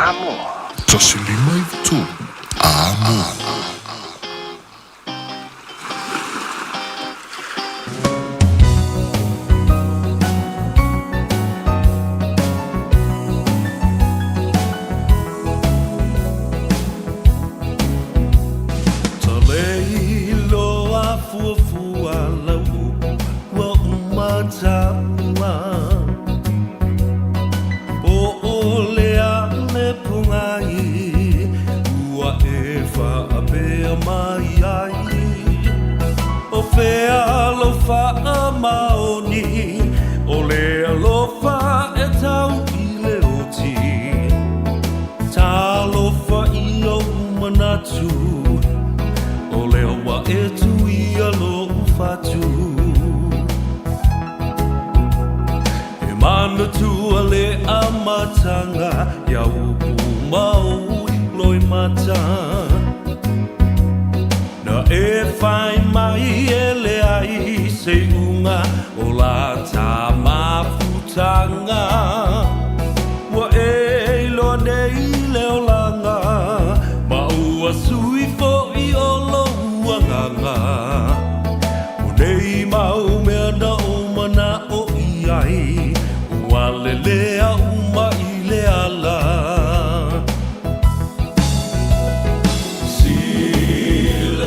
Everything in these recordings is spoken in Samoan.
153 Āmoa.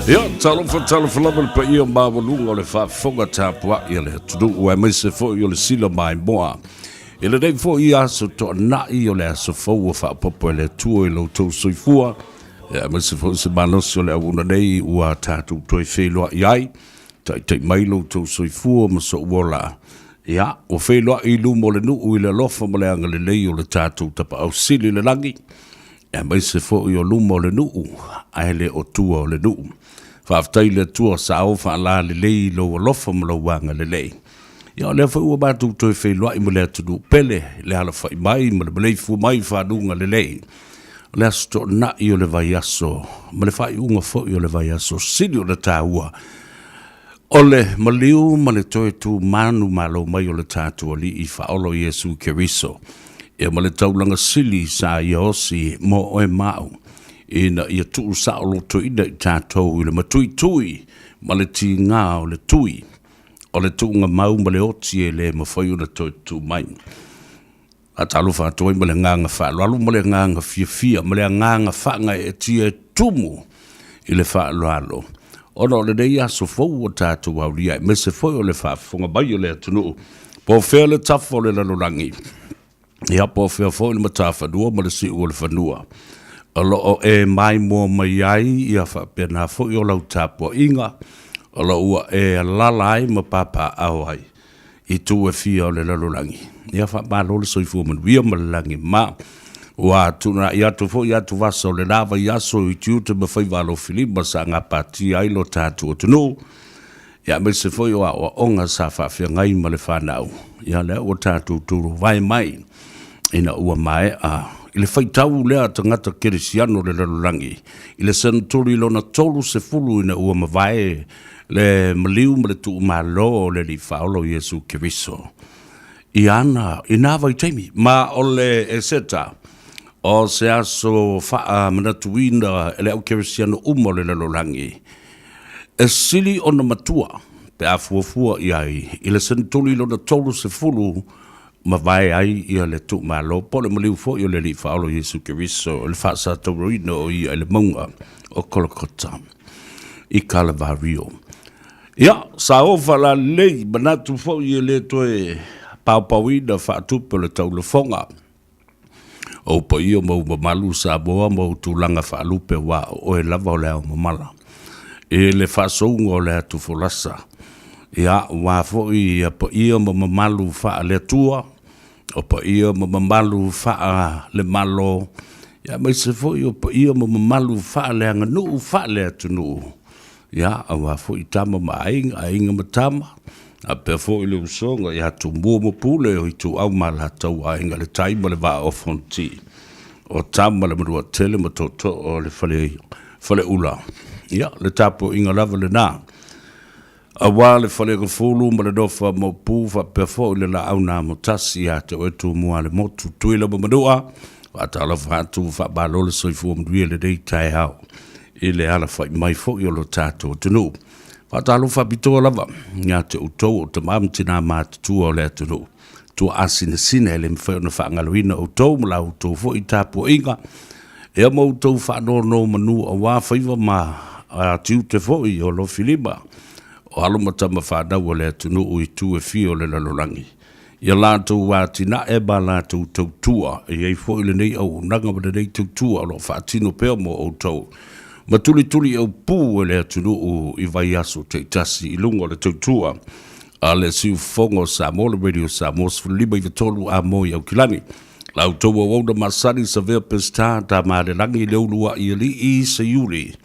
Ia, talofa, talofa lava le paia maualuga o le faafofoga tapuai a le atunuu aemaise foi o le sila maimoa. I lenei foi aso toanai o le aso fou ua faaopoopo e le Atua i lo outou soifua, aemaise foi se malosi o le auauna nei ua tatou toe feiloai ai. Taitai mai lo outou soifua ma sou ola. Ia, ua feiloai i luma o le nuu i le alofa ma le agalelei o le tatou Tapaau Sili i le lagi, aemaise foi o luma o le nuu, ae le o tua o le nuu. Faafetai i le Atua sa o faalalelei i lou alofa ma lou agalelei. Ia, o lea foi ua matou toe feiloai ma le atunuu pele, le alafai mai ma le maleifua mai i faguga lelei. O le aso toonai o le vaiaso ma le faaiuga foi o le vaiaso sili ona taua, o le maliu ma le toe tumanu malo mai o le tatou Alii Faaola o Iesu Keriso, ia ma le taulaga sili sa ia osi mo oe ma au, ina ia tuusaolotoina i tatou i le matuitui ma le tiga o le tui, o le tuuga mau ma le oti e le mafai ona toe tutū mai. Faatalofa atu ai ma le agaga faaaloalo ma le agaga fiafia ma le agaga faagaeetia e tumu i le faaaloalo ona o lenei aso fou ua tatou aulia aemaise foi o le faafofoga mai o le atunuu po o fea le tafa o le lalolagi, ia po o fea foi le matafanua ma le siu o le fanua o lo o e maimoa mai ai, ia faapena foi o lau tapuaiga o lo o ua e alaala ai ma papaaao ai i itu e fia o le lalolagi. Ia faamalo le soifua manuia ma le lagi ma ua tuunaai atu foi atuvasa o le la vaiaso i tiute ma faiva alofilima sa gapatia ai lo tatou atunuu, ia aemaise foi o aoaoga sa faafeagai ma le fanau. Ia lea ua tatou turuvae mai ina ua maea i le faitau lea a tagata kerisiano o le lalolagi i le seneturi lona 30 ina ua mavae le maliu ma le tuumalo o le Alii Faaola o Iesu Keriso i ana i nā vaitaimi. Ma o le Eseta, o se aso faamanatuina e le au kerisiano uma o le lalolagi, e sili ona matua pe a fuafua i ai i le seneturi lona 30 mavae ai ia le tuumalo po o le maliu foi o le Alii Faaola o Iesu Keriso i le faasatauroina o ia i le mauga o Kolokota i Kalavario. Ia, sa oo faalalelei, manatu foi e le toe paopaoina faatupe o le taulafoga. O ou paia ma ou mamalu Samoa ma ou tulaga faalupe aua o oe lava o le ao mamala i le faasouga o le atu folasa. Ia, aua foi ia paia ma mamalu faale-Atua, o paia ma mamalu faale-Malo, ia aemaise foi o paia ma mamalu faaleaganuu, faale-atunuu, ia, aua foi Tama ma Aiga, Aiga ma Tama, faapea foi le usoga ia Tumua ma Pule, o Ituau ma Alataua, Aiga i le Tai ma le Vaa o Fonoti, o Tama le Manuatele ma Tootoo o le Faleula. Ia, le tapuaiga lava lena. Aua le Falegafulu ma le nofo a Maopu faapea foi le Laau na Amotasi ia te oe Tumua le Motu, Tuila ma Manua, Faatalofa atu, faamalo le soifua manuia i lenei taeao i le alafai mai foi o lo tatou atunuu. Faatalofa faapitoa lava ia te outou o tama ma tina matutua o le atunuu. Tuaasinasina e le mafai ona faagaloina outou ma la outou foi tapuaiga, ia ma outou faanonomanu aua faiva ma tiute foi o lofilima o alo ma tama fanau a le atunuu i itu e fia o le lalolagi. Ia latou atinae ma latou tautua, e i ai foi lenei auaunaga ma lenei tautua o lo o faatino pea mo outou, ma tulituliaupū e le atunuu i vaiaso taitasi i luga o le tautua a le Siufofoga o Samoa, le Radio Samoa 15 93 a mo i Aukilani. La outou auauna masani Savea Peseta, Tamalelagi, Leulua'i Alii, Seiuli,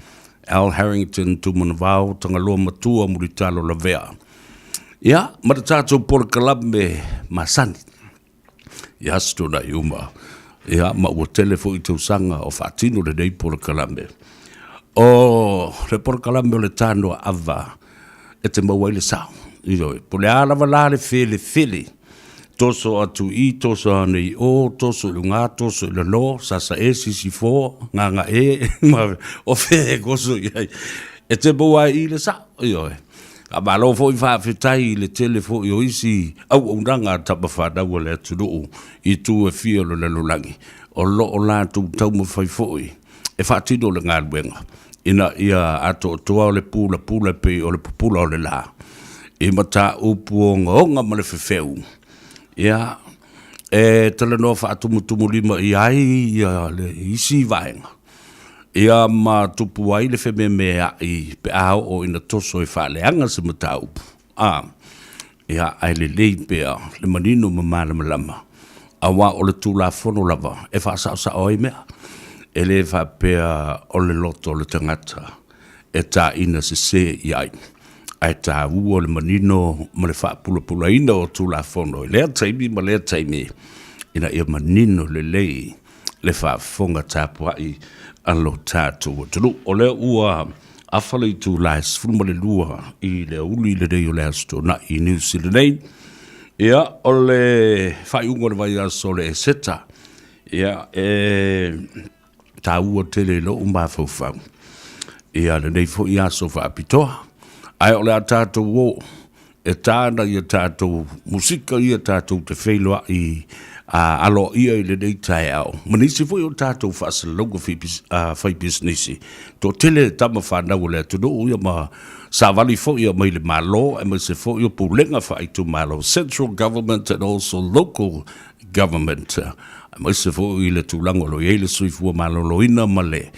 Al Harrington, Tumanavao, Tagaloa Matua, Mulitalo Lavea. Ia, ma le tatou polokalame masani i aso tuanai uma. Ia, ma ua tele foi tausaga o faatino lenei polokalame. O le polokalame o le Tanoa Ava e te maua ai le sao. Ioe, po o le a lava la le felefele, toso atu i, toso ane i o, toso i luga, toso i lalo, sasae, sisifo, gagae, ma o fea e toso i ai, e te maua ai i le sao. Ioe. Faamalo foi faafetai i le tele foi o isi auaunaga a tama fanau a le atunuu i itu e fia o le lalolagi o lo o latou taumafai foi e faatino le galuega ina ia atoatoa o le pulapula e pei o le pupula o le la i mataupu ogaoga ma le fefeu. Ia, e talanoa faatumutumulima i ai ia le isi vaega Ia ma tupu ai le fememea'i pe a oo ina toso e faaleaga se mataupu, a, ia, ae lelei pea le manino ma malamalama, auā o le Tulafono lava e faasaosao ai mea. E le faapea o le loto o le tagata e tāina sesē i ai, ae tāua le manino ma le faapulapulaina o Tulafono i lea taimi ma lea taimi ina ia manino lelei le faafofoga tapuai a lo tatou atunuu. O lea ua afa le itula e 12 i le aoauli lenei o le Aso Toonai i Niu Sila nei. Ia, o le faaiuga o le vaiaso o le Eseta, ia, e taua tele i lou mafaufau ia lenei foi aso faapitoa. Ae o le a tatou o E ta ana i a tatou musika ia tatou te feiloai aloaia i lenei taeao, ma nisi foi o tatou faasalalauga faipisinisi. Toatele tama fanau o le atunuu ia ma savali foi ia mai le Malo aemaise foi o pulega faaitumalo, central government and also local government, aemaise foi le tulaga o lo o i ai le soifua maloloina ma le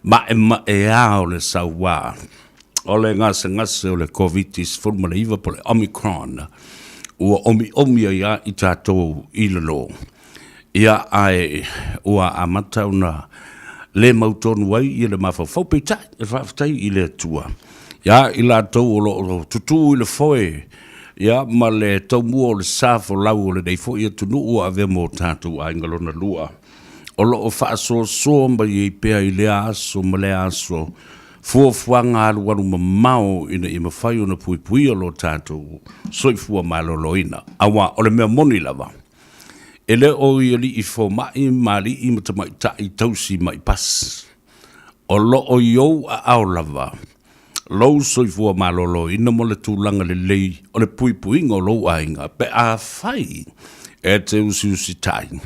maemaea o le sauā. O le gasegase o le Koviti-19 po o le Omicron, ua omiomi ai lava i tatou i lalo. Ia, ae ua amata ona le mautonu ai ia le mafaufau, peitai, e faafetai i le Atua ia i latou o lo o tutū i le foe, ia, ma le taumua o le sa folau o lenei foi atunuu ua avea ma o tatou aiga lona lua, o lo o faasoasoa mai ai pea i lea aso ma lea aso fuafuaga alualu mamao ina ia mafai ona puipuia lo tatou soifua maloloina, aua o le mea moni lava, e le o i alii fomai ma alii ma tamaitai tausi mai pasi. O lo o i ou aao lava lou soifua maloloina mo le tulaga lelei o le puipuiga o lou aiga pe afai e te usiusitai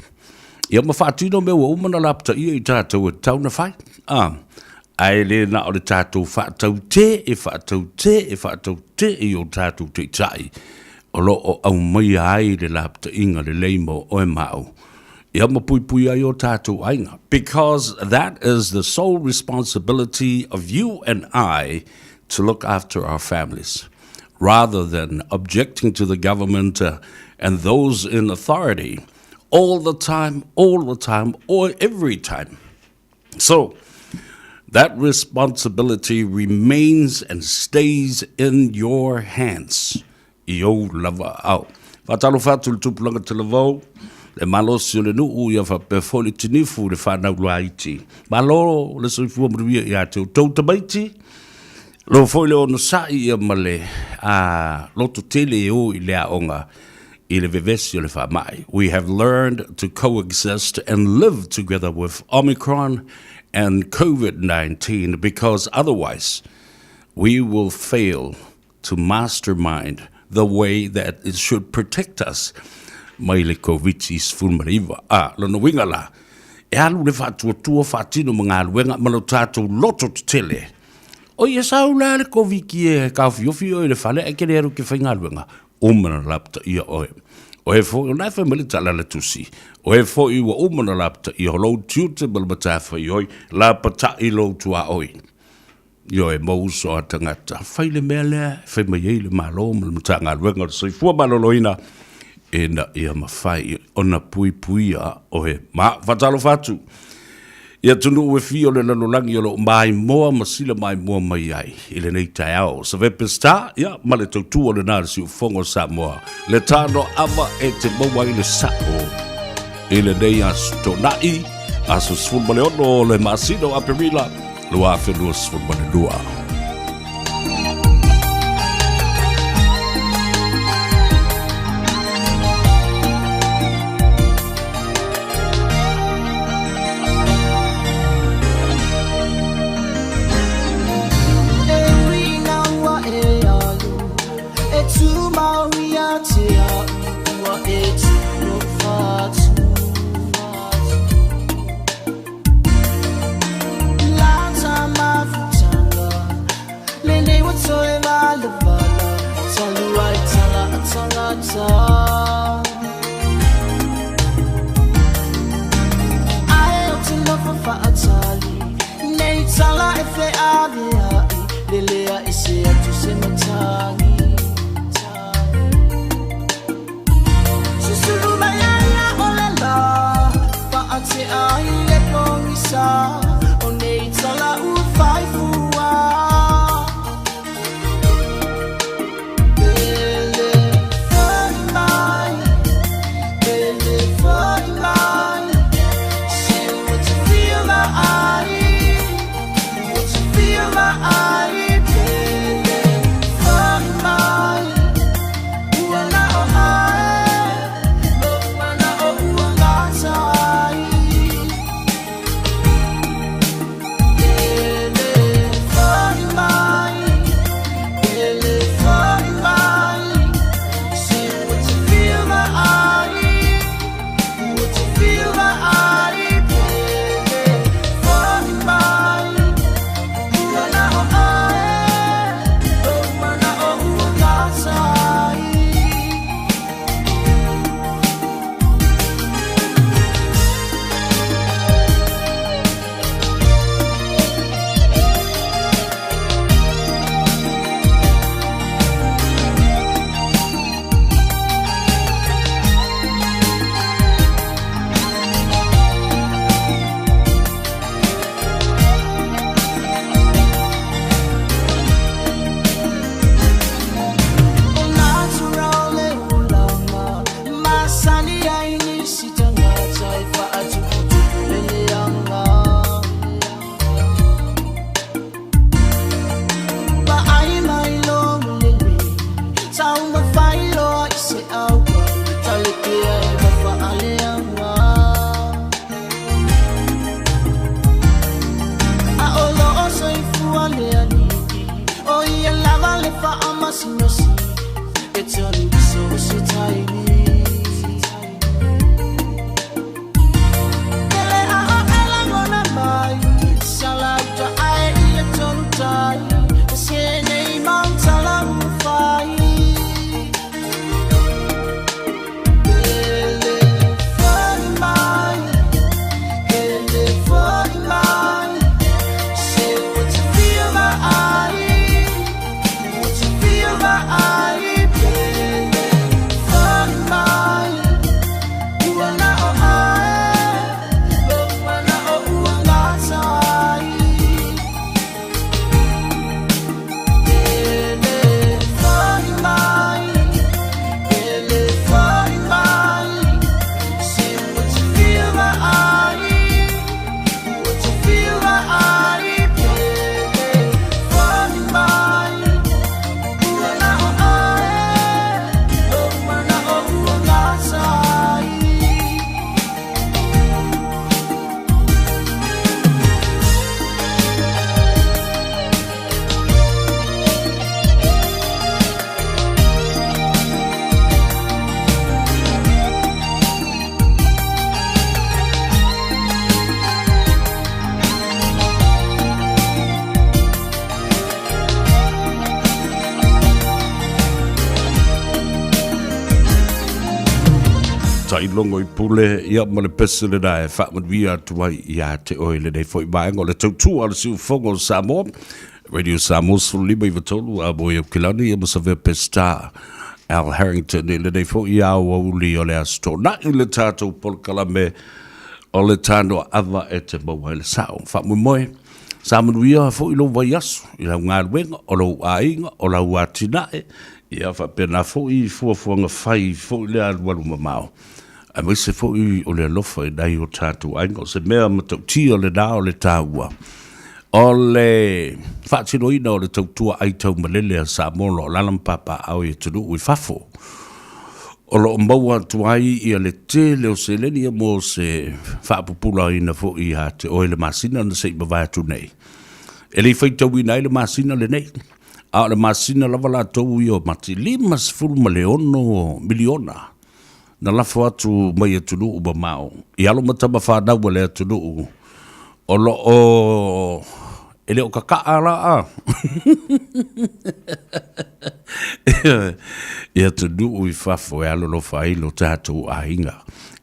ia ma faatino mea ua uma ona lapataia i tatou e tatau ona fai. A. Ae le na o le tatou faataute e faataute e faataute i o tatou taitai o lo o aumaia ai le lapataiga lelei mo oe ma au, ia ma puipui ai o tatou aiga. Because that is the sole responsibility of you and I to look after our families, rather than objecting to the government and those in authority all the time, all the time, or every time. So, that responsibility remains and stays in your hands, i ou lava aao. Faatalofa atu i le tupulaga talavou, le malosi o le nuu, ia faapea foi le tinifu i le fanau laiti. Malo le soifua manuia ia te outou tamaiti, loa foi le onosai ia ma le a, loto tele e o i le aoga. i le vevesi o le faamai. We have learned to coexist and live together with Omicron and COVID-19 because otherwise we will fail to mastermind the way that it should protect us mai le Koviti-19. A, lona uiga la, e alu le faatuatua faatino ma galuega ma lo tatou loto tetele. Oi, e sau la le Koviti e taofiofi oe i le fale ae e te le alu e te faigaluega, uma ona lapataia oe. O e foi, o lena e fai mai le tala a le Tusi, o e foi ua uma ona lapataia, o lou tiute ma le matafaioi, lapatai lou tuaoi. Ioe, mou uso a tagata, fai le mea lea e fai mai ai le Malo ma le Matagaluega o le Soifua Maloloina ina ia mafai ona puipuia oe. Ma faatalofa atu i atunuu e fia o le lalolagi o lo o maimoa ma sila maimoa mai ai i lenei taeao. Savepe Star, ia, ma le tautua lena a le siufofoga o Samoa, le tano ava e te maua ai le sao i lenei aso Toonai, aso 16 o le masina o Aperila 2022. Faailogo i pule, ia ma le pese lena e faamanuia atu ai ia te oe lenei foi vaega o le tautua a le siufogo o Samoa. Radio Samoa 15 93 a mo Aukilani ia ma Savea Peseta Al Harrington i lenei foi aoauli o le Aso Toonai le tatou polokalame o le tanoa ava e te maua ai le sao. Faamoemoe, sa manuia foi lou vaiaso i lau galuega, o lou aiga, o lau atinae, ia faapena foi i fuafuaga fai foi le alualu mamao, aemaise foi o le alofa i nai o tatou aiga. O se mea matautia lena o le taua o le faatinoina o le tautua aitaumalele a Samoa o lo o alaala ma papaaao i atunuu i fafo. O lo o maua atu ai ia le tele o seleni ia mo se faapupulaina foi ia te oe le masina na se i mavae atu nei. E le i faitauina ai le masina lenei, a o le masina lava latou ia o Mati, $56 miliona na lafo atu mai atunuu mamao i alo ma tama fanau a le atunuu o lo o e le o kaka'a la a i atunuu i fafo e alolofa ai lo tatou aiga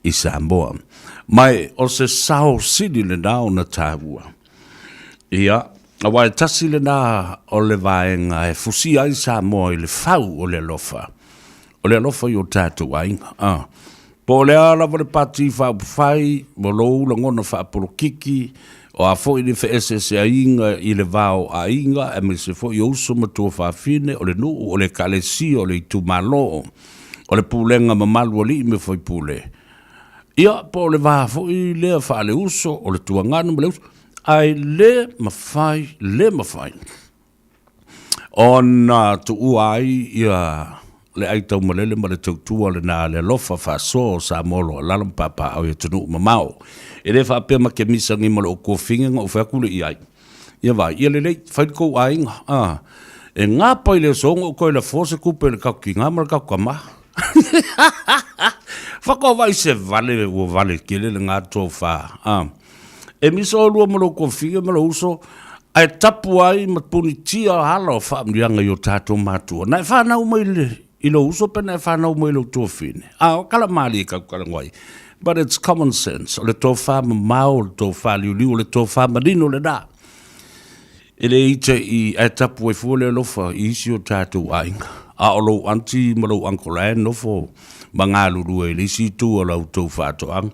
i Samoa. Ma o se sao sili lena ona taua. Ia, aua e tasi lena o le vaega e fusia ai Samoa i le fau o le alofa, o le alofa i o tatou aiga. A, po o le a lava le Pati Faaupufai ma lou lagona faapolokiki, o a foi ni feeseeseaiga i le va o aiga, aemaise foi o uso ma tuafafine, o le nuu, o le ekalesia, o le itumalo, o le pulega mamalu a alii ma faipule, Ia, po o le va foi lea faaleuso, o le tuaganu ma le uso, ae le mafai, le mafai ona tuua ai ia le aitaumalele ma le tautua lena a le alofa faasoa o Samoa o lo o alaala ma papaaao i atunuu mamao. E le faapea ma te misagi ma lou kofiga na ou fai atu lea i ai. Ia vaai, ia lelei, fai le tou aiga, a. E gapa i le aso ona ou toe lafoa se tupe i le tatou tina ma le tatou tama. Faatoa vaai se vale ua vale tele lena tofa, a. E misa oulua ma lou tuafafine ma lou uso, ae tapu ai ma punitia ala o faamanuiaga i o tatou matua. Na e fanau mai i lou uso pe na e fanau mai i lou tuafafine? A, o tala malie tatou talanoa ai. But it's common sense. O le tofa mamao, o le tofa liuliu, o le tofa manino lena. E le ita i, ae tapu ai fua le alofa i isi o tatou aiga. A o lou aunty ma lou uncle la e nofo ma galulue i le isi itu o la outou faatoaga,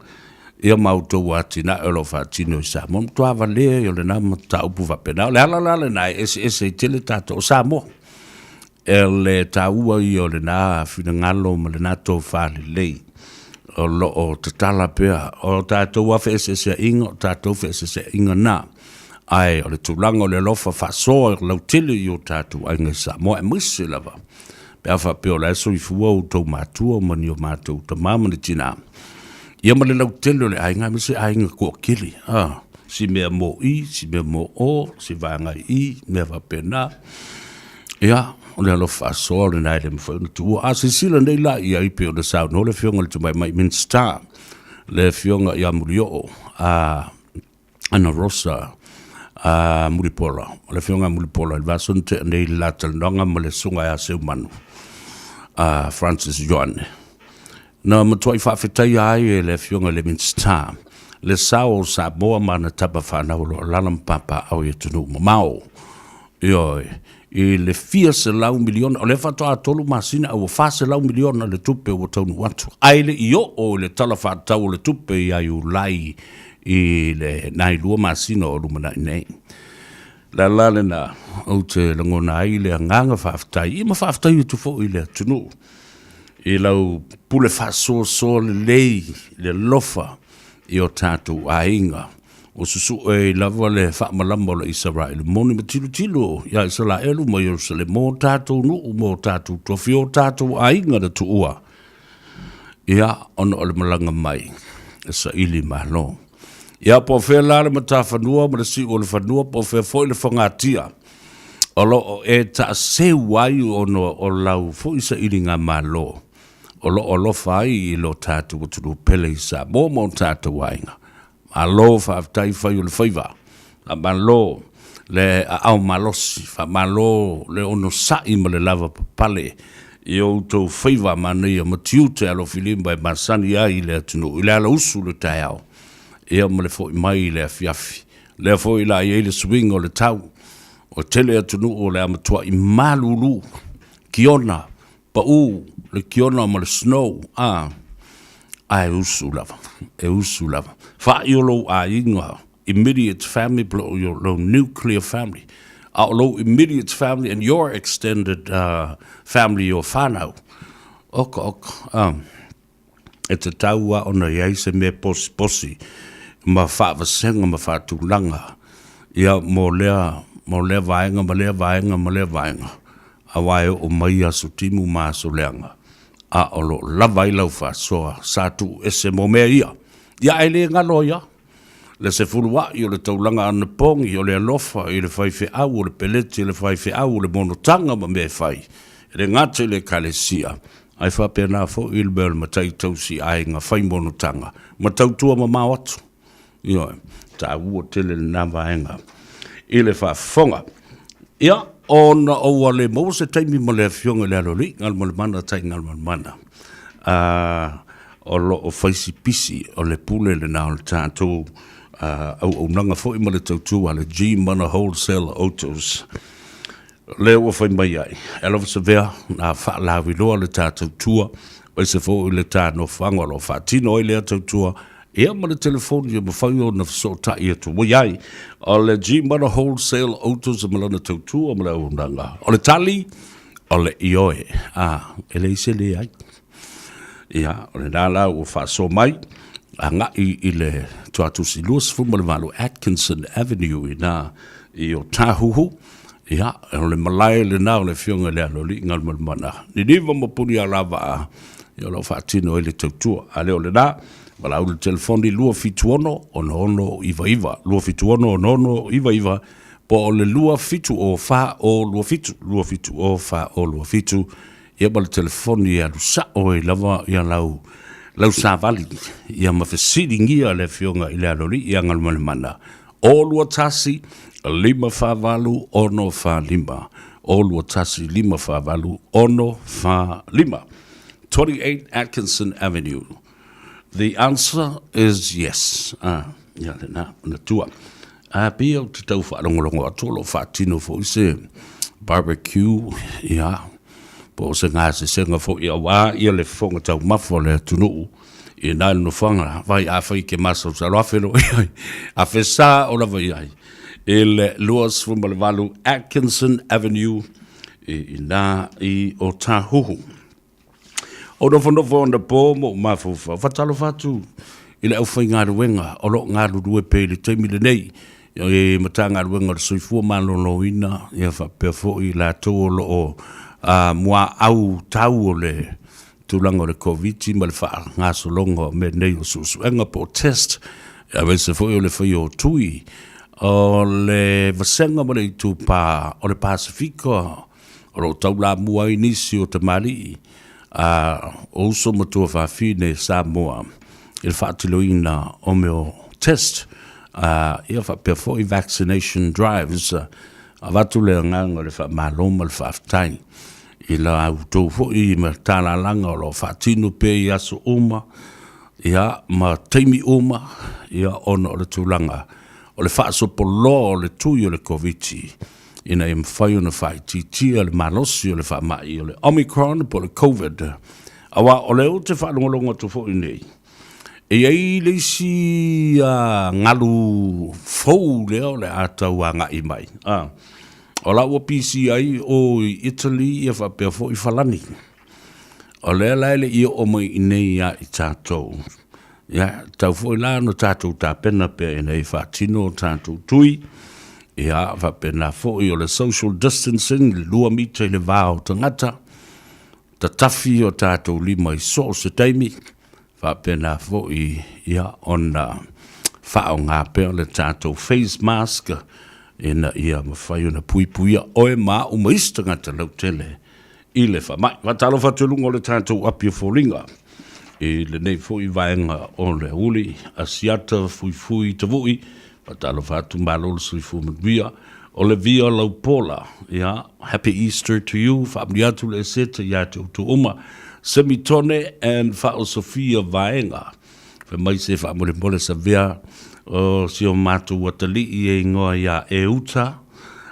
ia ma outou atinae o lo o faatino i Samoa. Matua valea ia o lena mataupu faapena. O le ala la lena e eseese ai tele tatou o Samoa. E le taua ia o lena finagalo ma lena tofa lelei o lo o tatala pea. O tatou lava feeseeseaiga, o tatou feeseeseaiga na. Ae o le tulaga o le alofa faasoa lautele i o tatou aiga i Samoa, aemaise lava pe a faapea o la e soifua outou matua ma ni o matou tama ma ni tina. Ia ma le lautele o le aiga, aemaise aiga toatele, a, si mea mo i, si mea mo o, si vaega i, mea faapena. Ia, o le alofa faasoa lena e le mafai ona tuua. A silasila nei la i ai pei ona saunoa le Afioga i le Tamaitai Minisita, le Afioga ia Mulioo, a Ana Rosa a Mulipola, o le Afioga ia Mulipola i le vaiaso na tea nei i le la talanoaga ma le Susuga ia Seumanu a Francis Ioane. Na matuai faafetaia ai e le Afioga i le Minisita le sao o Samoa ma ana tama fanau o lo o alaala ma papaaao i atunuu mamao. Ioe, i le fia selau miliona, o lea faatoa 3 masina ae ua 400 miliona le tupe ua taunuu atu. Ae le i oo i le Tala Faatatau o le Tupe ia Iulai i le nai 2 masina o lumanai nei. O le ala lena ou te lagona ai le agaga faafetai, ia ma faafetai atu foi i le atunuu i lau pule faasoasoa lelei, le alofa i o tatou aiga. Ua susue ai lava le faamalama o le Isaraelu moni ma tilotilo iā Isaraelu ma Ierusalema mo tatou nuu ma o tatou tofi, o tatou aiga na tuua, ia, ona o le malaga mai e saili malo. Ia, po o fea la le matafanua ma le siu o le fanua, po o fea foi le fogatia o lo o e taaseu ai ona o lau foi sailiga malo, o lo o alofa ai i lo tatou atunuu pele i Samoa ma o tatou aiga. Malo faafetai fai o le faiva. Faamalo le aao malosi, faamalo le onosai ma le lavapapale. i o outou faiva manaia ma tiute alofilima e masani ai i le atunuu i le alausu i le taeao, ia ma le foi mai i le afiafi. Lea foi la i ai le suiga o le tau, ua tele atunuu o le a matuai malulu, kiona, pau le kiona ma le snow, a, ae usu lava, e usu lava. Fa'i o lou aiga, immediate family po o lou nuclear family, a o lou immediate family and your extended family o whanau. Oka, oka, a. E tatau lava ona i ai se mea posiposi ma faavasega ma faatulaga ia mo lea, mo lea vaega ma lea vaega ma lea vaega, aua e oo mai aso timu ma aso leaga, a o lo o lava ai lau faasoa sa tuu ese mo mea ia. Ia ae le galo ai lava le sefulua'i o le taulaga anapogi, o le alofa i le faifeau, o le peleti a le faifeau, o le monotaga ma mea e fai, e le gata i le Ekalesia, ae faapena foi le mea o le matai tausi aiga fai monotaga ma tautua mamao atu. Ioe, taua tele lena vaega i le faafofoga. Ia, ona ua le maua se taimi ma le Afioga i le Aloalii, Galumalemana Tai Galumalemana, o lo o fai si pisi o le pule lena o le tatou auaunaga foi ma le tautua a le G-Mana Wholesale Autos. Lea ua fai mai ai, e alofa savea na faalauiloa le ta tautua, aemaise foi le ta nofoaga o lo o faatino ai lea tautua, ia ma le telefoni e mafai ona fesootai atu ai ai. O le G-Mana Wholesale Autos ma lana tautua ma le auaunaga. O le tali, o le ioe. A, e leai se leai. Ia, o lena la ua faasoa mai, agai i le Tuatusi 28 Atkinson Avenue i ina i Otahuhu. Ia, o le malae lena o le Afioga i le Aloalii Galumalemana Niniva ma Punialavaa, ia o lo o faatino ai le tautua. A le o lena, valaau i le telefoni 276 6699, 276 6699, po o le 270 4027, 270 4027, ia ma le telefoni e alu sao ai lava ia lau lau savali ia ma fesiligia le Afioga i le Aloalii ia Galumalemana 0 21 5 48 6 45 0 21 5 48 6 45. 28 Atkinson Avenue. The answer is yes. Ah, ia lena, manatua. A pei ou te tau faalogologo atu o lo o faatino foi se barbecue, ia, po o se gasesega foi aua ia le fofoga taumafa o le atunuu i na le nofoaga vai afai ke masalosalo afe loa i ai, afe sa o lava i ai i le 28 Atkinson Avenue i ina i Otahuhu. O nofonofo anapo ma ou mafaufau, faatalofa atu i le aufaigaluega o lo o galulue pea i le taimi lenei i Matagaluega o le Soifua Maloloina, ia faapea foi i latou o lo o muaau tau o le tulaga o le Koviti ma le faagasologa o mea nei o suesuega po o test, aemaise foi o le faia o tui o le vasega ma le itupa o le Pasefika o lo o taulamua ai nisi o tamalii a o uso ma tuafafine Samoa i le faatinoina o mea o test, ia faapea foi vaccination drives. Avatu le agaga o le faamalo ma le faafetai i la outou foi matalalaga o lo o faatino pea i aso uma, ia ma taimi uma, ia ona o le tulaga o le faasopoloa o le tui o le Koviti ina ia mafai ona faaitiitia le malosi o le faamai o le Omicron po o le Covid. Aua o lea ou te faalogologo atu foi nei, e i ai le isi galu fou lea o le a tau agai mai. O la ua pisi ai o i Italy ia faapea foi Falani. O lea la e le i oo mai i inei ia i tatou. Ia, tatau foi la ona tatou tapena pea ina ia faatino o tatou tui, ia, faapena foi o le social distancing, le 2 mita i le va o tagata, tatafi o tatou lima i so o se taimi, faapena foi ia ona faaaoga pea le tatou face mask ina ia mafai ona puipuia oe ma au ma isi tagata lautele i le faamai. Faatalofa atu i luga o le tatou api o foliga i lenei foi vaega o le uli Asiata Fuifui Tavui. Faatalofa atu, malo le soifua manuia. O le Via Laupola, ia, Happy Easter to you, faamanuia atu le Eseta ia te outou uma. Semitone and Faaosofia Vaega, fai mai se faamolemole savea o si o matou atalii e igoa ia Euta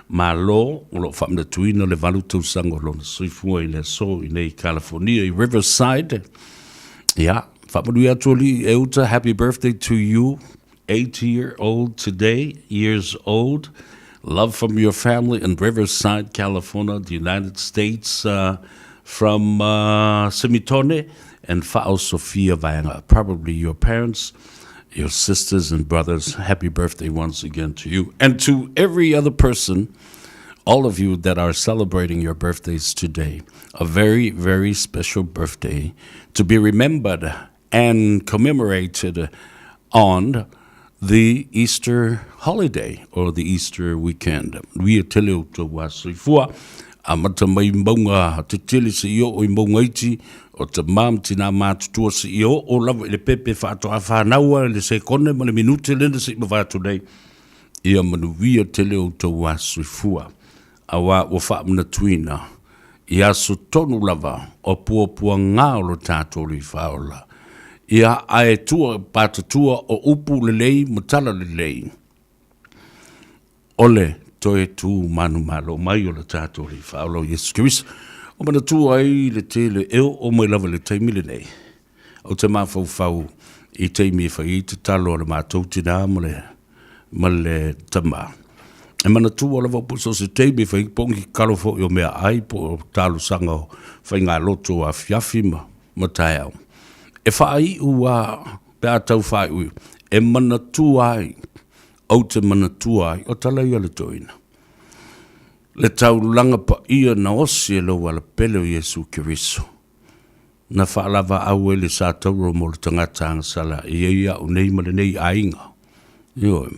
Malo, o lo o faamanatuina le 8 tausaga o lona soifua i le aso i nei California i Riverside. Ia, faamanuia atu alii Euta, happy birthday to you. 8 year old today, years old. Love from your family in Riverside, California, the United States, uh, from uh, Simitone and Fa'o Sofia Vaenga. Probably your parents, your sisters and brothers. Happy birthday once again to you. And to every other person, all of you that are celebrating your birthdays today. A very, very special birthday to be remembered and commemorated on the Easter holiday or the Easter weekend. Manuia tele o tou wā soifua, amata mai mauga tetele seia oo i mauga iti, o tamā ma tinā matutua seia oo lava i le pepe faatoa fanau a i le sekone ma le minute lena se i mavae atu nei. Ia manuia tele o tou wā soifua, auā ua faamanatuina I aso tonu lava o puapuagā o lo tātou Alii Faaola, ia ae tua patatua o upu lelei ma tala lelei, o le toe tū manumalo mai o lo tātou Alii Faaola o Iesu Keriso. O manatua ai le tele e oo mai lava i le taimi lenei, ou te mafaufau i taimi e fai ai tatalo a le matou tinā ma le ma le tama. E manatua lava po so se taimi e fai po o ni kalo foi o meaai po o talosaga o faigaloto afiafi ma ma taeao. E faaiu a pe a tau faaiu e manatua ai, ou te manatua ai, o tala ia le toeaina. Le taulaga paia na osi e lou alapele o Iesu Keriso. Na faalavaau ai le sa tauro mo le tagata agasala e i ai au nei ma lenei aiga, ioe,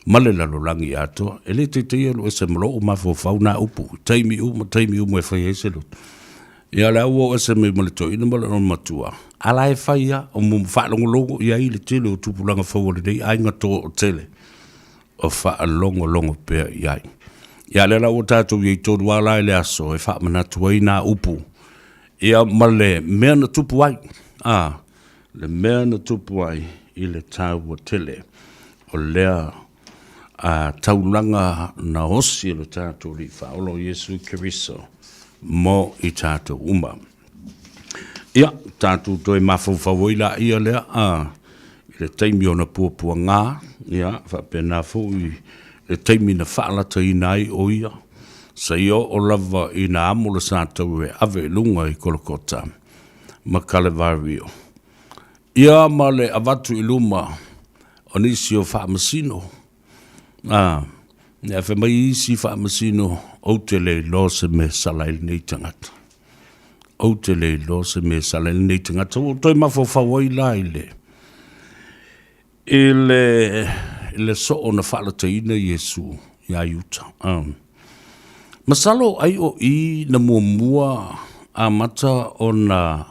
ma le lalolagi atoa. E le taitaia alu ese ma lou mafaufau na upu, i taimi uma, taimi uma e fai ai se loto. Ia o le a ua oo ese mai ma le toeaina ma lona matua, a la e fai lava, o mo faalogologo i ai le tele o tupulaga fou o lenei aiga toatele o faalogologo pea i ai. Ia lea la ua tatou i ai tonu lava la i le aso e faamanatu ai na upu Ia ma le mea na tupu ai, a, le mea na tupu ai i le taua tele o lea a, taulaga na osi e lo tatou Alii Faaola o Iesu Keriso mo i tatou uma. Ia, tatou toe mafaufau ai laia lea, a, i le taimi o na puapuagā, ia, faapena foi le taimi na faalataina ai o ia, Seia oo lava ina amo le sātau e ave i luga i Kolokota ma Kalevario. Ia ma le avatu i luma o nisi o faamasino, a, e fai mai isi faamasino, Ou te le iloa se mea sala ai lenei tagata. Ou te le iloa se mea sala ai lenei tagata. Ua ou toe mafaufau ai la i le, I le, i le soo na faalataina Iesu iā Iuta. Um. Masalo ai o i na muamua amata ona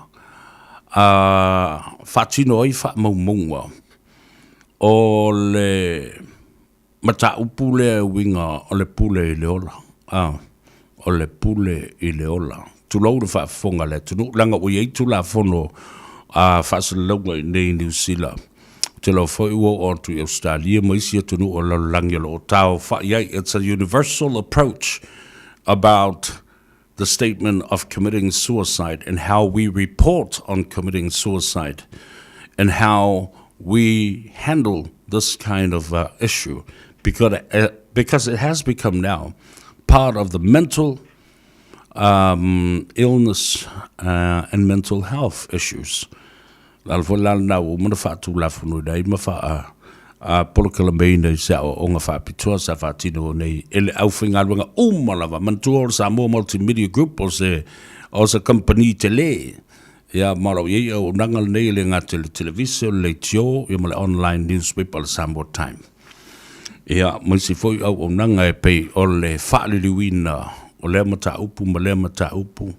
a faatino ai faamaumauga o le mataupu lea e uiga o le pule i le ola. A, o le pule i le ola. Tulou le faafofoga a le atunuu, leaga ua i ai Tulafono a faasalalauga i inei i Niu Sila. Ou te iloa foi ua oo atu i Ausetalia ma isi atunuu o le lalolagi o lo o taaofai ai. It's a universal approach about the statement of committing suicide and how we report on committing suicide and how we handle this kind of uh, issue because, uh, because it has become now part of the mental um, illness uh, and mental health issues. Le ala foi la lena ua uma ona faatulafonoina ai ma faa a polokalameina i se aoaoga faapitoa sa faatino nei e le aufaigaluega uma lava. Manatua o le Samoa Multimedia Group o se o se kamupani tele ia ma o lo o i ai auaunaga lenei e le gata i le televise, o le leitio ia ma le online newspaper le Samoa Time. Ia ma isi foi auaunaga e pei o le faaliliuina o lea mataupu ma lea mataupu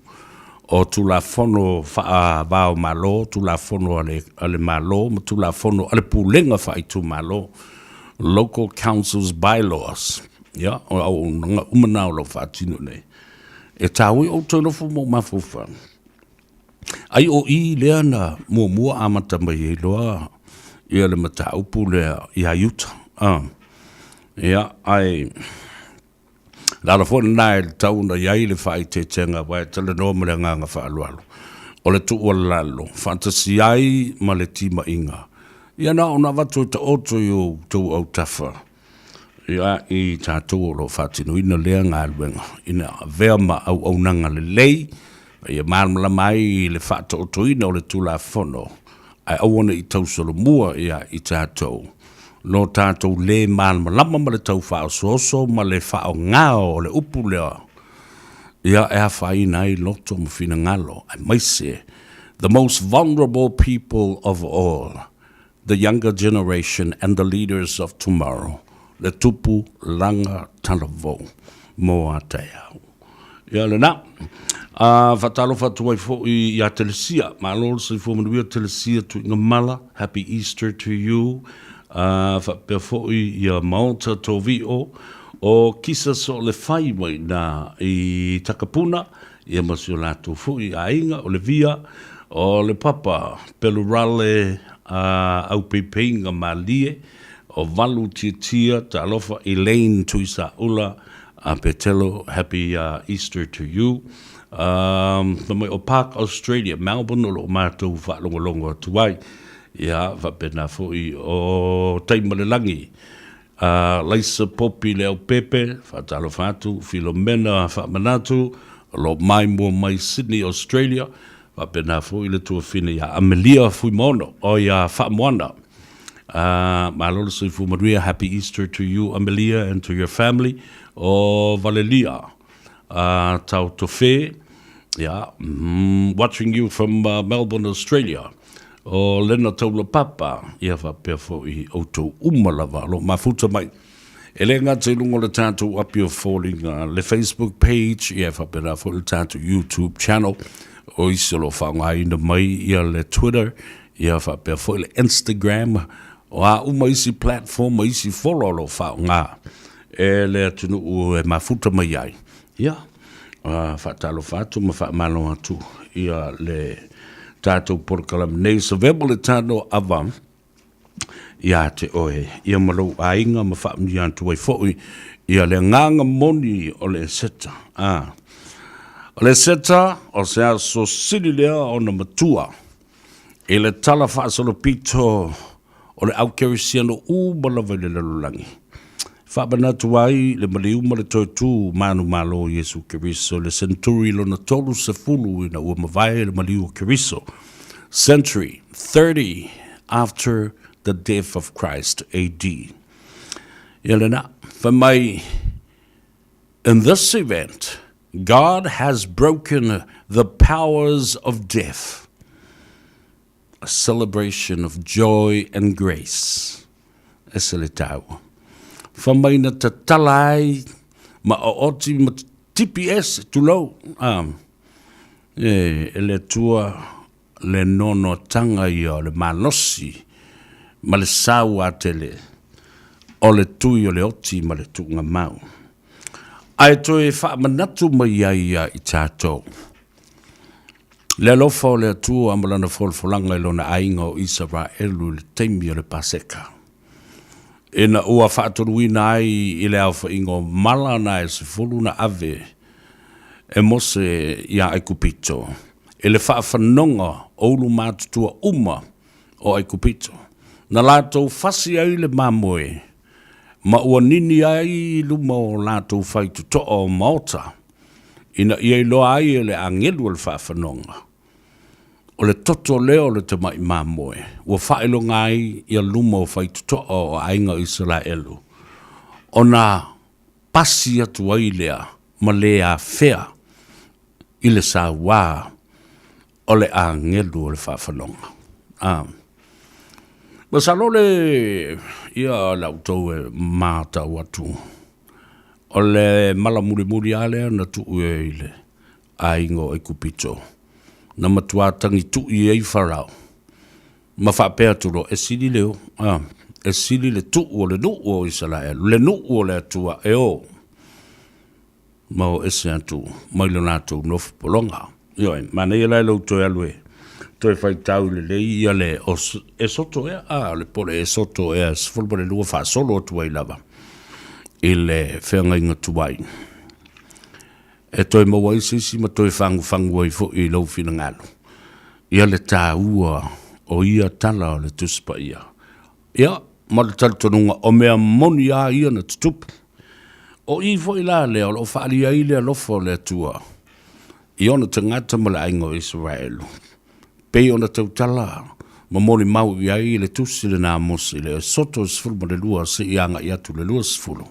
o Tulafono faava-o-Malo, Tulafono a le, a le Malo ma Tulafono a le Pulega Faaitumalo, Local Councils Bylaws. Ia, o auaunaga uma na o lo o faatino nei. E taua i outou nofo ma ou mafaufau. Ai o i lea na muamua amata mai ai loa ia le mataupu lea ia Iuta. Ah. Ia, ai le ala foi lena e tatau ona i ai le faaeteetega aua e talanoa ma le agaga faaaloalo. O le tuualalo, faatasi ai ma le timaiga, ia na ona avatu e taoto i outou autafa, ia i tatou o lo o faatinoina lea galuega, ina avea ma auaunaga lelei, ma ia malamalama ai i le faataotoina o le Tulafono, ae aua ne i tausolomua ia i tatou lo tatou lē malamalama ma le tau faaosooso ma le faaaoga o le upu lea, ia e afaina ai loto ma finagalo, aemaise the most vulnerable people of all, the younger generation and the leaders of tomorrow, le tupu laga talavou mo a taeao. Ia lena. A faatalofa atu ai foi ia Telesia. Malo le soifua manuia Telesia Tuigamala. Happy Easter to you. A faapea foi ia Maota Tovio o Kisa Soolefai mai na i Takapuna ia ma si o latou foi aiga o le Via o le Papa Pelurale a Aupeipeiga Malie o Valu Tiatia Talofa Elaine Tuisaula A Petelo, happy Easter to you. Fai mai o Park Australia, Melbourne o lo o matou faalogologo atu ai. Ia, faapena foi o Taimalelagi, Laisa Popi Leaupepe, faatalofa atu, Filomena Faamanatu, o lo o maimoa mai Sydney, Australia, faapena foi le tuafine ia Amelia Fuimaono, o ia Faamoana. Malo le soifua manuia, happy Easter to you Amelia and to your family. O Valelia Tau Tofe, yeah, watching you from Melbourne, Australia. O Lena Taula Papa, ia faapea foi outou uma lava o lo o mafuta mai. E le gata i luga o le tatou api o foliga, le Facebook page, ia e faapena foi le tatou YouTube channel, o isi o lo o faaaogaina mai ia le Twitter, Ia faapea foi le Instagram, o a uma isi platform ma isi fola o lo o faaaoga e le atunuu e mafuta mai ai. Ia, faatalofa atu ma faamalo atu ia le tatou polokalame nei. Savea le tano ava ia te oe, ia ma lou aiga ma faamanuia atu ai foi ia le agaga moni o le Eseta. Ah. O le Eseta, o se aso sili lea ona matua I le tala faasolopito o le au kerisiano uma lava i le lalolagi, faamanatu ai le maliu ma le toe tu manumalo o Iesu Keriso i le senturi lona 30 ina ua mavae le maliu o Keriso, century 30 after the death of Christ AD. Ia lena, fai mai, In this event, God has broken the powers of death. A celebration of joy and grace. E se le taua. Fa mai na tatala ai ma ooti ma tipi ese, tulou. Um, e, e le Atua le noanoatanga ia o le malosi ma le sauatele o le tui o le oti ma le tuugamau. Ae toe faamanatu mai ai ia i tatou le alofa o le Atua ma lana folafolaga i lona aiga o Isaraelu i le taimi o le Paseka, ina ua faatonuina ai i le aofaiga o mala na e 10 na ave e Mose iā Aikupito, i le faafanoga o ulu matutua uma o Aikupito, na latou fasi ai le mamoe, ma ua nini ai i luma o latou faitotoa o maota, ina ia iloa ai e le agelu o le faafanoga, o le toto lea o le tamai mamoe, ua faailoga ai ia luma o faitotoa o aiga o Isaraelu, ona pasi atu ai lea ma le afea i le sauā o le agelu o le faafanoga. A. Masalo le ia la outou e matau atu, o le mala mulimuli lava lea na tuu i le aiga o Aikupito, na matua tagitu'i ai Farao, ma faapea atu loa, e sili le o. A. E sili le tuu o le nuu o Isaraelu, le nuu o le Atua e o ma o ese atu mai lo latou nofo pologa. Ioe, manaia la i lou toe alu e toe faitau lelei ia le Esoto ea, a, o le po o le Esoto ea 12 faasolo atu ai lava i le feagaiga tuai. E toe maua ai se isi ma toe fagufagu ai foi i lou finagalo ia le taua o ia tala o le Tusi Paia. Ia, ma le talitonuga o mea moni lava ia na tutupu. O i foi la lea o lo o faaalia ai le alofa o le Atua i ona tagata ma le aiga o Isaraelu, pei ona tautala ma molimau i ai le tusi lena a Mose i le Esoto 12 seia agai atu i le 20.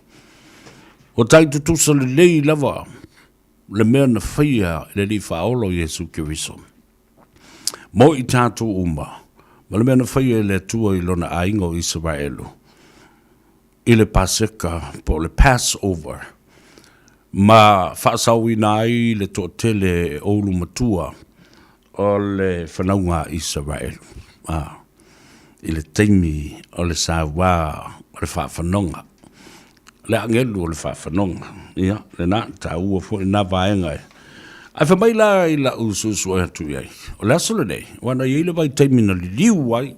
Ua tai tutusa lelei lava le mea na faia e le Alii Faaola o Iesu Keriso mo i tatou uma, ma le mea na faia e le Atua i lona aiga o Isaraelu i le Paseka po o le Passover, ma faasaoina ai le toatele o ulu matua o le fanauga a Isaraelu, a, i le taimi o le sauā o le faafanoga, le agelu o le faafanoga. Ia, lena, taua foi lena vaega e. Ae fai mai la i lau suesue atu i ai, o le aso lenei, aua na i ai le vaitaimi na liliu ai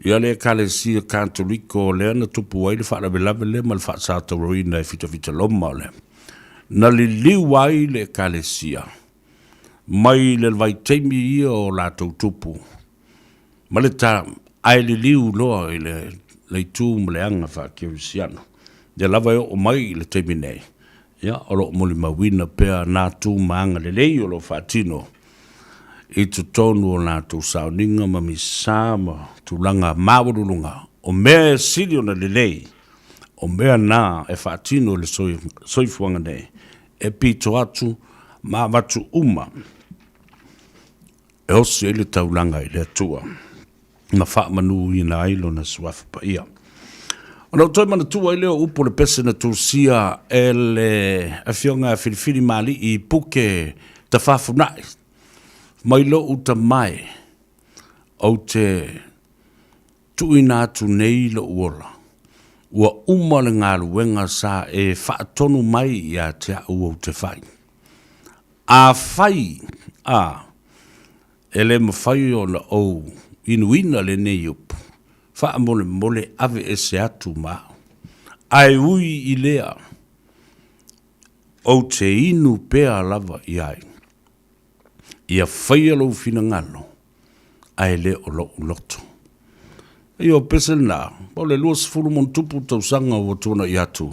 ia le Ekalesia Katoliko lea na tupu ai le faalavelave lea ma le faasatauroina e fitafita Roma o le na liliu ai le Ekalesia mai le vaitaimi ia o latou tupu ma le ta, ae liliu loa i le itu ma le aga faakerisiano. Lea lava e oo mai i le taimi nei, ia, o lo o molimauina pea nā tu ma aga lelei o lo o faatino i totonu o latou sauniga ma misa ma tulaga maualuluga, o mea e sili ona lelei, o mea na e faatino i le soifuaga nei, e pito atu ma avatu uma e osi ai le taulaga i le Atua ma faamanuina ai lona suafa paia. Ona ou toe manatua ai lea o upu o le pese na tusia e le afioga a Filifilimalii Puke Tafafunai, mai lou tamae ou te tuuina atu nei lou ola, ua uma le galuega sa e faatonu mai ia te au ou te fai. Afai, a, e le mafai ona ou inuina lenei upu, faamolemole aveese atu ma au. Ae ui i lea, ou te inu pea lava i ai. Ia faia lou finagalo, ae le o lou loto. Ia o pese lena, o le 20 ma ona tupu tausaga ua tuanai atu,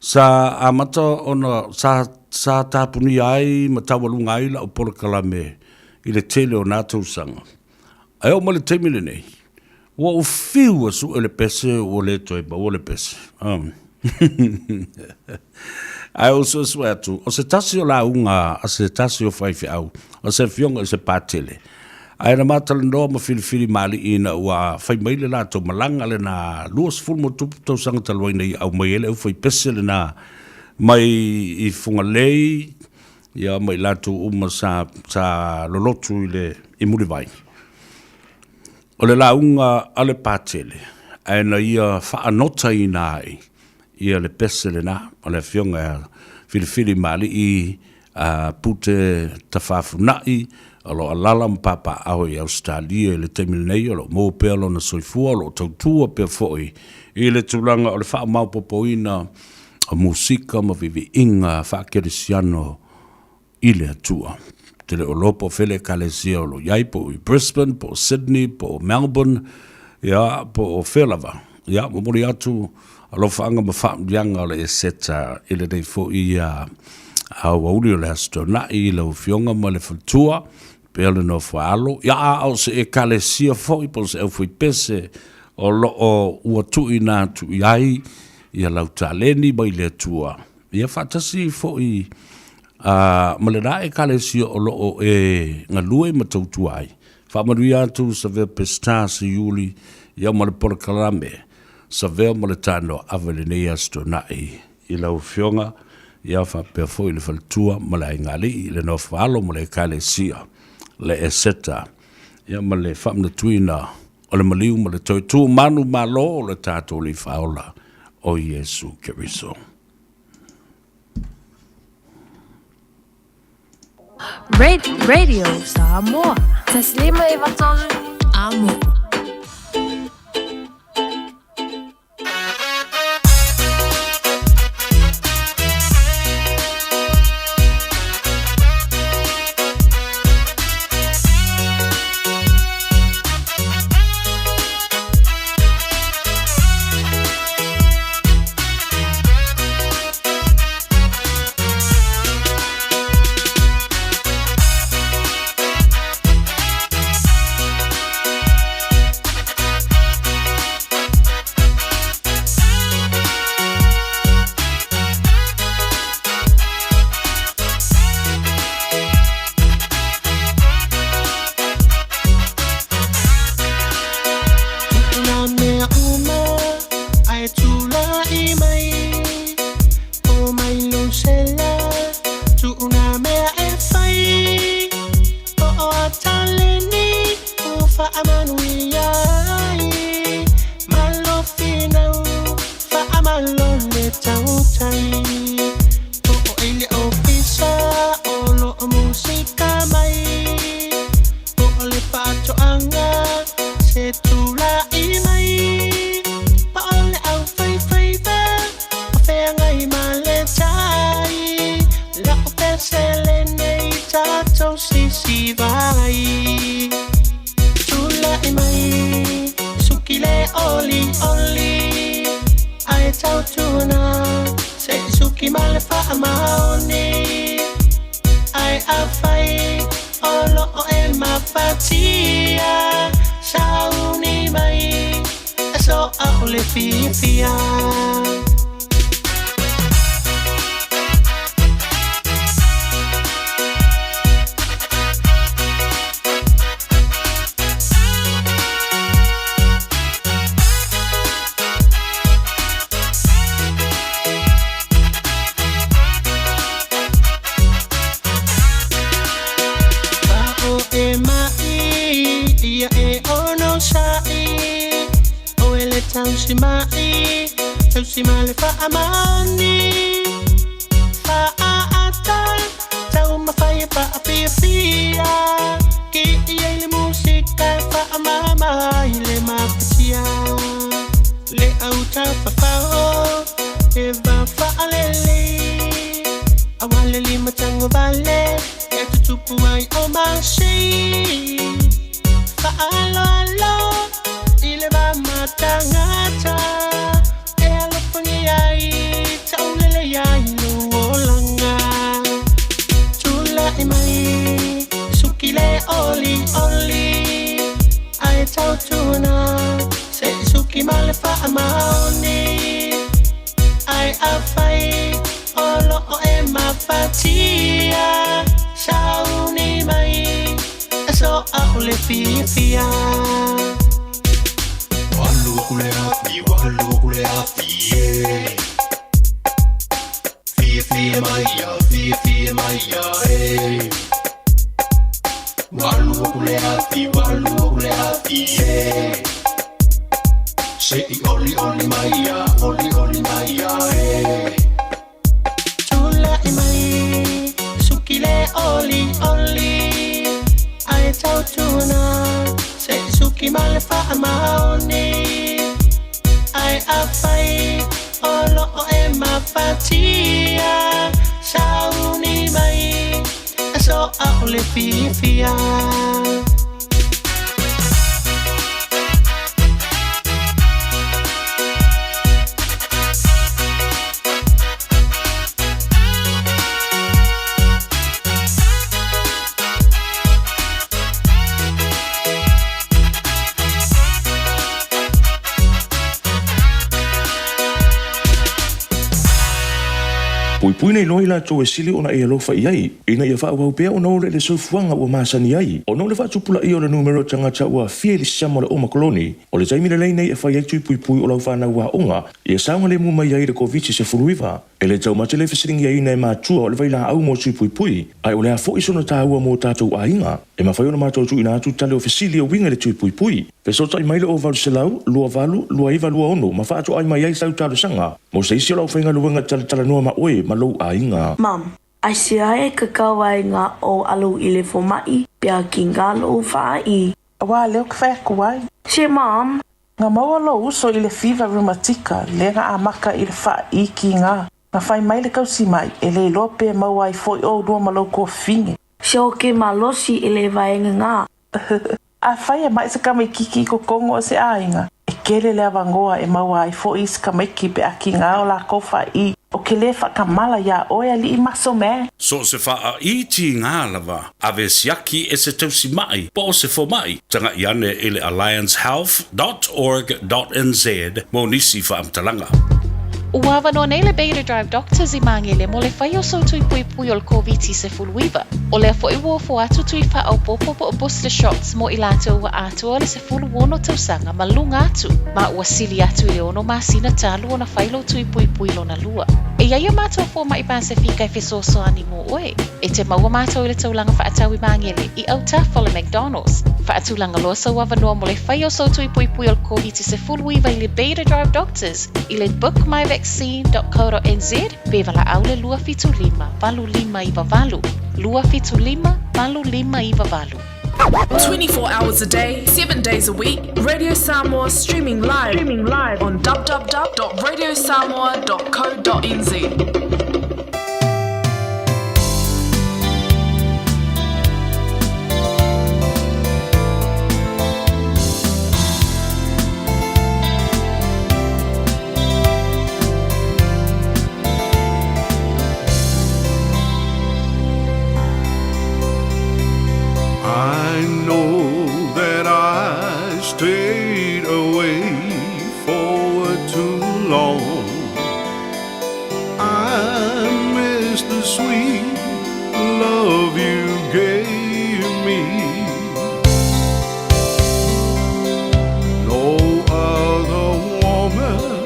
sa amata ona, sa, sa tapunia ai ma taualuga ai lau polokalame i le tele o na tausaga. Ae oo mai le taimi lenei, ua ou fiu e sue le pese ua le toe maua le pese. Ae ou suesue atu, o se tasi o lauga a se tasi o faifeau, o se afioga i se Patele, ae na ma talanoa ma filifili ma alii ina ua fai mai le latou malaga lena 20 ma tupu tausaga talu ai nei aumai ai le aufaipese lena mai i Fugalei, ia ma i latou uma sa, sa lolotu i le i Mulivai. O le lauga a le Patele, ae na ia faanotaina ai ia le pese lena o le afioga ia Filifilimalii a Pute Tafafunai, o lo o alaala ma papaaao i Ausetalia i le taimi lenei, o lo o maua pea lona soifua, o lo o tautua pea foi i le tulaga o le faamaopoopoina o musika ma viiviiga faakerisiano i le Atua. Ou te le o iloa po o fea le Ekalesia o lo o i ai, po o i Brisbane, po o Sydney, po o Melbourne, ia, po o fea lava. Ia, momoli atu alofaaga ma faamanuiaga o le Eseta i lenei foi aoauli o le Aso Toonai i lau Afioga ma le faletua, pea le nofo a alo. Ia, a o se Ekalesia foi po o se aufaipese o lo o ua tuuina atu i ai ia lau taleni mai le Atua, Ia faatasi foi ma lena Ekalesia o lo o e galue ma tautua ai. Faamanuia atu Savea Peseta Seiuli ia ma le polokalame Savea ma le Tanoa ave lenei Aso Toonai i lau Afioga ia faapea foi le faletua ma le aigaalii, le nofo alo ma le Ekalesia, le Eseta ia ma le faamanatuina. o le maliu ma le toe tu manumalo o le tatou Alii Faaola o Iesu Keriso. Radio Samoa. 153 Amo. Tuuna mea uma ae tulai mai O mai lou sela Tuuna mea e fai O o ataleni U faamanuia ai Malo finau Faamalo le tautai O o e le ofisa O lo o musika mai Po o le faatoaga se tulai mai Po o le aufaifaiva o feagai ma le tai La'u pese lenei tatou sisivai Tulai mai suki le olioli Ae tautuna se i suki ma le faamaoni Ae afai o lo o e mafatia Sauni mai aso a'ole fiafia. A o e mai ia e onosai O e le tausi mai tausi ma le faamaoni Faaata taumafai e faafiafia Ki'i ai le musika e faamama ai le mafatia Le au tafafao e va faalelei Aua le limatango vale e tutupu ai o masi Faaaloalo i le va matagata E alofagia ai taulelei ai lou olaga Tulai mai suki le olioli Ae tautuna se i suki ma le faamaoni Ae afai o lo o e mafatia Sauni mai aso a'ole fiafia. Ua alu aku le afi, ua alu aku le afi, e. Fiafia mai ia, fiafia mai ia, e. Ua alu aku le afi, ua alu aku le afi, e. Se i olioli mai ia, olioli mai ia, e. Tulai mai suki le olioli Ae tautuna se i suki ma le faamaoni Ae afai o lo o e mafatia Sauni mai aso a'ole fiafia. Puipui nei loa i latou e sili ona e alofa i ai, ina ia faaauau pea ona ola i le soifuaga ua masani ai. Ona o le faatupulaia o le numera o tagata ua aafia i le siama o le Omakoloni, o le taimi lelei nei e fai ai tui puipui o lau fanau aoga ia saogalemu mai ai i le Koviti-19. E le taumate le fesiligiaina e matua o le vailaau mo tui puipui, ae o le a foi sona taua mo tatou aiga? E mafai ona matou tuuina atu tali o fesili e uiga i le tui puipui. Fesootai mai le 0800 28 2926 ma faatoai mai ai sau talosaga mo se isi o le aufaigaluega e talatalanoa ma oe ma lou aiga. Mum, aisea e kakau ai nga o alu i le fomaʻi pea ki nga lou faaʻi? Aua lea ou te fai atu ai. Se Mum. Na maua lou uso i le fiva reumatika lea na amata i le faaʻi kiga. Na fai mai le tausi mai e le iloa pe maua ai foi oulua ma lou tuafafine. Se o ke malosi i le vaega nga. Afai e mai se tamaititi i totonu o se aiga, e tele le avanoa e maua ai foi isi tamaiti pe a tiga o lakou faaii. Ou te le faatamala iā oe alii muscle man. So o se faaii tiga lava, ave siaki e se tausimaʻi po o se fomaʻi. Tagaʻi ane i le alliancehealth dot org dot nz mo nisi faamatalaga. Ua avanoa nei le Beta Drive Doctors i Māngere mo le fai o sou tui puipui o le Koviti-19. O lea foi ua ofo atu tui faaopoopo po o booster shots mo i latou ua atoa le 16 tausaga ma luga atu, ma ua sili atu i le ono masina talu ona fai lou tui puipui lona lua. E i ai a matou fomai Pasefika e fesoasoani mo oe. E te maua matou i le taulaga faatau i Māngere, i autafa o le McDonald's. Faatulaga loa sou avanoa mo le fai o sou tui puipui o le Koviti-19 i le Beta Drive Doctors i le bookmyvaccine.co.nz pe valaau le 275 8598, 275 8598. 24 hours a day, 7 days a week, Radio Samoa streaming live, streaming live on www.radiosamoa.co.nz. I know that I stayed away for too long. I miss the sweet love you gave me. No other woman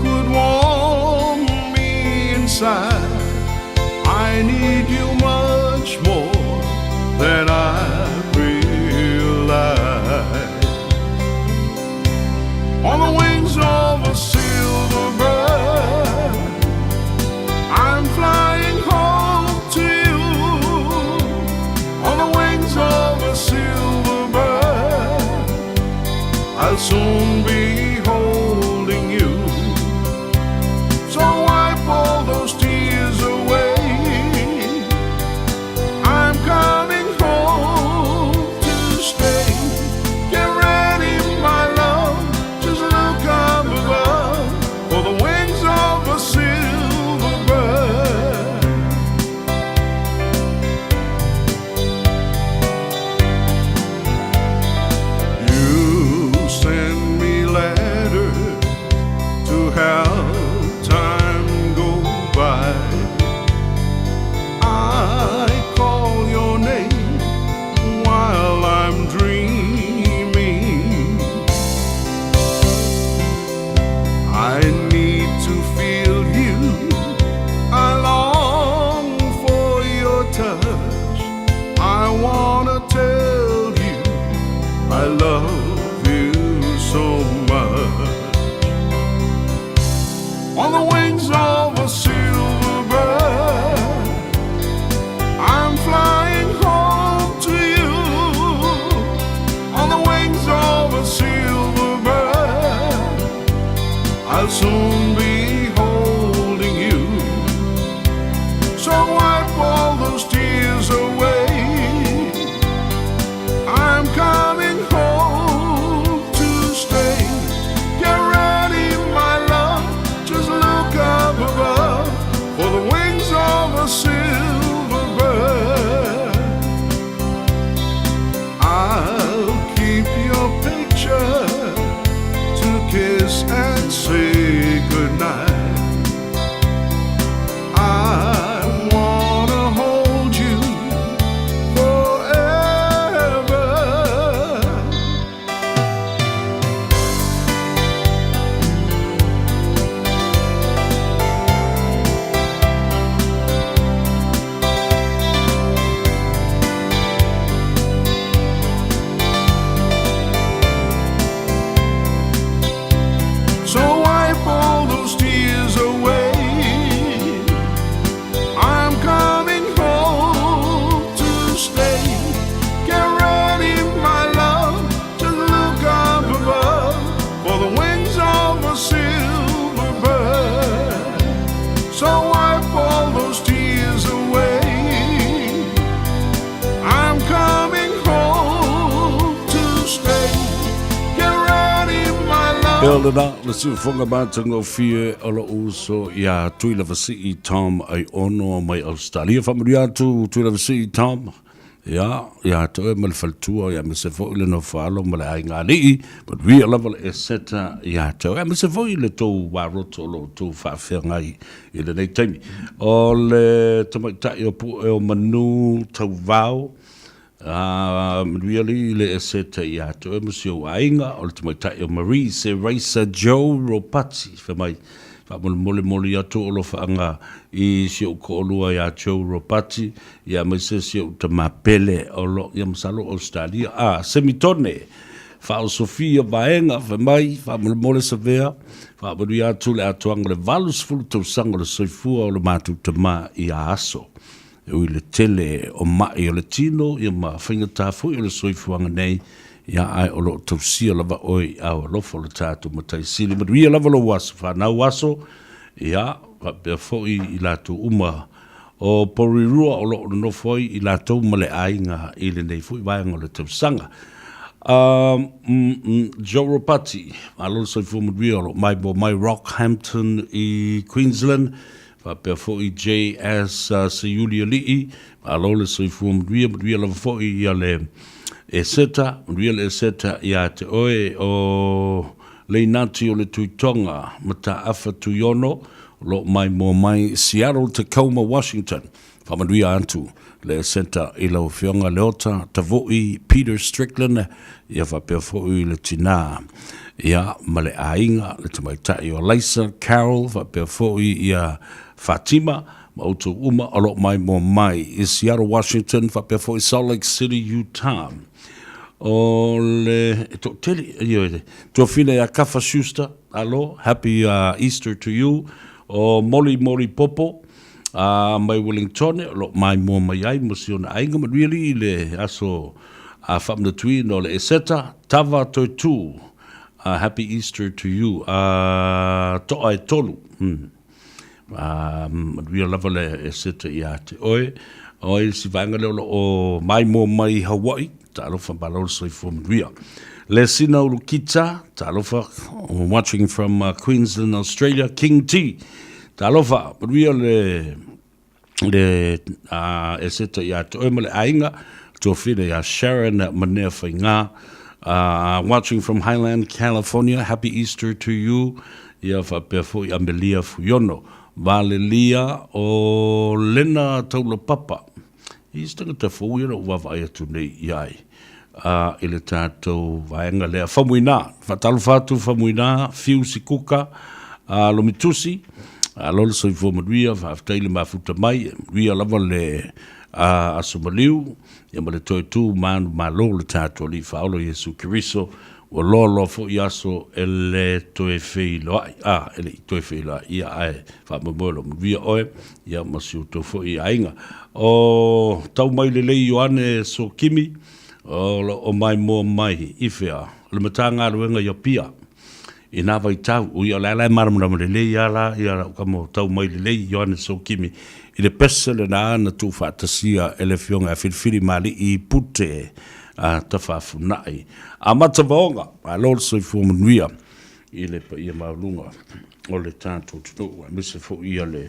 could warm me inside. I need you much more than I realize. On the wings of a silver bird, I'm flying home to you. On the wings of a silver bird, I'll soon be holding you. So wipe all those tears away. I'm coming home to stay. Get ready, my love. Just look up above for the wings of a silver bird. You send me letters to help time go by. I call your name while I'm dreaming. I need to feel you. I long for your touch. I wanna tell you I love you so much. On the wings of a silver bird, I'm flying home to you. On the wings of a silver bird, I'll soon be holding you. So wipe all those tears away. I'm coming home to stay. Get ready, my love. Just look up above for the wings of a silver bird. I'll keep your picture to kiss and say goodnight. Ea lena, le siufoga matagofie o lou uso ia Tuilavasii Tom Aiono mai Australia. Faamanuia atu Tuilavasii Tom. Ia, ia te oe ma le faletua, ia aemaise foi le nofoalo ma le aiga alii, manuia lava le Eseta ia te oe, aemaise foi le tou varoto o lo outou faafeagai i lenei taimi. O le tamaitai o Pue o Manu Tauvao, a manuia alii le Eseta ia te oe ma si ou aiga, o le tamaitai o Marie Seraisa Joe Ropati, fai mai, Faamolemole moli atu o alofaaga i si ou toalua ia Joe Ropati, ia aemaise si ou tama pele o lo ia masalo o Australia a Semitone faaosofia vaega fai mai faamolemole Savea faamanuia atu le atoaga o le 80 tausaga o le soifua o le matou tama ia Aso e ui le tele o mai o le tino ia ma faigata foi o le soifuaga nei ia ae o lo o tausia lava oe i ao alofa o le tatou Matai Sili manuia lava lou aso fanau aso ia faapea foi i latou uma O Porirua o lo o nonofo ai i latou ma le aiga i lenei foi vaega o le tausaga. Joe Ropati, malo le soifua manuia o lo o maimoa mai Rockhampton i Queensland, faapea foi JS Seiuli Alii, malo le soifua manuia, manuia lava foi ia le Eseta, manuia le Eseta ia te oe o Leinati o le Tuitoga, Mataafa Tuiono, o lo o maimoa mai Seattle, Tacoma, Washington. Faamanuia atu le Centre i lau Afioga Leota Tavui Peter Strickland, ia faapea foi le tina ia ma le aiga, le tamaitai o Alaisa Carroll, faapea foi ia Fatima ma outou uma o lo o maimoa mai i Seattle, Washington, faapea foi Salt Lake City, Utah. O le e toatele, ioe, tuafine ia Kafa Schuster, alo, happy Easter to you. O Moli Moli Popo, mai Wellingtone, o lo o maimoa mai ai mo si ona aiga manuia alii i le aso faamanatuina o le Eseta, Tava Toetū, happy Easter to you. Toa e tolu. Manuia lava le Eseta ia te oe. O ai si vaega lea o lo o maimoa mai i Hawaii, talofa malo le soifua manuia. Le Sina Ulukita, talofa, watching from Queensland, Australia, King T, talofa, manuia le le Eseta ia te oe ma le aiga, tuafine ia Sharon Manea Faigā, watching from Highland, California, happy Easter to you, ia faapea foi Amelia Fuiono, Valelia o Lena Taulapapa, i se tagata fou ia na ou vaavaai atu nei i ai i le tatou vaega lea. Faumuina, faatalofa atu Faumuina, Fiu Sikuka, Lomitusi, alo le soifua manuia, faafetai le mafuta mai, manuia lava le aso maliu, ia ma le toe tu manumalo le tatou Alii Faaola Iesu Keriso, Ua loaloa foi aso e le toe feiloai, a, e le i toe feiloai, ia, ae faamoemoe o lo o manuia oe, ia, ma si outou foi aiga. O tau mai lelei Ioane Sokimi, o lo o maimoa mai i fea? O le Matagaluega i Apia, i nā vaitau. Ui, o le a la e malamalama lelei lava la ia lau tama o tau mai lelei Ioane Sokimi i le pese lena na tuufaatasia e le Afioga ia Filifili Mali'i Pute a Tafafunai. Amata Vaoga, malo le soifua manuia i le paia maualuga o le tatou atunuu, aemaise foi ia le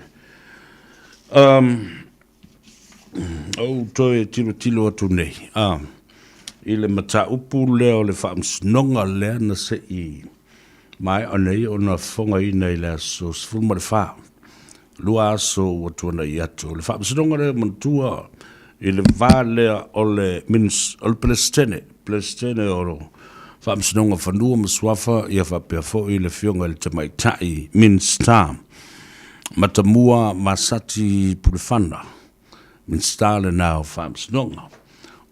ou toe tilotilo atu nei i le mataupu lea o le faamasinoga lea na se i maea nei ona fofogaina i le aso 14, lua aso ua tuanai atu. O le faamasinoga lea manatua i le va lea o le o le Peresetene, Peresetene o Faamasinoga Fanua ma Suafa, ia faapea foi le Afioga i le Tamaitai Minisita Matamua Masati Pulefana, Minisita lena o Faamasinoga.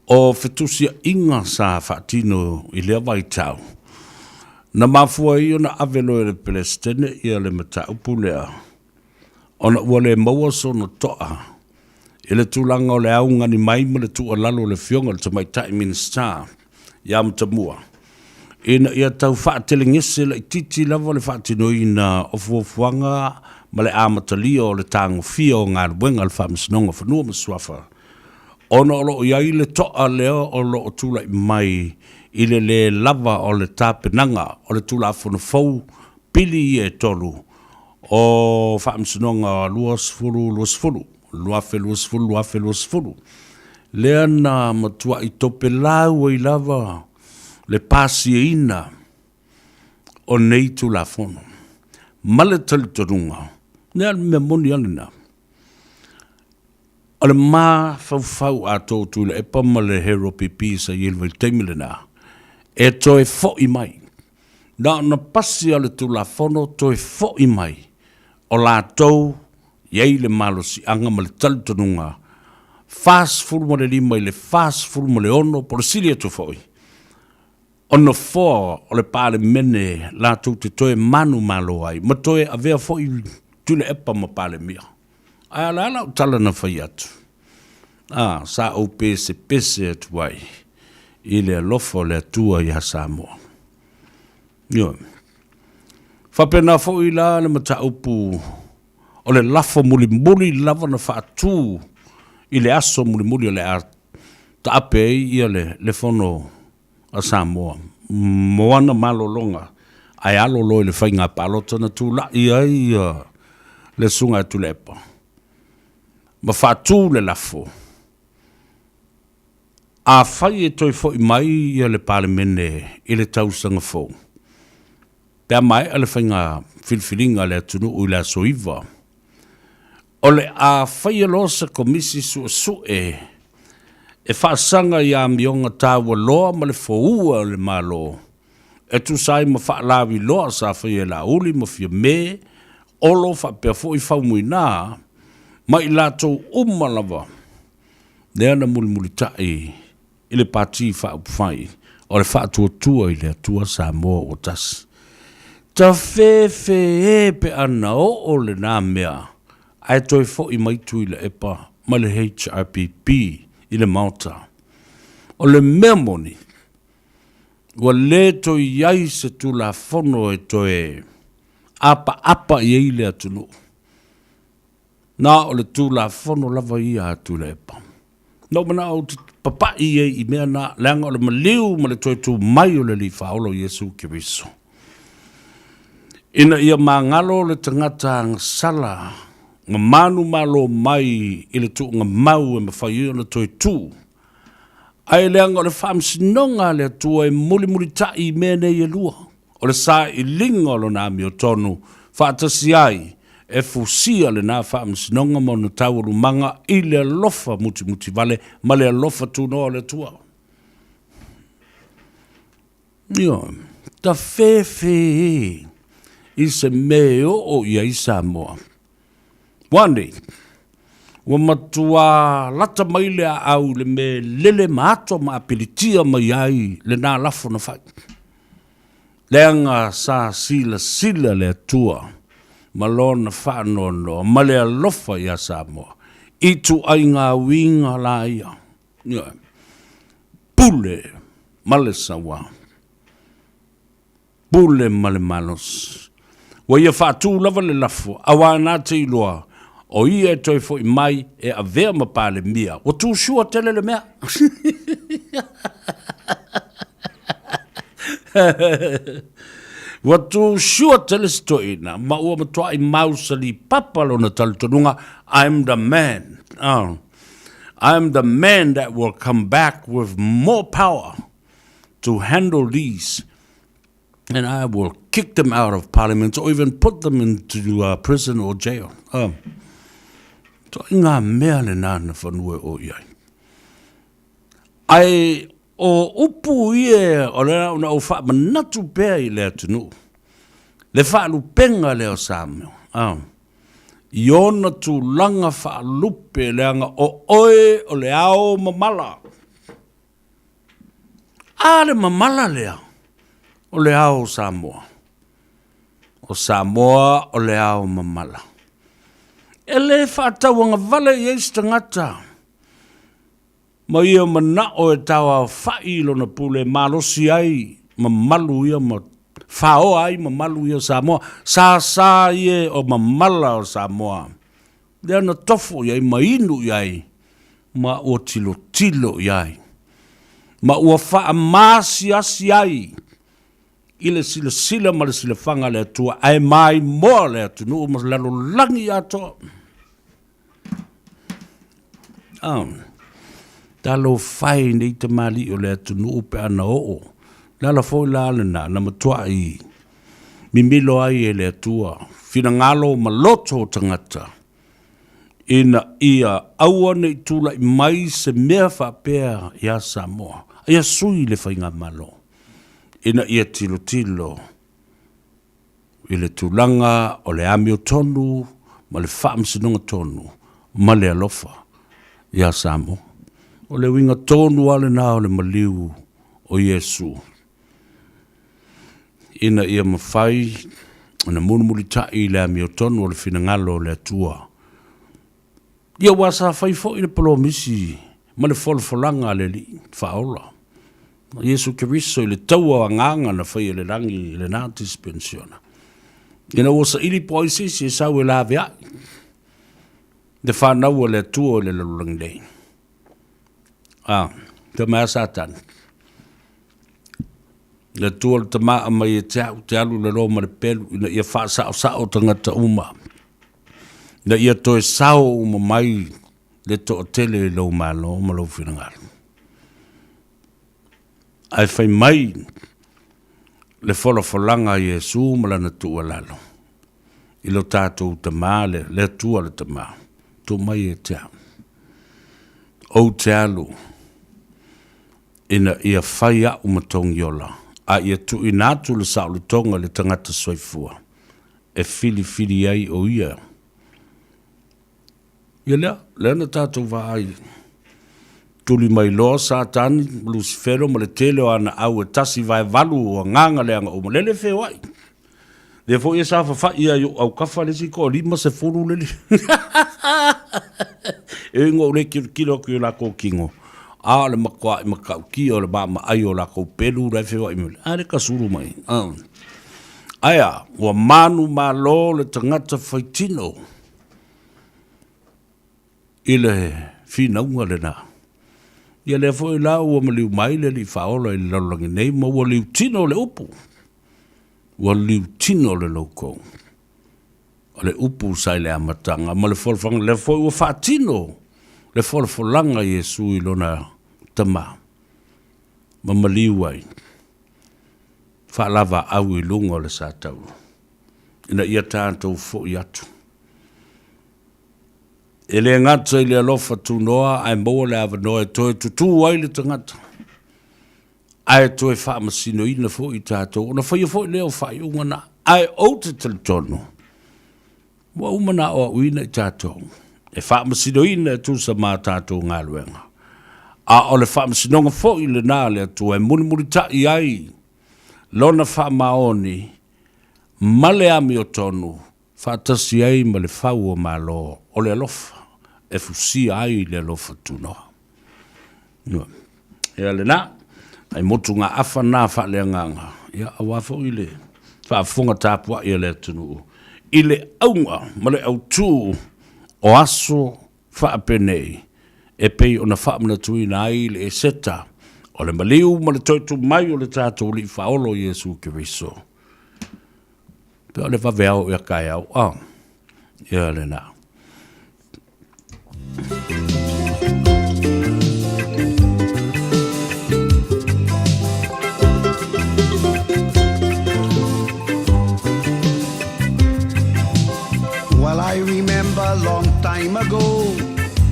O fetusiaiga sa faatino i lea vaitau, na mafua ai ona ave loa e le Peresetene ia le mataupu lea, ona ua le maua sona toa i le tulaga o le augani mai ma le tuualalo a le Afioga i le Tamaitai Minisita ia Matamua, ina ia tau faatelegese laitiiti lava le faatinoina o fuafuaga ma le amatalia o le tagofia o galuega a le Faamasinoga o Fanua ma Suafa, ona o lo o i ai le toa lea o lo o tulai mai. i le lē lava o le tapenaga o le Tulafono fou pili ia e tolu o Faamasinoga 2020, 2020, 2020, lea na matuai topelau ai lava le pasiaina o nei Tulafono. Ma le talitonuga, lea le mea moni lava lena, o le mafaufau atoa o Tuilaepa ma le HRPP sa i ai i le vaitaimi lena, e toe foi mai. Na ona pasi lava o le Tulafono toe foi mai o latou i ai le malosiaga ma le talitonuga 45 i le 46 po o le sili atu foi o nofoa o le Palemene latou te toe manumalo ai ma toe avea foi Tuilaepa ma Palemia. Ae o le a lau tala na fai atu? A, sa ou pesepese atu ai i le alofa o le Atua iā Samoa. Ioe. Faapena foi la le mataupu o le lafo mulimuli lava na faatu i le aso mulimuli o le a taape ai ia le, le fono a Samoa mo ana malologa ae alo loa i le faiga palota na tulai ai ia le Susuga ia Tuilaepa ma faatu le lafo, afai e toe foi mai ia le Palemene i le tausaga fou, pe a maea le faiga filifiliga a le atunuu i le aso 9, O le a faia loa se komisi suesue e faasaga i amioga taua loa ma le foua o le Malo e tusa ai ma faalawiloa sa faia e Laauli ma Fiame, Olo faapea foi Faumuina ma i latou uma lava lea na mulimulitai i le Pati Faaupufai o le Faatuatua i le Atua Samoa ua Tasi. Tafefee pe a na oo lena mea ae toe foi mai Tuilaepa ma le HRPP i le Maota. O le mea moni, ua le toe i ai se Tulafono e toe apaapa i ai le atunuu. Na o le Tulafono lava ia a Tuilaepa. Na ou manao ou te papai ai i mea na, leaga o le maliu ma le toe tu mai o le Alii Faaola o Iesu Keriso. Ina ia magalo le tagata agasala ma manumalo mai i le tuugamau e mafai ai ona toe tu, ae leaga o le faamasinoga a le Atua e mulimulitai i mea nei e lua. O le sailiga o lona amiotonu faatasi ai e fusia lena faamasinoga ma ona taualumaga i le alofa mutimutivale ma le alofa tunoa o le Atua. Ioe, tafefe i se mea e oo i ai Samoa. Ua nei, ua matuā lata mai le aau i le mea e lele ma ato ma apilitia mai ai lena lafo na fai. Leaga sa silasila le Atua ma Lona faanoanoa ma le alofa iā Samoa i ituaiga uiga la ia, ioe, pule ma le sauā. Pule ma le malosi. Ua ia faatu lava le lafo, auā na te iloa, o ia e toe foi mai e avea ma Palemia. Ua tu sure tele le mea. Ua tu sure tele si toeaina, ma ua matuai mausali papa lona talitonuga, I'm the man. Oh. I'm the man that will come back with more power to handle these and I will kick them out of parliament or even put them into uh, prison or jail. Um, to i ngā mea le nā na whanua o iai. Ai o upu ie o le na o wha manatu pea i le atunuu. Le whaalupenga lea o Samuel. Um, I ona tūlanga whaalupe leanga o oe o le ao mamala. A le mamala lea o le ao o Samoa. O Samoa o le ao mamala. E le faatauagavale i ai se tagata ma ia manao e tauaofa'i i lona pule e malosi ai mamalu ia ma faoa ai mamalu ia o Samoa. Sasa ia o mamala o Samoa. Lea na tofo i ai ma inu i ai ma ua tilotilo i ai. ma ua faamaasiasi ai i le silasila ma le silafaga a le Atua, ae maimoa le atunuu ma lalolagi atoa. Oh, talofa e i nei tamalii o le atunuu pe a na oo. Le ala foi la lena na matuai mimilo ai e le Atua finagalo ma loto o tagata ina ia aua ne i tulai mai se mea faapea iā Samoa, ia sui le faigamalo ina ia tilotilo i le tulaga o le amiotonu ma le faamasinoga tonu ma le alofa iā Samoa. O le uiga tonu lava lena o le maliu o Iesu ina ia mafai ona mulimulitai i le amiotonu o le finagalo o le Atua. Ia aua sa fai foi le polomisi ma le folafolaga a le Alii Faaola, o Iesu Keriso i le taua o agaga na faia i le lagi i lena disipensiona, ina ua saili po o ai se isi e sau e laveai le fanau a le Atua i le lalolagi nei. A, fai mai a Satani, Le Atua le Tama aumai ia te au, te alu i le loa ma le pelu, ina ia faasaosao tagata uma, ina ia toe sao uma mai le toatele i lou Malo ma lou finagalo. Ae fai mai le folafolaga a Iesu ma lana tuualalo i lo tatou Tama, le, le Atua le Tama, tuu mai ia te au. Ou te alu ina ia fai a'u ma togiola, a ia tuuina atu le saolotoga i le tagata soifua e filifili ai o ia. Ia lea, lea na tatou vaai, tuli mai loa Satani ma Lusifelo ma le tele o ana au e tasi vae valu o agaga leaga uma, lele feoai. Lea foi e safafa'i ai i o'u aukafa le isi toalima sefulu lele. E ui ina ou le tilotilo atu i o latou tino, a o le matua'i matautia o le maamaai o latou pelu la e feoa'i mai, a le tasulu mai. Ae a, ua manumalo le tagata faitino i le finauga lena. Ia lea foi la ua maliu mai le Alii Faaola i le lalolagi nei ma ua liutino le upu. Ua liutino le loukou. O le upu sa i le amataga ma le folafolaga, lea foi ua faatino le folafolaga a Iesu i lona Tama, ma maliu ai, faalavaau i luga o le satauro, ina ia tatou foi atu. E le gata i le alofa tunoa, ae maua le avanoa e toe tutū ai le tagata. Ae toe faamasinoina foi i tatou, ona faia foi lea o faaiuga na. Ae ou te talitonu, ua uma ona aoaoina i tatou e faamasinoina e tusa ma a tatou galuega. A o le faamasinoga foi lena a le Atua e mulimulitai ai Lona faamaoni ma le amiotonu faatasi ai ma le fau o Malo o le alofa e fusia ai le alofa tunoa. Ia lena, ai motugaafa na faaleagaga, ia aua foi le faafofoga tapuai a le atunuu i le auga ma le autū o aso faapenei e pei ona faamanatuina ai le Eseta o le maliu ma le toe tuu mai o le tatou Alii Faaolo Iesu Keriso. Pea o le vaveao ia taeao, a, ia lena. Well, I remember long time ago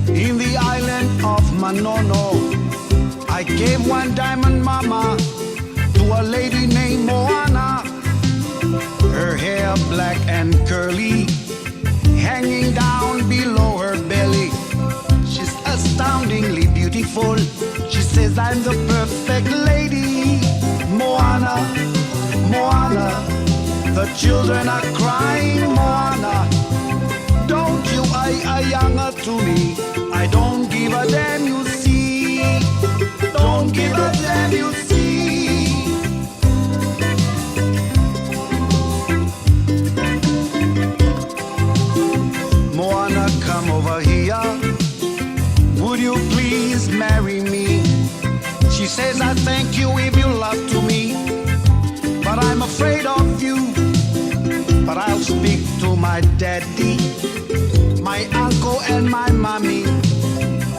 in the island of Manono, I gave one diamond mama to a lady named Moana. Her hair black and curly, hanging down below her belly. She's astoundingly beautiful. She says I'm the perfect lady. Moana, Moana, the children are crying, Moana. Don't you I ayanga to me. I don't give a damn, you see. Don't give a damn, you see. Moana, come over here. Would you please marry me? She Says I thank you if you love to me, but I'm afraid of you. But I'll speak to my daddy, my uncle and my mommy.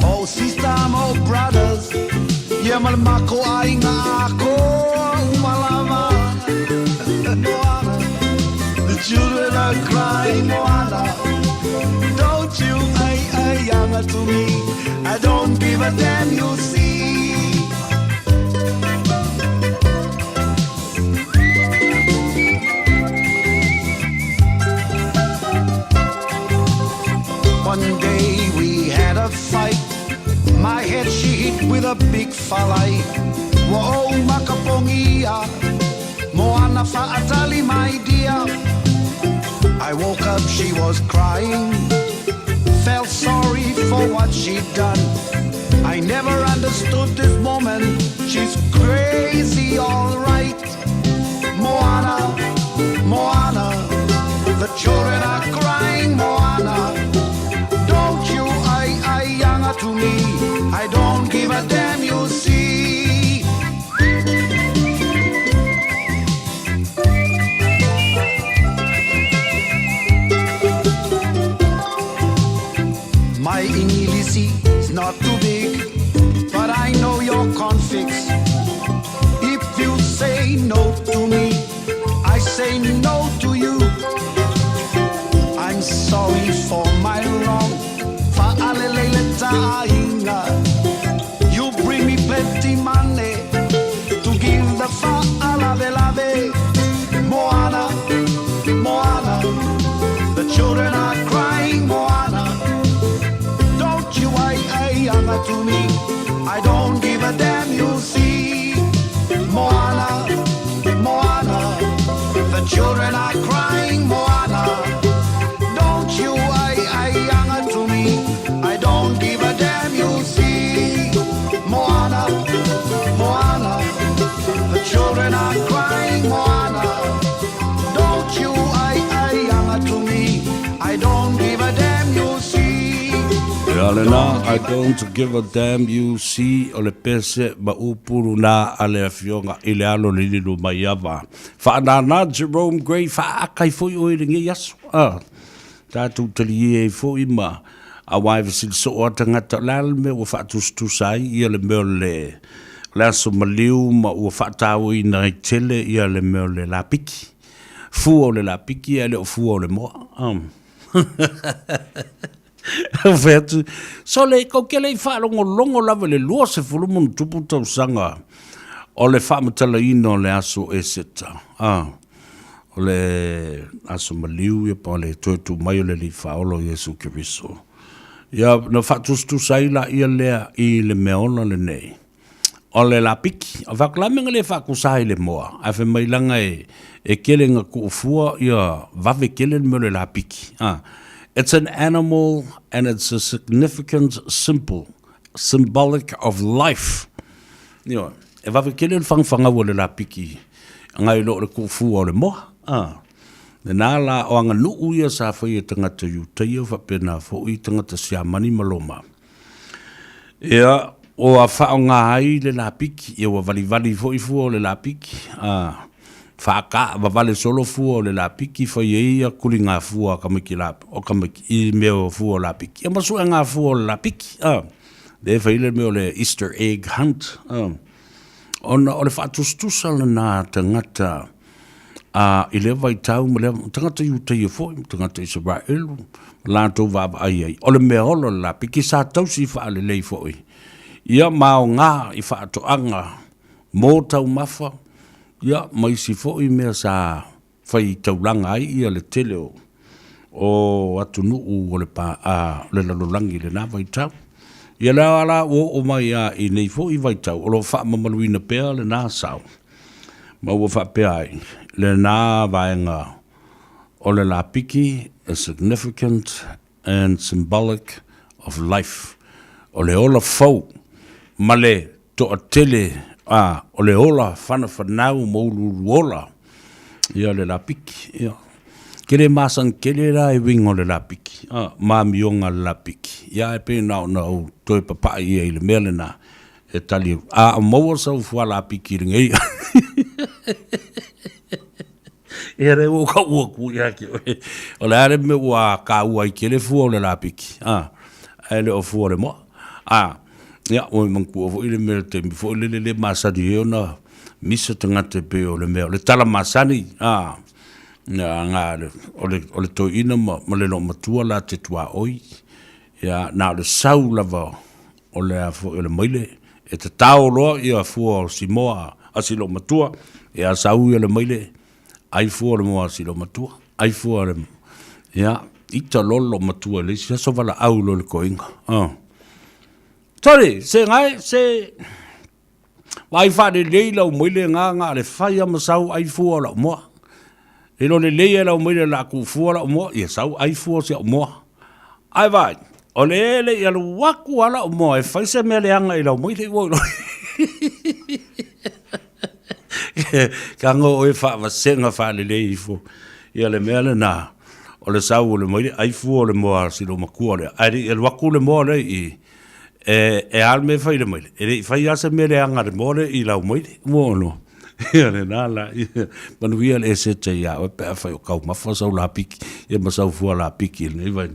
Oh sister, oh brothers, yeah malmako ay nga ako umalama. Moana, the children are crying, Moana. Don't you ay ay younger to me? I don't give a damn, you see. One day we had a fight. My head she hit with a big falai. Whoa, makapongia. Moana fa'atali, my dear. I woke up, she was crying. Felt sorry for what she'd done. I never understood this woman. She's crazy, all right. Moana, Moana. The children are crying, Moana. Don't you, I, younger to me. I don't give a damn, you see. My English is not too big, but I know your configs. If you say no to me, I say no to you. I'm sorry for my wrong. Fa'alelele ta'inga. You bring me plenty money to give the fa'alavelave. Moana, Moana, the children are crying, Moana. Don't you I, I, to me. I don't give a damn, you see. Moana, Moana, the children are crying, Moana. Don't you I, I, to me. I don't give a damn, you see. Moana, Moana, the children are crying, Moana. Don't you I, I, to me. I don't give a damn, you see. Ia lena, I don't give a damn you see, o le pese ma upu luna a le afioga i le alo le Lilo Maiava. Faanana Jerome Gray, faaaka ai foi oe i lenei aso. Ah, tatou talie ai foi ma aua e fesili soo a tagata, o le a le mea ua faatusatusa ai ia le mea o le le aso maliu ma ua faatauaina ai tele ia le mea o le lapiki. Fua o le lapiki ae le o fua o le moa. Ah. Fai atu, sole, kou te le i faalogologo lava i le 20 ma ona tupu tausaga o le faamatalaina o le aso Eseta, a, o le aso maliu ia po o le toe tuu mai o le Alii Faaola o Iesu Keriso. Ia, na faatusatusa ai laia lea i le mea ola lenei. O le lapiki, o fakalame nga le faakusa ai le moa, ae fai mai langa e, e kele nga kuufua ia vave kele le mea o le lapiki. Ah. It's an animal and it's a significant simple, symbolic of life. Ioe, e vave kele le fagafagau o le lapiki ngai lo le kuufua o le moa. Ah. Lena la o aganuu ia sa fai e tagata Iutaia faapena foi tagata Siamani ma Roma. Ia, ua faaaoga ai le lapiki, ia ua valivali foi fua o le lapiki, a, faakaavavale solo fua o le lapiki, fai ai ia kuligafua a tamaiti la, o tamaiti, i mea o fua o lapiki, ia ma suega fua o le lapiki, a, lea e fai le mea o le Easter egg hunt, a, ona o le faatusatusa lena a tagata, A i lea vaitau ma lea tagata Iutaia foi ma tagata Isaraelu, ma latou vaavaai ai, o le mea ola le lapiki sa tausi faalelei foi ia ma aoga i faatoaga mo taumafa, ia ma isi foi mea sa fai taulaga ai ia le tele o o atunuu o le pa, a, o le lalolagi i lena vaitau. Ia lea la ua oo mai lava i nei foi vaitau, o lo o faamamaluina pea lena sao. Ma ua faapea ai, lena vaega o le lapiki is significant and symbolic of life, o le ola fou ma le toatele, a, o le ola whanawhanau ma uluuluola, ia le lapiki, ia. Ke le masani tele la e uiga o le lapiki, a, ma amioga a le lapiki, ia e pei na ona ou toe papai ia i le mea lena. E tali, a maua sau fua lapiki i lenei. Ia lea ua kau atu ia te oe. O le a le mea ua kāua ai tele fua o le lapiki, a, ae le o fua o le moa. A, ia, ua manatua foi le mea le taimi foi lele le masani ai ona misa tagata e pei o le mea o le tala masani, a, na, o le, o le toeaina ma, ma le loomatua la te tuaoi, ia, na o le sau lava o le a foi o le maile, e tatao loa ia fua o si moa a si loomatua, ia sau ia le maile, ai fua o le moa a si loomatua, ai fua o le, ia, ita loa le loomatua i le isi aso valaau loa i le toeaina. Oh. Sorry, se gae, se vaai faalelei lau maile ga na o le fai lava ma sau ai fua o lau moa. E lo lelei e lau maile la ku fua lau moa, ia sau ai fua o si au moa. Ae vaai, o le e le i alu atu lava lau moa e fai se mea leaga i lau maile ua iloa. Tago oe faavasega faalelei ifo ia le mea lena o le sau o le maile ai fua o le moa a si loomatua lea. Ae le i alu atu le moa lea i i, e a le mea e fai i le maile? E le i fai lava se mea leaga a le moa lea i lau maile. Ua ono. Ia lena la, ia manuia le esete iā oe pe afai o taumafa sau lapiki, ia ma sau fua lapiki i lenei vaega.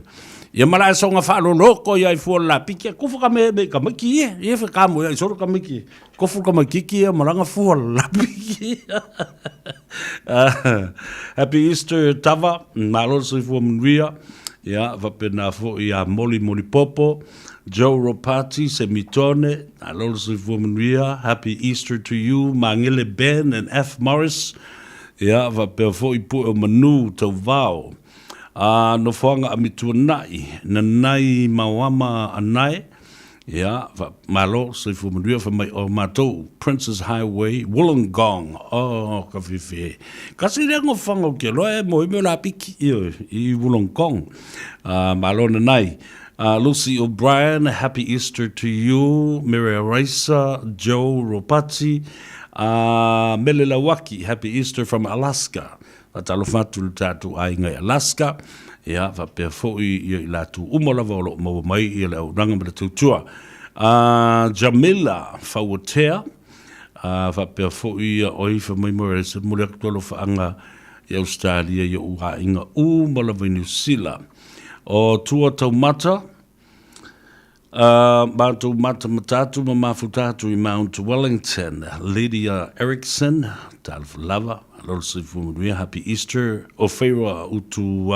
Ia ma la e soga faaloloko ia i fua o le lapiki, e kofu ka me me ka maiki ia, ia fe ka mo ia i solo ka maiki, kofu ka maikiki ia ma langa fua le lapiki. Happy Easter Tava, malo le soifua manuia, ia faapena foi ia Moli Moli Popo, Joe Ropati, Semitone, malo le soifua manuia, Happy Easter to you, Magele Ben and F Morris, ia faapea foi Pue o Manu, Tauvao, a Nofoaga Amituanai, Nanai Maoama Anae, ia, malo soifua manuia, fai mai o matou, Princes Highway, Wollongong, oh, ka fifi. Kasi lea nofoaga ou te iloa e moe mea o lapiki, ioe, i Wollongong. Malo Nanai. Lucy O'Brien, happy Easter to you, Mere Raisa, Joe Ropati, Mele Lauaki, happy Easter from Alaska. Faatalofa atu i le tatou aiga i Alaska, ia, faapea foi ia i latou uma lava o lo o maua mai ia le auaunaga ma le tautua. Jamila Fauatea, faapea foi ia oi fai mai mo e se momoli atu alofaaga i Ausetalia i ou aiga uma lava i Niu Sila. O Tua Taumata, Matou matamata atu ma mafuta atu i Mount Wellington, Lydia Erickson, talofa lava, malo le soifua manuia, Happy Easter, o Feiroa Utu,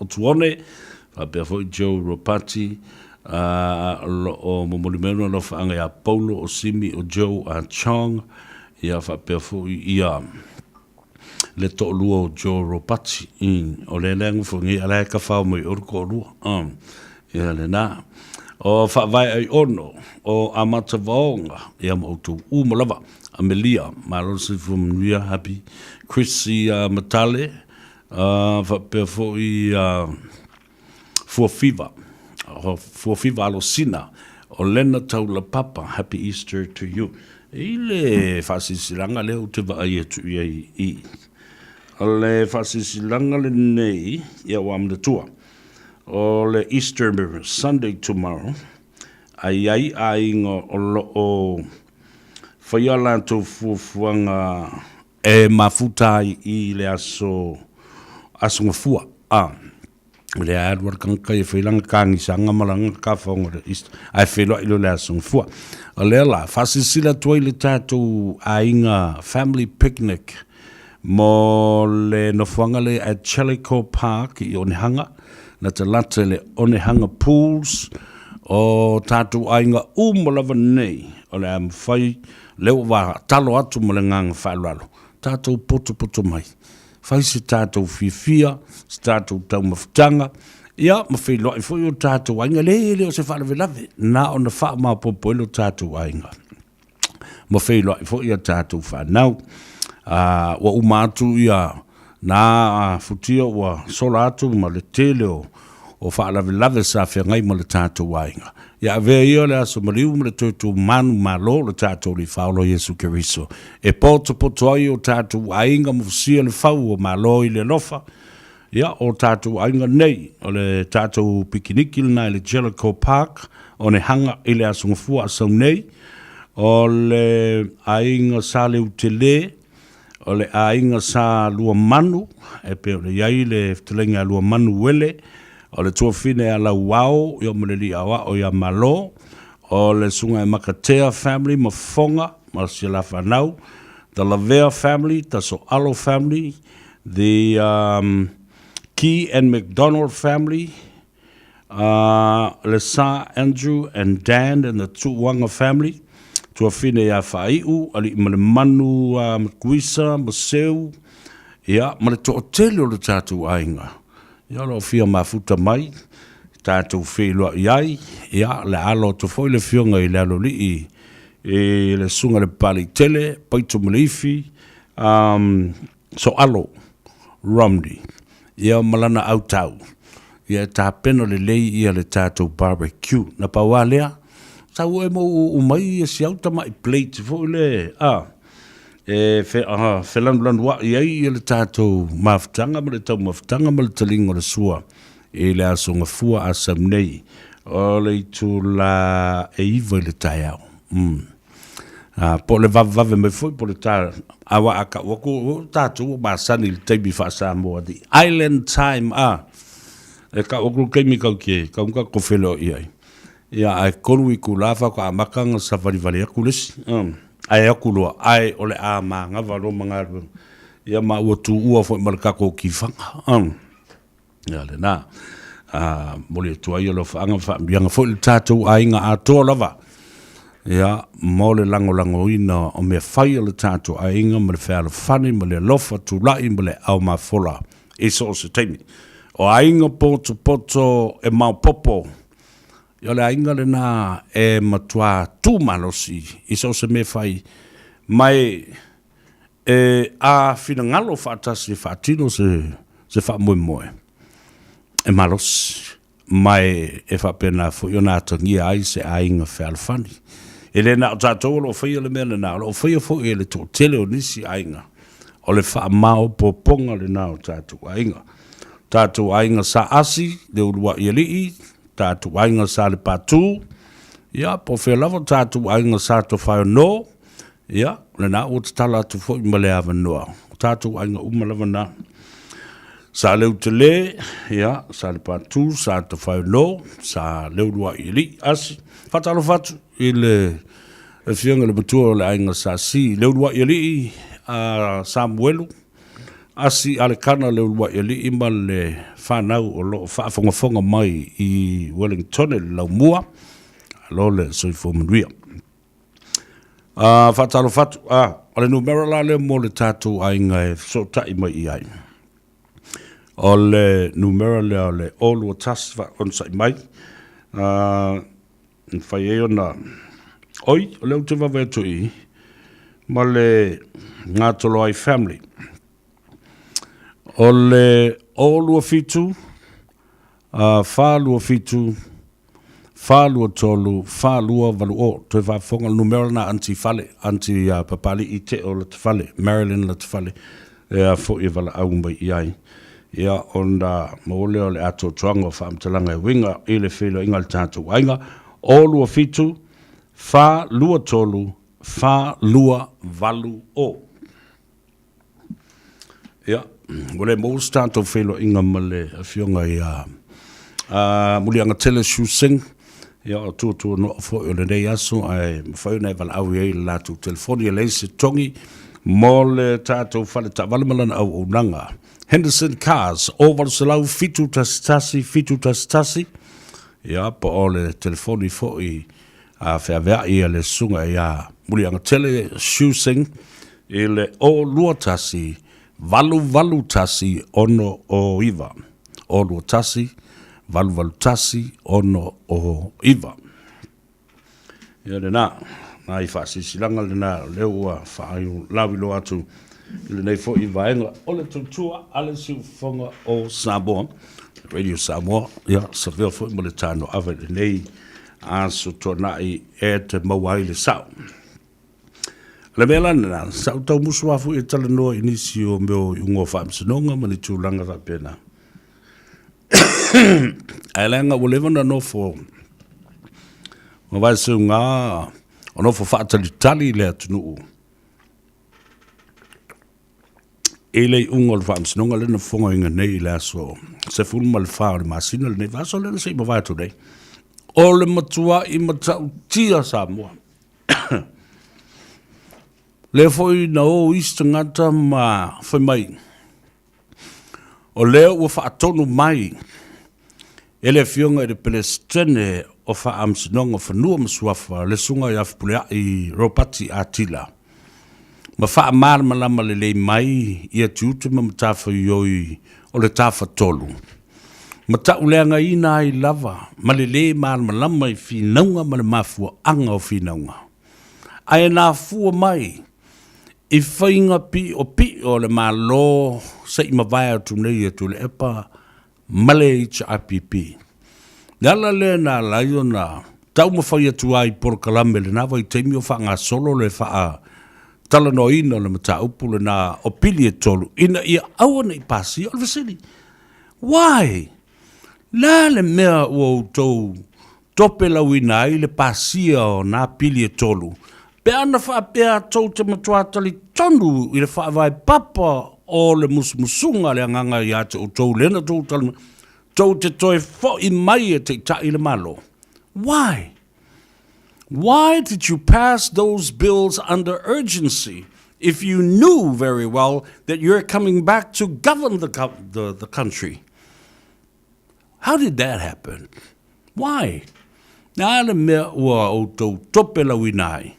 Utuone, faapea foi Joe Ropati, o lo o momoli mai lona alofaaga ia Paulo o Simi o Joe A Chong, ia faapea foi ia le toalua o Joe Ropati. O lea lea nofo nei, a la e kafao mai o le toalua. Ia lena. O Faavae Aiono, o Amata Vaoga, ia ma outou uma lava. Amelia, malo le soifua manuia, happy. Chrissy Matale, faapea foi Fuafiva, Fuafiva Alosina, o Lena Taulapapa, happy Easter to you. I le faasilasilaga lea ou te vaai atu i ai i O le faasilasilaga lenei, ia ua manatua, o le Easter Sunday tomorrow, a i ai aiga o lo o faia latou fuafuaga e mafuta ai i le aso aso Gafua, a lea alu a le tagata ia fai lana kagisaga ma lana kafaoga o le Easter, ae feiloai loa i le aso Gafua. O lea la, faasilasila atu ai le tatou aiga family picnic mo le nofoaga lea at Jellicoe Park i Onehanga, latalata i le Onehanga Pools, o tatou aiga uma lava nei o le a mafai Lea ua talo atu ma le agaga faaaloalo, tatou potopoto mai, fai se tatou fiafia, se tatou taumafataga, ia ma feiloai foi o tatou aiga. Leai, e le o se faalavelave, na ona faamaopoopo ai lo tatou aiga ma feiloai foi a tatou fanau. Ua uma atu ia na futia ua sola atu ma le tele o faalavelave sa feagai ma le tatou aiga. Ia avea ia le aso maliu ma le toe tumanu malo o le tatou Alii Faaola Iesu Keriso, e potopoto ai o tatou aiga ma fusia le fau o Malo i le alofa, ia, o tatou aiga nei, o le tatou pikiniki lena i le Jellicoe Park, Onehanga i le Aso Gafua a sau nei. O le aiga Sa Leutele, o le aiga Sa Luamanu, e pei ona i ai le fetalaiga ia Luamanu Uele, o le tuafine ia Lauao, ia ma le alii aoao ia Malo, o le susuga ia Makatea family ma Fofoga ma si a la fanau, the Lavea family, Tasoalo family, the um, Key and McDonald family, uh, le Sa Andrew and Dan and the Tuuanga family, tuafine ia Faaiu, alii ma le manu uh, Matuisa, Maseu, ia, ma le toatele o le tatou aiga. Ia, o lo o fia mafuta mai, tatou feiloai ai, ia, le alo atu foi le afioga i le Aloalii, i le susuga i le Papaliitele, Paito ma le Ifi, um, Soalo Romney, ia ma lana autau, ia e tapena lelei ia le tatou barbecue. Na pau lava lea, sau oe ma uu mai ia si au tamai plate foi le, a, e fe, a, felanulanuai ai ia le tatou mafutaga ma le taumafataga ma le taliga o le sua i le Aso Gafua a sau nei, o le itula e 9 i le taeao. Mm. A, po o le vavevave mai foi po o le ta, aua a kau atu, o tatou ua masani i le taimi faa-Samoa, the island time, a, e kau atu le taimi kau ke, kau ka kofelo i ai. Ia, ae kolu itula faatoa amata ona savalivali atu le isi, ae atu loa, ae o le a manava loa ma galuega. Ia ma ua tuua foi ma le tatou tifaga. Ia lena. A, momoli atu ai alofaaga ma faamanuiaga foi i le tatou aiga atoa lava. Ia, mo le lagolagoina o mea fai a le tatou aiga ma le fealofani ma le alofa tulai ma le ao mafola i so o se taimi. O aiga potopoto e maopopo, ia o le aiga lena e matua tu malosi i so o se mea fai, ma e E a finagalo faatasi e faatino se, se faamoemoe, e malosi, ma e, e faapena foi ona atagia ai se aiga fealofani. E le na o tatou o lo o faia le mea lena, o lo o faia foi e le toatele o nisi aiga, o le faamaopoopoga lena o tatou aiga. Tatou aiga Sa Asi, le Uluai Alii, tatou aiga Sa Lepatū, ia, po o fea lava tatou aiga Sa Tofaeono, Ia, o lena ua tatala atu foi ma le avanoa. O tatou aiga uma lava na. Sa Leutele, ia, sa Lepatū, sa Tafaeono, sa Leuluaialii, Asi. Faatalofa atu i le afioga i le matua o le aiga Sa Si, Leuluaialii, a Samuelu, Asi Alekana Leuluaialii ma le fanau o lo o faafogafoga mai i Wellington i le Laumua. Malo le soifua manuia. Faatalofa atu, o le numera la lea mo le tatou aiga e fesootai mai i ai. O le numera lea o le 021 faaonosai mai, e mafai ai ona, oi, o lea ou te vave atu i i, ma le Gatoloai family. O le 027, 427, 423, 4280. Toe faafofoga, o le numera lena Aunty Fale, Aunty Papali'i Teo Latafale, Marilyn Latafale, e a foi e valaau mai i ai. Ia, ona maua lea o le atoatoaga o faamatalaga e uiga i le feiloaiga a le tatou aiga, 027, 423, 4280. Ia, ua le maua se tatou feiloaiga ma le Afioga ia Muliagatele Shu Singh, ia o tuatuanoa foi o lenei aso, ae mafai ona e valaau i ai i le latou telefoni e leai se togi mo le tatou fale taavale ma lana auaunaga. Henderson Cars, 0800 711 711, ia, po o le telefoni foi a feaveai a le Susuga ia Muliagatele Shu Singh i le 021 881 69. 021 881 69. Ia lena, nai faasilasilaga lena o lea ua faalauiloa atu i lenei foi vaega o le tautua a le Siufofoga o Samoa, Radio Samoa, ia savea foi ma le tanoave i lenei Aso Toonai e te maua ai le sao. O le mea la lena, sa ou tau musu lava foi e talanoa i nisi o mea o iuga o faamasinoga ma ni tulaga faapena. Ae leaga ua leva ona nofo ma Vaeseuga. O nofo faatalitali le atunuu i le iuga o le faamasinoga lea na fofogaina nei i le aso 14 o le masina lenei vaiaso lea na se i mavae atu nei. O le matuai matautia Samoa. Lea foi na o isi tagata ma fai mai, o lea ua faatonu mai e le Afioga i le Peresetene o Faamasinoga o Fanua ma Suafa, le Susuga ia Fepuleai Ropati Atila, ma faamalamalama lelei mai ia tiute ma matafaioi o le Tafatolu, ma tauleagaina ai lava ma le lē malamalama i finauga ma le mafuaaga o finauga. Ae nafua mai i faiga piʻopiʻo a le Malo se i mavae atu nei e Tuilaepa ma le HRPP. Le ala lea na ala ai ona taumafai atu ai i polokalame i lena vaitaimi o faagasolo le faatalanoaina o le mataupu lena o pili e tolu ina ia aua ne i pasia. O le fesili, why? Le a le mea ua outou topelauina ai le pasia o nā pili e tolu, pe ana faapea tou te matua talitonu i le faavae papa o le musumusuga a le Agaga ia te outou lena tou talanoa, tou te toe foʻi mai e taitai le Malo. Why? Why did you pass those bills under urgency if you knew very well that you're coming back to govern the, the, the country? How did that happen? Why? Le a le mea ua outou topelauina ai?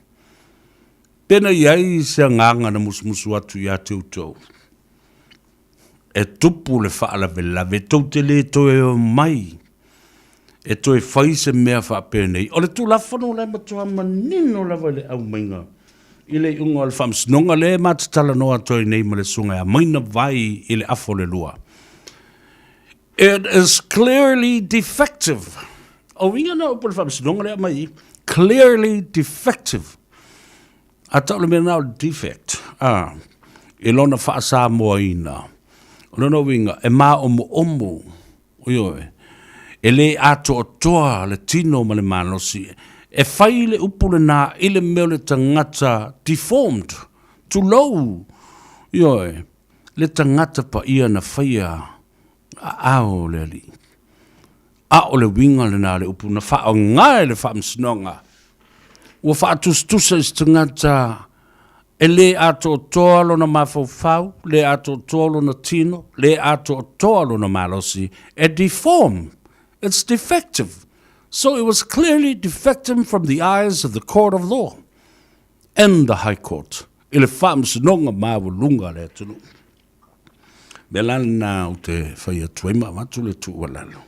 Pena i ai se agaga na musumusu atu ia te outou. E tupu le faalavelave, tou te le toe omai e toe fai se mea faapenei. O le Tulafono la e matua manino lava i le aumaiga i le iuga o le Faamasinoga lea e ma te talanoa atu ai nei ma le Susuga ia Maina Vai i le afa o le lua. It is clearly defective. O uiga na upu o le Faamasinoga lea aumai i, clearly defective. A tau le mea na o le defect, a, i lona faasamoaina. O lona uiga, e maomoomo, ioe, e le atoatoa le tino ma le malosi. E fai le upu lena i le mea o le tagata deformed, tulou, ioe, le tagata paia na faia aao o le Alii. A o le uiga lena o le upu na faaaoga e le Faamasinoga, ua faatusatusa i se tagata e le atoatoa lona mafaufau, le atoatoa lona tino, le atoatoa lona malosi, e deform, it's defective. So it was clearly defective from the eyes of the court of law and the High Court, i le Faamasinoga Maualuga a le atunuu. Mea la lena ou te fai atu ai ma avatu le tuualalo.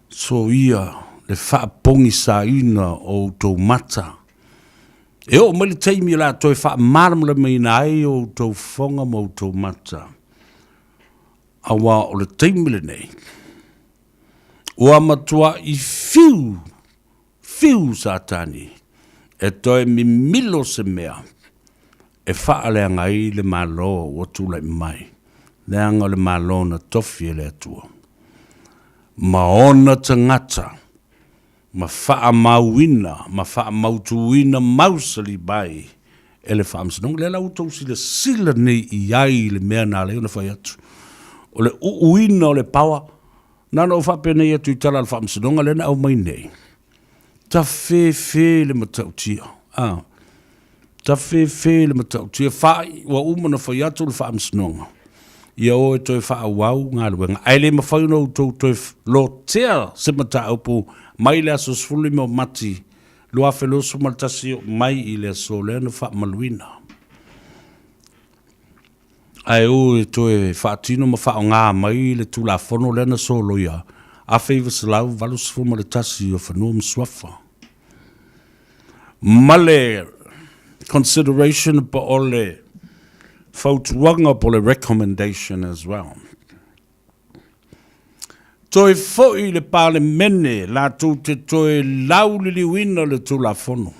Soia le faapogisaina o outou mata. E oo mai le taimi o le a toe faamalamalamaina ai o outou fofoga ma outou mata. Aua o le taimi lenei, ua matuai fiu Fiu Satani, e toe mimilo se mea e faaleaga ai le Malo ua tulai mai, leaga o le Malo na tofi e le Atua, ma ona tagata, ma faamauina ma faamautuina mausali mai e le Faamasinoga. Lea la ua outou silasila nei i ai i le mea na ala ai ona fai atu, o le uuina o le power. Na ona ou faapenei atu i tala a le Faamasinoga lea na aumai nei, tafefe le matautia, a, tafefe le matautia, faai, ua uma ona fai atu le Faamasinoga, ia o e toe faaauau galuega, ae le mafai ona outou toe lotea se mataupu mai le aso 15 o Mati 2021 e oo mai i le aso lea na faamaluina. Ae o e toe faatino ma faaaoga mai le Tulafono lea na soloia 1981 o Fanua ma Suafa ma le consideration po o le fautuaga po o le recommendation as well. Toe foi le Palemene latou te toe lauliliuina le Tulafono.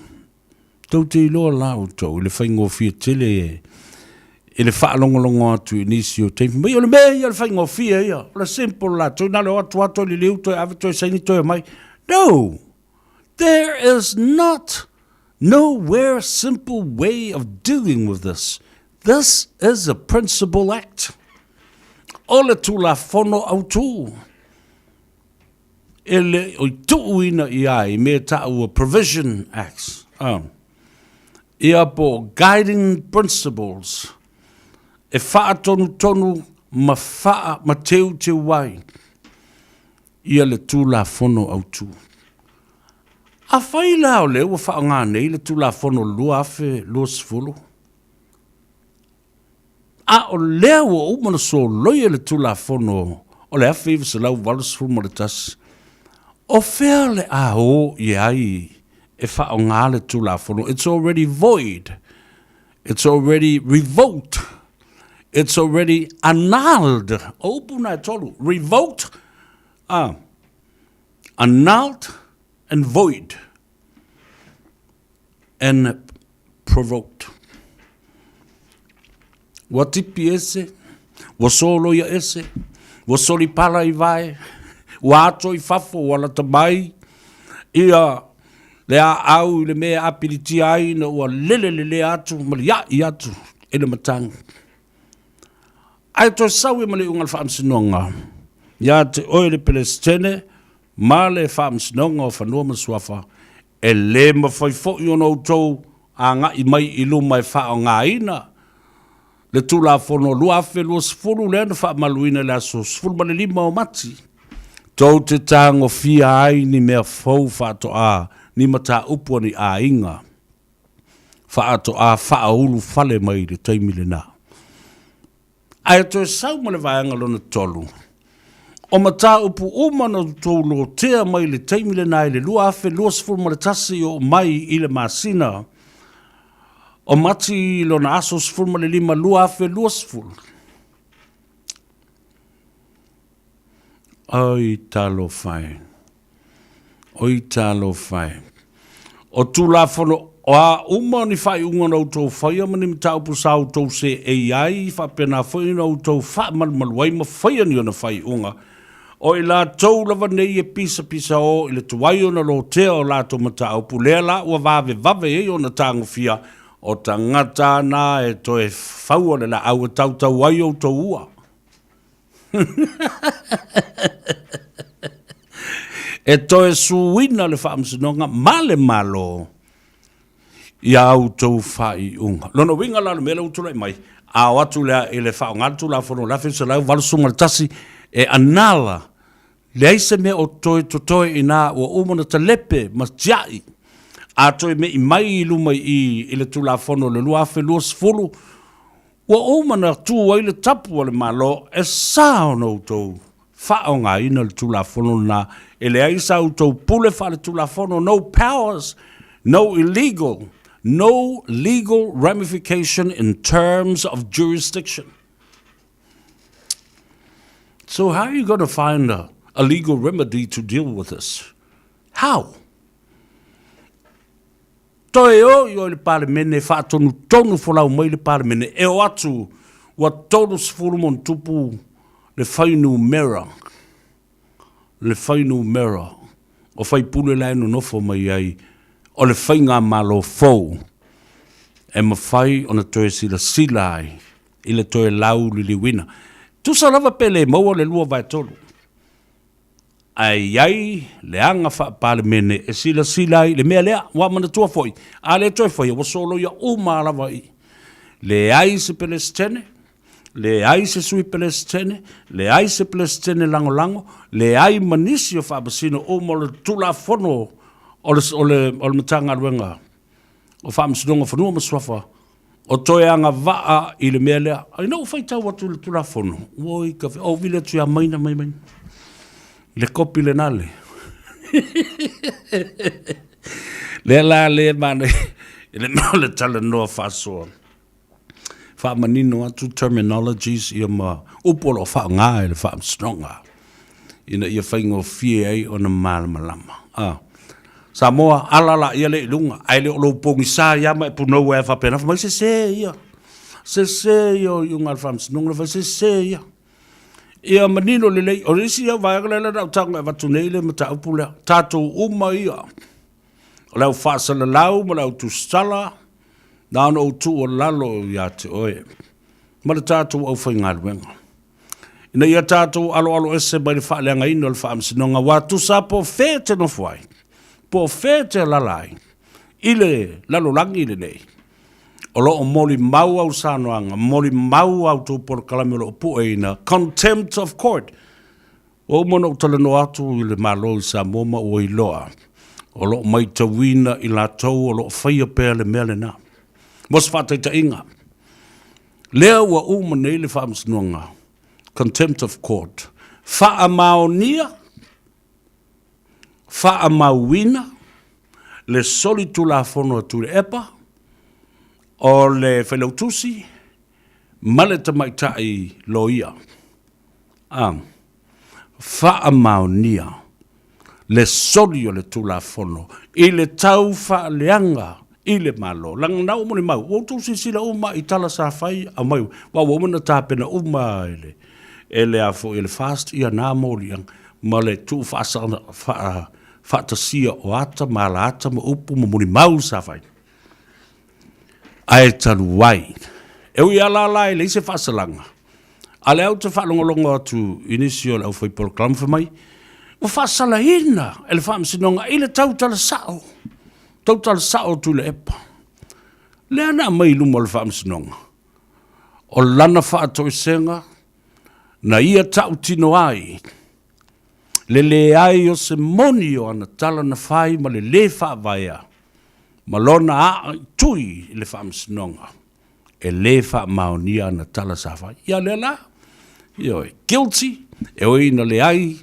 Tou te iloa la outou i le faigofie tele i le faalogologo atu i nisi o taimi mai, o le mea ia o le faigofie ia, o le simple latou, na o le o atu lava toe liliu, toe ave, toe saini, toe omai. No! There is not nowhere simple way of dealing with this. This is a principle act. O le Tulafono Autu e le o i tuuina i ai i mea taua Provision Acts, ia po o Guiding Principles e faatonutonu ma faa ma teuteu ai ia le Tulafono Autu. Afai la o lea ua faaaoga nei le Tulafono 2020, a o lea ua uma ona soloia le Tulafono o le 1981, o fea le a o i ai e faaaoga le Tulafono? It's already void. It's already revoked. It's already annulled. O upu na e tolu. Revoked, annulled and void. And provoked. Ua tipi ese, ua soloia ese, ua solipala i vae, ua ato i fafo, ua lata mai, ia le aau i le mea e apilitia ai ina ua lele lelea atu ma lia'i atu i le matagi. Ae toe sau ia ma le iuga o le Faamasinoga ia te oe le Pelesitene ma le Faamasinoga o Fanua ma Suafa, e le mafai foi ona outou agai mai i luma e faaaogaina le Tulafono 2020 lea na faamaluina i le aso 15 o Mati, tou te tagofia ai ni mea fou faatoa, ni mataupu a ni aiga faatoa faaulufale mai i le taimi lena. Ae toe sau ma le vaega lona tolu, o mataupu uma na outou lotea mai i le taimi lena i le 2021 i oo mai i le masina o Mati lona aso 15 2020. Oi talofa e. Oi talofa e. O Tulafono o a uma ni faaiuga na outou faia ma ni mataupu sa outou seei ai, faapena foi na outou faamalumalu ai ma faia ni ona faaiuga, o i latou lava nei e pisapisaō i le tuai ona lotea o latou mataupu, lea la ua vavevave ai ona tagofia, o tagata na e toe faua le laau e tautau ai outou ua. E toe suina le faamasinoga ma le Malo i a outou faaiuga. Lona uiga la o le mea lea ua tulai mai, a o atu lea i le faaaoga le Tulafono 1981 e anala, leai se mea o toe totoe i ina ua uma ona talepe ma tiai, a toe me'i mai i luma i i i le Tulafono o le 2020, Ua uma ona tu ai le tapu a le Malo e sa ona outou faaaogaina le Tulafono lena, e leai sa outou pule faaletulafono, no powers, no illegal, no legal ramification in terms of jurisdiction. So how are you going to find a, a legal remedy to deal with this? How? Toe o i o i le Palemene, faatonutonu folau mai le Palemene, e o atu ua 30 ma ona tupu le fuainumera, le fuainumera o faipule la e nonofo mai ai o le faigamalo fou e mafai ona toe silasila ai i le toe lauliliuina. Tusa lava pe le maua le 2/3. Ae i ai le aga faa-Palemene e silasila ai i le mea lea. Ua manatua foi, a le toe faia, ua soloia uma lava i. Leai se Pelesitene, leai se Sui Pelesitene, leai se Pelesitene Lagolago, leai ma nisi o Faamasino uma o le Tulafono o le, o le, o le Matagaluega o Faamasinoga o Fanua ma Suafa o toe agavaa i le mea lea. Ina ua faitau atu i le Tulafono, oi ka ou vili atu ia Maina mai mai. Le kopi lena le. Lea la le manaia i le mea o le talanoa faasoa. Faamanino atu terminologies ia ma upu o lo o faaaoga e le Faamasinoga ina ia faigofie ai ona malamalama. A. Samoa, ala laia lea i luga, ae le o lou pogisa ia ma e punou ai faapena, fai mai sese ia, sese ia o iuga a le Faamasinoga, fai sese ia. Ia manino lelei, o le isi ia vaega lea na ou tago e avatu nei le mataupu lea, tatou uma ia. O le au faasalalau ma le au tusitala, na ona ou tuualalo ia te oe ma le tatou aufaigaluega, ina ia tatou aloaloese mai le faaleagaina o le Faamasinoga, aua tusa po o fea e te nofo ai, po o fea e te alaala ai i le lalolagi lenei, o lo o molimau au saunoaga, molimau a outou polokalame o lo o pueina, contempt of court. Ua uma ona ou talanoa atu i le Malo i Samoa ma ua iloa o lo o maitauina i latou o lo o faia pea le mea lena. Mo se faataitaiga, lea ua uma nei le Faamasinoga, Contempt of Court, faamaonia, faamauina le solitulafono a Tuilaepa o le Failautusi ma le Tamaitai Loia. A. Faamaonia le soli o le Tulafono i le tau faaleaga i le Malo. Leaga na uma le mau, ua outou silasila uma i tala sa fai, aumai, aua ua uma ona tapena uma e le, e le a foi, e le FAST ia na moliaga ma le tuu faatasia o ata ma alaata ma upu ma molimau sa fai. Ae talu ai, e ui lava la la e leai se faasalaga, a o lea ou te faalogologo atu i nisi o le aufaipolokalame fai mai, ua faasalaina e le Faamasinoga i le tautala sao, tautala sao o Tuilaepa. Lea na aumai i luma o le Faamasinoga, o lana faatoesega na ia tautino ai le leai o se moni o ana tala na fai ma le lē faavaea ma lona aa i tui i le Faamasinoga e lē faamaonia ana tala sa fai. Ia lea la, ioe, guilty, e ui ina leai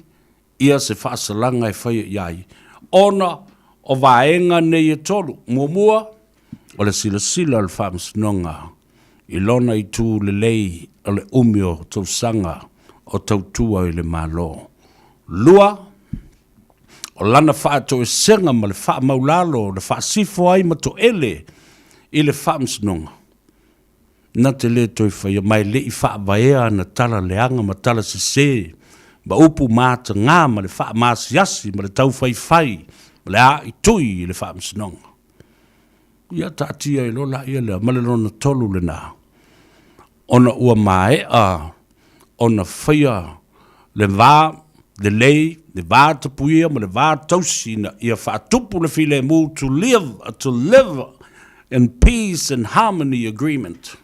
ia se faasalaga e faia i ai, ona o vaega nei e tolu. Muamua, o le silasila o le Faamasinoga i lona itu lelei o le umi o tausaga o tautua i le Malo. Lua, o lana faatoesega ma le faamaulalo na faasifo ai ma toele i le Faamasinoga, na te le toe faia ma e le i faavaea ana tala leaga ma tala sese ma upu mataga ma le faamaasiasi ma le taufaifai ma le aaitui i le Faamasinoga. Ia taatia ai loa laia lea ma le lona tolu lena, ona ua maea ona faia le va lelei, le va tapuia ma le va tausi ina ia faatupu le filemu to live, to live in peace and harmony agreement.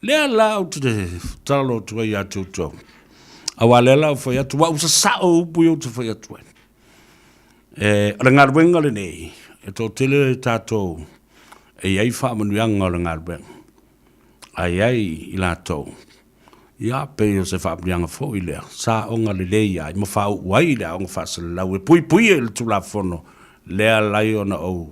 Lea la ou te tatalo atu ai ia te outou, aua lea la ua fai atu, ua ou sasao upu ia ou te fai atu ai. E, o le galuega lenei, e toatele tatou e i ai faamanuiaga o le galuega, a i ai i latou, ia, pei o se faamanuiaga foi lea, sa aoga lelei ai ma faauu ai le aoga faasalalau e puipuia i le Tulafono, lea lai ona ou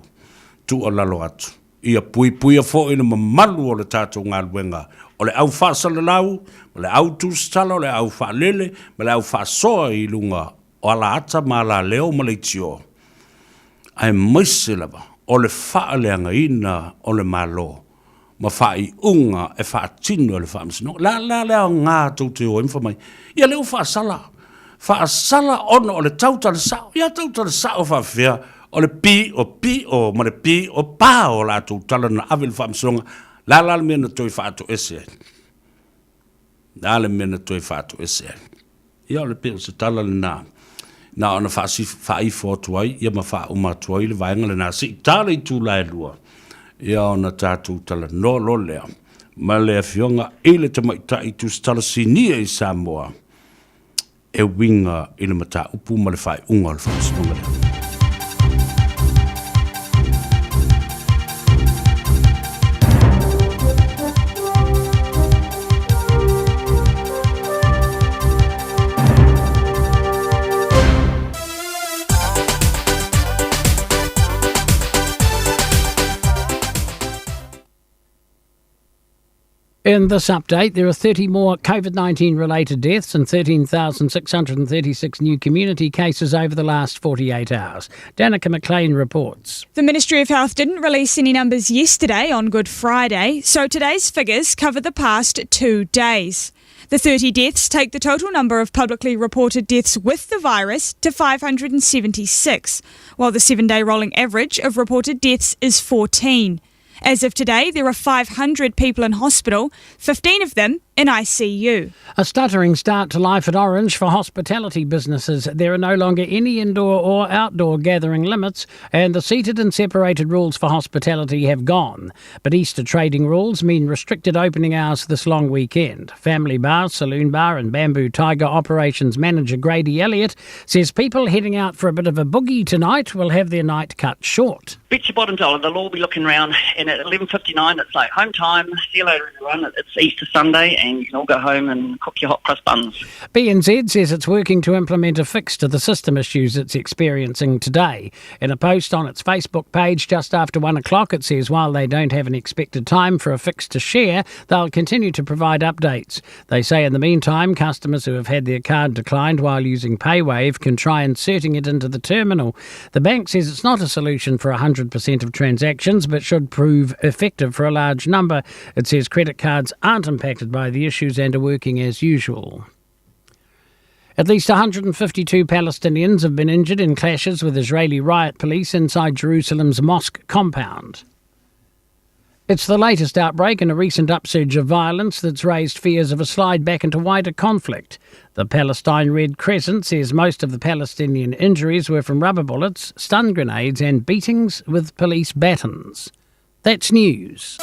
tuualalo atu. Ia puipuia foi le mamalu o le tatou galuega o le au faasalalau, ma le au tusitala, o le au faalele, ma le au faasoa i luga o alaata ma alaleo ma leitio, aemaise lava o le faaleagaina o le Malo ma faaiuga e faatino e le Faamasinoga. O le a la le aoga tou te o ai ma fai mai, ia lea ua faasala, faasala ona o le tautala sao. Ia tautala sao faapefea O le pi o pi o ma le pi o pa o latou tala na ave i le faamasinoga, le a la le mea na toe faatoese ai? Le a le mea na toe faatoese ai? Ia o le pei o se tala lena na ona faaifo atu ai ia ma faauma atu ai le vaega lena se i ta le itula e 2 ia ona tatou talanoa loa lea ma le Afioga i le Tamaitai Tusitala Sinia i Samoa e uiga i le mataupu ma le faaiuga o le Faamasinoga lea. In this update, there are 30 more COVID 19 related deaths and 13,636 new community cases over the last 48 hours. Danica McLean reports. The Ministry of Health didn't release any numbers yesterday on Good Friday, so today's figures cover the past two days. The 30 deaths take the total number of publicly reported deaths with the virus to 576, while the seven day rolling average of reported deaths is 14. As of today, there are 500 people in hospital, 15 of them in ICU. A stuttering start to life at Orange for hospitality businesses. There are no longer any indoor or outdoor gathering limits, and the seated and separated rules for hospitality have gone. But Easter trading rules mean restricted opening hours this long weekend. Family Bar, Saloon Bar, and Bamboo Tiger operations manager Grady Elliott says people heading out for a bit of a boogie tonight will have their night cut short. Bet your bottom dollar they'll all be looking round, and at 11.59 it's like home time, see you later everyone, it's Easter Sunday and you can all go home and cook your hot cross buns. BNZ says it's working to implement a fix to the system issues it's experiencing today. In a post on its Facebook page just after one o'clock, it says while they don't have an expected time for a fix to share, they'll continue to provide updates. They say in the meantime, customers who have had their card declined while using PayWave can try inserting it into the terminal. The bank says it's not a solution for 100% of transactions, but should prove effective for a large number. It says credit cards aren't impacted by the issues and are working as usual. At least 152 Palestinians have been injured in clashes with Israeli riot police inside Jerusalem's mosque compound. It's the latest outbreak in a recent upsurge of violence that's raised fears of a slide back into wider conflict. The Palestine Red Crescent says most of the Palestinian injuries were from rubber bullets, stun grenades, and beatings with police batons. That's news.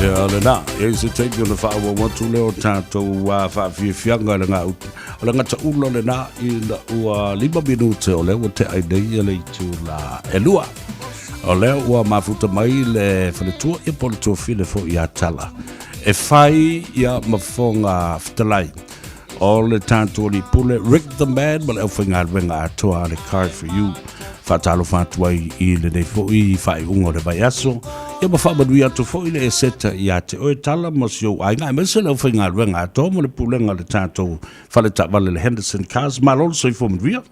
Ia lena, ia i se taimi o le faaauau atu lea o tatou faafiafiaga i le gauta, o le gataula lena ina ua 5 minute o lea ua tea ai nei le itula e 2. O lea ua mafuta mai le faletua ia po o le tuafile foi ia Tala e fai ia ma fofoga fetalai o le tatou alii pule Rick the Man ma le aufaigaluega atoa a le Car for You. Faatalofa atu ai i lenei foi faaiuga o le vaiaso ia ma faamanuia atu foi le Eseta ia te oe Tala ma si ou aiga aemaise le aufaigaluega atoa ma le pulega o le tatou fale taavale le Henderson Cars. Malo le soifua manuia.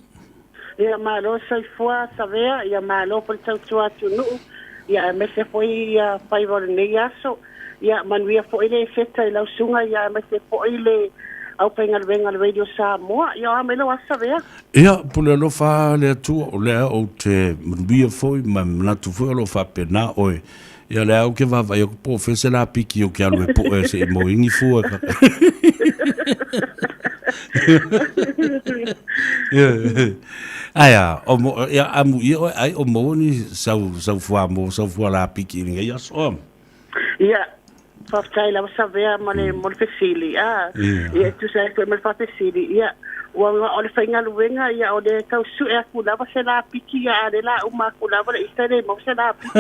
Ia malo soifua Savea, ia malo foi le tautua atunuu, ia aemaise foi ia faiva o lenei aso. Ia manuia foi le Eseta i lau susuga, ia aemaise foi le aufaigaluega a le Radio Samoa. Ia o a mai lou aso Savea? Ia, pule alofa le Atua, o lea ou te manuia foi ma manatu foi o lo o faapena oe. Ia lea ou ke vaavaai atu po o fea se lapiki o ke alu e poe se i moingi fua. Aia, o mo, ia amu ia oe ai o mo ni sau sau fua mo sau fua lapiki i lenei aso. Ia, faafetai lava Savea ma le mo le fesili. Ah, ia e tusa ai foi ma le faafesili. Ia, ua o le faigaluega ia o le tau sue atu lava se lapiki ia a le la uma atu lava le ita le maua se lapiki.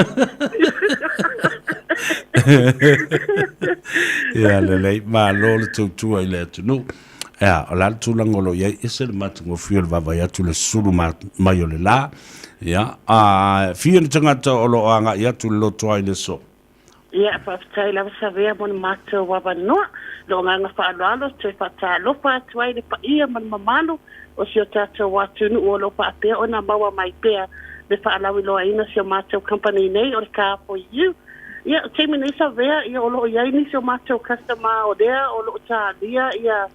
Ia lelei, malo le tautua i le atunuu. Ia, o le a le tulaga o lo o i ai, ese le matagofie o le vaavaai atu le sulu mai o le la. Ia, a fia ni tagata o lo o agai atu i le lotoa i le aso? Ia, faafetai lava Savea mo le matou avanoa. Lou agaga faaaloalo toe faatalofa atu ai i le paia ma le mamalu o si o tatou atunuu o lo o faapea ona maua mai pea le faalauiloaina o si o matou company nei o le Car For You. Ia, o taimi nei Savea, ia o lo o i ai nisi o matou customer o lea o lo o talia ia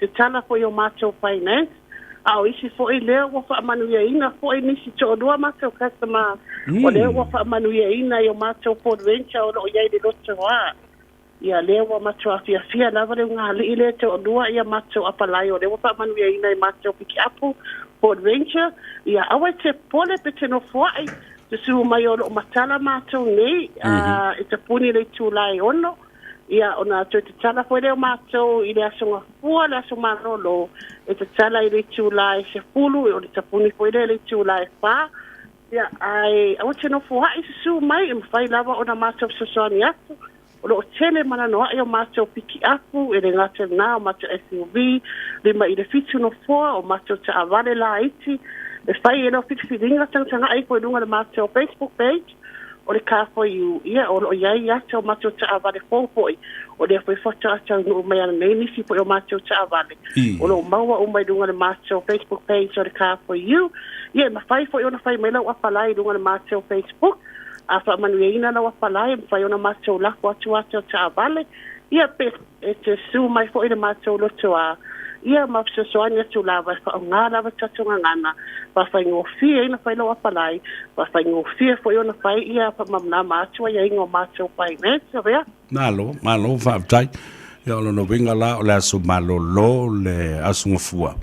se tala foi o matou finance, a o isi foi lea ua faamanuiaina foi nisi toalua matou customer o lea ua faamanuiaina i o matou Ford Ranger o lo o i ai i le lotoa. Ia, lea ua matua fiafia lava le ugaalii lea toalua ia matou apalai o lea ua faamanuiaina i matou pikiapu Ford Ranger. Ia, aua e te popole pe te nofoai, susu mai o lo o matala matou nei e tapuni i le itula e 6. Ia, ona toe tatala foi lea o matou i le Aso Gafua, le Aso Malolo, e tatala i le itula e 10, o le tapuni foi lea i le itula e 4. Ia, ae aua te nofoaʻi, susu mai, e mafai lava ona matou fesoasoani atu. O lo o tele ma nanoaʻi o matou pikiapu, e le gata i lena, o matou SUV, 5 i le 7 nofoa, o matou taavale laiti, e fai e lau filifiliga, tagatagai ifo i luga o le matou Facebook page, o le Car For You, ia, o lo o i ai ata o matou taavale fou foi, o lea foi faatoa taunuu mai ana nei nisi foi o matou taavale, o lo o maua uma i luga o le matou Facebook page o le Car For You. Ia, e mafai foi ona fai mai lau apalai i luga o le matou Facebook, a faamanuiaina lau apalai, e mafai ona matou lafo atu ata o taavale, ia, pe e te susu mai foi i le matou lotoa, ia ma fesoasoani atu lava e faaaoga lava tatou gagana, faafaigofie ai ona fai lau apalai, faafaigofie foi ona fai ia faamalamalama atu aiaiga o matou finance. Avea. Malo, malo faafetai. Ia o lona uiga la o le aso malolo le Aso Gafua.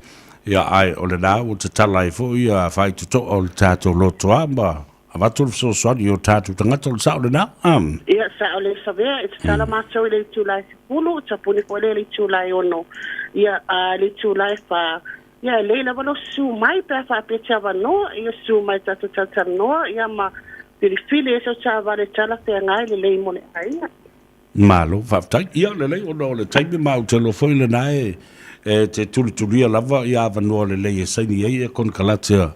Ia ae o lena ua tatala ai foi ia faitotoa o le tatou lotoa ma Avatu le fesoasoani i o tatou tagata, o le sao lena? Um. Ia, sao le Savea, e tatala matou i le itula e 10, tapuni foi lea i le itula e 6, ia, a le itula e 4, ia, e lelei lava lou susu mai pe a faapea te avanoa, ia susu mai tatou talatalanoa, ia, ma filifili ai sau taavale e talafeagai lelei mo le aiga. Malo, faafetai. Ia, lelei, ona o le taimi ma ou te iloa foi lena e, e te tulitulia lava ia avanoa lelei e saini ai ia konekarate a,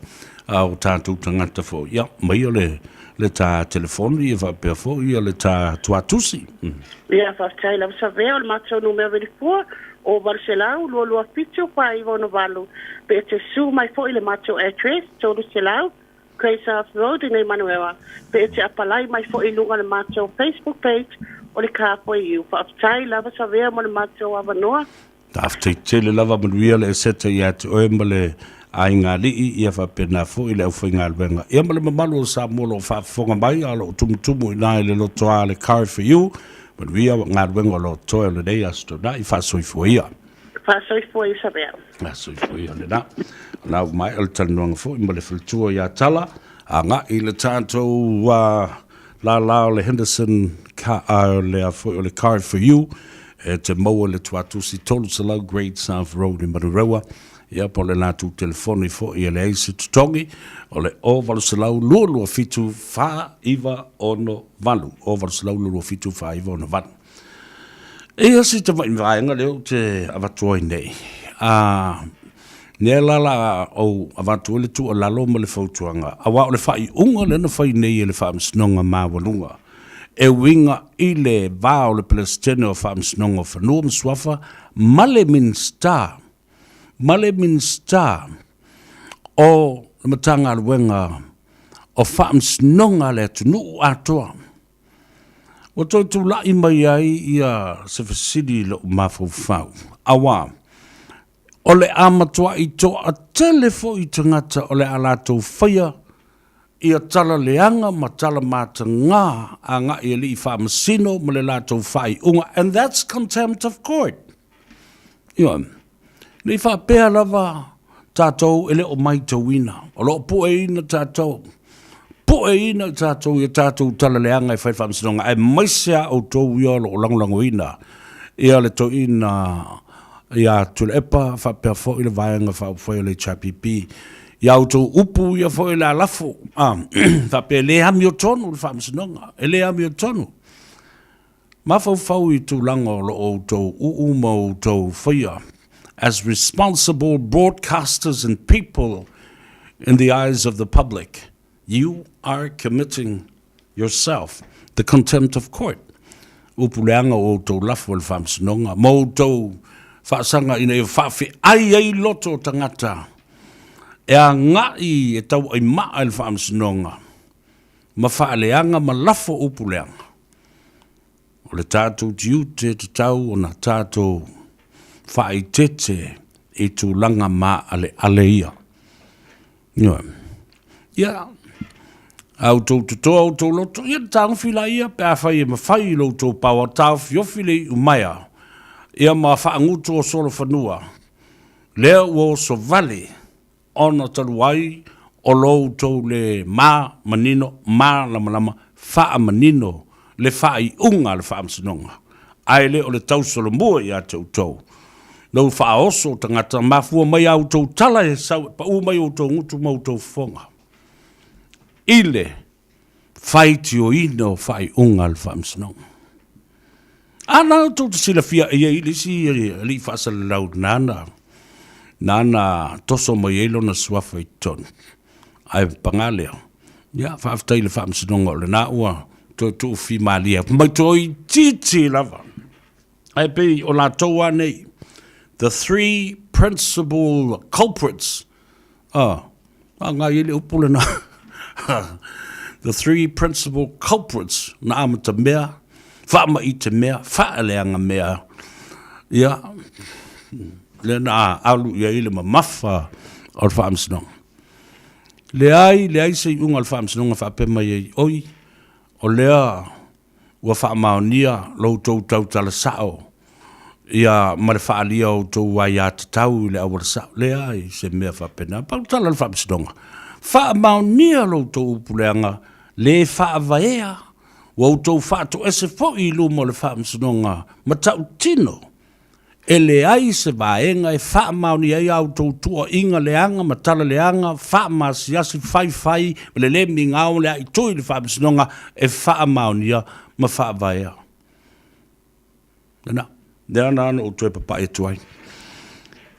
a o tatou tagata foi. Ia, maia le, le ta telefoni ia faapea foi ia le ta tuatusi. Mm. Ia, faafetai lava Savea, o le matou numera velifua, o 800 227 4968. Pe e te susu mai foi i le matou address, 300 Great South Road i nei Manurewa, pe e te apalai mai foi i luga o le matou Facebook page o le Car For You. Faafetai lava Savea mo le matou avanoa. Faafetai tele lava manuia le eseta ia te oe ma le aiga alii ia faapena foi le aufaigaluega ia ma le mamalu o Samoa o lo o faafofoga mai a o lo o tumutumu i ina i le lotoa le Car For You. Manuia galuega o lo o toe o lenei Aso Toonai. Faasoifua ia. Faasoifua ia Savea. Faasoifua ia lena. O la ua maea le talanoaga foi ma le faletua ia Tala, agai i le tatou uh, lala o le Henderson ka, uh, le a foi o le Car For You, e te maua le tuatusi 300 Great South Road i Manurewa, ia po o le latou telefoni foi e leai se totogi, o le 0800 227 4968, 0800 227 4968. Eia si tamai vaega lea ou te avatu ai nei. A, lea la la ou avatu ai le tuualalo ma le fautuaga, aua o le faaiuga lea na fai nei e le Faamasinoga Maualuga e uiga i le va o le Peresetene o Faamasinoga o Fanua ma Suafa ma le Minisita, ma le Minisita o le Matagaluega o Faamasinoga a le atunuu atoa. Ua toe tulai mai ai ia se fesili i lou mafaufau, auā, o le a matuai toatele foi tagata o le a latou faia ia tala leaga ma tala matagā agai i alii faamasino ma le latou faaiuga, and that's contempt of court. Ioe. Ne i faapea lava tatou e le o maitauina, o lo o pueina tatou, pueina tatou i a tatou tala leaga e fai le faamasinoga, aemaise a outou ia o lo o lagolagoina ia le toeaina ia Tuilaepa faapea foi le Vaega Faaupufai o le HRPP. I a outou upu ia foi o le a lafo, a, faapea e le amiotonu le faamasinoga, e le amiotonu. Mafaufau i tulaga o lo o outou uu ma outou faia as responsible broadcasters and people in the eyes of the public, you are committing yourself the contempt of court. Upu leaga o outou lafo i le faamasinoga ma outou faasaga ina ia faafeai ai loto o tagata. E agai e tauaimaa i le Faamasinoga ma faaleaga ma lafo upu leaga. O le tatou tiute e tatau ona tatou faaeteete i tulaga maaleale ia. Ioe. Ia, a outou totoa outou loto, ia taofi laia pe afai e mafai i lo outou power, taofiofi le iumaea, ia ma faagutu o solofanua, lea ua oso vale ona talu ai o lo outou le ma manino malamalama faamanino le faaiuga a le Faamasinoga, ae le o le tausolomua ia te outou. Lou faaoso o tagata, mafua mai a outou tala e sau e pau mai outou gutu ma outou fofoga i le faitioina o faaiuga a le Faamasinoga. A na outou te silafia e i ai le isi alii faasalalau nana nana toso mai ai lona suafa i totonu. Ae paga lea, ia faafetai i le Faamasinoga o lena ua toe tuufimalie atu mai toeitiiti lava. Ae pei o latou lava nei, the three principal culprits, ah, agai ai le upu lena, the three principal culprits na amata mea, faamaite mea, faaleaga mea, ia, lea na alu i ai le mamafa o le Faamasinoga. Leai, leai se iuga o le Faamasinoga faapea mai ai, oi, o lea ua faamaonia lo outou tautala sao, ia, ma le faaalia o outou aiatatau i le auala sao. Leai se mea faapena. Pau tala o le Faamasinoga, faamaonia lo outou upu leaga le faavaea, ua outou faatoese foi i luma o le Faamasinoga matautino E leai se vaega e faamaonia ai a outou tuuaiga leaga ma tala leaga, faamaasiasi, faifai, ma le le migao ma le aaitui i le Faamasinoga e faamaonia ma faavaea. Lena, lea na ona ou toe papai atu ai.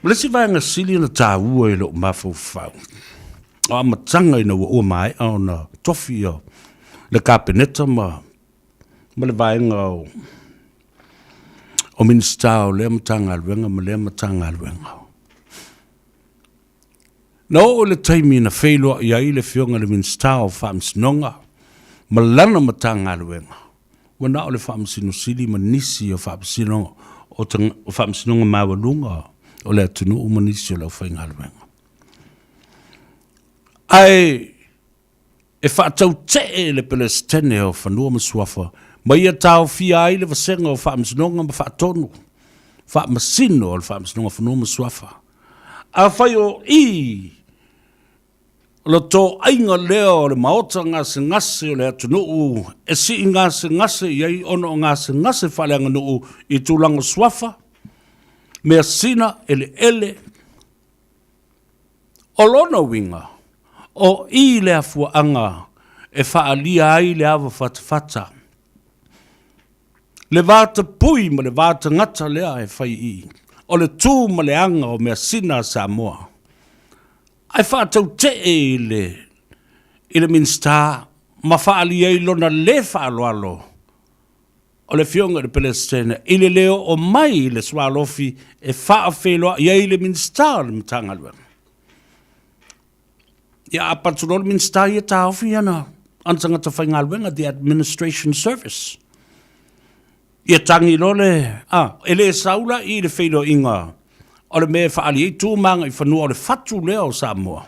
Ma le isi vaega sili ona taua i lou mafaufau, o amataga ina ua maea ona tofi ia le Kapeneta ma ma le vaega o o Minisita o lea Matagaluega ma lea Matagaluega. Na oo i le taimi na feiloai ai le Afioga i le Minisita o Faamasinoga ma lana Matagaluega, ua na o le Faamasino Sili ma nisi o Faamasinoga o Faamasinoga Maualuga o le atunuu ma nisi o le aufaigaluega. Ae e faatautee le Peresetene o Fanua ma Suafa ma ia taofia ai le Vasega o Faamasinoga ma Faatonu Faamasino o le Faamasinoga o Fanua ma Suafa. Afai o i le toaiga lea o le maota gasegase o le atunuu e sii gasegase i ai ona o gasegase faaleaganuu i tulaga o suafa, measina, eleele, O lona uiga, o i le afuaʻaga e faaalia ai le ava fatafata, le va tapui ma le va tagata lea e fai i, o le tu ma le aga o measina a Samoa. Ae faatautee i le i le Minisita ma faaalia ai lona le faaaloalo o le Afioga i le Peresetene i le le oo mai i le sualofi e faafeiloai ai le Minisita o le Matagaluega. Ia, a patu loa le Minisita ia taofi ana, ana tagata faigaluega, the administration service. Ia tagi loa le, a, e le sau la i le feiloaiga o le mea e faaali ai tu ma agaifanua o le fatu lea o Samoa.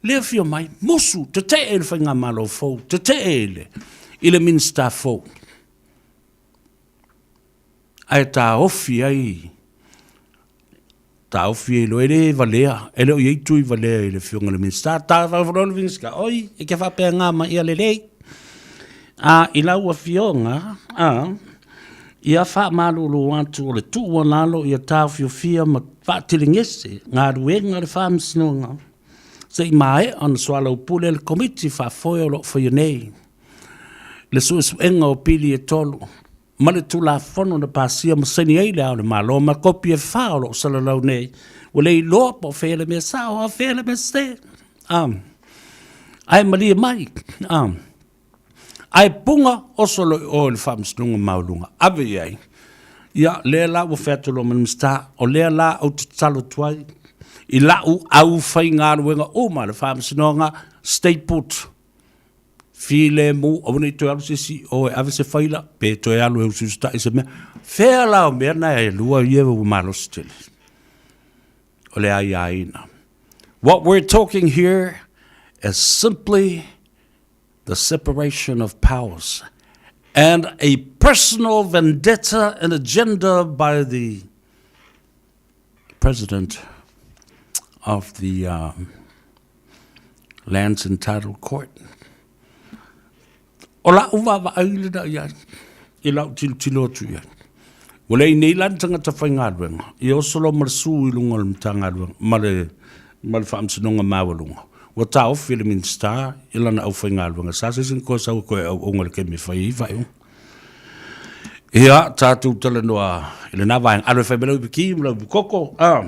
Le afio mai, musu, tetee i le faigamalo fou, tetee i le, i le Minisita fou. Ae taofi ai, taofi ai loa, e le valea, e le o i ai tui valea i le afioga i le Minisita. Taofi loa le Minisita, oi, e ke faapea mai ia lelei. A i lau afioga, a, ia faamalulu atu o le tuualalo ia taofiofia ma faatelegese galuega a le Faamasinoga se i maea ona soalaupule le Komiti Faafoe o lo o faia nei le suesuega o pili e tolu ma le Tulafono na pasia ma saini ai Le Ao o le Malo ma kopi e fa o lo o salalau nei, ua le iloa po o fea le mea sao a o fea le mea sese. Ae malie mai, Ae puga oso loa i o i le Faamasinoga Maualuga, ave i ai. Ia, lea la ua fai atu loa ma le Minisita, o lea la ou te tatalo atu ai I la'u aufaigaluega uma a le Faamasinoga, stay put. Filemu, aua ne i toe alu se isi i o e ave se faila, pe toe alu e usiusita'i se mea. Fea la o mea na e lua ia ua malosi tele? O le aiaina. What we're talking here is simply the separation of powers and a personal vendetta and agenda by the president of the um, Lands and Title Court. O la'u vaavaai lena i ai, i la'u tilotilo atu i ai. Ua leai nei la ni tagata faigaluega i oso loa ma le su i luga o le Matagaluega ma le, ma le Faamasinoga Maualuga. Ua taofi e le Minisita i lana aufaigaluega sa se isi na koe sau e koe auaunga i le taimi e fai ai faaiuga. Ia, tatou talanoa i lena vaega. Alo e fai mai lau ipiki ma lau ipikoko. Ah.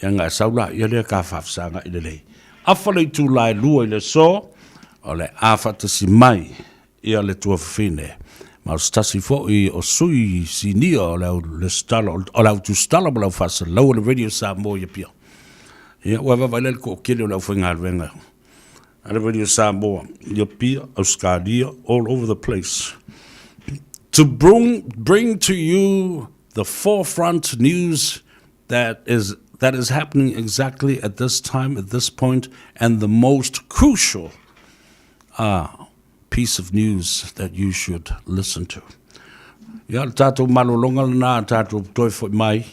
Ia nga e sau la ia lea ka faafesagai lelei. Afa le itula e lua i le aso, o le a faatasi mai ia le tuafafine. Ma o se tasi foi o sui sinia o le au lesitala, o le au tusitala ma le au faasalalau o le Radio Samoa i Apia. Ia, ua vaavaai lea i le toatele o le aufaigaluega a le Radio Samoa i Apia, Ausetalia, all over the place. To bring, bring to you the forefront news that is that is happening exactly at this time, at this point, and the most crucial uh, piece of news that you should listen to. Ia, le tātou malolonga lena, tātou toe foi mai,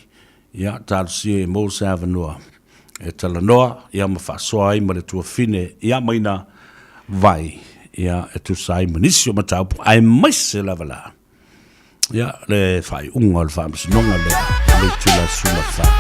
ia, talosia e maua se avanoa e talanoa, ia, ma faasoa ai ma le tuafine, ia, maina vai, ia, e tusa ai ma nisi o mataupu, aemaise lava la, ia, le faaiuga o le faamasinoga lea, le itula sula fa.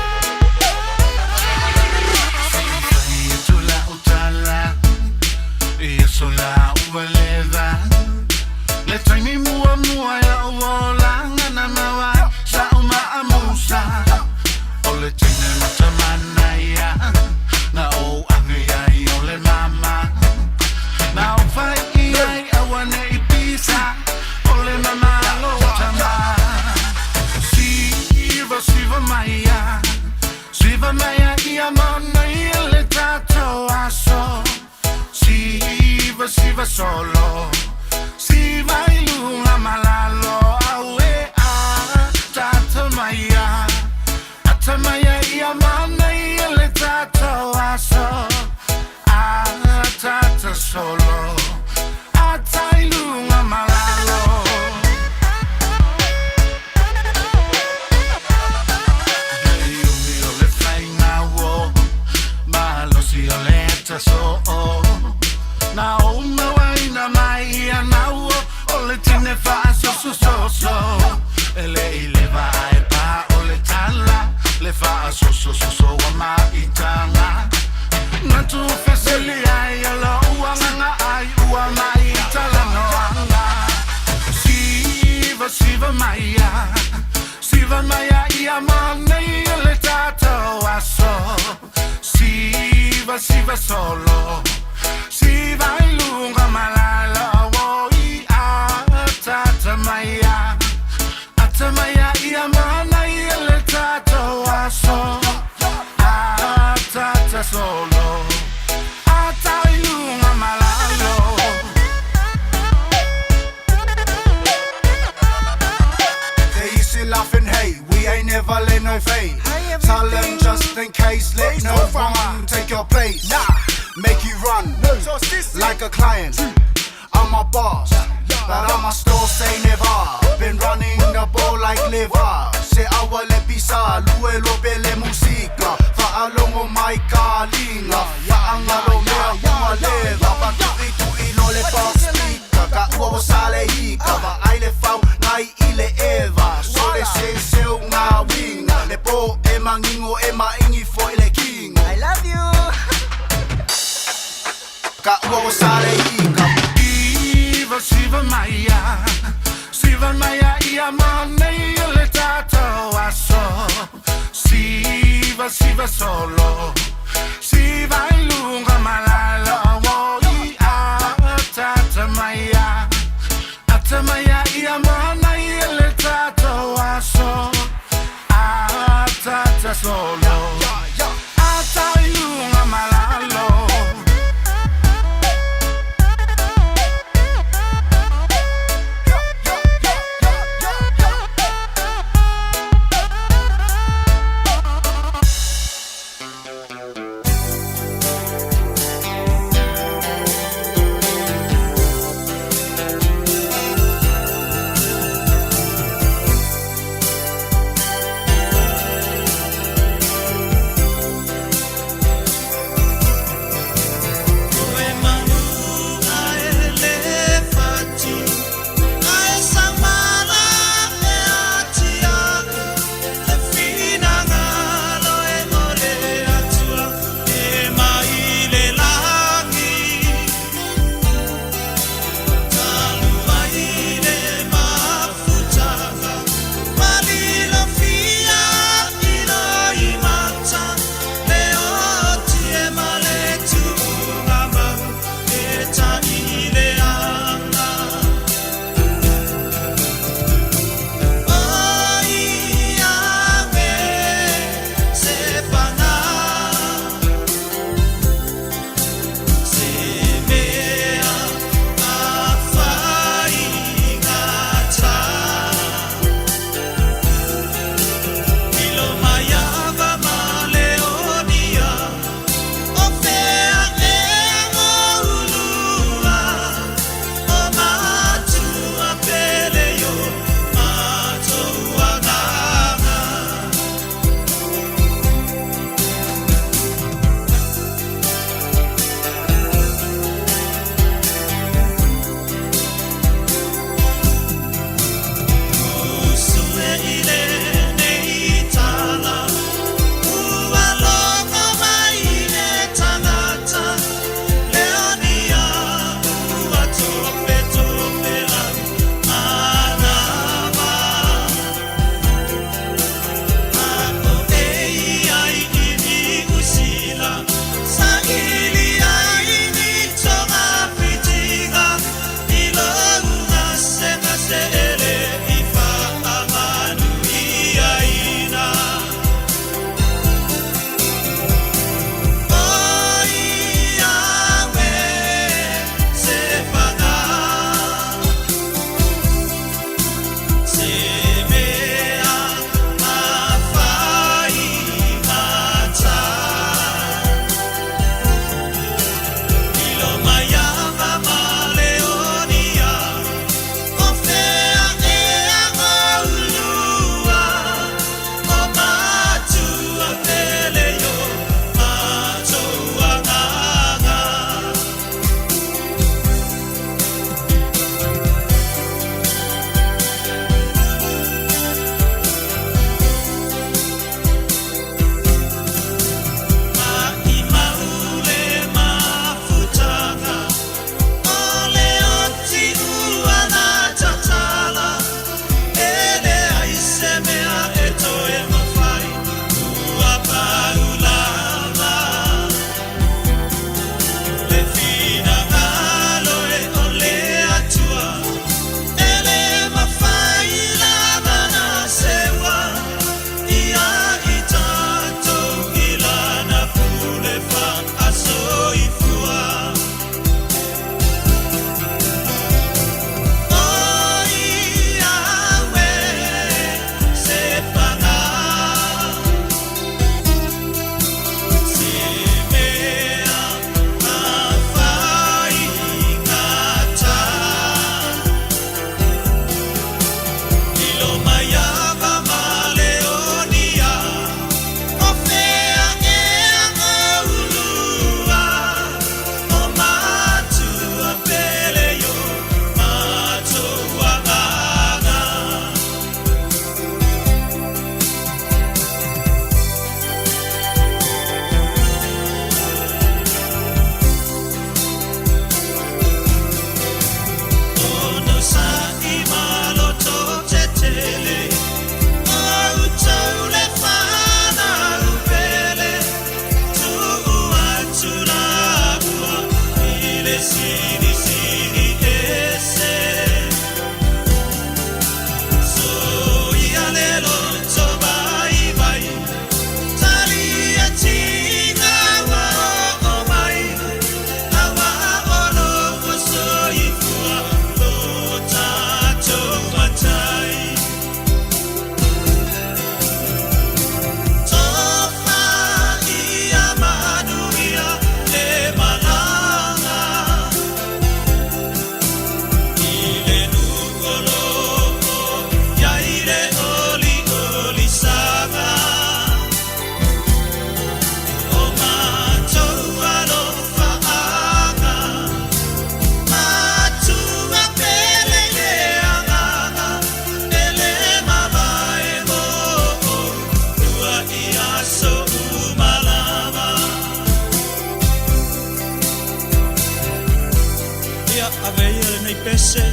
pese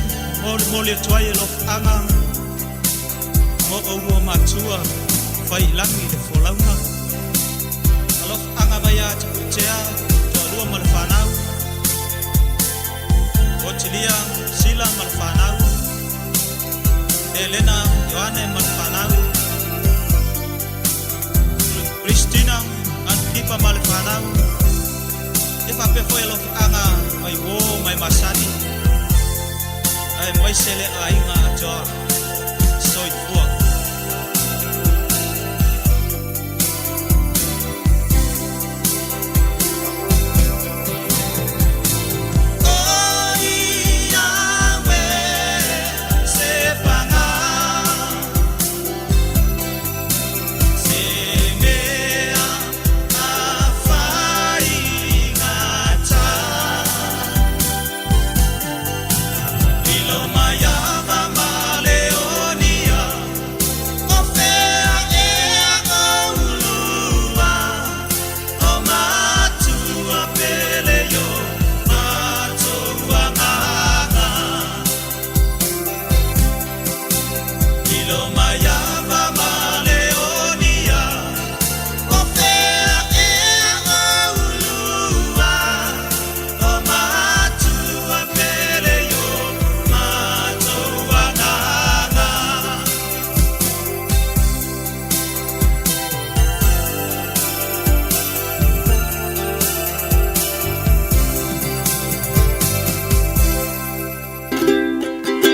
molimoli atu ai alofaaga mo oua matua faiilagi i le folauga. Alofaaga mai ia Tapuitea toalua ma le fanau. Otilia Sila ma le fanau. Elena Ioane ma le fanau. Christina Antipa ma le fanau. E faapea foi alofaaga mai uō mai masani aemaise le aiga atoa. Soifua.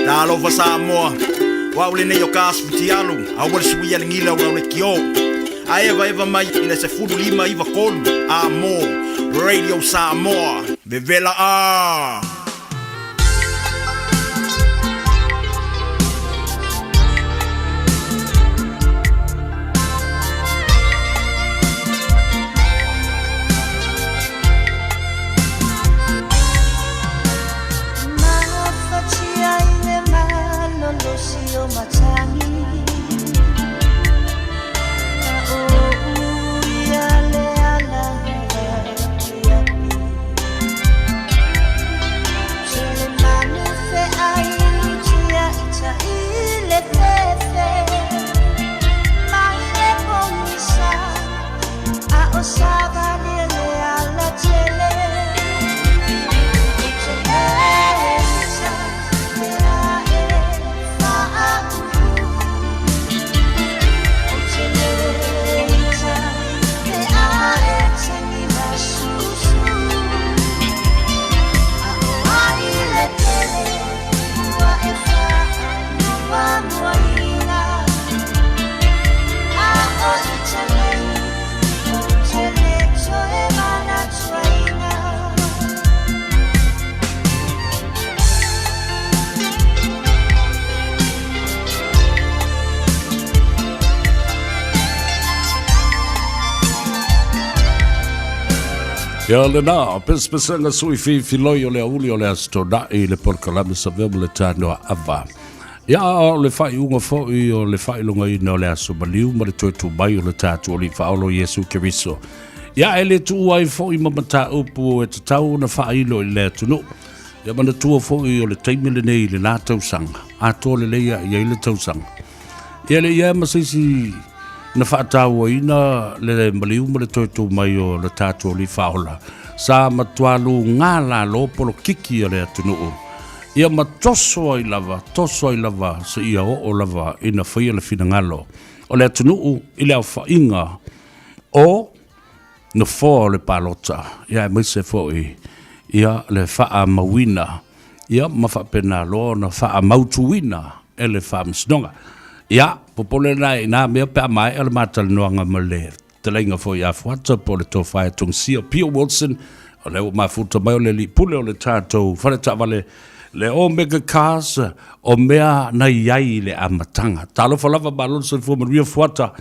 Talofa Samoa, o au lenei o ka aso fitialu, aua le suia le gila o lau lekiō. A evaeva mai i le 15 93 A mo Radio Samoa, vevela a! Mafatia i le malolosi o matagi A ou ia le ala apiapi Tele manu feai tia ita i le fefe Mai le pogisa a o savali le ala tele Ou te le ita pe a e faaulu Ou te le ita pe a e tagi masusu A o ai le pele ua e faamuamuaina A o ita nei ou te le toe manatuaina. Ia lena, pesepesega sui fifiloi o le aoauli o le Aso Toonai i le polokalame Savea ma le Tanoa Ava. Ia o le faaiuga foi o le faailogaina o le aso maliu ma le toe tu mai o le tatou Alii Faaola o Iesu Keriso. Ia e le tuua ai foi ma mataupu e tatau ona faailo i le atunuu. Ia manatua foi o le taimi lenei i le la tausaga, atoa lelei lava i ai le tausaga. Ia le i ai ma se isi na faatauaina le maliu ma le toe tu mai o le tatou Alii Faaola, sa matua luga lalo polokiki a le atunuu. Ia ma toso ai lava, toso ai lava seia oo lava ina faia le finagalo o le atunuu i le aofaiga o nofoa o le palota, ia aemaise foi ia le faamauina ia ma faapena loa ona faamautuina e le Faamasinoga. Ia, popole na i nā mea pe a maea le matalanoaga ma le fetalaiga foi ia Fuata po o le Tofa e Tongisia Pio Wilson, o lea ua mafuta mai o le alii pule o le tatou fale taavale le Omega Cars, o mea na i ai i le amataga. Talofa lava, malo le soifua manuia Fuata.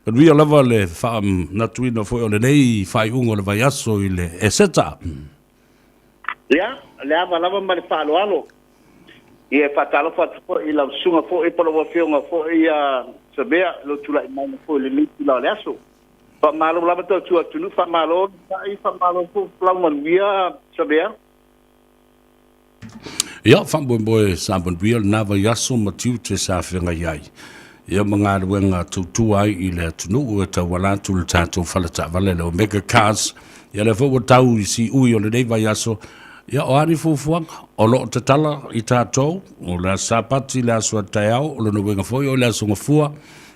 Manuia lava le faamanatuina foi o lenei faaiuga o le vaiaso i le Eseta. Ia, le ava lava ma le faaaloalo. Ia, e faatalofa atu foi i lau susuga foi po o lau Afioga foi ia Savea i lou tulai mai foi i lenei itula o le aso. Faamalo lava tautua atunuu, faamalo le tai, faamalo foi folau manuia Savea. Ia, faamoemoe sa manuia lena vaiaso ma tiute sa feagai ai ia ma galuega tautua ai i le atunuu e tauala atu i le tatou fale taavale le Omega Cars. Ia lea foi ua tau i siui o lenei vaiaso, ia o a ni fuafuaga o lo o tatala i tatou, o le Aso Sapati, le aso a taeao, o lona uiga foi o le Aso Gafua,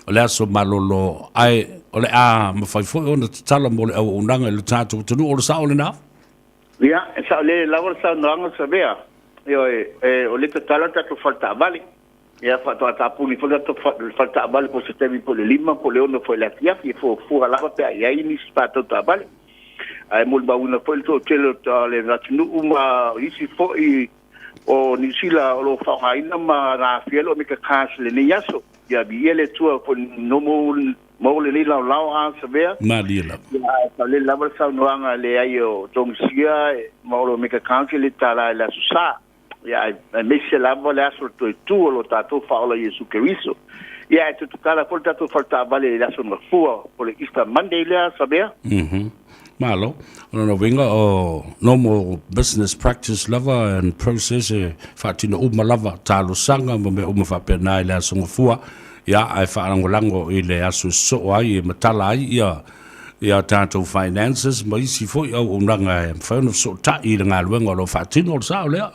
o le aso malolo, ae o le a mafai foi ona tatala mo le auaunaga i le tatou atunuu, o le sao lena? Ia, e saolele lava le saunoaga Savea. Ioe, e, o lea e tatala le tatou fale taavale. Ia, faatoa tapuni foi le tatou fale taavale po o se taimi po o le 5 po o le 6 foi i le afiafi, e fuafua lava pe a i ai nisi faatau taavale. Ae molimauina foi le toatele o le atunuu ma isi foi o Niu Sila o lo o faaaogaina ma na aafia ai le Omega Cars i lenei aso. Ia viia le Atua foi nomo mo lenei laolao a Savea. Malie lava. Ia, ae saolele lava le saunoaga leai o Togisia ma o le Omega Cars e le tatala i le Aso Sa. Ia, aemaise lava le aso o le toe tu o lo tatou Faaola Iesu Keriso. Ia, ae tatala foi le tatou fale taavale i le aso Gafua, po o le Easter Monday lea, Savea. Mhm. Malo. O lona uiga o normal business practice lava and process e faatino uma lava talosaga ma mea uma faapena i le aso Gafua, ia, ae faalagolago i le aso e sosoo ai e matala ai ia ia tatou finances ma isi foi auaunaga e mafai ona fesootai i le galuega o lo o faatino, o le sao lea.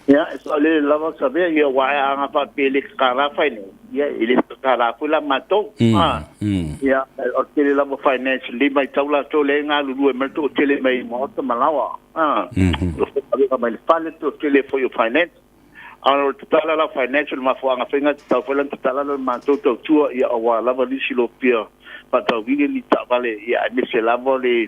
Ia, e saolele lava Savea, ia aua a faapea e le tatala finance, ia e le tatala foi la matou. Ia, o le tele lava finance i lenei vaitau latou lea e galulue mai le toatele mai maota ma laoa. O le avega mai le fale le toatele foi o finance. A o le tatala la o finance o le mafuaaga faiga tatau foi la ona tatala la le matou tautua, ia aua lava nisi lopia faatauina ni taavale, ia aemaise lava le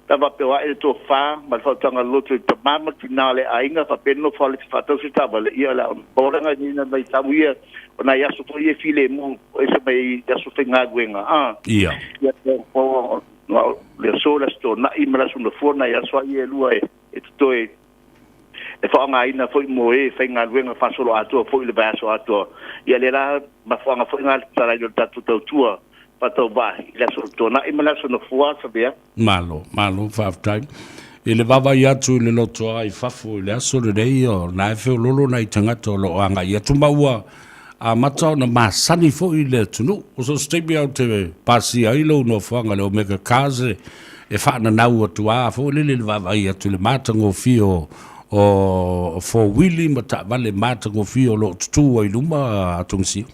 Pe a faapea o ae le tofa ma le faautaga loto i tama ma tina o le aiga faapea le nofo a le faatau se taavale, ia o le a popolega i nai vaitau ia, o nai aso foi ia e filemu, o ese mai i aso faigaluega, a. Ia. Ia, o le aso, le Aso Toonai ma le Aso Gafua, nai aso lava ia e lua e totoe e faaaogaina foi mo e faigaluega faasoloatoa foi i le vaiaso atoa. Ia lea la mafuaaga foi lena tatalaina o le tatou tautua faatauvaa i le Aso Toonai ma le Aso Gafua, Savea. Malo, malo faafetai. I le vaavaai atu i le lotoa i fafo i le aso lenei, o lena e feololo nai tagata o lo o agai atu ma ua amata ona masani foi le atunuu. O so o se taimi lava ou te pasia ai lou nofoaga i le Omega Cars e faananau atu lava foi lele i le vaavaai atu i le matagofie o o four-wheelie ma taavale matagofie o lo o tutū ai i luma a Tongisia.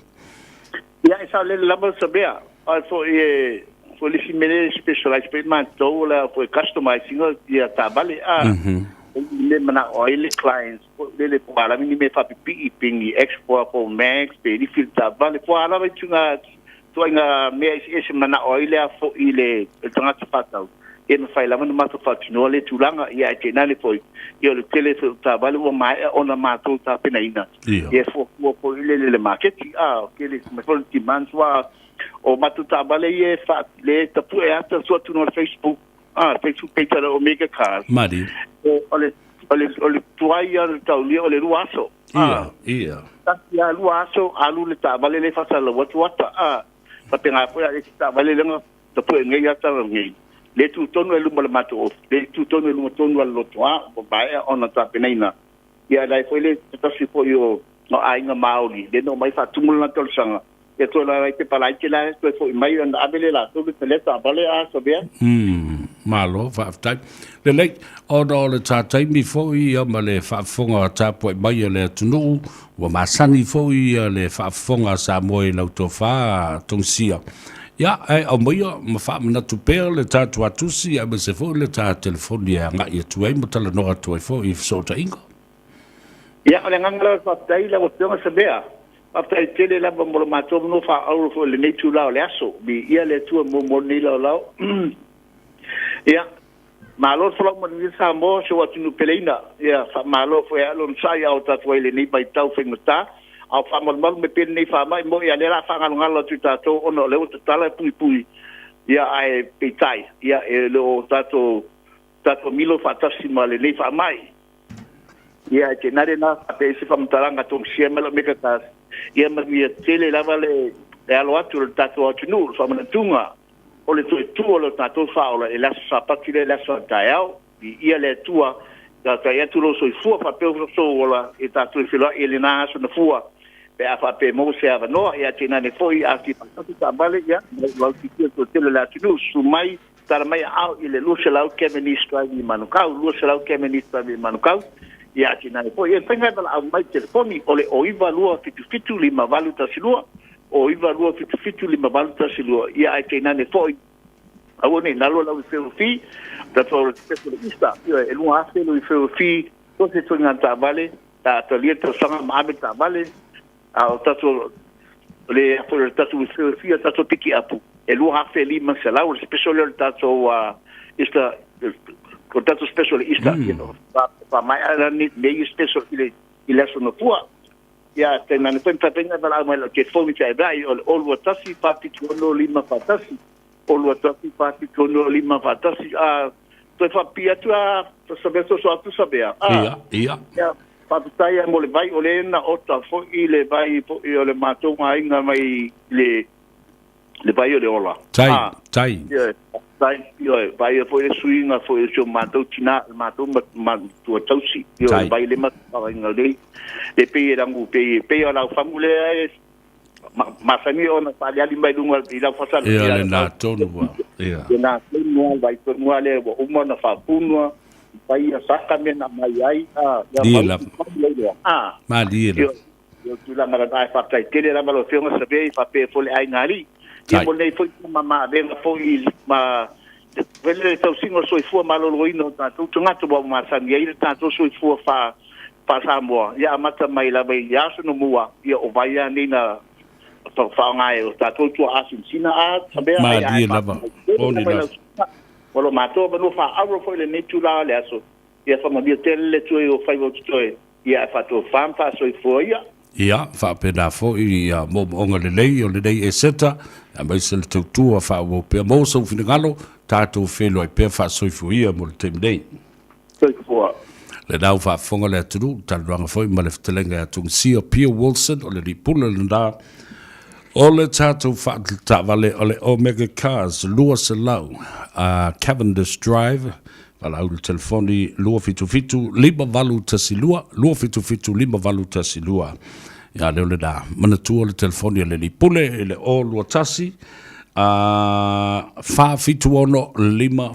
Ia, e saolele lava Savea, ae foi e foi le isi mea lea e specialize pea matou o le a foi customize ina ia taavale a. O le mea e manao ai le clients foi lele po o a lava ni mea faapipii pe ni X4 po o Max pe lifi le taavale po o a lava ituaiga mea eseese manao ai le a foi le tagata faatau. E mafai lava ona matou faatinoa lea tulaga, ia ae tainane foi, ia o le tele foi o taavale ua maea ona matou tapenaina, ia e fuafua foi i le maketi, a, tele mai foi le demand, aua o matou taavale ia e faa, le tapue ata sua atu le Facebook, a, Facebook page a le Omega Cars. Malie. O le, o le, o le tuai ia o le taulia o le 2 aso. Ia, ia. Tasi a 2 aso, alu le taavale le faasalalau atu ata, a, faapena foi a le isi taavale lea Tapue nei ata nei, le tu tonu e luma o le matou ofisa, le tu tonu e luma tonu o le lotoa, ua maea ona tapenaina. Ia e lai foi le tasi foi o aiga Maori, le na omai faatumu lana talosaga, ia toe lai pepa laiti la e toe foi mai ona ave lea e latou le lea taavale a Savea. Malo, faafetai. Lelei, ona o le ta taimi foi ia ma le faafofoga tapuai mai a le atunuu, ua masani foi ia le faafofoga a Samoa i lau tofa Tongisia. Ia, ae aumaia ma faamanatu pea le ta tuatusi aemaise foi le ta telefoni e agai atu ai ma talanoa atu ai foi i fesootaiga. Ia, o le agaga lava faafetai i lau Afioga Savea. Faafetai tele lava mo le matou avanoa faaauuro foi i lenei itula o le aso. Viia le Atua mo mo lenei laolao. Ia, malo le folau manuia Samoa, si ou atunuu peleina. Ia, faamalo foi a lona sai a o tatou ai i lenei vaitau faigata. A o faamalumalu mai pea lenei faamai moi a lea o le a faagalogalo atu i tatou ona o lea ua tatala e puipui. Ia, ae peitai, ia, e le o tatou tatou milo faatasi ma lenei faamai. Ia, e tena lena faapea ai se faamatalaga togisia mai lau meka tasi. Ia manuia tele lava le alo atu o le tatou atunuu, le faamanatuga o le toe tu o le tatou faaola i le aso Sapati lea i le aso a taeao. Viia le Atua. Tautai atu lou soifua faapea sou ola i tatou e feiloai i lena aso na fua pe a faapea e maua se avanoa. Ia tainane foi a fia faatasi taavale, ia, mai lau titia toatele o le atunuu, susu mai, tala mai aao i le 200 Kevin East Drive i Manukau, 200 Kevin East Drive i Manukau. Ia tainane foi, e mafai ona e valaau mai i le telefoni o le 09277 5812, 09277 5812. Ia ae tainane foi, Aua nei nalo lau referral fee, tatou o le special Easter, ioe, e 2,000 le referral fee, so se toega taavale, a talia le tausaga ma ave le taavale, a o tatou o le a foi o le tatou referral fee, o le tatou piki apu, e 2,500 le special lea o le tatou Easter, o le tatou special Easter, you know, faamaea la nei special i le aso Nofoa. Ia, tainane foi mafai ona valaau mai i lau telefoni pe a vai, o le 021 476 541, 021 476 541. A, toe faapipii atu a, Savea soso atu Savea. A, Ia, ia. Ia, faafetai lava mo le vai, o lea na ota foi le vai foi o le matou aiga mai le le vai o le ola. Tai, tai. Ioe, tai, ioe, vaai foi le suiga foi o si o matou tina, le matou matua tausi, ioe, vai le matua nei, le pei e langu, pei, pei o lau fagu lea e masani ona faaliali mai luga i lau fasala. Ia, le nā tonu wa, ia. Le nā tonu wa, vai tonu wa lea, ua uma ona faapunua, fai ia saka mea na mai ai, a, ia, mau, a, malie lava. Ia o tulaga lava ae faafetai tele lava lau Afioga Savea i faapea foi le aiga alii. Ia mo lenei foi ma avega foi ma foi le tausiga o le soifua maloloina o tatou tagata ua masani ai le tatou soifua faa faa-Samoa. Ia amata mai lava i aso na mua, ia o vai lava nei na faaaoga e o tatou tuaa sinasina a Savea ai ae lava. Oni lava. O lo matou avanoa faaauau foi lenei itula o le aso. Ia faamanuia tele le Atua i o faiva o totoe. Ia ae faatofa ma faasoifua ia. Ia, faapena foi ia moomooga lelei o lenei Eseta, aemaise le tautua faaauau pea. Maua sou finagalo, tatou feiloai pea faasoifua ia mo le taimi nei. Soifua. Lena ua faafofoga le atunuu, talanoaga foi ma le fetalaiga ia Tungisia Pio Wilson o le alii pule lena o le tatou faataavale o le Omega Cars 200 Cavendish Drive, Valaau i le telefoni 277 5812, 277 5812. Ia lea o lena. Manatua le telefoni a le alii pule i le 021 476 541, 021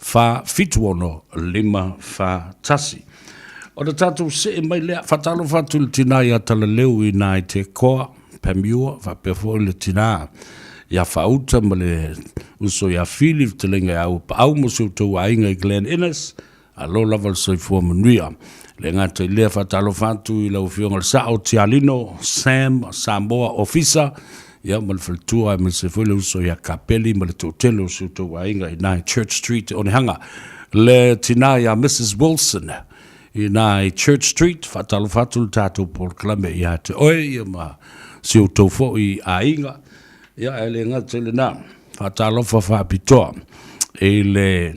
476 541. Ona tatou see mai lea, faatalofa atu i le tina ia Talaleu i ina i Tekoa. Pamua, faapea foi le tina ia Faauta ma le uso ia Fili, fetalaiga ia Auapaau ma si outou aiga i Glen Innes, alo lava le soifua manuia. Le gata i lea, faatalofa atu i lau Afioga le Sao Tialino Sam Samoa Ofisa, ia ma le faletua aemaise foi le uso ia Kapeli ma le toatele o si outou aiga i ina i Church Street Onehanga. Le tina ia Mrs Wilson, I ina i Church Street, faatalofa atu le tatou polokalame ia te oe ia ma si outou foi aiga. Ia, ae le gata i lena, faatalofa faapitoa i le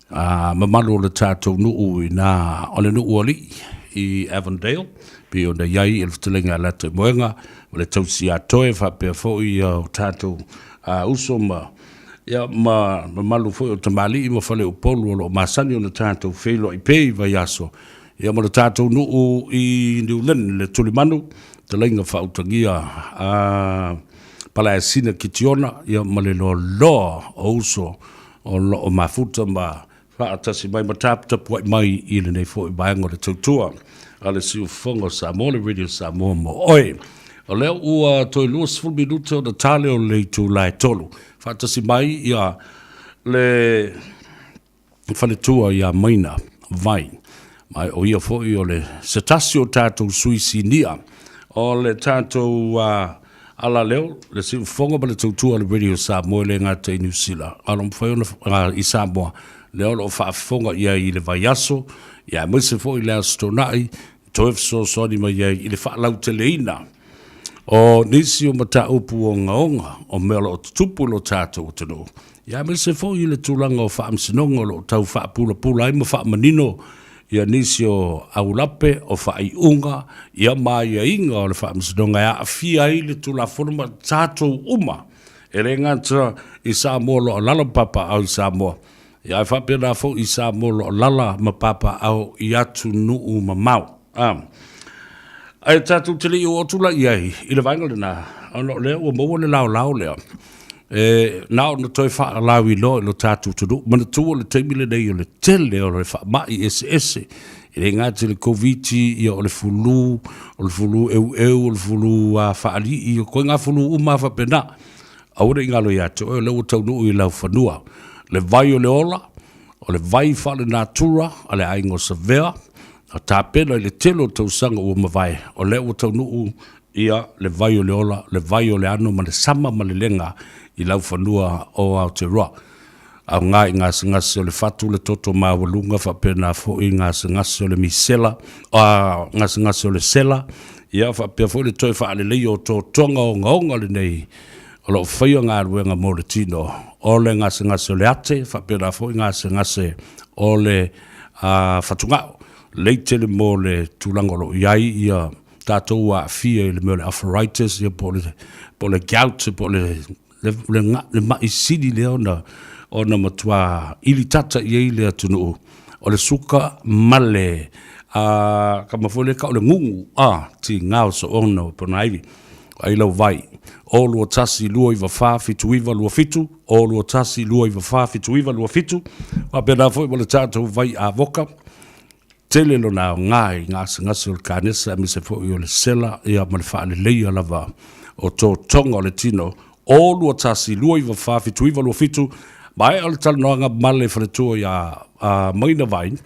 mamalu o le tatou nuu i ina o le nuu alii i Avondale, pei ona i ai le fetalaiga a Lataimoega ma le tausiatoe faapea foi ia o tatou uso ma Ia, ma mamalu foi o tamalii ma faleupolu o lo o masani ona tatou feiloai pea i vaiaso, ia ma lo tatou nuu i New Lynn, le tulimanu, talaiga faautagia a Palaesina Kitiona, ia ma le loaloa o uso o lo o mafuta ma faatasi mai ma taputapuai mai i lenei foi vaega o le tautua a le Siufofoga o Samoa, le Radio Samoa mo oe. O lea ua toe 20 minute ona tale o le itula e 3. Faatasi mai ia le faletua ia Maina Vai. Ma o ia foi o le se tasi o tatou sui sinia o le tatou alaleo, le siufofoga ma le tautua a le Radio Samoa e le gata i Niu Sila, a o lo o mafai ona i Samoa, lea o lo o faafofoga i ai i le vaiaso, ia aemaise foi le Aso Toonai, toe fesoasoani mai ai i le faalauteleina o nisi o mataupu ogaoga o mea o lo o tutupu i lo tatou atunuu, ia aemaise foi i le tulaga o faamasinoga o lo o tau faapulapula ai ma faamanino ia nisi o aulape, o faaiuga, ia ma aiaiga o le faamasinoga e aafia ai le Tulafono ma tatou uma, e le gata i Samoa o lo o alala ma papaaao i Samoa. Ia, ae faapena foi i Samoa o lo o lala ma papaaao i atunuu mamao. A. Ae tatou te le i oo atu la i ai i le vaega lena, ona o lea ua maua le laolao lea, e na ona toe faalauiloa i lo tatou atunuu. Manatua le taimi lenei o le tele o le faamai eseese, e le gata i le Koviti, ia o le fulu, o le fulu eueu, o le fulu faalii, o ituaiga fulu uma lava faapena. Aua ne i galo ia te oe, o lea ua taunuu i laufanua le vai o le ola, o le vai faalenatura a le aiga o Savea, na tapena i le tele o tausaga ua mavae, o lea ua taunuu ia le vai o le ola, le vai o le ano ma le sama ma le lega i laufanua o Aotearoa. Aoga i gasegase o le fatu, le toto maualuga faapena foi i gasegase o le misela, a, gasegase o le sela, ia faapea foi le toe faaleleia o totoga ogaoga lenei o lo o faia galuega mo le tino o le gasegase o le ate, faapena foi gasegase o le fatugao. Lelei tele mo le tulaga o lo o i ai ia tatou ua aafia i le mea o le arthritis, ia po o le, po o le gout, po o le le ma'i sili lea ona ona matua ili tata i ai le atunuu, o le suka ma le a kama foi lea ka o le gugu a tiga o soona o Ponaivi. Ai lau vai, 0 2 1 2 9 4 7 9 2 7, 0 2 1 2 9 4 7 9 2 7, faapena foi ma le tatou vai avoka, Tele lona aoga i gasegase o le kanesa aemaise foi o le sela ia ma le faaleleia lava o totoga o le tino. 0 2 1 2 9 4 7 9 2 7 Maea le talanoaga ma le faletua ia Maina Vine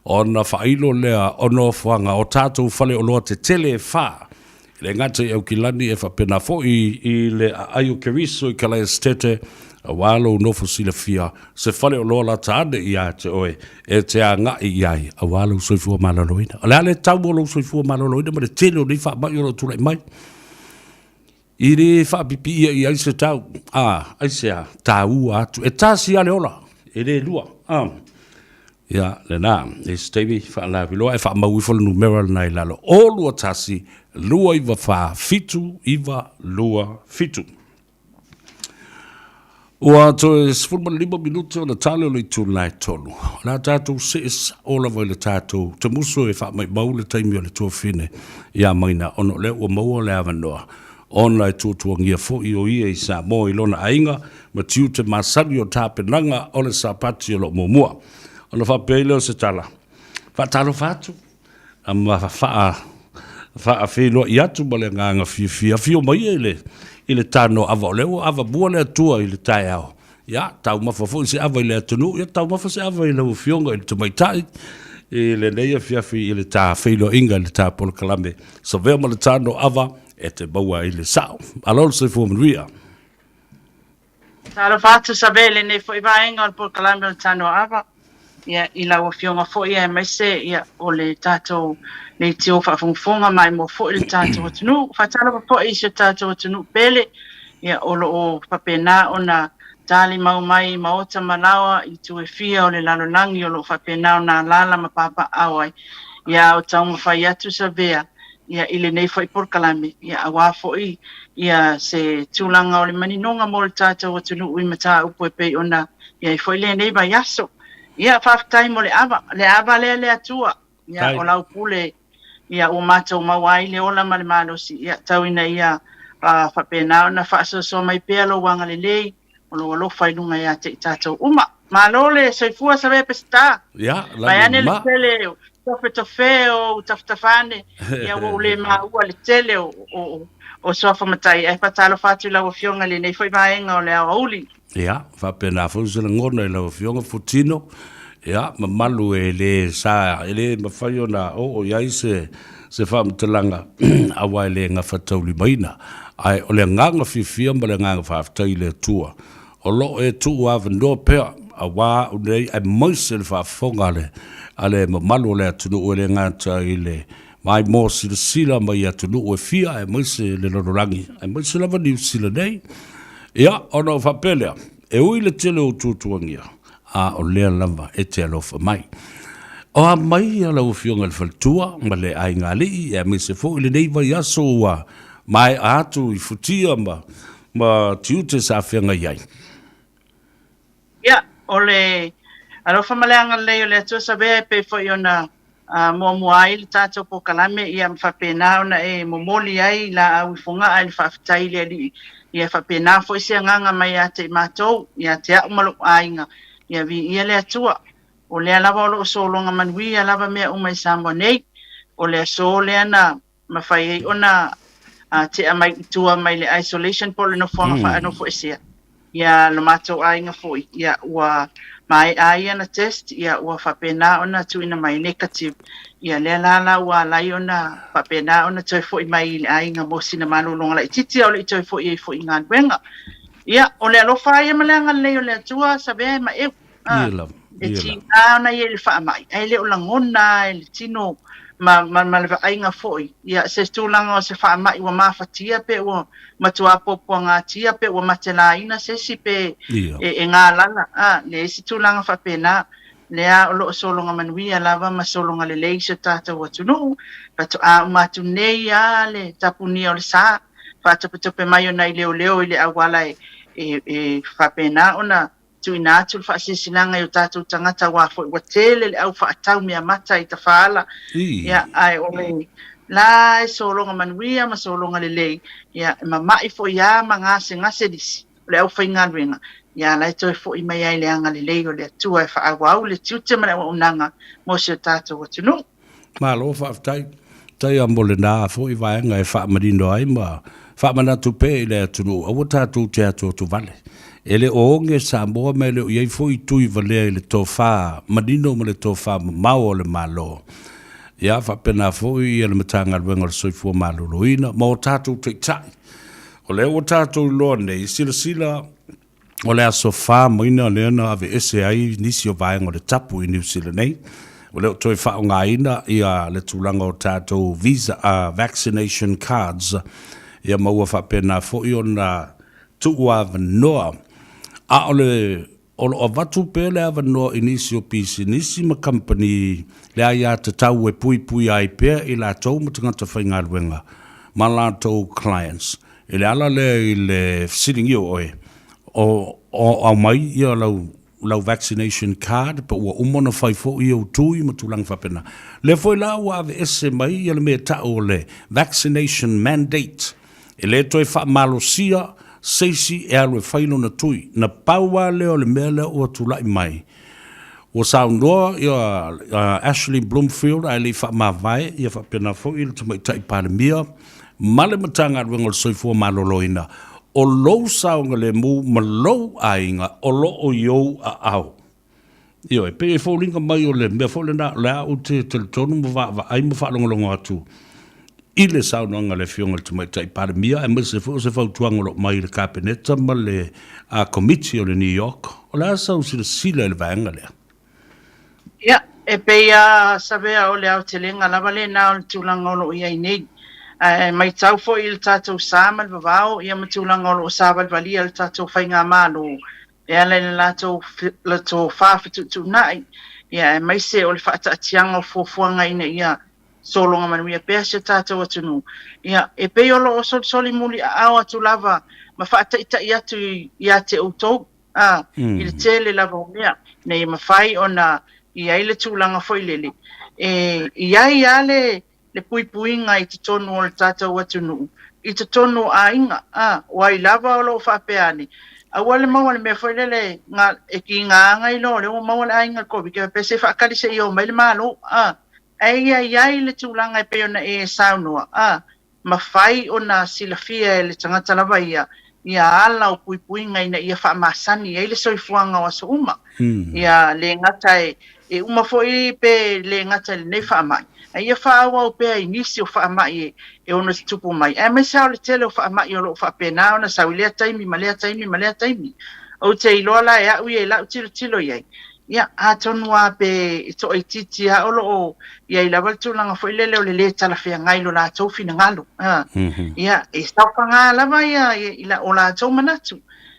ona faailo lea o nofoaga o tatou faleoloa tetele e fa E le gata i Aukilani, e faapena foi i le aai o Keriso i Kalaesetete, aua lou nofo silafia, se faleoloa lata ane ia te oe e te agai i ai, aua lou soifua maloloina. O le a le tau o lou soifua maloloina ma le tele o nei faamai o lo o tulai mai? I le faapipiia i ai se tau, a, aisea, taua atu. E tasi lava le ola, e le lua. A. Ia, lena, i se taimi faalauiloa e faamau ifo le numera lena i lalo, 0 2 1 2 9 4 7 9 2 7. Ua toe 15 minute ona tale o le itula e tolu. O le a tatou see sao lava i le tatou temuso e faamaumau le taimi o le tuafine ia Maina ona o lea ua maua le avanoa ona e tuatuagia foi o ia i Samoa i lona aiga ma tiute masani o tapenaga o le Sapati o lo o muamua. Ona faapea ai lea o se tala, Faatalofa atu ma faa faafeiloai atu ma le agaga fiafia, afio mai ia i le i le tano ava o lea ua ava mua le Atua i le taeao. Ia, taumafa foi se ava i le atunuu, ia taumafa se ava i lau Afioga i le Tamaitai i lenei afiafi i le ta feiloaiga i le ta polokalame Savea ma le Tano Ava e te maua ai le sao. Malo le soifua manuia. Talofa atu Save i lenei foi vaega o le polokalame o le Tano Ava, ia, i lau Afioga foi aemaise ia, o le tatou leitio faafogafoga maimoa foi le tatou atunuu. Faatalofa foi i si o tatou atunuu pele, ia, o lo o faapena ona talimau mai i maota ma laoa i itu e fia o le lalolagi o lo o faapena ona alaala ma papaaao ai. Ia, a o taumafai atu Savea ia, i lenei foi polokalame, ia, aua foi ia, se tulaga o le maninoga mo le tatou atunuu i mataupu e pei ona i ai foi lenei vaiaso. Ia, faafetai mo le ava, le ava lea le Atua, ia, o lau pule, ia, ua matou maua ai le ola ma le malosi, ia, tau ina ia faapena ona faasoasoa mai pea lou agalelei, o lou alofa i luga ia te i tatou uma. Malo le soifua Savea Peseta. Ia, Vaeane le tele o tofetofe o tafatafa ane, ia ua ou le maua le tele o, o, o suafa matai. Ae faatalofa atu i lau Afioga i lenei foi vaega o le aoauli. Ia, faapena foi se lagona i lau Afioga Futino. Ia, mamalu e le sa, e le mafai ona oo i ai se, se faamatalaga aua e le gafataulimaina. Ae o le agaga fiafia ma le agaga faafetai i le Atua o lo o e tuu avanoa pea aua au nei aemaise le faafofoga a le, a le mamalu o le atunuu e le gata i le maimoa silasila mai atunuu e fia aemaise le lalolagi aemaise lava Niu Sila nei. Ia, ona ou faapea lea, e ui le tele o tuatuagia, a o lea lava e te alofa mai. O a mai ia lau Afioga i le Faletua ma le aiga alii aemaise foi lenei vaiaso ua maea atu i futia ma, ma tiute sa feagai ai. Ia, o le Alofa ma le agalelei o le Atua Savea e pei foi ona muamua ai le tatou polokalame ia ma faapena ona e momoli ai laau i Fogaa i le faafetai i le Alii ia e faapena foi se agaga mai ia te i matou, ia te au ma lou aiga, ia viia le Atua. O lea lava o lo o sologa manuia lava mea uma i Samoa nei. O le aso lea na mafai ai ona tea mai i tua mai le isolation po o le nofoaga faanofoesea ia lo matou aiga foi, ia ua maea ai ana test, ia ua faapena ona tuuina mai negative. Ia lea la la ua ala ai ona faapena ona toe foi mai i le aiga mo sina malologa laitiiti a o le i toe foi ai foi i galuega. Ia, o le alofa lava ia ma le agalelei o le Atua, Savea e maeu. Ia lava, E ia lava. tiga ona ia i le faamai, ae le o lagona lava e le tino ma, ma, ma le vaaiga foi, ia, se tulaga o se faamai ua mafatia pe ua matuā puapuagatia pe ua matelaina se isi pe Ia. e, e galala, a, leai se tulaga faapena. Lea o lo o sologa manuia lava ma sologa lelei si o tatou atunuu, faatoa uma atu nei lava le tapunia o le sa, faatopetope mai o nai leoleo i le auala e, e, e faapena ona tuuina atu le faasilasilaga i o tatou tagata aua foi ua tele le au faatau meamata i tafaala. Ia, ae o le la e sologa manuia ma sologa lelei, ia, e mama'i foi lava ma gasegase nisi o le aufaigaluega, ia la e toe foi mai ai le agalelei o le Atua e faaauau le tiute ma le auaunaga mo si o tatou atunuu. Malo faafetai. Faafetai lava mo lena foi vaega e faamanino ai ma faamanatu pea i le atunuu, aua tatou te atuatuvale. E le o oge Samoa ma e le o i ai foi tui valea i le tofa manino ma le tofa mamao o le Malo. Ia faapena foi ia le Matagaluega o le Soifua Maloloina ma o tatou taitai. O lea ua tatou iloa nei, silasila O le aso 4 Maina lea na aveese ai nisi o vaega o le tapu i Niu Sila nei. Ua le o toe faaaogaina ia le tulaga o tatou visa, vaccination cards, ia ma ua faapena foi ona tuu avanoa. A o le o lo o avatu pea le avanoa i nisi o pisinisi ma kamupani le aiatatau e puipuia ai pea i latou ma tagata faigaluega ma latou clients. I le ala lea i le fesiligia o oe, o, o aumai ia lau, lau vaccination card pe ua uma ona fai foi ou tui ma tulaga faapena. Lea foi la ua aveese mai ia le mea e tau o le vaccination mandate, e le toe faamalosia se isi e alu e fai lona tui. Na pau lava lea o le mea lea ua tulai mai, ua saunoa ia Ashley Bloomfield ae le i faamavae ia faapena foi le Tamaitai Palemia, ma le Matagaluega o le Soifua Maloloina, o lou saogalemu ma lou aiga o lo o i ou aao. Ioe, pei e foliga mai o le mea foi lena o le a ou te talitonu ma vaavaai ma faalogologo atu i le saunoaga a le Afioga i le Tamaitai Palemia, aemaise foi o se fautuaga o lo o mai i le Kapeneta ma le Komiti o le New York. O le a sau silasila i le vaega lea? Ia, e pei a Savea o le aotelega lava lena o le tulaga o lo o i ai nei. Ae matau foi i le tatou sa ma le vavao ia ma tulaga o lo o savalivalia le tatou faigamalo e ala i le latou le tofa fetuutuunai, ia aemaise o le faataatiaga o fuafuaga ina ia sologa manuia pea si o tatou atunuu. Ia, e pei o lo o solisoli muliaao atu lava ma faataitai atu ia te outou ā, i le tele lava o mea, ina ia mafai ona i ai le tulaga foi lele, e i ai lava le, le puipuiga i totonu o le tatou atunuu, i totonu o aiga, ā, o ai lava o lo o faapea ane, aua le maua i le mea foi lele ga, e kiga ai loa o lea ua maua le aiga i le Koviti, faapea se i faatali se i oo mai le Malo, ā, ae ia i ai le tulaga e pei ona e saunoa, ā, mafai ona silafia e le tagata lava ia, ia ala o puipuiga ina ia faamasani ai le soifuaga o aso uma. Ia le gata e, e uma foi pe le gata i lenei faamai, a ia faaauau pea i nisi o faamai e, e ono tutupu mai, aemaise lava o le tele o faamai o lo o faapena ona sau i lea taimi ma lea taimi ma lea taimi. Ou te iloa la e au ia i lau tilotilo i ai, Ia, atonu lava pe toaitiiti lava o lo o i ai lava le tulaga foi lele o le lē talafeagai i lo latou finagalo. Ia, e saofaga lava ia i o latou manatu,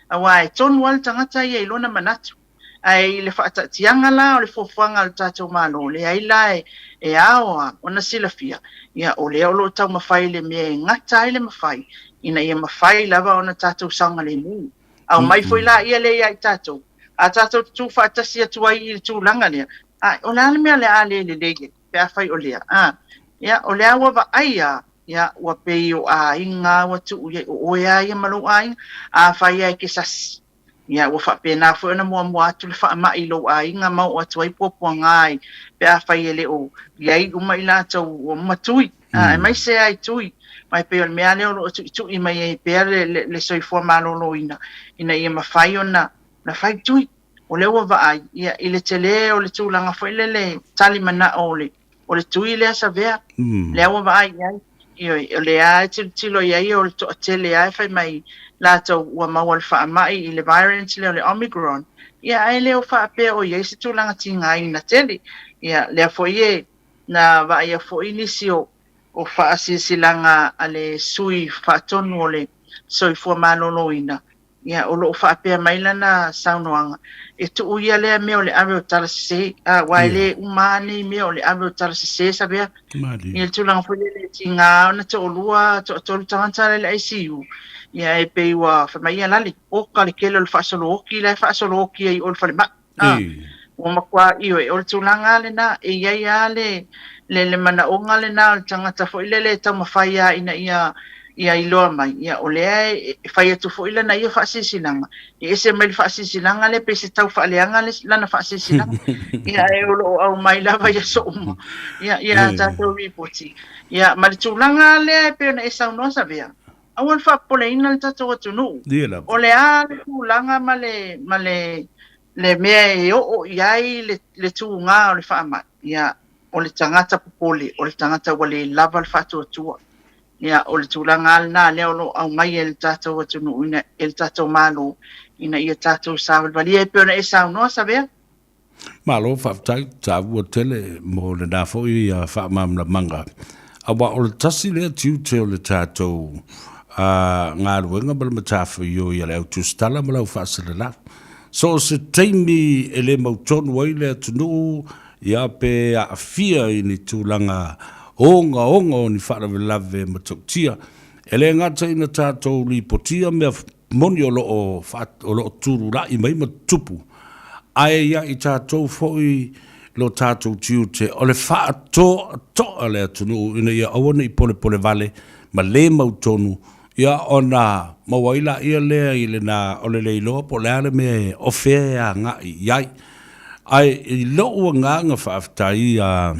aua e tonu lava le tagata ia i lona manatu. Ae i le faataatiaga la o le fuafuaga a le tatou Malo, leai la e ao lava ona silafia, ia, o lea o lo o taumafai le mea e gata ai le mafai, ina ia mafai lava ona tatou saogalemu. Aumai foi laia lea ia i tatou. A tatou tutū faatasi atu ai i le tulaga lea, a, o le a le mea o le a le lelei ai, pe afai o lea, a? Ia, o lea ua vaai a, ia, ua pei o aiga ua tuu i ai, o oe a ia ma lou aiga, afai a e te sasi, ia, ua faapena foi ona muamua atu le faamai i lou aiga ma oo atu ai puapuaga ai, pe afai e le o i ai uma i latou ua uma tui, a, aemaise lava i tui, aua e pei o le mea lea o lo o tuitui mai ai pea le, le, le soifua maloloina, ina ia mafai ona na fai tui. O lea ua vaai, ia, i le tele o le tulaga foi lele tali manao o le, o le tui lea Savea, lea ua vaai i ai. Ioe, o lea e tilotilo i ai o le toatele lava e fai mai latou ua maua le faamai i le variant lea o le Omicron, ia ae le o faapea o i ai se tulaga tigaina tele. Ia, lea foi e na vaaia foi nisi o o faasilasilaga a le Sui Faatonu o le Soifua Maloloina, Ia, o lo o faapea mai lana saunoaga, e tuu ia lea mea o le ave o tala sese, a, aua e le uma lava nei mea o le ave o tala sese, Savea. Ia, le tulaga foi lele e tiga ona toalua, toatolu tagata la i le ICU, ia e pei ua fai mai, ia lale, oka le tele o le faasolo oti la e faasolo oti ai i o i le falemai. A, ua matua, ioe, o le tulaga lava lena, e i ai lava le, le, le manaoga lena o le tagata foi lele e taumafai lava ina ia, ia iloa mai, ia, o lea e, e fai atu foi lana ia faasilasilaga, e ese mai le faasilasilaga lea pei se tau faaleaga le, lana faasilasilaga, ia, ae o lo o aumai lava i aso uma, ia, ia a tatou lipoti. Ia, ma le tulaga lea e pei ona e saunoa Savea, Aua le faapopoleina le tatou atunuu. O le a le tulaga ma le, ma le, le mea e oo i ai le, le tugā o le faamai, ia, o le tagata popole, o le tagata ua le lava le faatuatua. Ia, o le tulaga lava lena lea o lo o aumai e le tatou atunuu ina, e le tatou Malo, ina ia tatou savalivali. E pei ona e saunoa Savea. Malo faafetai, taua tele mo lena foi faamalamalamaga. Aua o le tasi lea tiute o le tatou galuega ma le matafaioi a le au tusitala ma le au faasalalau. So o se taimi e le mautonu ai le atunuu ia pe aafia i ni tulaga ogaoga o ni faalavelave matautia, e le gata ina tatou lipotia mea moni o lo o, o lo o tulula'i mai ma tutupu, ae ia i tatou foi lo tatou tiute o le faatoatoa le atunuu ina ia aua ne i polepole vale ma le mautonu, ia ona maua ai laia lea i lena o le le iloa po o le a le mea e o fea e agai i ai. Ae i lou agaga faafetai ia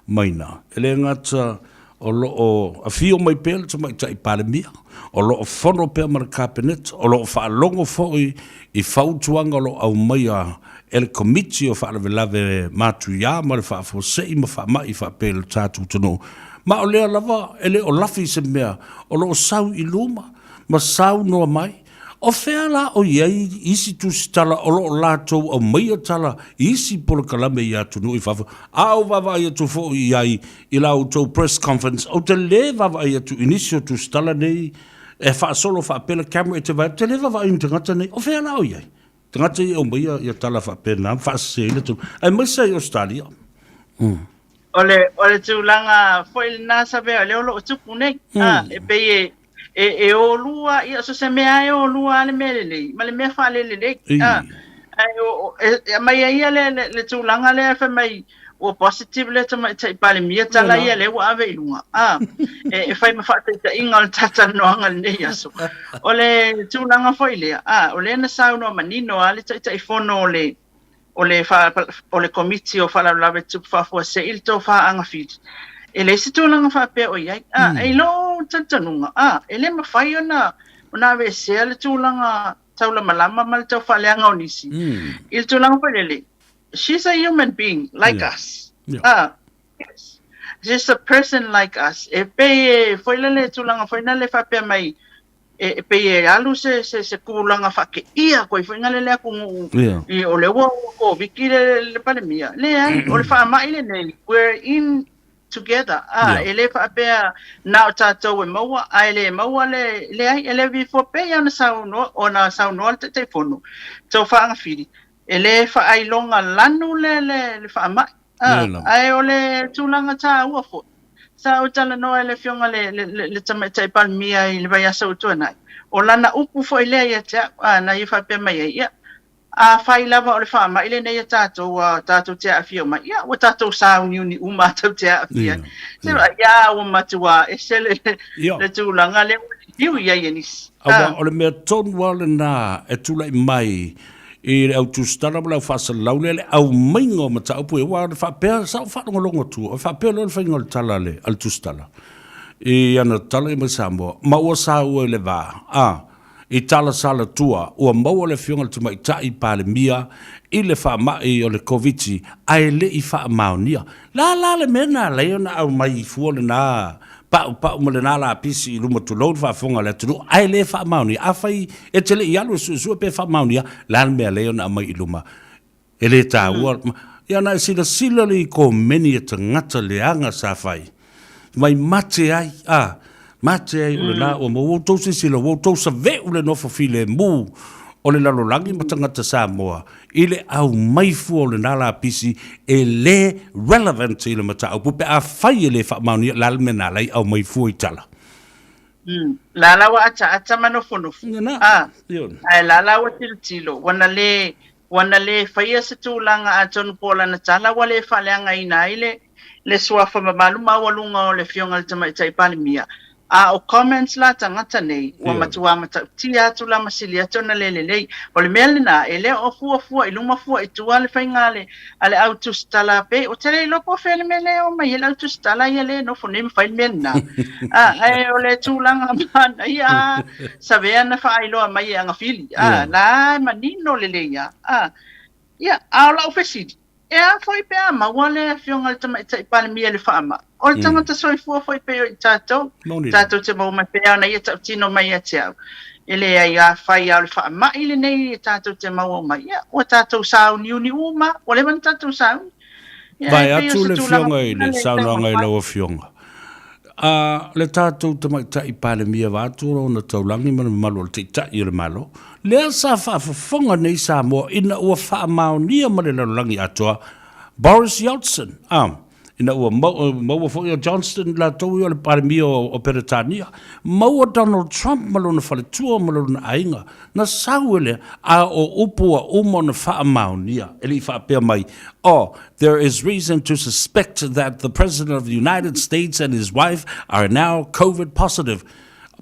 Maina, e le gata O lo o afio mai pea le Tamaitai Palemia, o lo o fono pea ma le Kapeneta, o lo o faalogo foi i fautuaga o lo o aumaia e le Komiti o Faalavelave Matuia ma le Faafuasei ma Faamai faapea i lo tatou atunuu. Ma o lea lava e le o lafi se mea o lo o sau i luma ma saunoa mai. O fea la o i ai isi tusitala o lo o latou aumaia tala i isi polokalame i atunuu i fafo? A ou vaavaai atu foi i ai i la outou press conference, ou te le vaavaai atu i nisi o tusitala nei e faasolo faapea le camera e te vaai atu, te le vaavaai i ni tagata nei. O fea la o i ai tagata ia e aumaia ia tala faapena ma faasese ai le atunuu, aemaise ai Ausetalia? O le, o le tulaga foi lena Savea, lea o lo o tupu nei. A, e pei e, e, e o lua, ia, so se mea e o lua le mea lelei, ma le mea faalelelei. A, ae o, e, e aumai ai ia le, le, le tulaga lea fai mai, ua positive le tamaitai Palemia, tala ia lea ua ave i luga. A, e, e fai ma faataitaiga o le talatalanoaga i lenei aso. O le tulaga foi lea, a, o lea na saunoa manino lava le Taitaifono o le, o le, o le Komiti o Faalavelave Tutupu Faafuasei le tofa Agafili, e leai se tulaga faapea o i ai. A, i lou talitonuga, a, e le mafai ona, ona aveesea le tulaga taulamalama ma le taufaaleaga o nisi. I le tulaga foi lele, she's a human being like us. A, yes. She's a person like us. E pei e foi lele tulaga foi nale faapea mai, e pei e alu se, se, se tulaga faakeia koe foi nale le atunuu i o le ua Koviti le, le Palemia. Leai, o le faamai lenei, we're in together. A, e le faapea na o tatou e maua, ae le maua le, leai, e le vifoa pei ona saunoa, ona saunoa le Taitaifono, Tofa Agafili, e le faailoga lanu le, le, le faamai. A, ae o le tulaga taua foi, sa ou talanoa i le Afioga le, le, le, le Tamaitai Palemia i le vaiaso ua tuanai, o lana upu foi lea ia te au, a, na ia faapea mai ai, ia, Afai lava o le faamai lenei a tatou ua tatou te aafia uma, ia ua tatou sauniuni uma tatou te aafia. Se ia ua matua ese le, le tulaga lea ua liliu i ai e nisi. Aua o le mea tonu lava lena e tulai mai i le au tusitala ma le au faasalalau lea le aumaiga o mataupu ia, aua o le faapea, sa ou faalogologo atu, o le faapea loa le faiga o le tala a le tusitala i ana tala ia mai Samoa, ma ua saua i le va, a. I Talasalatua, ua maua le Afioga i le Tamaitai Palemia i le faamai o le Koviti ae le i faamaonia. Le a la le mea na ala ai ona aumai fua lena paupau ma lena lapisi i luma tulou le faafofoga a le atunuu ae le faamaonia? Afai e te le i alu e suesue pe faamaonia, le a le mea e ala ai ona aumai i luma? E le taua. Ia na e silasila le i komeni a tagata leaga sa fai. Mai mate ai, a, mate ai o lena ua maua outou silasila, ua outou save'u le nofo filemu o le lalolagi ma tagata Samoa i le aumai fua o lena lapisi e le relevant i le mataupu pe afai e le faamaonia le a le mea na ala ai aumai fua i tala. La la ua ataata ma nofonofo. A, ae la la ua tilotilo, ua na le Ua na lē faia se tulaga atonu po o lana tala ua le faaleagaina ai le le suafa mamalu maualuga o le Afioga i le Tamaitai Palemia. A o comments la tagata nei, ua matuā matautia atu la ma sili atu ona le lelei. O le mea lena, e le o fuafua i luma fua i tua le faiga a le a le au tusitala pei ou te le iloa po o fea le mea lea e omai ai le au tusitala ia lea e nofo nei ma fai le mea lena. A, ae o le tulaga manaia a Savea na faailoa mai e Agafili, a, la e manino lelei a, a. Ia, a o lau fesili, e a foi pe a maua le Afioga i le Tamaitai Palemia i le faamai? O le tagata soifua foi pei o i tatou, tatou te maua mai pea ona ia tautino mai ia te au. E leai, afai a o le faamai lenei e tatou te maua mai, ia, ua tatou sauniuni uma, ua leva ona tatou sauni. Ia, e pei o se tulaga Vaeatu le Afioga i le saunoaga i lau Afioga. A le tatou Tamaitai Palemia vaeatu lona taulagi ma le mamalu o le Taitai o le Malo, lea sa faafofoga nei Samoa ina ua faamaonia ma le lalolagi atoa Boris Yeltsin, a, ina ua maua foi o Johnston latou ia o le Palemia o Peretania, maua Donald Trump ma lona faletua ma lona aiga, Na sau e lea, a o upu ua uma ona faamaonia, e le i faapea mai, Oh, there is reason to suspect that the President of the United States and his wife are now Covid positive,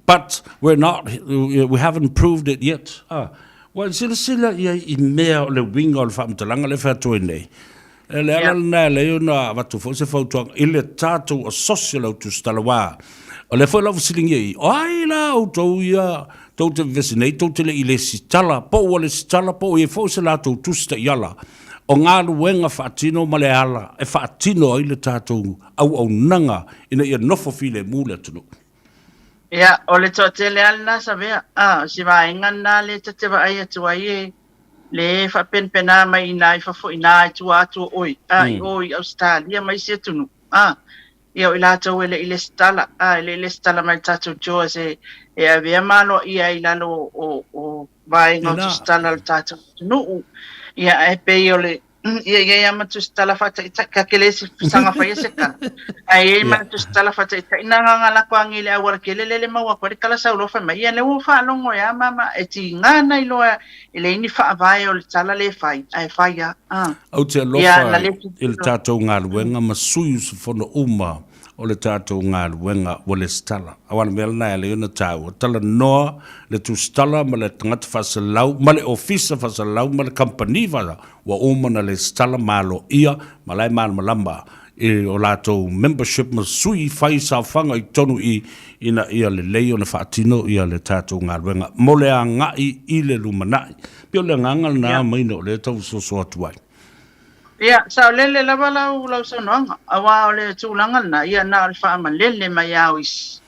but we're not, we haven't proved it yet. Ah, ua silasila i ai i mea o le uiga o le faamatalaga lea e fai atu ai nei. E le ala lena e lei ona avatu foi se fautuaga i le tatou asosi o le autusitala aua o lea foi o lau fesiligia i, o ai la outou ia tou te vevesi nei tou te le i lesitala po ua lesitala po o i ai foi se latou tusi taiala o galuega faatino ma le ala e faatino ai le tatou auaunaga ina ia nofo filemu le atunuu. Ia, o le toatele lava lena Savea. A, o si vaega lena lea ta te vaai atu ai e le faapenapena mai i ina i fafo i ina i tua atu o oe, a, i o i Ausetalia ma isi atunuu, a, ia o i latou e le i lesitala, a, e le i lesitala mai i le tatou JAWS e, e avea ma aloaia ai i lalo o, o vaega o tusitala o le tatou atunuu. Ia, ae pei o le, Ia i ai lava ma tusitala faataitai, ka ke le saga faia se tala. Ae i ai ma le tusitala faataitai na nga lako angi le auala kele lele maua atu ai le tala sau loa fai mai, ia lea ua faalogo e a mama e tiga na iloa e leai ni faavae o le tala le fai, ae fai a. Ah. Ou te alofa i le tatou galuega ma sui usufono uma o le tatou galuega ua lesitala. Aua o le mea lena e ala ai ona taua, talanoa le tusitala ma le tagata faasalau ma le ofisa faasalalau ma le kamupani faasalalau, ua uma ona lesitala ma aloaia ma la e malamalama i o latou membership ma sui fai saofaga i totonu i ina ia lelei ona faatino ia le tatou galuega mo le agai i le lumanai. Pei o le agaga lena Maina o lea e tau soso atu ai. Ia, saolele lava lau, lau saunoaga, aua o le tulaga lena, ia na o le faamalele mai lava o isi,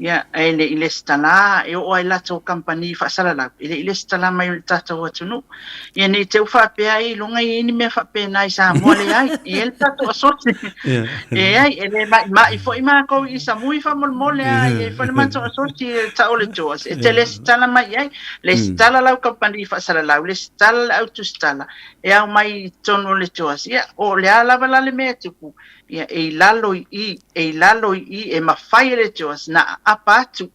ia, e le i lesitala, e oo lava i latou kamupani faasalalau, e le i lesitala mai o le tatou atunuu. Ia, ne i te i ua faapea ai ailoga e i ai ni mea faapena i Samoa, leai, e i ai le tatou asosi. Leai, e le maimai foi makou i Samui faamolemole a i ai foi le matou asosi e tau o le Jaws, e te lesitala mai i ai, lesitala lau kamupani faasalalau, lesitala le au tusitala, e ao mai i totonu o le JOS. Ia, o le a lava la le mea e tupu, Ia, e i lalo i i, e i lalo i i, e mafai e le JOS na aapa atu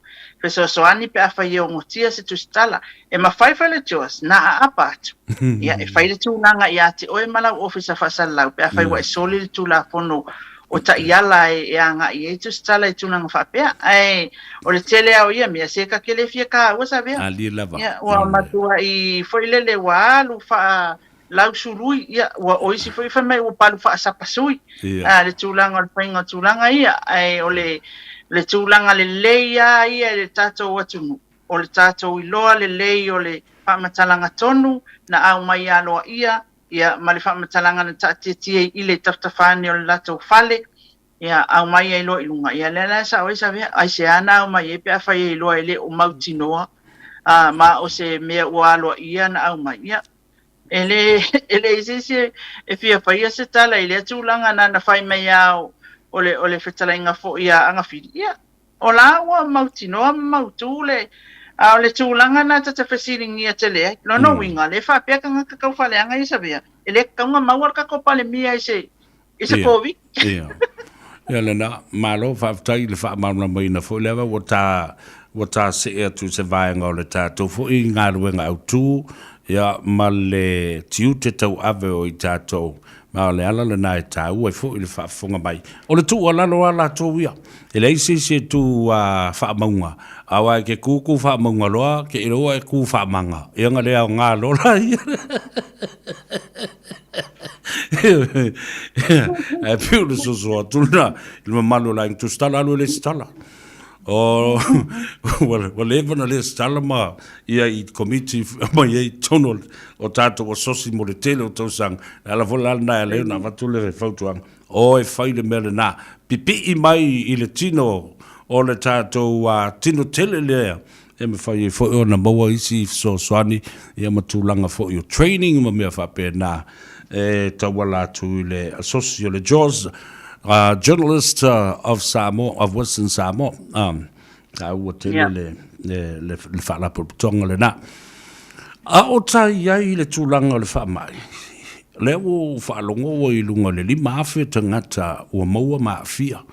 fesoasoani pe afai e ogotia se tusitala. E mafai foi le JOS na aapa atu. Ia, e fai le tulaga ia te oe ma lau ofisa faasalalau pe afai ua e soli le tulafono o taiala e agai ai tusitala i tulaga faapea. Ae o le tele lava o ia mea, se ta te le fia taua Savea. Alie lava. Ia, ua matuai foi lele ua alu faa lausului, ia, ua, o isi foi fai mai ua palu faasapasui, a, le tulaga o le faiga o tulaga ia, ae o le, le tulaga lelei lava ia i le tatou atunuu, o le tatou iloa lelei o le faamatalaga tonu na aumai aloaia, ia, ma le faamatalaga na taatiatia i le tafatafa ane o le latou fale, ia, aumai ai loa i luga, ia, lea la e sao ai Savea, aisea na aumai ai pe afai e iloa e le o mautinoa, a, ma o se mea ua aloaia na aumai, ia. E le, e leai se isi e fia faia se tala i lea tulaga na na fai mai lava o le, o le fetalaiga foi a Agafili. Ia, o la ua mautinoa ma mautū le, a o le tulaga na ta te fesiligia tele ai. Lona uiga, le faapea tagata taufaaleaga ia Savea, e le tatau ona maua le tatou Palemia i se, i se Koviti. Ia. Ia lena, malo faafetai i le faamalamalamaina foi lea ua ta ua ta see atu i se vaega o le tatou foi galuega autu ia ma le tiute tauave o i tatou. Ma o le ala lena e taua ai foi le faafofoga mai. O le tuualalo a latou ia, e leai se isi e tu faamauga, aua e ke kūkū faamauga loa, ke iloa e kū faamaga. Ia na le aoga loa la ia. Ae pei o le soso atu lena i le mamalu o le aiga tusitala, alu e lesitala. O, ua leva ona lesitala ma ia i komiti ma ia i totonu o tatou asosi mo le tele o tausaga. Le ala foi la lena e ala ai ona avatu le fautuaga, o e fai le mea lena, pipii mai i le tino o le tatou tino tele lea e mafai ai foi ona maua isi fesoasoani ia ma tulaga foi o training ma mea faapena e tauala atu i le asosi o le JAWS, Journalist of Samoa, of Western Samoa. Taua tele le, le, le, le faalapotopotoga lena. A o ta i ai i le tulaga o le faamai, lea ua ou faalogo ua i luga o le 5,000 tagata ua maua ma aafia.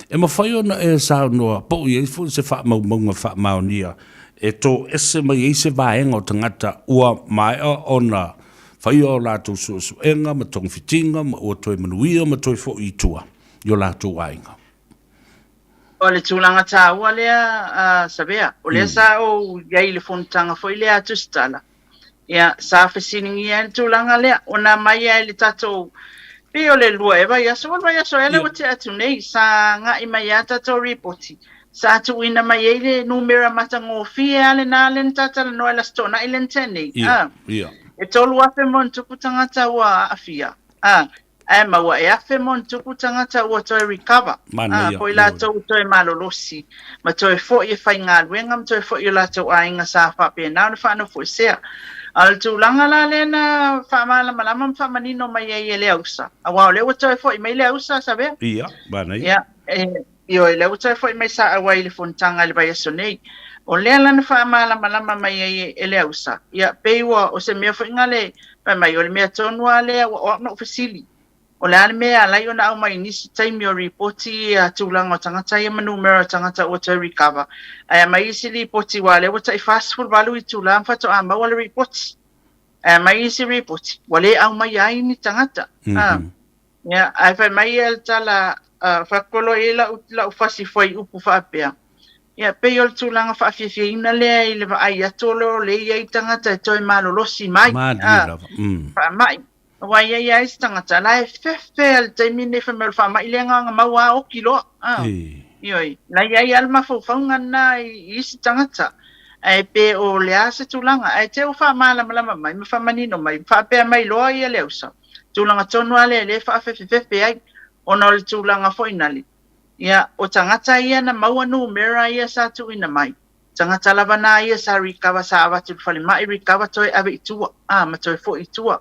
E mafai ona e saunoa po o i ai foi se faamaumauga faamaonia e toese mai ai se vaega o tagata ua maea ona faia o latou suesuega ma togafitiga ma ua toe manuia ma toe foi i tua i o latou aiga. O le tulaga taua lea a Savea, o lea sa ou i ai i le fonotaga foi lea a Tusitala, Ia, sa fesiligia ai le tulaga lea, ona aumai ai le tatou, pei o le lua ea vaiaso, o le vaiaso ea lea ua tea atu nei, sa agai mai ai tatou ripoti, sa tuuina mai ai le numera matagofie lava lena lea na ta talanoa i le Aso Toonai lea na tea nei, a, e 3,000 ma ona tupu tagata ua aafia, a, Ae maua e afe ma ona tupu tagata ua toe recover, ā, ko i latou ua toe malolosi, ma toe foi e faigaluega ma toe foi i o latou aiga sa faapena ona faanofoesea. A o le tulaga la lea na faamalamalama ma faamanino mai ai e le ausa, aua o lea ua toe foi mai le ausa, Savea. Ia, manaia. Ia, e, ioe, lea ua toe foi mai sa auai i le fonotaga i le vaiaso nei. O lea la na faamalamalama mai ai e le ausa, ia, pei ua, o se mea foi na le, fai mai, o le mea tonu lava lea ua, o au na ou fesili, o le a le mea e ala ai ona aumai i nisi taimi o ripoti ia tulaga o tagata ia ma numera o tagata ua toe recover, ae aumai isi lipoti aua o lea ua tai 48 itula ma faatoa maua le ripoti. Ae aumai isi ripoti, ua le aumaia ai ni tagata. Mm-hmm. Ia, ae fai mai ia le tala, faatolo i ai lau, lau fasi fuaiupu faapea, ia, pei o le tulaga faafiafiaina lea i le vaai atu o lo o le i ai tagata e toe malolosi mai, Malie lava. Faamai. Aua e i ai lava isi tagata, la e fefe lava i le taimi lenei fai mai o le faamai lea na ona maua lava oti loa. Ioe, la e i ai lava le mafaufauga lena i isi tagata. Ae pe o le a se tulaga, ae te ua faamalamalama mai ma faamanino mai, faapea mai loa ia le ausa. Tulaga tonu lava lea lea e faafefefefe ai, ona o le tulaga foi nale, ia, o tagata ia na maua numera ia sa tuuina mai, tagata lava na ia sa recover, sa avatu i le falemai recover toe ave i tua, a, ma toe foi i tua.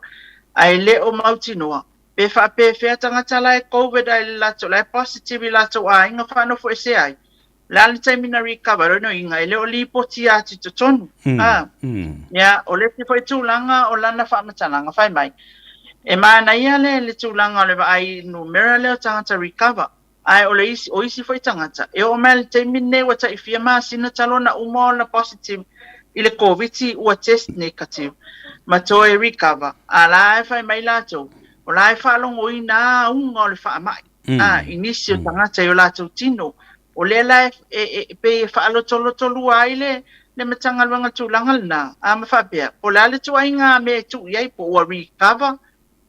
Ae le o mautinoa, pe faapefea tagata la e covid ai le latou, la e positive i latou aiga faanofoesea ai, O le a le taimi na recover ai, lona uiga e le o lipoti atu i totonu. A, ia, o le isi foi tulaga o lana faamatalaga, fai mai, E manaia le le tulaga o le vaai i le numera lea o tagata recover, ae o le isi, o isi foi tagata, e oo mai i le taimi lenei ua tai fia masina talu ona uma ona positive i le Koviti ua test negative ma toe recover, a la e fai mai latou, o la e faalogoina a auga o le faamai, a, i nisi o tagata i o latou tino. O lea la e, e, e pei e faalotolotolua ai le, le Matagaluega tulaga lena, a ma faapea, po o le a le tuaiga mea e tuu i ai, po ua recover,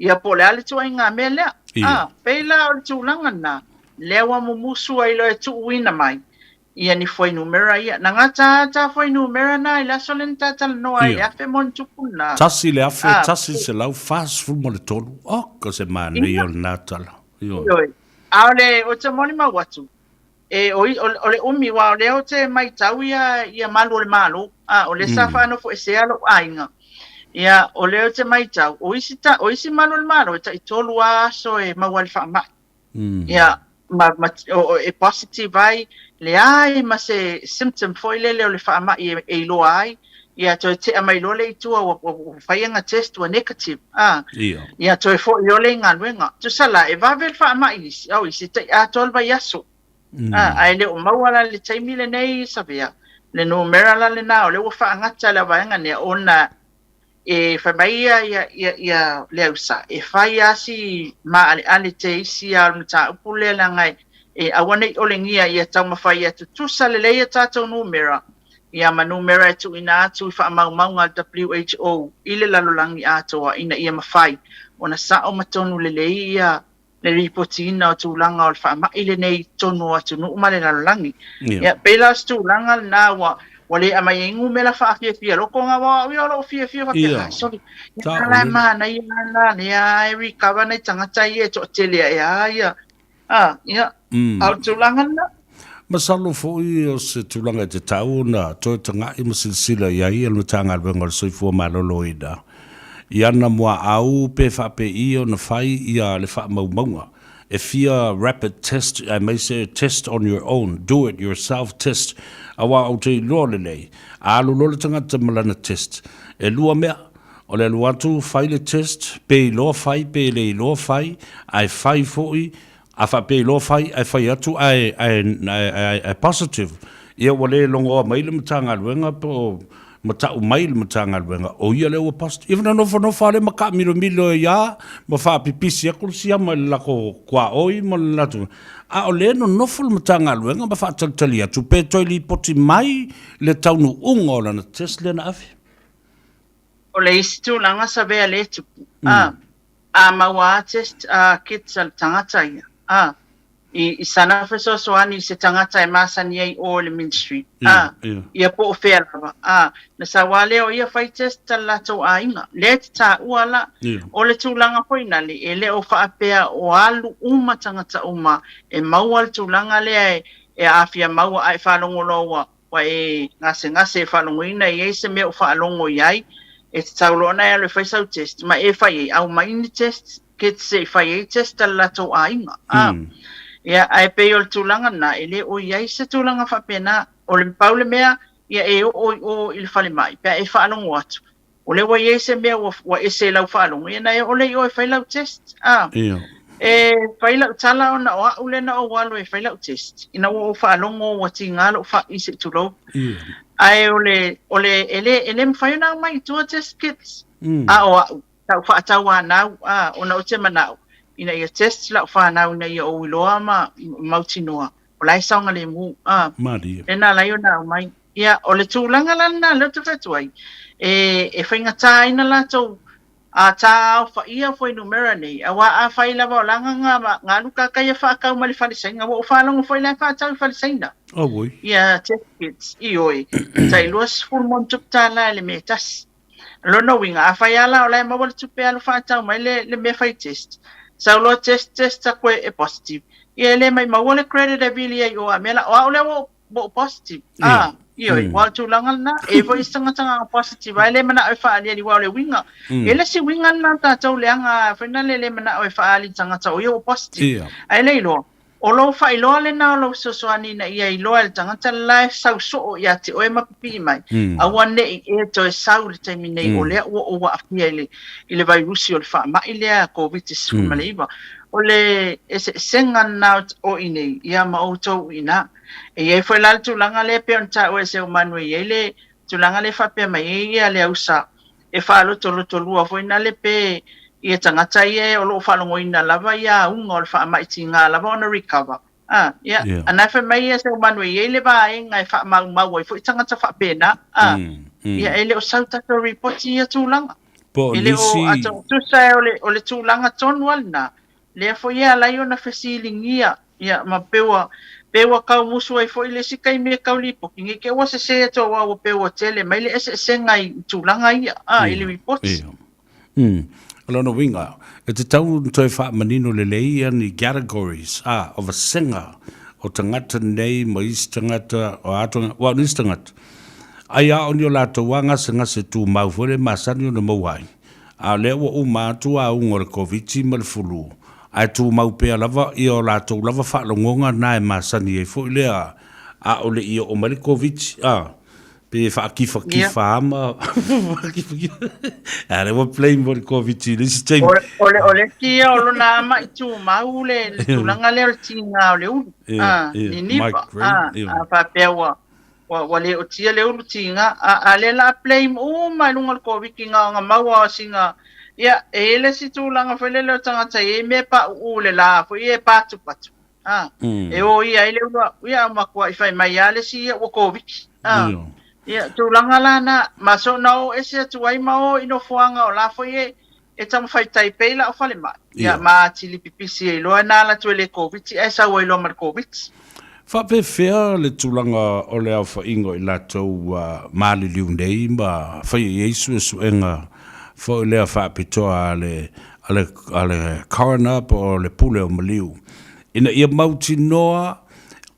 ia po o le a le tuaiga mea lea. A, pei la o le tulaga lena, lea ua mumusu ai loa e tuuina mai, ia ni fuainumera ia. Na gata a ta fuainumera na i le aso lea na ta talanoa ai i le 1000+ lena. 1,143. Oka se manaia o lena tala. Ioe. Ioe. A o le, ou te molimau atu, e, o, o, o le umi, aua o lea ou te matau ia, ia malu o le Malo, a, o lea sa faanofoesea lou aiga. Ia, o lea ou te matau, o isi, ta, o isi malu o le Malo, e taitolu lava aso e maua ai le faamai. Ia, ma, ma, o, o, e positive ai, leai ma se symptom foi lele o le faamai e, e iloa ai, ia toe tea mai loa lea i tua ua, ua, ua fai ana test ua negative. A, Ia. ia toe foi loa lea i galuega. Tusa la, e vave le faamai i isi, au isi tai atoa le vaiaso. A, ae le o maua la i le taimi lenei Savea, le numera la lena o lea ua faagata le vaega lea ona e fai mai ia, ia, ia, ia Leausa, e fai lava si maaleale te isi a o le mataupu lea leaga e, e aua ne i olegia ia taumafai ia tutusa lelei a tatou numera, ia ma numera e tuuina atu i faamaumauga a le WHO i le lalolagi atoa ina ia mafai ona sao ma tonu lelei ia le lipotiina o tulaga o le faamai lenei i totonu o atunuu ma le lalolagi. Ia, pei la o se tulaga lena ua ua le aumai ai numera faafiafia loko na aua o au ia o lou fiafia faapea, ah, soli, ia la e manaia la lea e recover nai tagata ia e toatele ae a ia, ah, ia, a o le tulaga lena. Masalo foi o se tulaga e tatau ona toe taga'i ma silasila i ai e le Matagaluega o le Soifua Maloloina i ana muaau pe faapei ona fai ia le faamaumauga e fia rapid test aemaise test on your own, do it yourself test aua ou te iloa lelei a alu loa le tagata ma lana test e lua mea o le alu atu fai le test pe iloa fai pe le iloa fai ae fai foi A faapea iloa fai ae fai atu ae, ae, ae, ae positive, ia ua le logoa mai le Matagaluega po o matau mai le Matagaluega, o ia lea ua positive. Ia na nofonofo lava lea ma taamilomilo ai lava ma faapipisi atu le siama i le latou tuaoi ma le latou... A o lea e nonofo le Matagaluega ma faatalitali atu pe toe lipoti mai le taunuuga o lana test lea na ave. O le isi tulaga savea lea e tupu, a, a maua a test a kits a le tagata ia, a, i, i sana fesoasoani i se tagata e masani ai o i le ministry, a, ia po o fea lava, a, na sau a lea o ia fai test a le latou aiga, lea e te taua la, o le tulaga foi nale, e le o faapea o alu uma tagata uma e maua le tulaga lea e, e aafia maua a e faalogo loa ua Ua e gasegase e faalogoina e i ai se mea o faalogo i ai, e tatau loa ona e alu e fai sau test, ma e fai ai, aumai ni test kits e fai ai test a le latou aiga. A, ia, ae pei o le tulaga lena, e le o i ai se tulaga faapena. O le pau le mea, ia e oo i o i le falemai, pe a e faalogo atu, O lea ua i ai se mea ua, ua ese i lau faalogo, ia na e oo lea i o e fai lau test. A, Ia. e fai lau tala ona o a'u lea na ou alu e fai lau test, ina ua ou faalogo ua tiga lou fa'i se i tulou. Ia. Ae o le, o le, e le, e le mafai ona aumai i tua test kits. A o a'u, sa ou faatauanau, a, ona ou te mana'o, ina ia test lau fanau ina ia ou iloa ma mautinoa, o la e saogalemu, a. Malie. Lea na ala ai ona aumai. Ia, o le tulaga la lena lea ou te fai atu ai, e, e faigata ai na latou a tāaofaia fuainumera nei, auā afai lava o la nga, nga alu kakai e faakau mai le fale Saina, ua ou faalogo foi la e faatau i fale Saina. Auoi. Ia test kits, ioe, tai 20 ma ona tupu tālā i le mea e tasi. O lona uiga, afai lava la o la e maua le tupe e alu faatau mai le, le mea fai test, sau loa test, test aku e, e positive, ia e le maimaua le credit e vili ai i o a mea la, o au lea ua ou ua ou positive. Ah, ioe, ua o le tulaga lena, e i ai foi isi tagata na positive ai le manao e faaaliali aua o le uiga. E le isi uiga lena o tatou leaga foi na le le manao e faaali i le tagata o ia ua positive. Ae le iloa. O lou faailoa lena o lou fesoasoani ina ia iloa e le tagata le la e sau soo ia te oe ma pipii mai, aua ne i e toe sau i le taimi nei o lea ua ou aafia i le, i le vairusi o le faamai lea Koviti-19. O le eseesega lena o i nei, ia ma outou i ina. E i ai foi la le tulaga lea e pei ona taua e Seumanu e i ai le tulaga lea e faapea mai ai ia le ausa e faalotolotolua foi nale pe ia tagata ia o lo o faalogoina lava ia auga o le faamai tiga lava ona recover. A, ia, yeah. A na fai mai ia Seumanu e i ai le vaega e faamaumau ai foi tagata faapena. A, ia e le o sau tatou ripoti i ia tulaga. Po o E le o nisi... atonu tusa e o le tulaga tonu lava lena, lea foi e ala ai ona fesiligia, ia, ma pe ua, pe ua tau musu ai foi le isi taimi e tau lipoti, ne i te i ua sese atu aua ua pe ua tele mai le eseesega i tulaga ia, a, i le ripoti. Ia. O lona uiga, e tatau ona toe faamanino lelei ia ni categories, a, o vasega o tagata nei ma isi tagata, o a tagata, aua o nisi tagata, ai a o ni o latou lava gasegase tumau foi lea e masani ona maua ai, a o lea ua uma atu auga o le Koviti ma le fulu, ae tumau pea lava ia o latou lava faalogoga na e masani ai foi lea a o le i oo mai le Koviti, a, pe faakifakifa lava ma faakifakifa, a o lea ua blame mo le Koviti i le isi taimi. O le isi ia o lona ama i tumau le tulaga lea o le tiga o le ulu, a, niniva, a, a faapea ua Ua le otia le ulu tiga, a lea la a blame uma i luga o le Koviti na ona maua o sina, ia, e i ai le isi tulaga foi lele o tagata e i ai mea e pauu i le la foi ia e patupatu, a, e o ia ai le ulu a, ia, a matuai fai mai lava le isi ia ua Koviti, a, ia, tulaga la na, ma soona o ese atu ai ma o i nofoaga o la foi e, e taumafai tai pea i la'u falemai, ia, ma atili pipisi ai loa na ala atu e le Koviti ae sau ai loa ma le Koviti. Faapefea le tulaga o le aofaiga o i latou ua maliliu nei ma faia i ai suesuega foi lea faapitoa a le, a le, a le coroner po o le pule o maliu ina ia mautinoa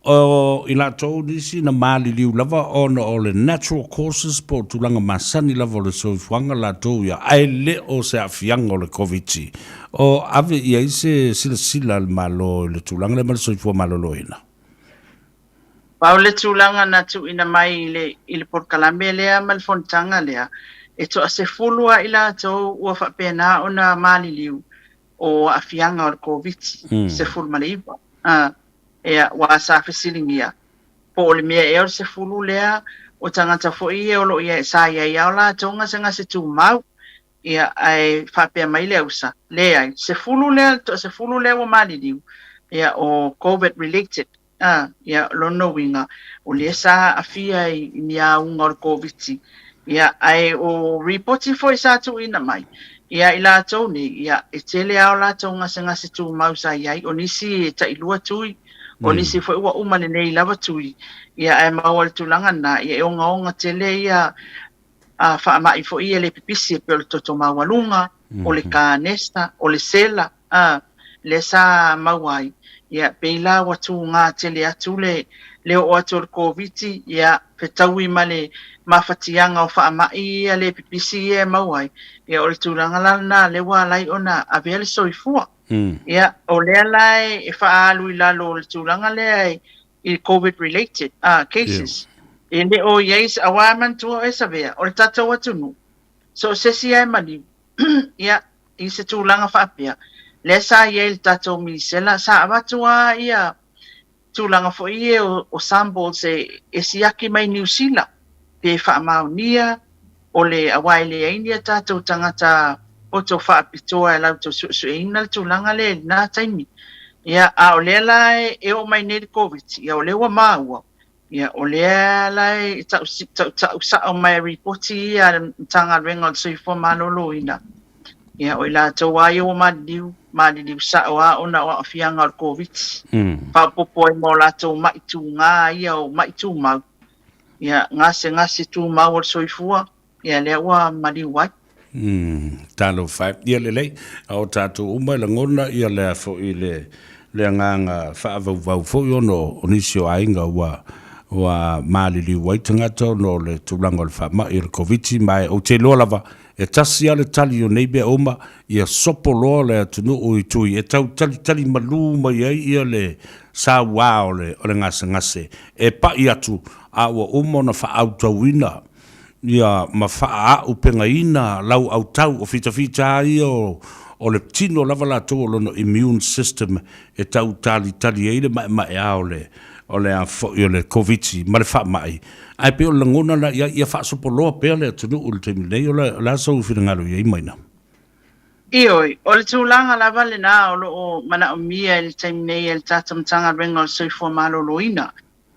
O i latou nisi na maliliu lava ona o le natural causes po o tulaga masani lava o le soifuaga latou ia, ae le o se aafiaga o le Koviti. O ave i ai se silasila a le Malo i le tulaga lea ma le soifua maloloina? Pau le tulaga na tuuina mai i le i le polokalame lea ma le fonotaga lea, e toasefulu lava i latou ua faapena ona maliliu o aafiaga o le Koviti 19. A. Ia, aua sa fesiligia, po o le mea ea o le 10 lea o tagata foi ia o lo o i ai, sa i ai lava o latou gasegase tumau, ia, ae faapea mai le ausa, leai, 10 lea, le toa-10 lea ua maliliu, ia, o Covid related, a, ia, o lona uiga, o lea sa aafia i ni auga o le Koviti, Ia, ae o ripoti foi sa tuuina mai, ia, i latou nei, ia, e tele lava o latou gasegase tumau sa i ai, o nisi e tailua tui, o nisi foi ua uma lenei lava tui, ia, ae maua i le tulaga lena, ia, e ogaoga tele ia faamai foi ia le pipisi e pei o le toto maualuga, o le kanesa, o le sela, a, lea sa maua ai, ia, pei la ua tugā tele atu le, le oo atu o le Koviti, ia, fetaui ma le mafatiaga o faamai ia le pipisi ia e maua ai, ia, o le tulaga la lena lea ua ala ai ona avea le soifua. Ia, o lea la e faaalu i lalo o le tulaga lea i Covid related cases. E le o i ai, aua manatua oe Savea, o le tatou atunuu, so o se isi lava e maliu, ia, i se tulaga faapea, lea sa i ai le tatou misela, sa avatu lava ia tulaga foi ia o samples e siaki mai Niu Sila, pe faamaonia o le, aua e leai ni a tatou tagata poto faapitoa e latou suesueina le tulaga lea i lena taimi. Ia, a o lea la e oo mai nei le Koviti, ia o lea ua maua, Ia, o lea la e tautau sao mai e ripoti ia a le Matagaluega o le Soifua Maloloina, ia, o i latou lava ia ua maliliu, maliliu sao lava ona o aafiaga o le Koviti, faaopoopo ai ma o latou ma'i tugā ia o ma'i tumau, ia, gasegase tumau o le soifua, Ia lea ua maliu ai. Talofa e. Ia lelei, a o tatou uma e lagona ia lea foi le le agaga faavauvau foi ona o nisi o aiga ua Ua maliliu ai tagata ona o le tulaga o le faamai o le Koviti, ma ou te iloa lava e tasi lava le tali o nei mea uma, ia sopo loa le atunuu i tui e tau talitali malu mai ai ia le saua o le o le gasegase e pai atu a ua uma ona faaautauina ia ma faaaupegaina lau autau o fitafita ia o le tino lava latou o lona immune system e tau talitali ai le maemaea o le o le a foi o le Koviti ma le faamai, ae pei o le lagona la i ai, ia faasopoloa pea le atunuu i le taimi nei, o le a sou finagalo i ai Maina? Ioe, o le tulaga lava lena o lo o manaomia i le taimi nei e le tatou Matagaluega o le Soifua Maloloina,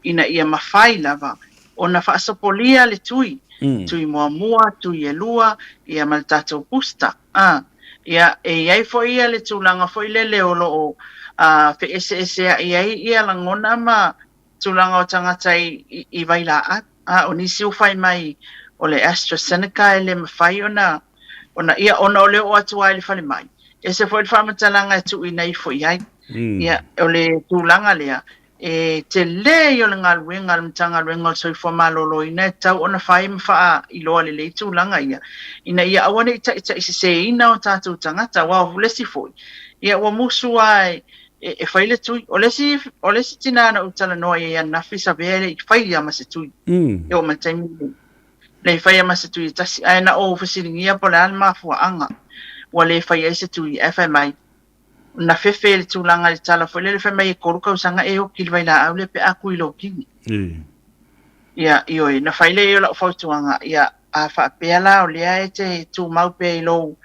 ina ia mafai lava ona faasopolia le tui, tui muamua, tui e lua, ia ma le tatou booster. A, ia, e i ai foi ia le tulaga foi lele o lo o feeseesea'i ai ia lagona ma tulaga o tagata i, i, i vailaau. A, o nisi ua fai mai o le AstraZeneca e le mafai ona, ona, ia, ona o le oo atu lava i le falemai, ese foi le faamatalaga e tuuina ifo i ai. Ia, o le tulaga lea, E tele ia o le galuega a le Matagaluega o le Soifua Maloloina e tatau ona fai ma faailoa lelei tulaga ia, ina ia aua ne i taitaiseseina o tatou tagata, aua o le isi foi, ia ua musu lava e fai le tui. O le isi, o le isi tinā na ou talanoa i ai ananafi, Savea e le i faia ma se tui, e oo mai le taimi lenei, le i faia ma se tui e tasi. Ae na ou fesiligia po o le a le mafuaaga ua le faia ai se tui, ae fai mai, Na fefe i le tulaga i le tala foi lele fai mai e kolu kausaga e oki i le vailaau lea pe a kui lou kini. Ia, ioe, na fai lea i o lau fautuaga, ia, a faapea la o lea e te tumau pea i lou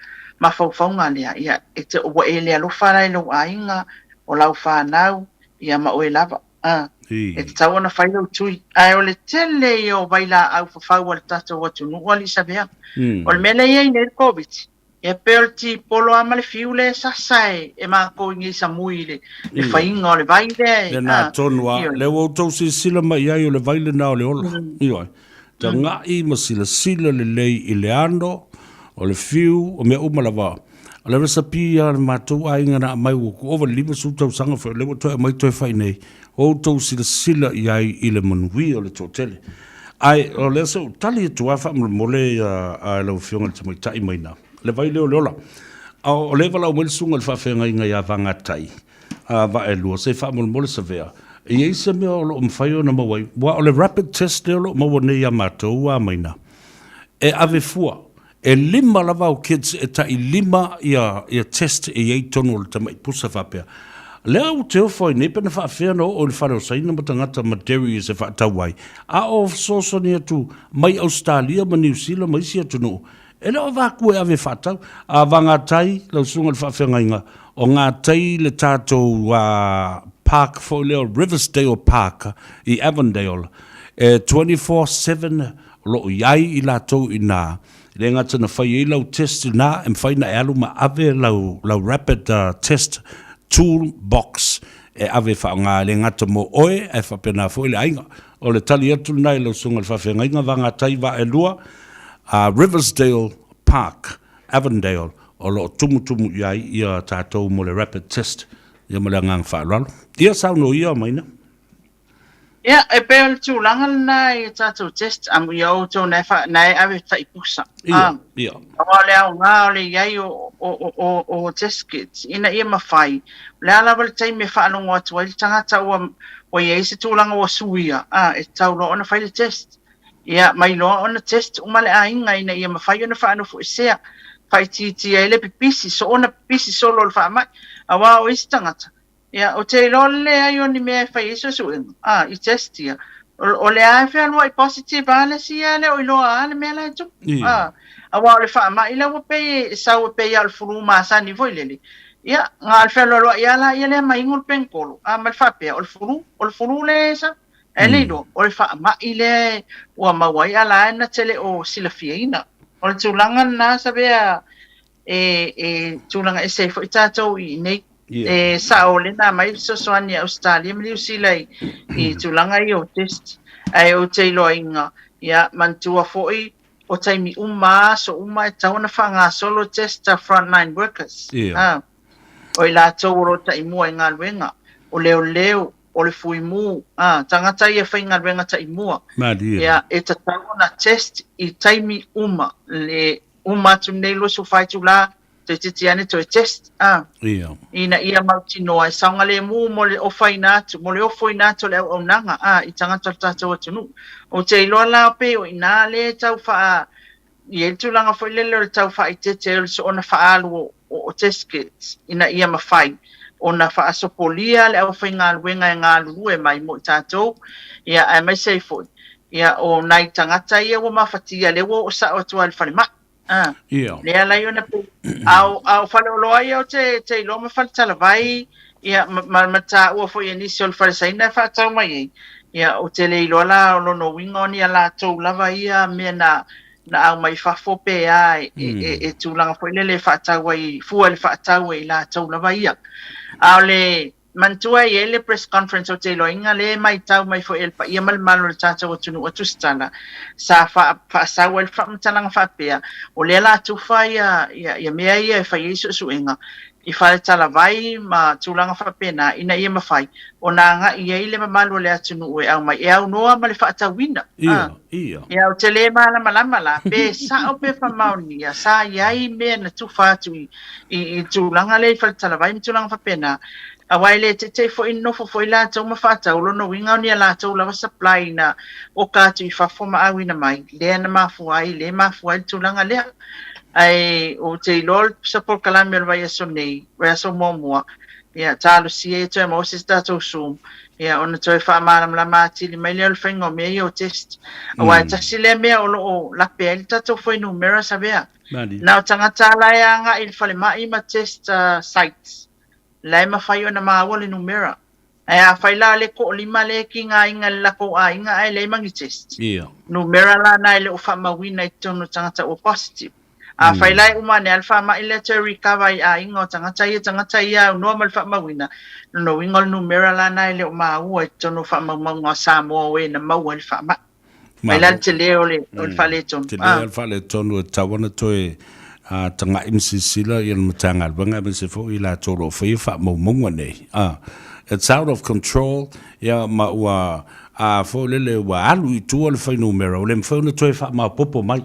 mafaufauga lea, ia, e te, ua e le alofa la i lou aiga, o lau fanau, ia ma oe lava. A, e tatau ona fai lou tui. Ae o le tele ia o vailaau fafau a le tatou atunuu alii Savea. O le mea lea e i ai nei le Koviti, E pei o le tipolo lava ma le fiu lea e sasa e matou i nei Samui i le faiga o le vai lea e. Lena tonu lava, lea ua outou silasila mai i ai o le vai lena o le ola. Ioe. Tagai ma silasila lelei i le ano o le fiu, o mea uma lava. O le resepi a le matou aiga na aumai ua ova i le 50 tausaga foi, o lea ua toe aumai toe fai nei, outou silasila i ai i le manuia o le toatele. Ae o lea se i ou tali atu lava faamolemole a lau Afioga i le Tamaitai mai ina, le vai lea o le ola. A o lea e valaau mai le susuga i le faafeagaiga ia Vagatai a Vaelua, se i faamolemole Savea, e i ai se mea o lo o mafai ona maua ai, aua o le rapid test lea o lo o maua nei ia matou a Maina, e ave fua. E lima lava au kids e tai lima ia ia test e iai tonu o le tamai pusa faapea. Lea ou te ofo ai nei pena faafea na oo i le fale o Saina ma tagata ma Darius e faatau ai, a o fesoasoani atu mai Ausetalia ma Niu Sila ma isi atunuu, e le o avaku e ave e faatau. A vagatai lau susuga i le faafeagaiga, o gatai le tatou park foi lea o Riversdale Park i Avondale, e 24/7 O lo o i ai i latou i ina, e le gata na fai ai lau test i ina, e mafai ona e alu ma ave lau, lau rapid test tool box e ave e faaaoga, e le gata mo oe, ae faapena foi le aiga. O le tali atu lena i lau susuga i le faafeagaiga, Vagatai Vaelua, Riversdale Park, Avondale, o lo o tumutumu i ai ia tatou mo le rapid test. Ia ma le agaga faaaloalo. Ia saunoa ia Maina. Ia, e pei o le tulaga lena i a tatou test, amuia outou na e, fa, na e ave tai pusa. Ia, ia. Aua o le aoga o le i ai o, o, o, o, o test kits, ina ia mafai, o le a lava le taimi e faalogo atu ai le tagata ua, ua i ai se tulaga ua suia, a, e tatau loa ona fai le test. Ia, mai loa ona test uma le aiga ina ia mafai ona faanofoesea, faaitiitia ai le pipisi, soona pipisi solo o le faamai. Aua o isi tagata, Ia, ou te iloa o le leai o ni mea e fai ai suesuega, a, i test ia. O, o lea e fealuai positive lava le isi ia e le o iloa lava le mea la e tupu. A, aua o le faamai la ua pei e sau e pei lava o le flu masani foi lele. Ia, na o le fealualuai lava laia lea ma inu le penitolo, a, ma le faapea, o le flu, o le flu lea e sau. Ae le iloa, o le faamai lea ua maua ai, a la e na te le o silafiaina. O le tulaga lena, Savea, e, e tulaga ese ai foi tatou i inei. Yeah. E sao le na mai fesoasoani a Ausetalia ma Niu Sila i, i tulaga ia o test. Ae ou te iloaina, ia, manatua foi, o taimi uma, aso uma, e tatau ona faagasolo test a frontline workers. Yeah. O i latou o lo o taimua i galuega, o leoleo, o le fuimu, a, tagata ia faigaluega taimua. Malie. Ia, e tatau ona test i taimi uma, le uma atu nei 24 itulā, toeitiiti ane toe test, a, Ia. ina ia mautinoa e saogalemu mo le ofaina atu, mo le ofoina atu o le auaunaga, a, i tagata o le tatou atunuu. Ou te iloa la pei o i ina lea e tau faa, i ai le tulaga foi lele o le tau faaeteete ai o le soona faaalu o, o test kits ina ia mafai ona faasopolia le aufaigaluega e galulue mai mo i tatou, ia, aemaise ai foi, ia, o nai tagata ia ua mafatia lea ua oo sao atu lava i le falemai. A, Ia. lea ala ai ona pei, a o, a o faleoloa ia ou te, te iloa ma faletalavai, ia, ma, ma, ma taua foi e nisi o le falesaina e faatau mai ai, ia, ou te le iloa la o lona uiga o ni a latou lava ia mea na, na aumai fafo pe a e, e, e, e tulaga foi lele e faatau ai, fua i le faatau e i latou lava ia. A o le manatua e i ai le press conference ou te iloaina lea e matau mai foi e le paia ma le mamalu o le tatou atunuu a Tusitala, sa faa, faasau ai le faamatalaga faapea, o lea la tufa ia, ia, ia mea ia e fai ai suesuega i faletalavai ma tulaga faapena ina ia mafai ona agai i ai le mamalu o le atunuu e aumai e aunoa ma le faatauina. Ia, ia. Ia, ou te le malamalama la, pe sao pe faamaonia, sa i ai mea na tufa atu i, i, i tulaga lea i faletalavai ma tulaga faapena, aua e le teitei foi nofo foi latou ma faatau, o lona uiga o ni a latou lava supply na oka atu i fafo ma auina mai, lea na mafua ai, lea e mafua ai le tulaga lea. Ae ou te iloa se polokalame o le vaiaso nei, vaiaso muamua, ia talosia ia toe maua se isi tatou Zoom, ia ona toe faamalamalama atili mai lea o le faiga o mea ia o test. Aua e tasi lea mea o lo o lape ai le tatou fuainumera Savea. Na o tagata la e agai i le falemai ma test sites, la e mafai ona maua le numera. Ae afai la le toalima lea e tigaina i le latou aiga ae leai ma ni test. Ia. Numera la na e le o faamauina i totonu o tagata ua positive. Afai la e uma ane lava le faamai lea toe recover i aiga o tagata ia, tagata ia aunoa ma le faamauina, lona uiga o le numera la na e le o maua i totonu o faamaumauga a Samoa o e na maua i le faamai. Mai la le tele o le, o le faaletonu. Tele o le faaletonu e tatau ona toe taga'i ma silasila le Matagaluega aemaise foi i latou o lo o faia faamaumauga nei. It's out of control, ia ma ua foi lele ua alu i tua le fuainumera, ua le mafai ona toe faamaopoopo mai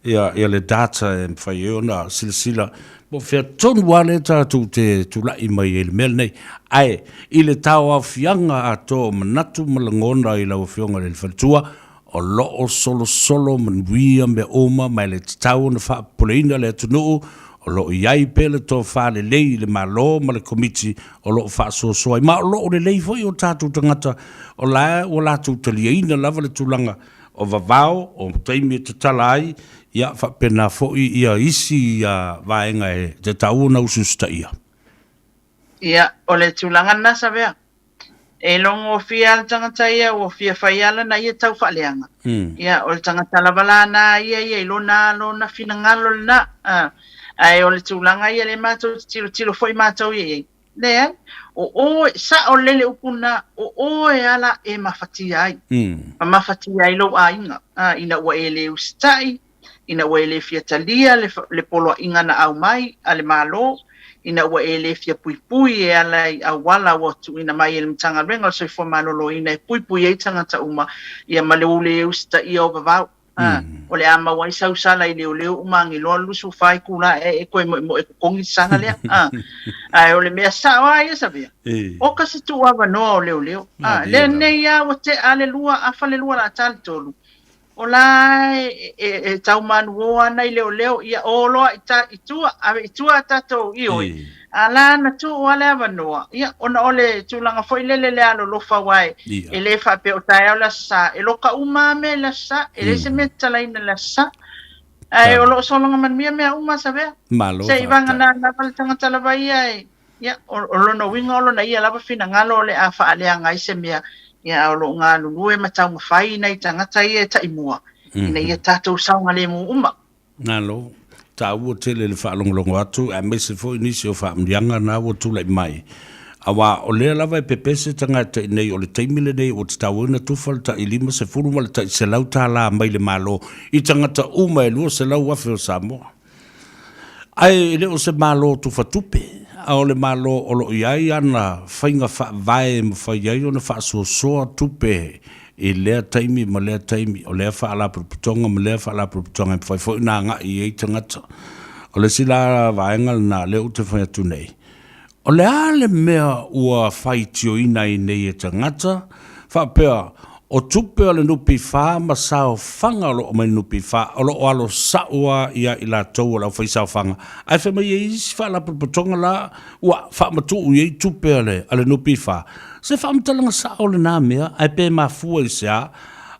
ia, ia le data e mafai ai ona silasila Po o fea tonu lava lea tatou te tulai mai ai i le mea lenei. Ae i le tauaofiaga atoa o manatu ma lagona i lau Afioga i le Faletua, o lo o solosolo manuia mea uma ma e le tatau ona faapopoleina le atunuu, o lo o i ai pea le tofa lelei i le Malo ma le Komiti o lo o faasoasoa ai. Ma o lo o lelei foi o tatou tagata o la ua latou taliaina lava le tulaga o vavao, o taimi e tatala ai, ia faapena foi ia isi vaega e tatau ona usiusitaia. Ia, o le tulaga lena Savea. E logofia lava le tagata ia ua fia fai lava lana ia tau faaleaga. Ia, o le tagata lava la na ia ia i lona lona finagalo lena. Ae o le tulaga ia lea matou te tilotilo foi matou ia i ai, Leai, o oe, sao lele upu na, o oe ala e mafatia ai, ma mafatia ai lou aiga, a, ina ua e le usitai, ina ua e le fia talia le, le poloaiga na aumai a le Malo, ina ua e le fia puipui e ala i auala ua tuuina mai e le Matagaluega o le Soifua Maloloina e puipui ai tagata uma, ia ma lou le usitaia o vavau. A, o le a maua ai sau sala i leoleo uma agiloa le 24 itula e e toe moemoe totogi le sala lea. A, ae o le mea sao lava ia Savea, oka se tuuavanoa o leoleo. A, lea nei lava ua tea le lua, afa le lua o le a ta le tolu, o la e, e, e tau manuō ana i leoleo, ia o loa i, ta, i tua, ave i tua a tatou ioe. A la na tuu lava le avanoa, ia, ona o le tulaga foi lele le alolofa aua e, e le faapea o taeao le Aso Sa, e loka uma lava mea i le Aso Sa, e leai se mea e tatalaina i le Aso Sa. Ae o lo o sologa manuia mea uma, Savea. Malo Se i vagana lava le tagata lava ia e, ia, o, o lona uiga o lona ia lava finagalo o le a faaleaga ai se mea, ia, a o lo o galulue ma taumafai nai tagata ia e taimua, ina ia tatou saogalemu uma. Malo. Taua tele le faalogologo atu aemaise foi nisi o faamanuiaga na ua tulai mai. Aua o lea lava e pepese tagata i nei o le taimi lenei ua tatau ai ona tufa le tai 50 ma le tai $100 mai le Malo i tagata uma e 200,000 o Samoa. Ae e le o se Malo tufa tupe. a o le Malo o lo o i ai ana faiga faavae e mafai ai ona faasoasoa tupe i lea taimi ma lea taimi, o lea faalapotopotoga ma lea faalapotopotoga e mafai foi ona agai i ai tagata. O le isi la vaega lena lea ou te fai atu nei, o le a le mea ua faitioina ai nei e tagata faapea o tupe o le NPF ma saofaga o lo o aumai i le NPF o lo o alo sao lava ia i latou o le aufaisaofaga, ae fai mai e i ai isi faalapotopotoga la ua faamatuu i ai tupe a le NPF. Se faamatalaga sao lena mea, ae pe mafua i se a,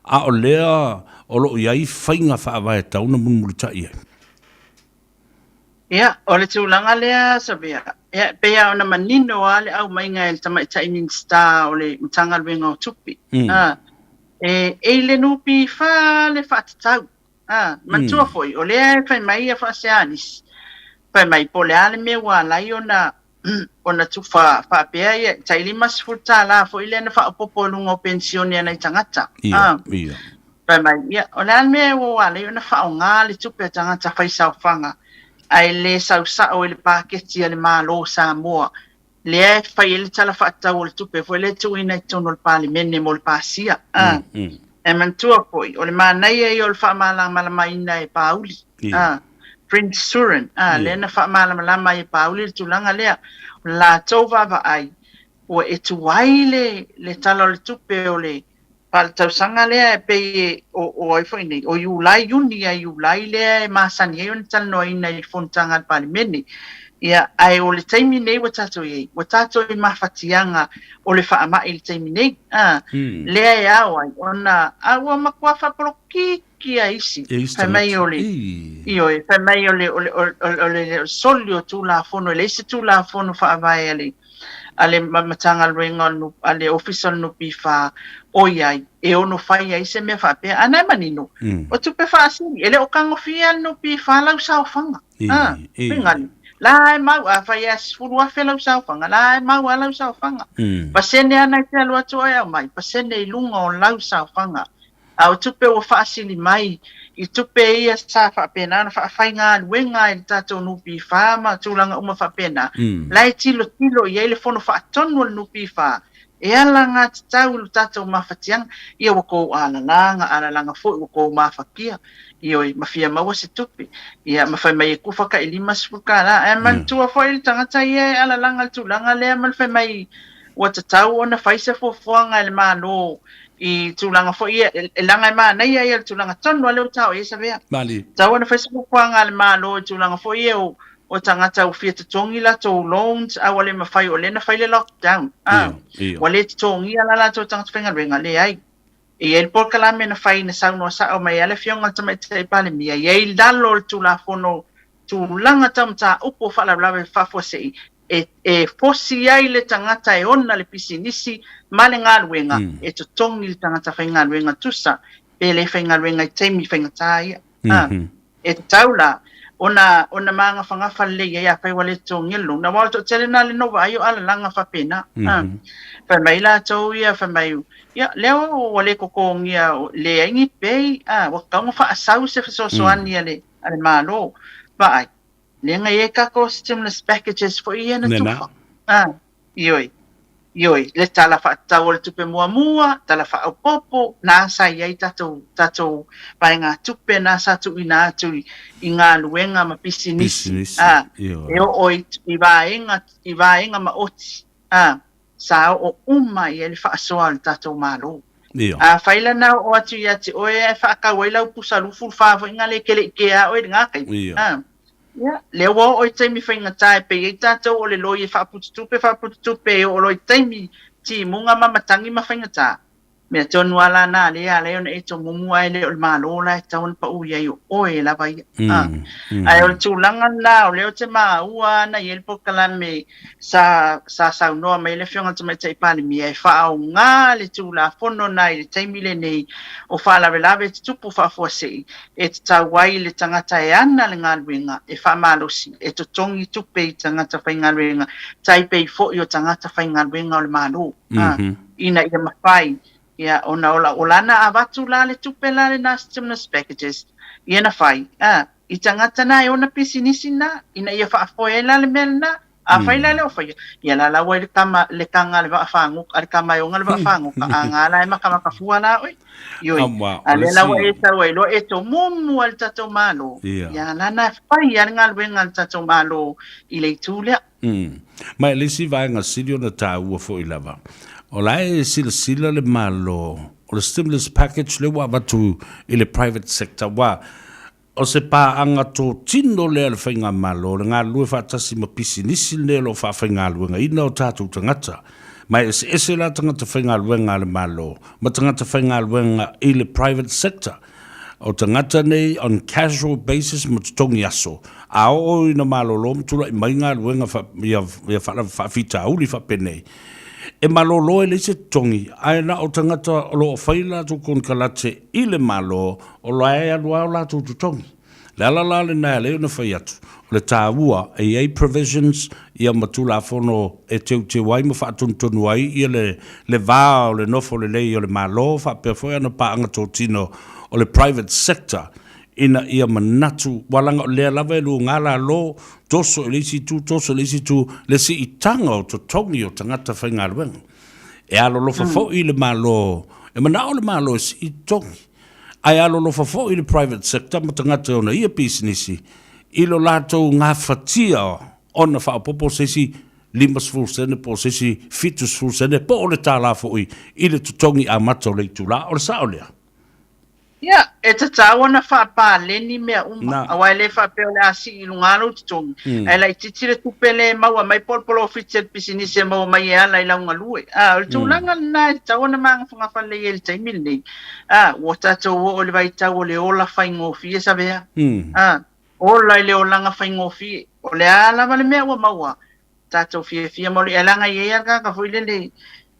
a o lea o lo o i ai faiga faavae e tatau ona mulimulitai ai. Ia, o le tulaga lea Savea, ia, e pei lava ona manino lava le aumaiga e le Tamaitai Minisita o le Matagaluega o Tupe, e i le NPF le faatatau. Manatua foi, o lea e fai mai ia faasea a nisi, fai mai po o le a le mea ua ala ai ona ona tufa faapea ia, tai $50 foi lea na faaopoopo i luga o penisione a nai tagata. Fai mai, ia, o le a le mea ua ala ai ona faaaoga le tupe a tagata faisaofaga ae le sau sao i le paketi a le Malo o Samoa lea e fai ai le Tala Faatatau o le Tupe foi lea e tuuina i totonu o le Palemene mo le pasia. E manatua foi, o le manaia ia o le faamalamalamaina e Pauli, Prince Surin, lea na faamalamalama ai e Pauli le tulaga lea. O le latou vaavaai, ua e tuai le Tala o le Tupe o le faaletausaga lea e pei e, o ai foi nei, o Iulai, Iuni ia Iulai lea e masani ai ona talanoaina i le fonotaga a le Palemene. Ia, ae o le taimi nei ua tatou i ai, ua tatou i mafatiaga o le faamai i le taimi nei, a, lea e ao ai ona, a ua matua faapolokiki a isi, fai mai o le, ioe, fai mai o le, o le, o le, o le soli o Tulafono, e leai se Tulafono faavae a le, a le Matagaluega a le Ofisa o le NPF ʻoiai e ono fai ai se mea faapea. A na e manino, o tupe faasili, e le o tagofia e le NPF lau saofaga. Uiga la e mau, a fai e $10,000 lau saofaga, la e mau a lau saofaga. Pasene a na e te alu atu oe aumai, pasene i luga o lau saofaga. A o tupe ua faasili mai i tupe ia sa faapena ona faafaigaluega ai le tatou NPF ma tulaga uma faapena, la e tilotilo i ai le Fono Faatonu a le NPF e alagatatau i lo tatou mafatiaga. Ia ua tou alalaga, alalaga foi ua tou mafatia, ioe, ma fia maua se tupe, ia ma fai mai e kufa tai $50. Ae manatua foi le tagata ia e alalaga i le tulaga lea ma le fai mai ua tatau ona fai se fuafuaga e le Malo i tulaga foi ia, e leaga e manaia ia le tulaga tonu lava lea ua taua i ai Savea. Malie. Tatau ona fai se fuafuaga a le Malo i tulaga foi ia o, o tagata ua fia totogi latou loans a ua le mafai o lea na fai le lockdown. A, ua le totogia la latou tagata faigaluega, leai. E i ai le polokalame na fai na saunoa sao mai ai le Afioga i le Tamaitai Palemia, e i ai i lalo o le Tulafono tulaga tau mataupu o faalavelave faafuasei e, e fosi ai le tagata e ona le pisinisi ma le galuega e totogi le tagata faigaluega tusa pe le faigaluega i taimi faigata ia. A, e tatau la ona, ona magafagafa lelei ai afai ua le totogia le loan. Aua o le toatele lena le na ou vaai o alalaga faapena. A, fai mai latou ia, fai mai, ia, lea ua le totogia, leai ni pay, a, ua tatau ona faasau se fesoasoani a le, a le Malo. Vaai, lea na i ai tatou stimulus packages foi ia na tufa. Ah, ioe, ioe, le tala faatatau o le tupe muamua, tala faaopoopo, na sa i ai tatou, tatou vaegatupe na sa tuuina atu i, i galuega ma pisinisi, Pisinisi, ah, ioe. e oo i, i vaega, i vaega maoti, ah, sa oo uma i ai le faasoa a le tatou Malo. Ia. Afai la na oo atu ia te oe ae faatau ai lau pusa 24 foi na le kele ikea oe i lena taimi. Ia. A, ia, lea ua oo i taimi faigata e pei ai tatou o le loi e faapututupe faapututupe e oo loa i taimi timuga ma matagi ma faigata. Mea tonu lava la na lea e ala ai ona e tomumu ae le o le Malo la e tatau ona pau i ai o oe lava ia. A, ae o le tulaga lena o lea ou te maua na i ai le polokalame sa sa saunoa mai ai le Afioga i le Tamaitai Palemia e faaaoga le Tulafono na i le taimi lenei o faalavelave tutupu faafuasei e tatau ai le tagata e ana le galuega e faamalosi e totogi tupe i tagata faigaluega tai pei foi o tagata faigaluega o le Malo ina ia mafai ia ona o la o lana avatu la le tupe la lena stimulus packages ia na fai i tagata na e ona pisinisi na ina ia faafoe ai la le mea lena. Afai la e le o faia, ia la la ua i le tama le taga a le vaafagoka a le tama e oga le vaafagoka, a ga la e makamaka fua la oe. Ioe, a lea la ua e tau ai loa e tomumu a le tatou Malo, ia lana e fai lava le galuega a le tatou Malo i le itu lea. Ma e le isi vaega sili ona taua foi lava, o la e silasila le Malo, o le stimulus package lea ua avatu i le private sector, aua O se paaga totino lea a le Faigamalo, le galulue faatasi ma pisinisi lenei o lo o faafaigaluegaina o tatou tagata. Ma e eseese la tagata faigaluega a le Malo ma tagata faigaluega i le private sector. O tagata nei on casual basis ma totogi aso, a oo ina malolo ma tulai mai galuega ia faafitauli faapenei, e malolo e leai se totogi, ae na o tagata o lo o fai latou konekarate i le Malo O la e alu lava o latou totogi. Le ala la lena e ala ai ona fai atu, o le taua e i ai provisions ia ma Tulafono e teuteu ai ma faatonutonu ai ia le le va o le nofo lelei o le Malo faapea foi ana paaga totino o le private sector ina ia manatu aua leaga o lea lava e luga lalo, toso i le isi itu, toso i le isi itu, le siitaga o totogi o tagata faigaluega. E alolofa foi le Malo, e manao le Malo e sii totogi. Ae alolofa foi le private sector ma tagata e ona ia pisinisi i lo latou gafatia ona faaopoopo se isi 50 sene po o se isi 70 sene po o le $1 foi i le totogi amata o le itula. O le sao lea? Ia, e tatau ona faapaleni mea uma, aua e le faapea o le a sii i luga lou totogi, ae laitiiti le tupe lea e maua mai po o le polofiti a le pisinisi e maua mai e ala i lau galue. A, o le tulaga lena e tatau ona magafagafa lelei ai i le taimi lenei. A, ua tatou oo i le vaitau o le ola faigofie Savea. A, ola i le olaga faigofie. O le a lava le mea ua maua, tatou fiafia ma ae leaga e i ai lava le tagata foi lele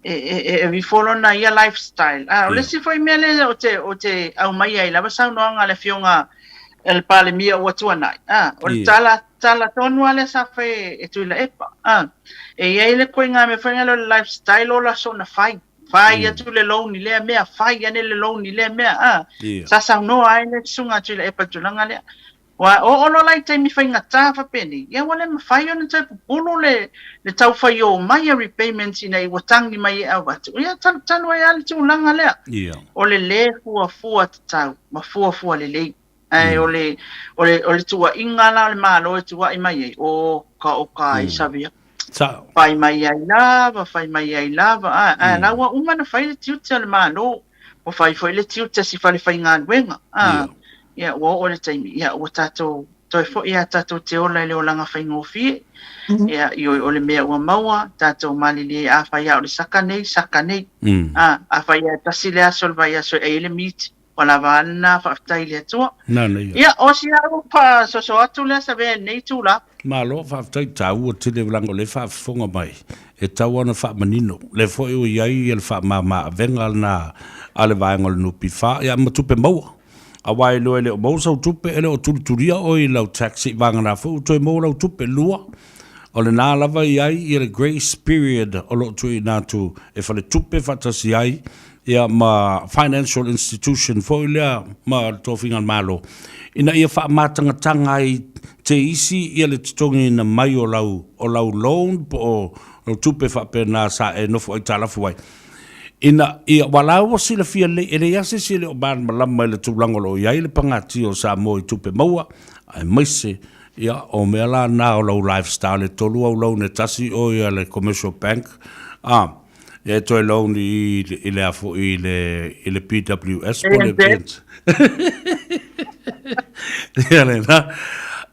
e, e, e aveifo lona ia lifestyle. A, o le isi foi mea lea ou te, ou te aumaia ai lava saunoaga a le Afioga i le Palemia ua tuanai, a, o le tala, tala tonu lava lea sa fai e Tuilaepa. A, e i ai le ituaiga mea foi lea o le lifestyle ola soona fai. Fai atu le loan i lea mea, fai ane le loan i lea mea, a. Sa saunoa ai le Susuga a Tuilaepa i le tulaga lea. Ua oo loa la i taimi faigata faapenei, ia ua le mafai ona toe pupulu le, le tau faiō mai a repayments ina ua tagi mai e avatu. Ia talutalu ai lava le tulaga lea. Ia. O le lē fuafua tatau ma fuafua lelei. Ae o le, o le, o le tuuaiga la o le Malo e tuuai mai ai, oka oka ai Savia. Sao. Fai mai ai lava, fai mai ai lava, a, ae la ua uma ona fai le tiute a le Malo. Ua fai foi le tiute a si falefaigaluega, a, ia, ua oo le taimi, ia, ua tatou toe foi lava tatou te ola i le olaga faigofie. Ia, ioe, o le mea ua maua, tatou malilie, afai lava o le saka nei, saka nei. A, afai lava e tasi le aso o le vaiaso e ai ai le meat, ua lava a lena, faafetai i le Atua. Nana ia. Ia, o si au faasoso atu lea Savea i lenei itula. Malo, faafetai taua tele leaga o lea e faafofoga mai, e tatau ona faamanino. O lea foi ua i ai le faamama avega lena a le vaega o le NPF, ia ma tupe maua. Aua e iloa e le o maua sau tupe, e le o tulitulia oe i lau tax seivagana foi ua toe maua lau tupe. Lua, o lena lava e i ai ia le grace period o lo o tuuina atu e faletupe faatasi ai ia ma financial institution foi lea ma le tofiga a le Malo, ina ia faamatagataga ai te isi ia le totogiina mai o lau, o lau loan po o lau tupe faapena sa e nofo aitalafu ai. Ina ia, aua la ua silafia lelei, e leai lava se isi e le o malamalama i le tulaga o lo o i ai le pagatia o Samoa i tupe maua, aemaise ia o mea la na o lau lifestyle e tolu au loan e tasi o ia le Commercial Bank, a, Ia e toe loan i, i le a foi i le, i le PWS po le ANZ. Ia lena.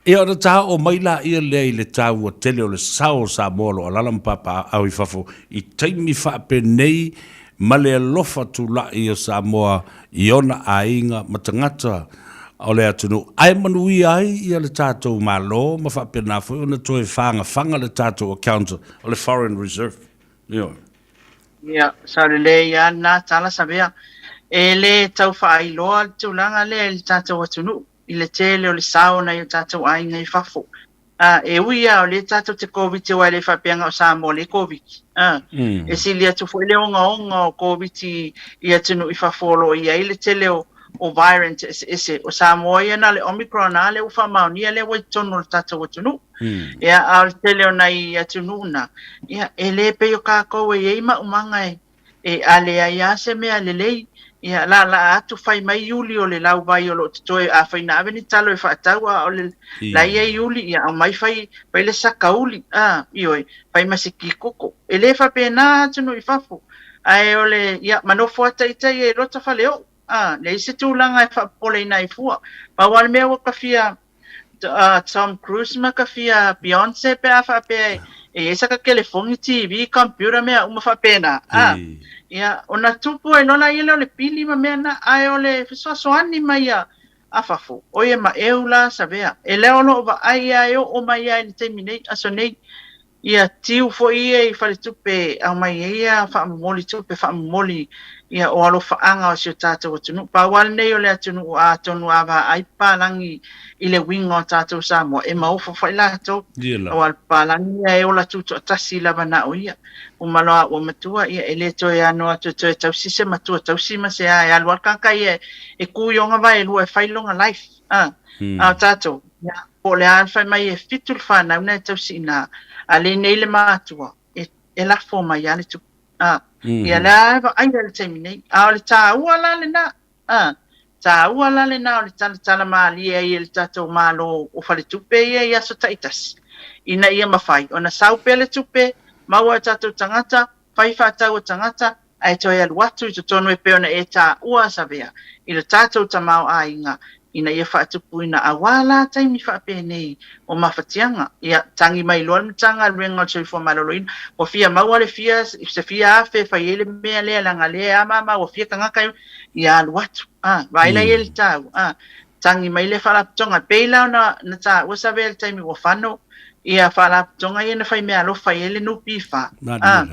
Ia ona ta oo mai laia lea i le taua tele o le sao o Samoa o lo o alaala ma papaaao i fafo i taimi faapenei ma le alofa tulai o Samoa i ona aiga ma tagata o le atunuu ae manuia ai ia le tatou Malo ma faapena foi ona toe fagafaga le tatou account o le foreign reserve. Ioe. Ia, sao lelei lava lena tala Savea. E le tau faailoa le tulaga lea i le tatou atunuu, i le tele o le sao o nai o tatou aiga i fafo. A, e ui lava o lea tatou te Koviti aua e le faapea na o Samoa lea e Koviti. A, e sili atu foi le ogaoga o Koviti i atunuu i fafo o lo o i ai le tele o, o variant eseese. O Samoa ia na o le Omicron lava lea ua faamaonia lea ua i totonu o le tatou atunuu. Ia, a o le tele o nai atunuu na, ia, e le pei o kākou e i ai maumaga e, e ale ai lava se mea lelei. Ia, laalaa atu fai mai Iuli o le lauvai o lo o totoe, afai na ave ni talo e faatau a o le la e i ai Iuli, ia aumai fai, fai le saka uli, a, ioe, fai ma se kikoko. E le faapena atunuu i fafo, ae o le, ia, ma nofo ata ita ia i lota fale o'u, a, leai se tulaga e faapopoleina ai fua. Pau lava le mea ua tafia Tom Cruise ma tafia Beyonce pe a faapea e i ai saka telefoni, TV, computer, mea uma faapena, a, ia, ona tupu ai loa laia lea o le pili ma mea na, ae o le fesoasoani mai a a fafo, oi e maeu la Savea. E lea o lo o vaai lava e oo mai lava i le taimi nei, aso nei, ia tiu foi ia i faletupe e aumai ai ia faamomoli tupe faamomoli ia o alofaaga o si o tatou atunuu. Pau lava lenei o le atunuu atonu a vaai papalagi i le uiga o tatou Samoa e maofo foi latou aua o le papalagi ia e ola tutoatasi lava na o ia. Uma loa ua matua ia e le toe ano atu e toe tausi se matua tausi ma se a e alu lava le tagata ia e ku i ona vaelua e fai lona life a a o tatou ia Po o le a le fai mai e fitu le fanau na e tausi ina, a le nei le matua, e, e lafo mai lava le tupe. A, ia lea e vaai i le taimi nei. A o le tāua la lena, a, tāua la lena o le talatala malie ai e le tatou Malo o faletupe ia i aso taitasi, ina ia mafai ona sau pea le tupe, maua e tatou tagata, fai faatau a tagata, ae toe alu atu i totonu e pei ona e taua Savea i lo tatou tamaoaiga ina ia faatupuina auā la taimi faapenei o mafatiaga. Ia, tagi mai loa le Matagaluega o le Soifua Maloloina, ua fia maua le fia, se fia afe e fai ai le mea lea leaga lea e amama ua fia tagata ia alu atu. A, vaai la i ai le taua. A, tagi mai le Faalapotopotoga, e pei la ona na taua Savea i le taimi ua fano ia Faalapotopotoga ia na fai meaalofa i ai le NPF. A,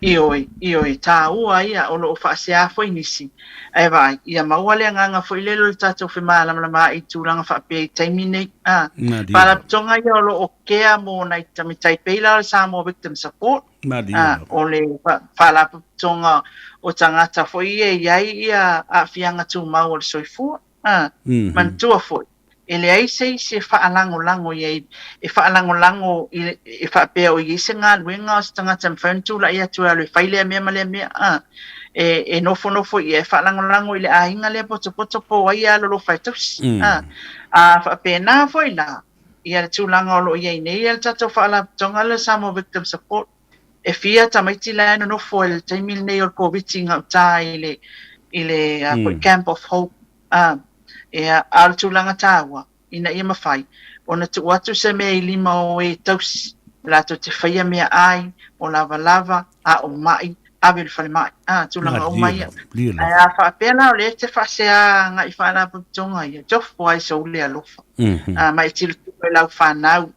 Ioe, ioe, tāua ia o lo o faasea foi nisi. Ae vaai, ia maua le agaga foi lele o le tatou femalamalamaai i tulaga faapea i taimi nei. A, Faalapotopotoga ia o lo o kea mō nai tamitai pei la o le Samoa Victim Support, a, o le Faalapotopotoga o tagata foi ia e i ai ia aafiaga tumau o le soifua. A, manatua foi, e leai se isi e faalagolago i ai, e faalagolago i le, e faapea o i ai se galuega o se tagata e mafai ona tulai atu e alu e fai lea mea ma lea mea, a, e, e nofonofo ia e faalagolago i le aiga lea potopoto po o ai e alolofa e tausi. A, a faapena foi la, ia le tulaga o lo o i ai nei ia le tatou faalapotopotoga lea o le Samoa Victim Support, E fia tamaiti la e nonofo i le taimi lenei o le Koviti i gauta i le, i le mm. Camp of Hope. Uh, ia, a o le tulaga tāua, ina ia mawhai, ona tuu atu se mea i lima o e tausi, latou te whaia mea ai, o lava lava, a o mai, ave le whale mai. Ah, tulaga uma ia. Ae a whaapea la o le te whaasea ngai whaalapotopotoga ia, tofo ai sa ule alofa. Mm -hmm. Ah, mai tilotilo i lau whanau,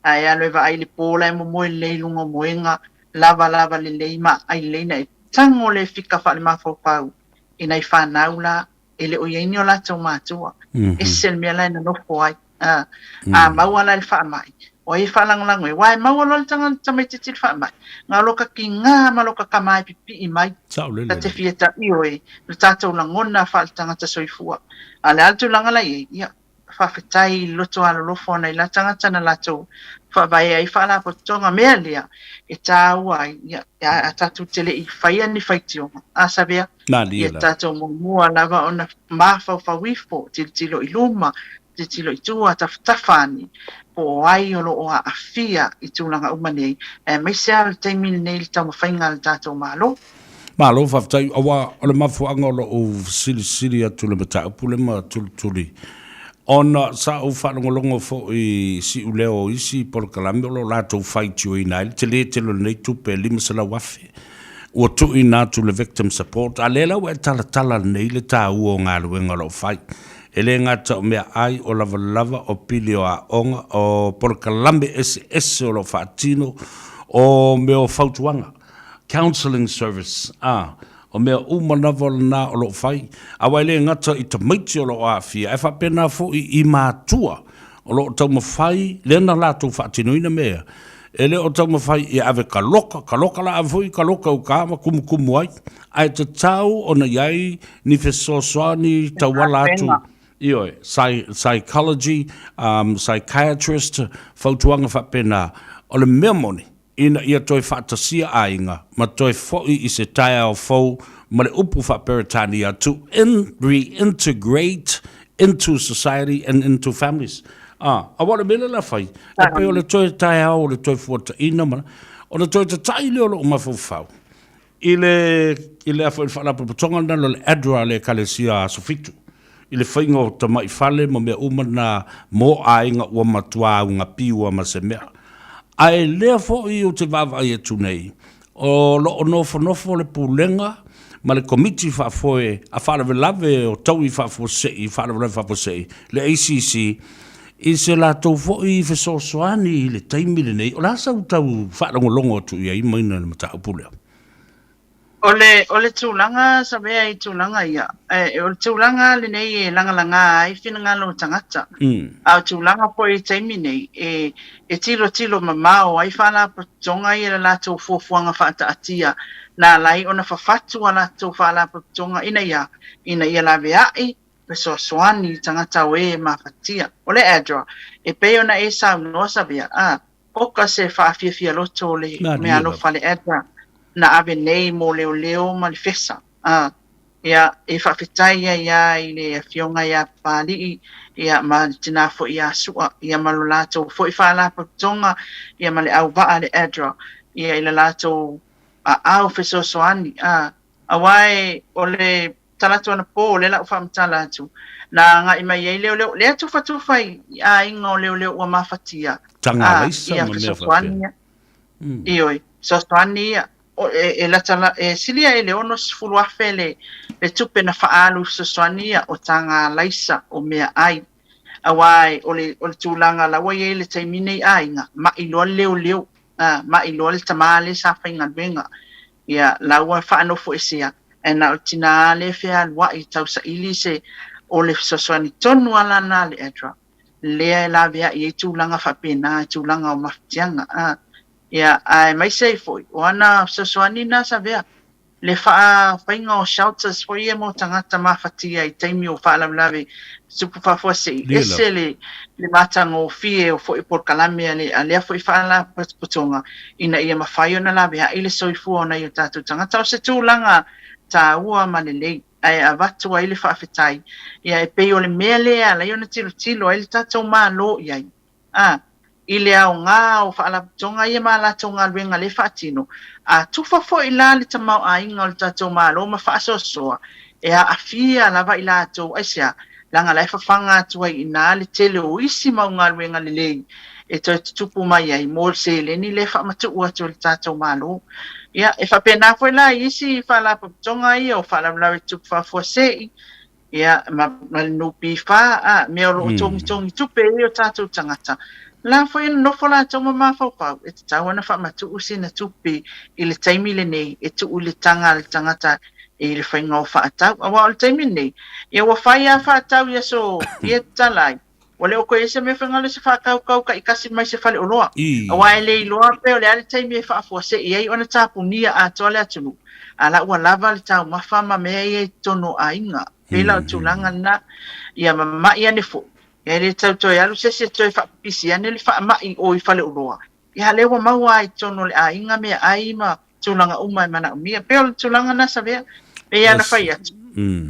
A e alu e vaai i le pō la e momoe lelei i luga o moega, lava lava lelei ma ai lelei na e tago le fika faale-mafaufau i nai fanau la e le o i ai ni o latou matua. Ese le mea la e nonofo ai. A, a maua la i le faamai, o ai e faalagolago ai? Aua e maua loa le tagata tamaitiiti i le faamai, na o loka kigā ma loka kama e pipii mai. Ta te fia ta, ioe, lo tatou lagona faale-tagata soifua. A o le a le tulaga la i ai? Ia, Faafetai i le loto alolofa o nai la tagata na latou faavae ai faalapotopotoga. Mea lea e tāua ai, ia, a tatou te le i faia ni faitioga, a Savea, ia tatou muamua lava ona mafaufau ifo, tilotilo i luma, tilotilo i tua, tafatafa ane, po o ai o lo o aafia i tulaga uma nei, aemaise lava o le taimi lenei i le taumafaiga a le tatou Malo. Malo faafetai, aua o le mafuaaga o lou fesilisili atu i le mataupu lea ma tulituli, ona sa ou faalogologo foi i siuleo o isi polokalame o lo o latou faitioina ai le tele tele o lenei tupe e $500,000 ua tuuina atu i le Victim Support, a o lea la ua e talatala nei le taua o galuega o lo o fai. E le gata o meaai, o lavalava, o pili o aoga, o polokalame eseese o lo o faatino, o mea o fautuaga. Counselling service, ā, o mea uma lava lena o lo o fai, aua e le gata i tamaiti o lo o aafia, ae faapena foi i matua o lo o taumafai lea na latou faatinoina mea ia, E le o taumafai e ave ka loka, ka loka la ave foi ka loka uka ma kumukumu ai, ae tatau ona i ai ni fesoasoani tauala atu, ioe, psychology, psychiatrist, fautuaga faapena. O le mea moni, ina ia toe faatasia aiga ma toe foi i se taeao fou ma le upu faa-Peretania to in, reintegrate into society and into families. Ah, aua o le mea lea la fai, e pei o le toe taeao o le toe fuataina ma, ona toe tata'i lea o lo'u mafaufau i le, i le a foi le faalapotopotoga lena o le ADRA a le Ekalesia Aso Fitu, i le faiga o tamai fale ma mea uma na mo aiga ua matuā augapiua ma se mea. Ae lea foi ou te vaavaai atu nei, O lo o nofonofo le Pulega ma le Komiti Faafoe a Faalavelave o Taui Faafuasei, Faalavelave Faafuasei, le ACC, i se latou foi fesoasoani i le taimi lenei. O le a sau tau faalogologo atu i ai Maina i le mataupu lea? O le, o le tulaga Savea i tulaga ia, e, o le tulaga lenei e lagalaga ai finagalo o tagata. A o tulaga foi i taimi nei, e, e tilotilo mamao ai faalapotopotoga ia le latou fuafuaga faataatia na ala ai ona fafatu a latou faalapotopotoga ina ia ina ia laveai fesoasoani i tagata o e e mafatia. O le ADRA, e pei ona e saunoa Savea, a, oka se faafiafia loto o le meaalofa a le ADRA na ave nei mo leoleo ma le fesa, a, Ia, e faafetai ai lava i le Afioga ia Papalii, ia, ma le tina foi ia Su'a, ia, ma lo latou foi faalapotopotoga, ia, ma le auvaa a le ADRA, ia, i le latou aao fesoasoani, a, aua e, o le talaatu anapo, o lea la ua faamatala atu, na agai mai ai leoleo, lea tufatufa i aiga o leoleo ua mafatia, a, ia fesoasoani ia, ioe, fesoasoani ia. E lata, e sili aʻe i le 60,000 le le tupe na faaalu i fesoasoani ia o taga alaisa o meaai. Aua o le o le tulaga la ua i ai i le taimi nei aiga, maʻi loa le leoleo, a, maʻi loa le tamā lea sa faigaluega. Ia, la ua faanofoesea, ae na o le tinā lea e fealuaʻi e tausaili se, o le fesoasoani tonu lava la lena a le ADRA, lea e laveai ai tulaga faapena, tulaga o mafatiaga, a. Ia, aemaise ai foi, o ana fesoasoani na Savea, le faafaiga o shelters foi ia mo tagata mafatia i taimi o faalavelave tutupu faafuasei, ese le le matagofie o foi polokalame a le a lea foi faalapotopotoga ina ia mafai ona laveai le soifua o nai o tatou tagata. O se tulaga taua ma lelei ae avatu ai le faafetai, ia e pei o le mea lea e ala ai ona tilotilo ai le tatou Malo i ai. A. I le aoga o faalapotopotoga ia ma a latou galuega lē faatino, a tufa foi la le tamaoaiga o le tatou Malo ma faasoasoa, e aafia lava i latou, aisea? Leaga la e fafaga atu ai i ina le tele o isi mau galuega lelei e toe tutupu mai ai mo le seleni lea e faamatuu atu e le tatou Malo. Ia, e faapena foi la i isi faalapotopotoga ia o faalavelave tutupu faafuasei, ia, ma, ma le NPF, a, mea o lo o togitogi tupe ai o tatou tagata, la foi e nonofo latou ma mafaufau, e tatau ona faamatuu sina tupe i le taimi lenei e tuu i le taga a le tagata i le faiga o faatau. Aua o le taimi lenei, ia ua fai lava faatau i aso ia e tatala ai, ua le o toe i ai se mea faigaluega se faataukau taitasi mai se faleoloa, aua e le iloa pe o le a le taimi e faafuasei ai ona tapunia atoa le atunuu, a la ua lava le taumafa ma mea ia i totonu o aiga. Pei la o le tulaga lena, ia mama'i ane foi, e le tau toe alu se isi e toe faapipisi ane le faamai i o i faleoloa, ia a lea ua maua lava i totonu o le aiga meaai ma tulaga uma e manaomia. Pei o le tulaga lena Savea, pei lava ona fai atu,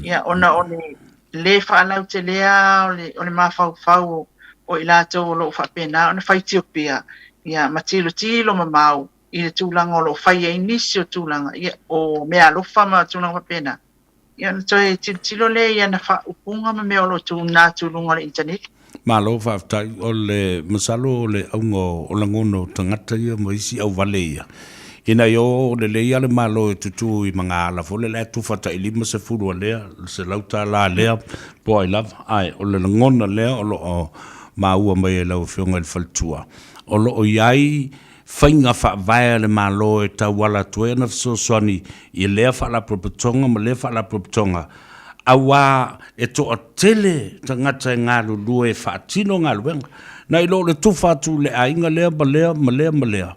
ia, ona o le lē faalautelea o le, o le mafaufau o i latou o lo o faapena ona faitio pea, ia, ma tilotilo mamao i le tulaga o lo o fai ai nisi o tulaga, ia, o meaalofa ma tulaga faapena. Ia ona toe tilotilo lea i ana faaupuga ma mea o lo o tuuna atu i luga o le initaneti. Malo faafetai. O le masalo o le auga o lagona o tagata ia ma isi auvale ia, ina ia o lelei lava le Malo e tutū i magaala foi lele ae tufa tai 50 a lea, $100 a lea, po o ai lava. Ae o le lagona lea o lo o maua mai e lau Afioga i le faletua, o lo o i ai faiga faavae a le Malo e tauala atu ai ana fesoasoani i lea faalapotopotoga ma lea faalapotopotoga. Auā e toatele tagata e galulue e faatino galuega, nai lo le tufa atu i le aiga lea ma lea ma lea ma lea,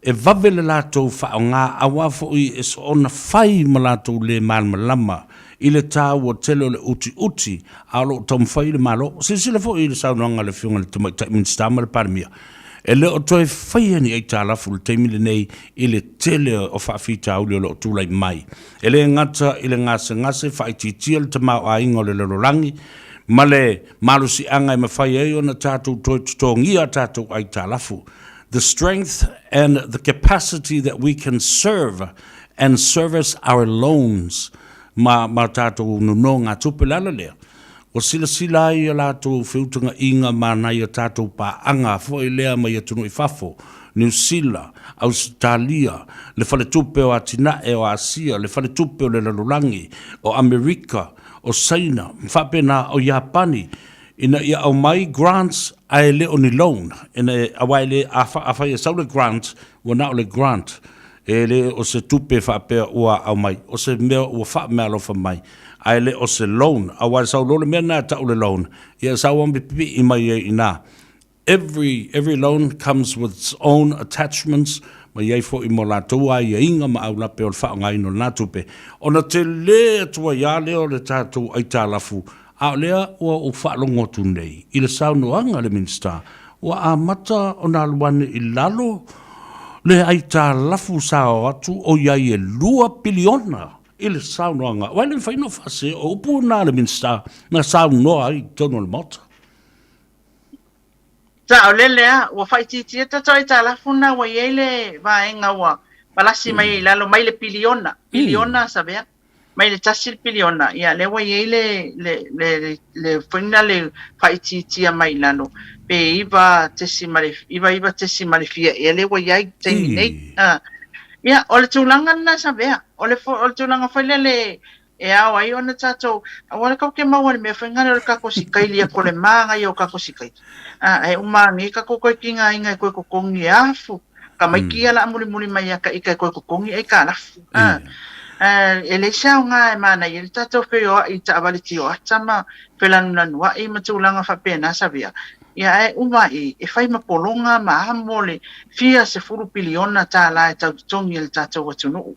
e vave le latou faaaoga auā foi e soona fai ma latou le malamalama i le taua tele o le utiuti a o lo o taumafai le Malo. Silasila foi i le saunoaga a le Afioga i le Tamaitai Minisita ma le Palemia, e le o toe faia ni aitalafu i le taimi lenei i le tele o faafitauli o lo o tulai mai. E le gata i le gasegase faaitiitia le tamaoaiga o le lalolagi ma le malosiaga e mafai ai ona tatou toe totogia a tatou aitalafu, the strength and the capacity that we can serve and service our loans, ma ma tatou nonogatupe. O le ala lea, ua silasila ai a latou feutagaiga ma nai a tatou paaga foi lea mai atunuu i fafo, Niu Sila, Ausetalia, le Faletupe o Atinae o Asia, le Faletupe o le Lalolagi, o Amerika, o Saina, ma faapena o Iapani, ina ia aumai grants ae le o ni loan, ina, aua e le, afai e sau le grant, ua na o le grant. E le o se tupe faapea ua aumai, o se mea ua faameaalofa mai, ae le o se loan, aua e sau loa le mea lena e tau le loan, ia e sau lava ma pipii mai ai i ina. Every, every loan comes with its own attachments, ma i ai foi mo latou aiaiga ma aulape o le faaaogaina o lena tupe. Ona tele atu ai lava lea o le tatou aitalafu, a o lea ua ou faalogo atu nei i le saunoaga a le Minisita, ua amata ona alu ane i lalo le aitalafu sa o atu o i ai e $2 piliona i le saunoaga. Aua e le mafai ona faasee, o upu na a le Minisita na saunoa ai i totonu o le Maota. Saolele a, ua faaitiitia tatou aitalafu na ua i ai le vaega ua palasi mai ai i lalo mai le piliona, piliona Savea. mai le tasi le piliona, ia lea ua i ai le, le, le, le, le foi lena le faaitiitia mai i lalo, pe iva tesi ma le, iva iva tesi ma le fia ea lea ua i ai i le taimi nei. A, ia, o le tulaga lena Savea, o le, o le tulaga foi lea le, e ao ai ona tatou, aua le kau ke maua le mea foi ngale o le kako sikaili a kole māngai o kako sikaili. A, e uma ange kako koe ki ngā inga e koe kokongi e afu. Ka maiki ia la mulimuli mai ia ka ika e koe kokongi ai ka lafu. A, e leai se aoga e manaia ai le tatou feoai i taavale tioata ma felanulanuai ma tulaga faapena Savea. Ia ae uma ai e fai ma pologa ma amo le fia sefulu piliona tālā e tau totogi e le tatou atunuu.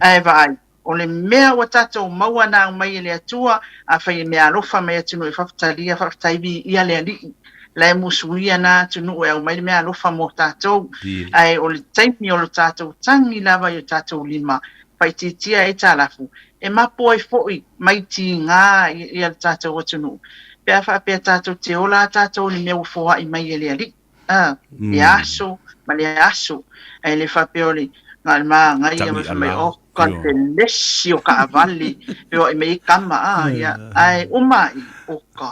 Ae vaai, O le mea ua tatou maua na aumai e le Atua, afai e meaalofa mai atunuu e fafatalia, faafetai viia le Alii, la e musuia na atunuu e aumai le meaalofa mo tatou. Ae o le taimi o lo tatou tagi lava i o tatou lima, faaitiitia ai aitalafu, e mapo ai foi mai tiga ia le tatou atunuu, pe a faapea tatou te ola a tatou i le mea ua foai mai e le Alii. A, le aso ma le aso, ae le faapea o le na o le māngaia ma fai mai, oh, ka te lesi o kaavale, feoai mai ai kama, a, ia, ae uma ai, o ka,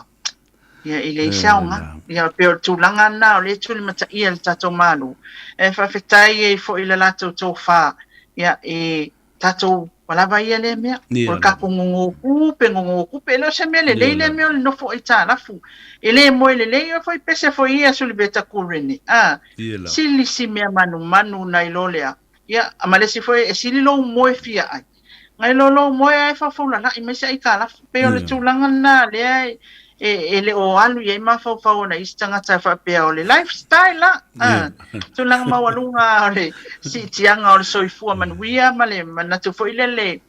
ia, e leai se aoga. Ia, pei o le tulaga lena o lea e tulimataia e le tatou Malo. E faafetai ai foi i le latou tofa, ia, e tatou ua lava ia lea mea. O le tatou gogo kupe, gogo kupe, e le o se mea lelei lea mea o le nofo aitalafu. E le moe lelei oe foi pese foi ia Suliveta Kurene. A, sili si mea manumanu nai lo lea. Ia, ma le isi foi, e sili lou moe fia ai. Nai lo lou moe ae faufaulalai mai se aitalafu. Pei o le tulaga lena lea e le o alu i ai mafaufau o nai isi tagata e faapea o le lifestyle la. Ah, tulaga maualuga o le siitiaga o le soifua manuia ma le manatu foi lele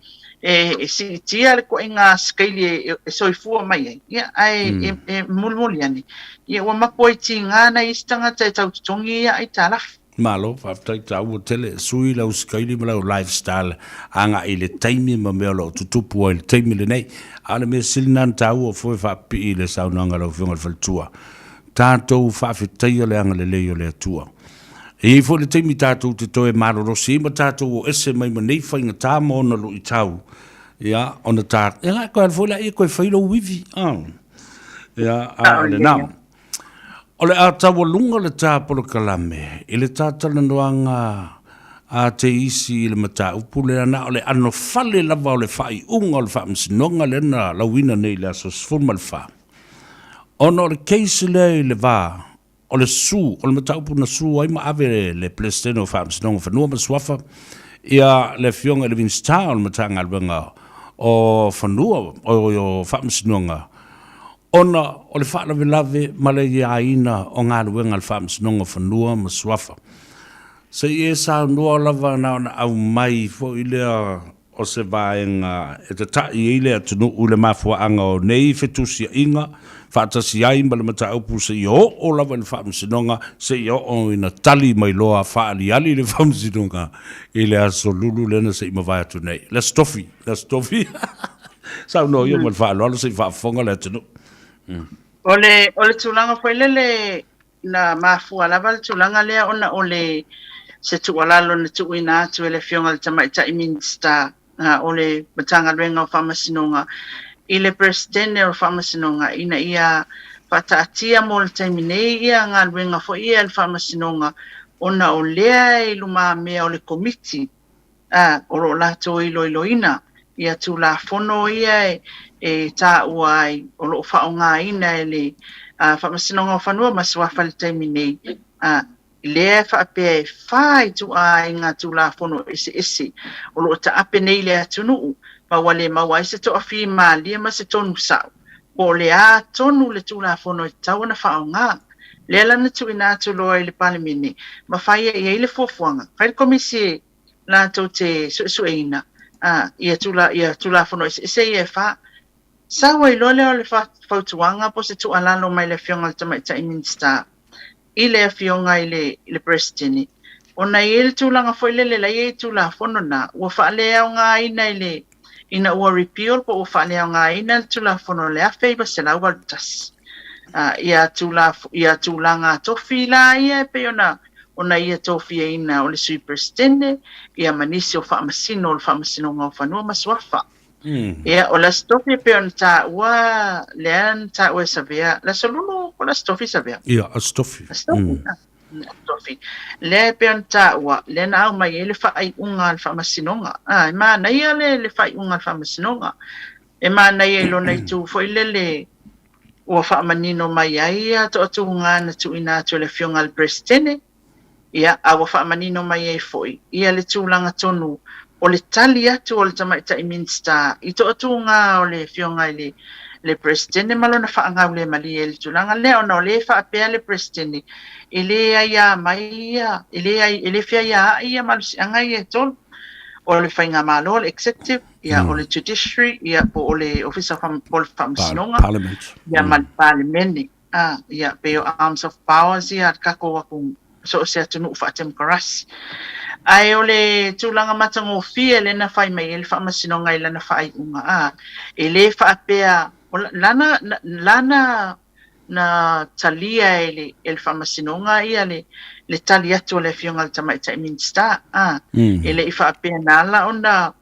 e siitia le koiga sikaili e soifua mai ai. Ia, ae e mulimuli ane, ia ua mapu ai tiga nai isi tagata e tau totogi ia aitalafu. Malo, faafetai taua tele, sui lau sikaili ma lau lifestyle agai i le taimi ma mea o lo o tutupu ai i le taimi lenei. A o le mea sili lena na taua foi faapipii i le saunoaga a lau Afioga i le Faletua, tatou faafetaia le agalelei o le Atua. E i ai foi le taimi tatou te toe malolosi ai ma tatou o ese mai ma nei faigata ma ona luitau, ia, ona ta, ia, e toe alu foi lea e toe fai lou ivi, a, ia, a o lena. O le a taualuga le ta polokalame i le talatalanoaga a te isi i le mataupu lea na o le anofale lava o le faaiuga o le Faamasinoga lea na lauina nei i le aso 14. Ona o le case lea i le va o le su, o le mataupu na su ai ma ave le Peresetene o Faamasinoga o Fanua ma Suafa ia le Afioga i le Minisita o le Matagaluega O Fanua, o Faamasinoga, ona o le faalavelave ma le aiaina o galuega a le Faamasinoga o Fanua ma Suafa. Se i e saunoa lava na ona aumai foi lea o se vaega e tata'i ai le atunuu i le mafuaaga o nei fetusia'iga faatasi ai ma le mataupu seia oo lava i le Faamasinoga, seia oo ina tali mai loa faaaliali le Faamasinoga i le aso Lulu lea na se i mavae atu nei. Le Aso Tofi, le Aso Tofi. Saunoa ia ma le faaaloalo se i faafofoga le atunuu. O le, o le tulaga foi lele na mafua lava le tulaga lea ona o le se tuualalo na tuuina atu e le Afioga i le Tamaitai Minisita o le Matagaluega o Faamasinoga i le Peresetene o Faamasinoga ina ia faataatia mo le taimi nei ia galuega foi ia a le Faamasinoga ona o lea e i lumamea o le Komiti o lo o latou iloiloina ia Tulafono ia e taua ai o lo o faaaogaina e le Faamasinoga o Fanua ma Suafa i le taimi nei, lea e faapea e fa ituaiga Tulafono eseese o lo o taape nei i le atunuu ma ua le maua ai se toafimalie ma se tonu sao po o le a tonu le Tulafono e tatau ona faaaoga. Lea la na tuuina atu loa i le Palemene ma fai ai i ai le fuafuaga, fai le Komisi e latou te suesueina ia ia Tulafono eseese ia e fa. Sau ai loa lea o le fautuaga po o se tuualalo mai le Afioga i le Tamaitai Minisita i le Afioga i le i le Peresetene, ona e i ai le tulaga foi lele la e i ai Tulafono na ua faaleaogaina i le ina ua repeal po ua faaleaogaina le Tulafono o le 1981, ia ia tulaga tofi la ia e pei ona ona ia tofiaina o le Sui Peresetene ia ma nisi o Faamasino o le Faamasinoga o Fanua ma Suafa. Ia, o le Aso Tofi e pei ona taua, lea na taua e Savea, le Aso Lulu po o le Aso Tofi Savea? Ia, Aso Tofi. Aso Tofi. Aso Tofi. Lea e pei ona taua, lea na aumai ai le faaiuga a le Faamasinoga. Ah, e manaia le, le faaiuga a le Faamasinoga. E manaia i lona itu foi lele ua faamanino mai ai ia toatuga na tuuina atu e le Afioga i le Peresetene, Ia, a ua faamanino mai ai foi ia le tulaga tonu o le tali atu o le Tamaitai Minisita i toatuga o le Afioga i le le Peresetene ma lona faagaulemalie i le tulaga lea, ona o lea e faapea le Peresetene, e le aia mai ia, e le ai, e le feaiaai ia malosiaga ia e tolu, o le Faigamalo, le Executive, ia, o le Judiciary, ia, po o le Ofisa po o le Faamasinoga, Parliament. ia, ma le Palemene. A, ia, pei o arms of powers ia a le tatou atu, so o se atunuu faatemokarasi. Ae o le tulaga matagofie lea na fai mai ai le Faamasinoga i lana faaiuga, a, e le faapea, o lana, lana na talia e le, e le Faamasinoga ia le, le tali atu a le Afioga i le Tamaitai Minisita, a, e le i faapea na ala ona,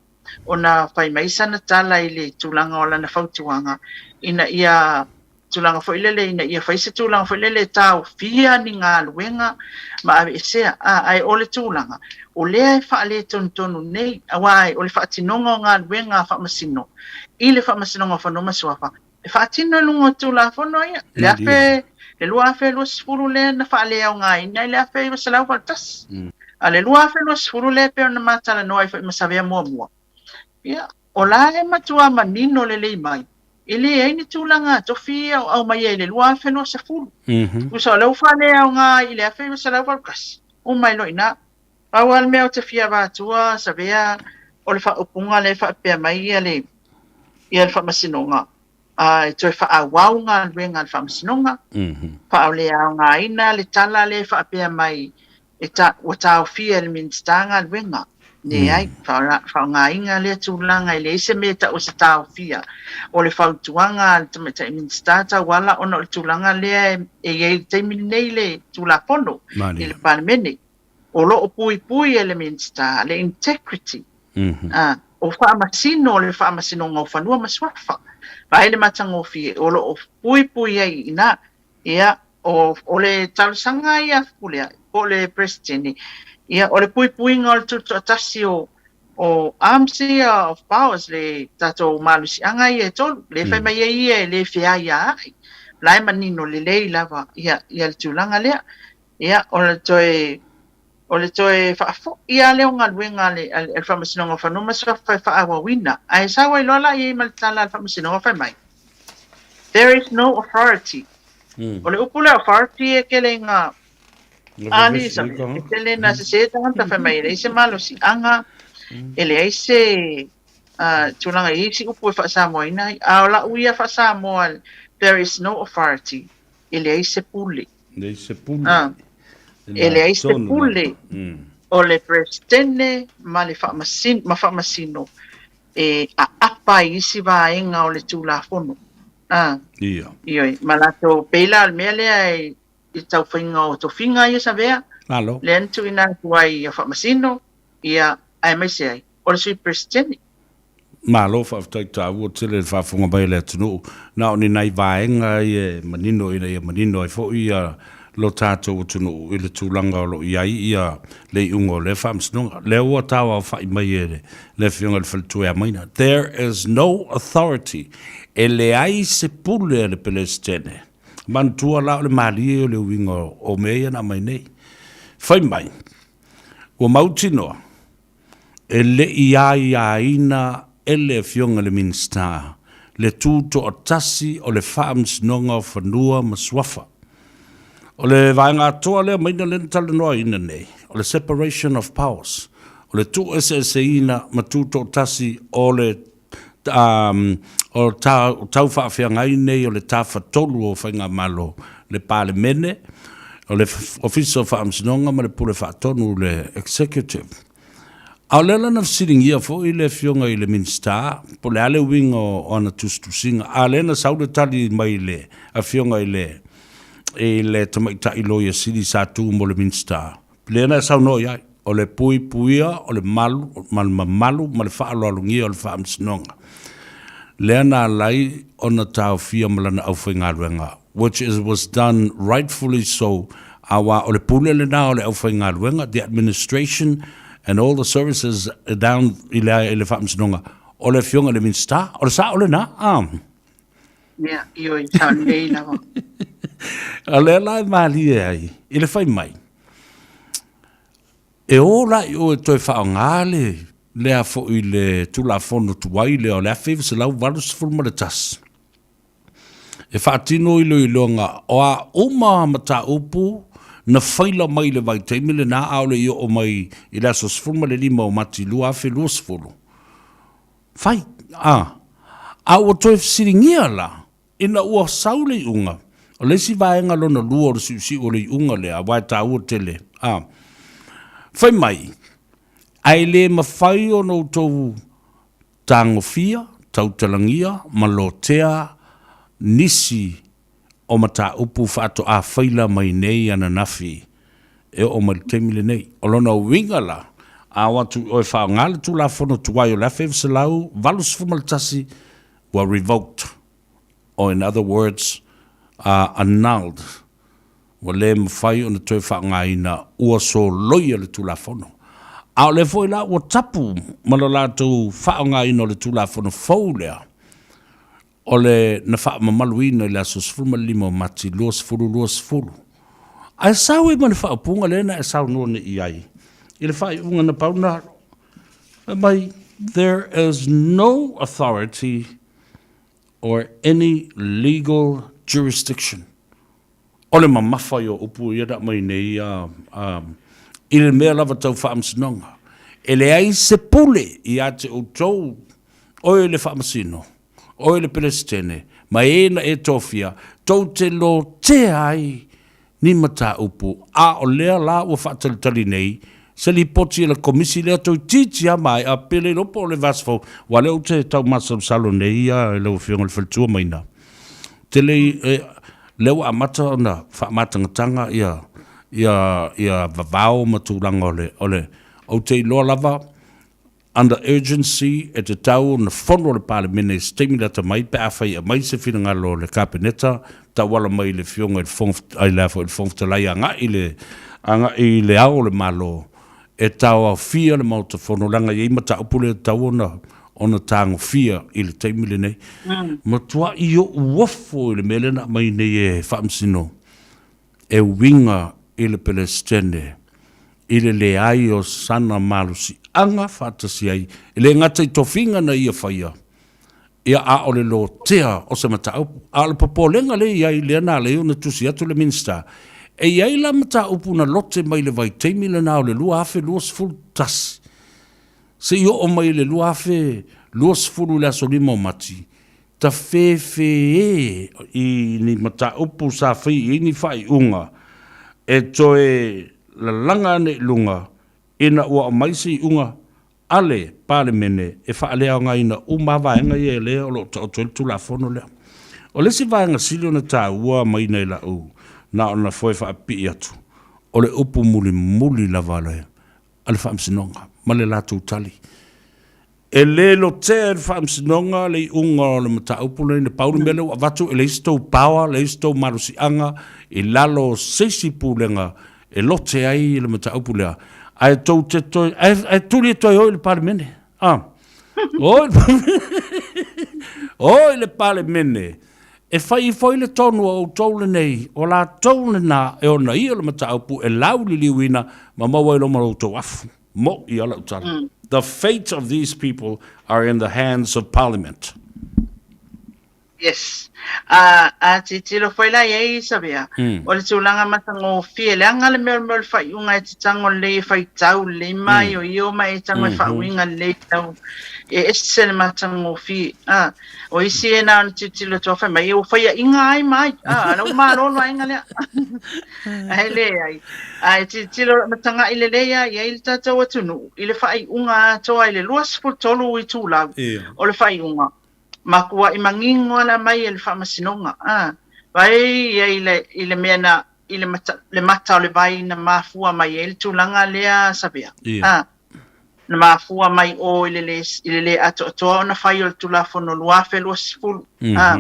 ona fai mai sana tala i le tulaga o lana fautuaga ina ia tulaga foi lele ina ia fai se tulaga foi lele e taofia ni galuega ma aveesea, a, ae o le tulaga, o lea e faaletonutonu nei, aua o le faatinoga o galuega a Faamasino i le Faamasinoga o Fanua ma Suafa, e faatino i luga o Tulafono ia, le afe, le 2020 lea na faaleaogaina i le 1981. A le 2020 lea e pei ona ma talanoa ai foi ma Savea muamua, ia, o la e matua manino lelei mai, e leai ni tulaga tofi ia o aumaia i le 2020. Tusa o lea ua faaleaoga i le 1981, uma ai loa i ina. Pau lava le mea ou te fia avatua, Savea, o le faaupuga lea e faapea mai ia le, ia le Faamasinoga, a e toe faaauau galuega a le Faamasinoga, faaleaogaina le tala lea e faapea mai e ta, ua taofia e le Minisita galuega. Leai, faaaogaina lea tulaga e leai se mea e tau o se taofia. O le fautuaga a le Tamaitai Minisita tauala ona o le tulaga lea e i ai i le taimi lenei le Tulafono i le Palemene. O lo o puipui e le Minisita le integrity o Faamasino o le Faamasinoga o Fanua ma Suafa. Vaai le matagofie, o lo o puipui ai i ina. Ia, o, o le talosaga ia a Fepuleai, po o le Peresetene, ia, o le puipuiga o le tutoatasi o, o arms ia of powers, le tatou malosiaga ia e tolu, lea e fai mai ai ia e le feaiaai. O la e manino lelei lava ia, ia le tulaga lea. Ia, o le toe, O le toe faafo'i lava lea o galuega a le, a le Faamasinoga o Fanua ma Suafa e faaauauina. Ae sau ai loa la i ai ma le tala a le Faamasinoga fai mai, There is no authority. O le upu lea authority e kele i ngā ali, e tele na sese tagata fai mai e leai se malosiaga, e leai se tulaga i isi upu e faa-Samoaina ai. A o lau ia faa-Samoa, there is no authority, e leai se pule. Leai se pule. E leai se pule o le Peresetene ma le ma Faamasino e aapa ai isi vaega o le Tulafono. Ia. Ioe, ma latou, pei la o le mea lea i le tau faiga o tofiga ia Savea, Malo. lea na tuuina atu ai ia Faamasino, ia, aemaise ai o le Sui Peresetene. Malo faafetai taua tele le faafofoga mai a le atunuu. Na o ni nai vaega ia e manino ina ia manino ai foi ia lo tatou atunuu i le tulaga o lo o i ai ia le iuga o lea faamasinoga. Lea ua tauaofa'i mai e le Afioga i le Faletua ia Maina, There is no authority, e leai se pule a le Pelesitene. Manatua la o le malie o le uiga o mea ia na aumai nei. Fai mai, ua mautinoa E le i aiaina e le Afioga i le Minisita le tutoatasi o le Faamasinoga o Fanua ma Suafa. O le vaega atoa lea maina lea na talanoaina nei, o le separation of powers, o le tuueseeseina ma tutoatasi o le o tau faafeagai nei o le Tafatolu o Faigamalo, le Palemene, o le Ofisa o Faamasinoga ma le Pule Faatonu, le Executive. A o lea la na fesiligia foi le Afioga i le Minisita po o le a le uiga o ana tusitusiga, a o lea na sau le tali mai le Afioga i le i le Tamaitai Loia Sili sa tu mo le Minisita, lea na e saunoa i ai, o le puipuia o le malu ma le mamalu ma le faaaloalogia o le Faamasinoga, lea na ala ai ona taofia ma lana aufaigaluega, which is was done rightfully so, aua o le pule lena o le aufaigaluega, the administration and all the services down i le, i le Faamasinoga, o le Afioga i le Minisita, o le sao lena, ah. Ia, ioe, sao lelei lava. O lea la e malie ai i le fai mai, e o la i o e toe faaaoga le lea foi le Tulafono tuai lea o le 1981 e faatino iloiloga o a uma mataupu na faila mai i le vaitaimi lena a o le i oo mai i le aso 15 o Mati 2020. Fai, a. A ua toe fesiligia la, ina ua sau le iuga, o le isi vaega lona lua o le siusiu o le iuga lea, aua e taua tele, a. Fai mai, ae le mafai ona outou tagofia, tautalagia ma lotea nisi o mataupu faatoa faila mai nei ananafi e oo mai le taimi lenei. O lona uiga la, a o atu i oe faaaoga le Tulafono tuai o le 1981 ua revoked or in other words annulled, ua le mafai ona toe faaaogaina, ua soloia le Tulafono. A o lea foi la ua tapu ma lo latou faaaogaina o le Tulafono fou lea, O le na faamamaluina i le aso 15 o Mati 2020. Ae sau ai ma le faaupuga lea na e saunoa nei i ai i le faaiuga na pau na fai mai, There is no authority or any legal jurisdiction. O le mamafa ia o upu ia na aumai nei i le mea lava tau faamasinoga. E leai se pule ia te outou, oe le faamasino, oe le Peresetene, ma e na e tofia, tou te lotea ai ni mataupu, a o lea la ua faatalitali nei se lipoti a le Komisi lea toeitiiti lava maea pe le iloa po o le vaiaso fou, aua o lea ou te tau masalosalo nei i lau Afioga i le Faletua Maina, tele i, lea ua amata ona faamatagataga ia, ia, ia vavao ma tulaga o le, o le, ou te iloa lava Under urgency, e tatau ona fono le Palemene i se taimi lata mai pe afai e aumai se finagalo o le Kapeneta tauala mai i le Afioga i le Fofoga, i le a foi, le Fofoga Fetalai agai i le, agai i le Ao o le Malo e taoaofia le Maota Fono leaga e i ai mataupu lea e tatau ona, ona tagofia i le taimi lenei. Matuai ou ofo i le mea lea na aumai nei e Faamasino e uiga i le Peresetene. i le leai o sana malosiaga faatasi ai, e le gata i tofiga na ia faia, ia a o le lotea o se mataupu. A o le popolega lea e i ai, lea na ala ai ona tusi atu le Minisita, e i ai la mataupu na lote mai le vaitaimi lena o le 2021 seia oo mai i le 2020 i le aso 5 o Mati, tafefē i ni mataupu sa fai i ai ni faaiuga e toe lalaga ane i luga ina ua aumai se iuga a le Palemene e faaleaogaina uma lava vaega ia lea o lo o taoto ai le Tulafono lea. O le isi vaega sili ona taua maiina i lau na ona foe faapipii atu, o le upu mulimuli lava a le Faamasinoga ma le latou tali. E le lotea e le Faamasinoga le iuga o le mataupu lenei, na pau le mea lea ua avatu e leai se tou power, leai se tou malosiaga i lalo o se isi pulega e lote ai le mataupu lea, ae tou te toe, ae, ae tuli e toe o i le Palemene. Ah. O i le o i le Palemene e fai ifo ai le tonu a outou lenei, o latou lena e onaia le mataupu e lauliliuina ma maua ai loa ma lo outou afu. Mo'i a lau tala. The fate of these people are in the hands of Parliament. Yes. A, a tilotilo foi la i ai Isabea, o le tulaga matagofie, leaga le mea o le mea o le faaiuga e te tago lelei e faitau lelei maioio ma e tago e faauiga lelei tau e ese le matagofie. A, o isi e na ona tilotilo atu fai mai, ua faiaʻiga ai ma ai. A, la ua malo le vaega lea. Ae leai. A e tilotilo ma tagaʻi lelei lava i ai le tatou atunuu i le faaiuga atoa i le 23 itulau o le faaiuga. Matuaʻi manino ala mai e le faamasinoga, a, vae ia i le, i le mea na, i le mata, le mata o le vai na mafua mai ai le tulaga lea Savea, a, na mafua mai o i le lē, i le lē atoatoa ona fai o le Tulafono 2020, a,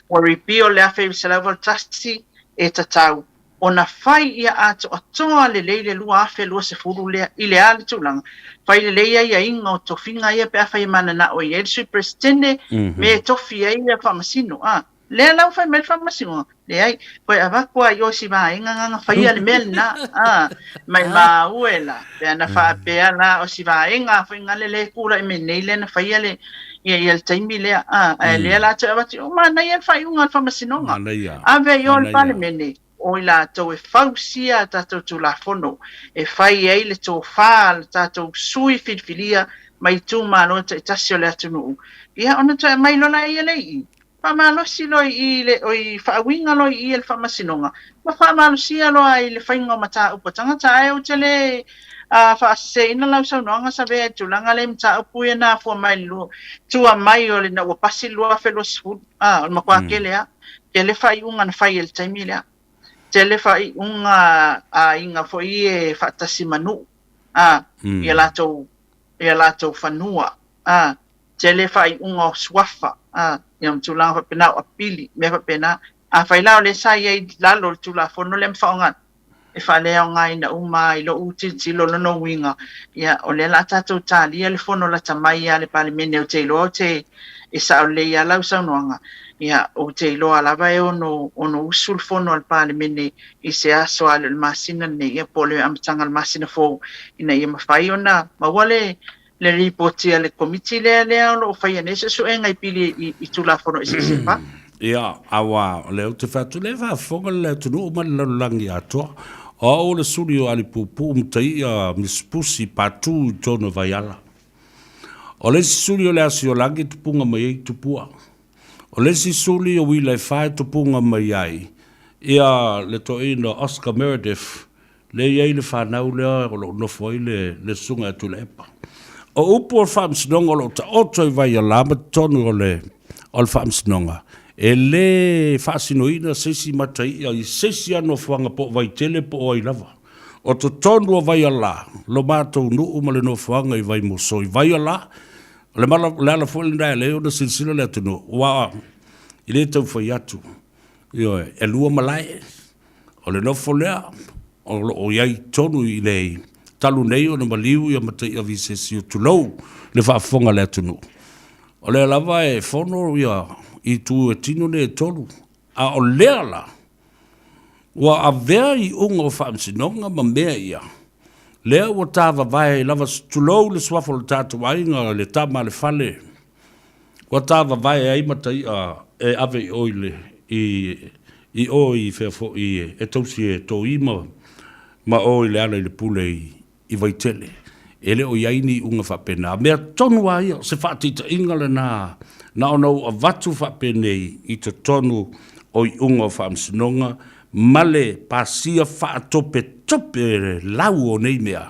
ua repeal le 1981 e tatau ona fai ia atoatoa lelei le 2020 lea, i le a le tulaga? Fai lelei aiaiga o tofiga ia pe afai e mananao i ai le Sui Peresetene me e tofi ai ia Faamasino, a. Lea la ua fai mai le Faamasinoga, leai, toe avatu a i o si vaega na na faia le mea lena, a. Maimau e la, pe ana faapea la o si vaega foi na le le tulai mai nei lea na faia le ia ia le taimi lea, a, ae lea la toe avatu, o manaia le faaiuga a le Faamasinoga. Manaia. Ave i o le Manaia. Palemene, o i latou e fausia a tatou Tulafono, e fai ai le tofa a le tatou sui filifilia mai itumalo taitasi o le atunuu, ia ona toe aumai loa laia lea i i. Faamalosi loa i i le, oi, faauiga loa i i e le Faamasinoga, ma faamalosia loa i le faiga o mataupu a tagata. Ae ou te le faaseseina lau saunoaga Savea i le tulaga lea i mataupu ia na afua mai i le lua, tua mai o le ina ua pasi le 2020, a, o le matua tele lava. Tele faaiuga na fai i le taimi lea. Tele faaiuga a aiga foi ia e faatasi ma nuu, a, i a latou, i a latou fanua, a. Tele faaiuga o suafa, a, ia ma tulaga faapena o apili, mea faapena. Afai la o lea sa i ai i lalo o le Tulafono lea ma faaaoga, e faaleaogaina uma lava i lou tilotilo lona uiga, ia, o lea o le a tatou talia le fono lata mai a le Palemene. Ou te iloa ou te, e sao lelei lava lau saunoaga, ia, ou te iloa lava e ono, ono usu le fono a le Palemene i se aso a le o le masina lenei, ia, po o le amataga o le masina fou, ina ia mafai ona maua le, le lipoti a le Komiti lea lea o lo o faia nei suesuega i pili i, i Tulafono eseese e fa. Ia, aua, o lea ou te fai atu, o lea e faafofoga le atunuu ma le lalolagi atoa. O au o le suli o Alipuupuu Mataia Misipusi Patu i totonu o Vaiala. O le isi suli o le Asiolagi e tupuga mai ai Tupua. O le isi suli o Uilaefa e tupuga mai ai ia le toeaina Oscar Meredith Lea e i ai le fanau lea o lo o nofo ai le, le susuga ia Tuilaepa. O upu o le faamasinoga o lo o taoto i Vaialā ma totonu o le, o le faamasinoga, e le faasinoina se isi mataia i se isi lava nofoaga po o Vaitele po o ai lava. O totonu o Vaialā, lo matou nuu ma le nofoaga i Vaimoso i Vaialā, o le mala, o le ala foi lena e ala ai ona silasila le atunuu, aua e le tau fai atu, ioe, e lua malae. O le nofo lea o lo o i ai tonu i le talu nei ona maliu ia Mataia Visesio, tulou le faafofoga a le atunuu. O lea lava e fono ia itu e tino nei e tolu, a o lea la ua avea iuga o faamasinoga ma mea ia. Lea ua tavavae ai lava, tulou le suafa o le tatou aiga, le tama a le fale, ua tavavae ai matai'a e ave i o i le, i, i o i fea foi e tausi e toi ma, ma o i le ala i le pule i, i Vaitele. E le o i ai ni iuga faapena. Mea tonu lava ia, o se faataitaiga lena na ona ou avatu faapenei i totonu o iuga o Faamasinoga ma le pasia faatopetope lau o nei mea.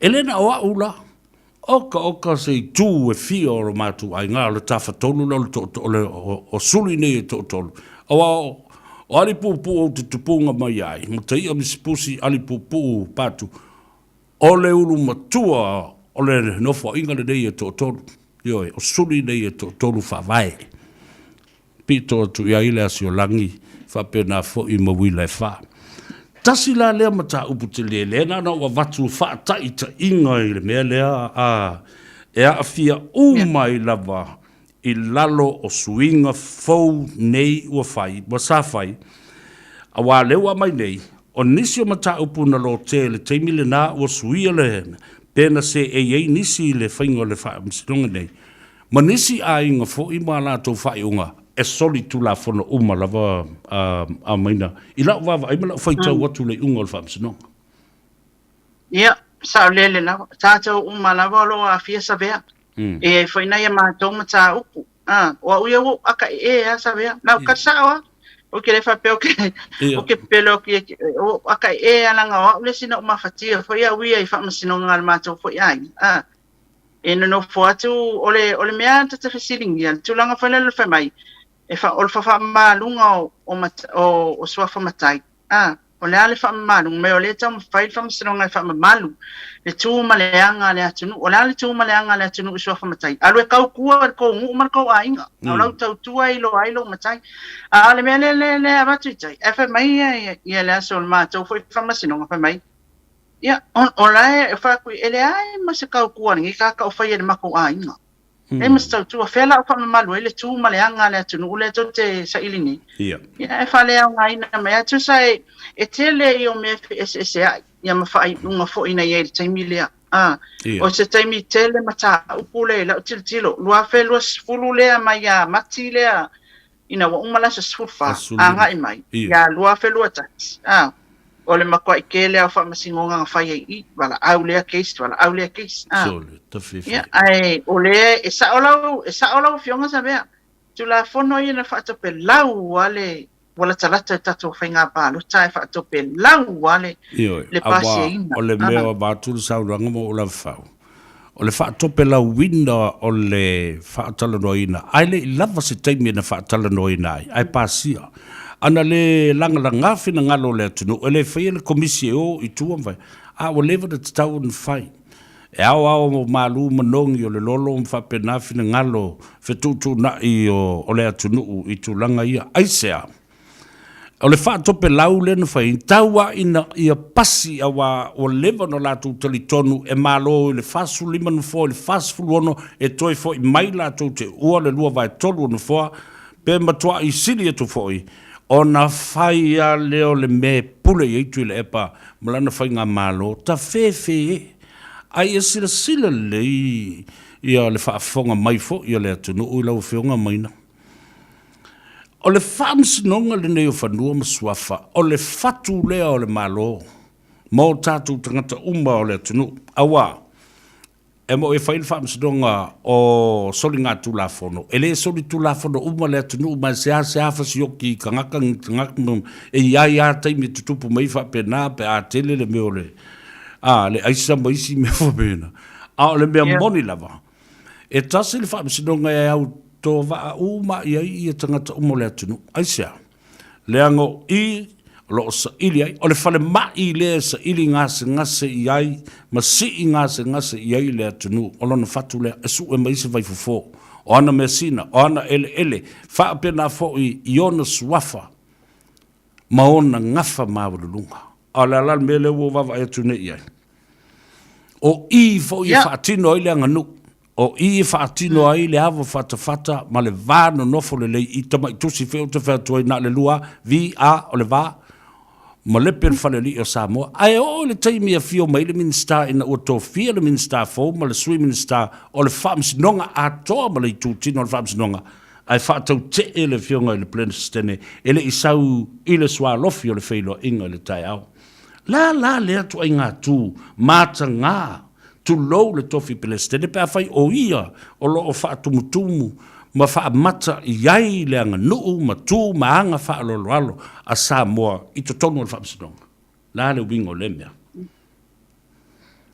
E le na o au la, oka oka se itu e fia o lo matou aiga, o le tafatolu lea o le tootoo, o le, o, o suli nei e toatolu. Aua o, o Alipuupuu ou te tupuga mai ai, Mataia Misipusi Alipuupuu Patu, o le ulu matua o le nofoaiga lenei e toatolu. Ioe, o suli nei e toatolu faavae. Pito atu i ai le Asiolagi, faapena foi ma uila e fa. Tasi la lea mataupu tele, lea na ona ou avatu faataitaiga i le mea lea a e aafia uma ai lava i lalo o suiga fou nei ua fai, ua sa fai, aua lea ua aumai nei, o nisi o mataupu na lotea i le taimi lena ua suia le pe na seei ai nisi i le faiga o le faamasinoga nei, Ma nisi aiga foi ma a latou faaiuga e solitulafono uma lava a Maina i lau vaavaai ma lau faitau atu i le iuga o le Faamasinoga. Ia, saolele lava. Tatou uma lava o lo o aafia Savea. E i ai foi nai a matou mataupu. A, o au ia ua ou akaʻieʻe lava Savea. Na ou kali sao lava. Ou te le faapea ou te, ou te pepelo atu ia te oe. Ua ou akaʻieʻe lava leaga o au le isi na ou mafatia foi au ia i faamasinoga a le matou foi aiga. A. E nonofo atu, o le, o le mea ta te fesiligia, le tulaga foi lea o le fai mai, e fa, o le fafaamamaluga o, o, o, o suafa matai, a, o le a le faamamaluga mai, o lea e taumafai le faamasinoga e faamamalu le tu ma le aga a le atunuu. O le a le tu ma le aga a le atunuu i suafa matai? Alu e tautua i le tou nuu ma le tou aiga. A o lau tautua e iloa ai lou matai. A o le mea lea, lea, lea e avatu i tai, ae fai mai ia, ia, ia le aso o le matou foi faamasinoga, fai mai, Ia, o la e fai atu, e leai ma se tautua a lenei tagata o faia i le matou aiga. Leai ma se tautua. Fea la o faamamalu ai le tu ma le aga a le atunuu lea tou te saili nei? Ia. Ia, e faaleaogaina mai lava. Tusa e, e tele ia o mea e feeseeseai, ia ma faaiuga foi na i ai i le taimi lea. A, Ia. o se taimi tele mataupu lea i lau tilotilo, 2020 lea mai ia Mati lea, ina ua uma le aso 14, agai mai ia 2021, a, o le matuai tele lava o faamasinoga na fai ai i i, valaau lea case, valaau lea case, a. Ia, ae o lea e sao lau, e sao lau Afioga Savea, Tulafono ia na faatopelau lava le, ua latalata i le tatou faiga palota ae faatopelau lava le, Ioe, le aua pasiaina. o le mea ua avatu le saunoaga ma ou lavafau, O le faatopelauina o le faatalanoaina, ae le i lava se taimi na faatalanoaina ai, ae pasia. Ana le lagalaga finagalo o le atunuu, e le faia le komisi e o i tua ma fai, a ua leva ona tatau ona fai. E aoao malu manogi o le lolo ma faapena finagalo fetuutuunai o le atunuu i tulaga ia. Aisea? O le faatopelau lea na fai, tau lava ina ia pasi aua ua leva ona latou talitonu e malo i le 45 nofoa i le 46 e toe foi mai latou te ua le 2/3 o nofoa pe matuai sili atu foi ona fai lava lea o le mea e pule i ai Tuilaepa ma lana faigamalo tafefee a ia silasila lelei ia le faafofoga mai foi a le atunuu i lau Afioga Maina. O le Faamasinoga lenei o Fanua ma Suafa, o le fatu lea o le Malo ma o tatou tagata uma o le atunuu. Aua, e moʻi e fai le Faamasinoga o soligatulafono, e le solitulafono uma le atunuu ma e seasea fasioki i tagata tagata e i ai lava taimi e tutupu mai faapena pe a tele le mea o le, a, le aisa ma isi mea faapena. A o le mea moni lava, E tasi le faamasinoga e autovaa uma i ai ia tagata uma o le atunuu. Aisea? Leaga o i o lo o saili ai, o le falemai lea e saili gasegase i ai ma sii gasegase i ai le atunuu, o lona fatu lea e sue mai se vaifofo, o ana measina, o ana eleele, faapena foi i ona suafa ma ona gafa maualuluga. A o le a la le mea lea ua ou vaavaai atu nei i ai? O i foi e faatino ai le aganuu, o i e faatino ai le ava fatafata ma le va nonofo lelei i tamai tusi foi ou te fai atu ai na o le lua, V, A, o le va, malepe le Falealii o Samoa. Ae oo i le taimi e afio mai ai le Minisita ina ua tofia le Minisita fou ma le Sui Minisita o le Faamasinoga atoa ma le itutino o le Faamasinoga, ae faatautee le Afioga i le Peresetene e le i sau i le sualofi o le feiloaiga i le taeao. La la lea ituaiga tu mataga, tulou le tofi Peresetene pe afai o ia o lo o faatumutumu ma faamata i ai le aganuu ma tu ma aga faaaloaloalo a Samoa i totonu o le Faamasinoga. La le uiga o lea mea.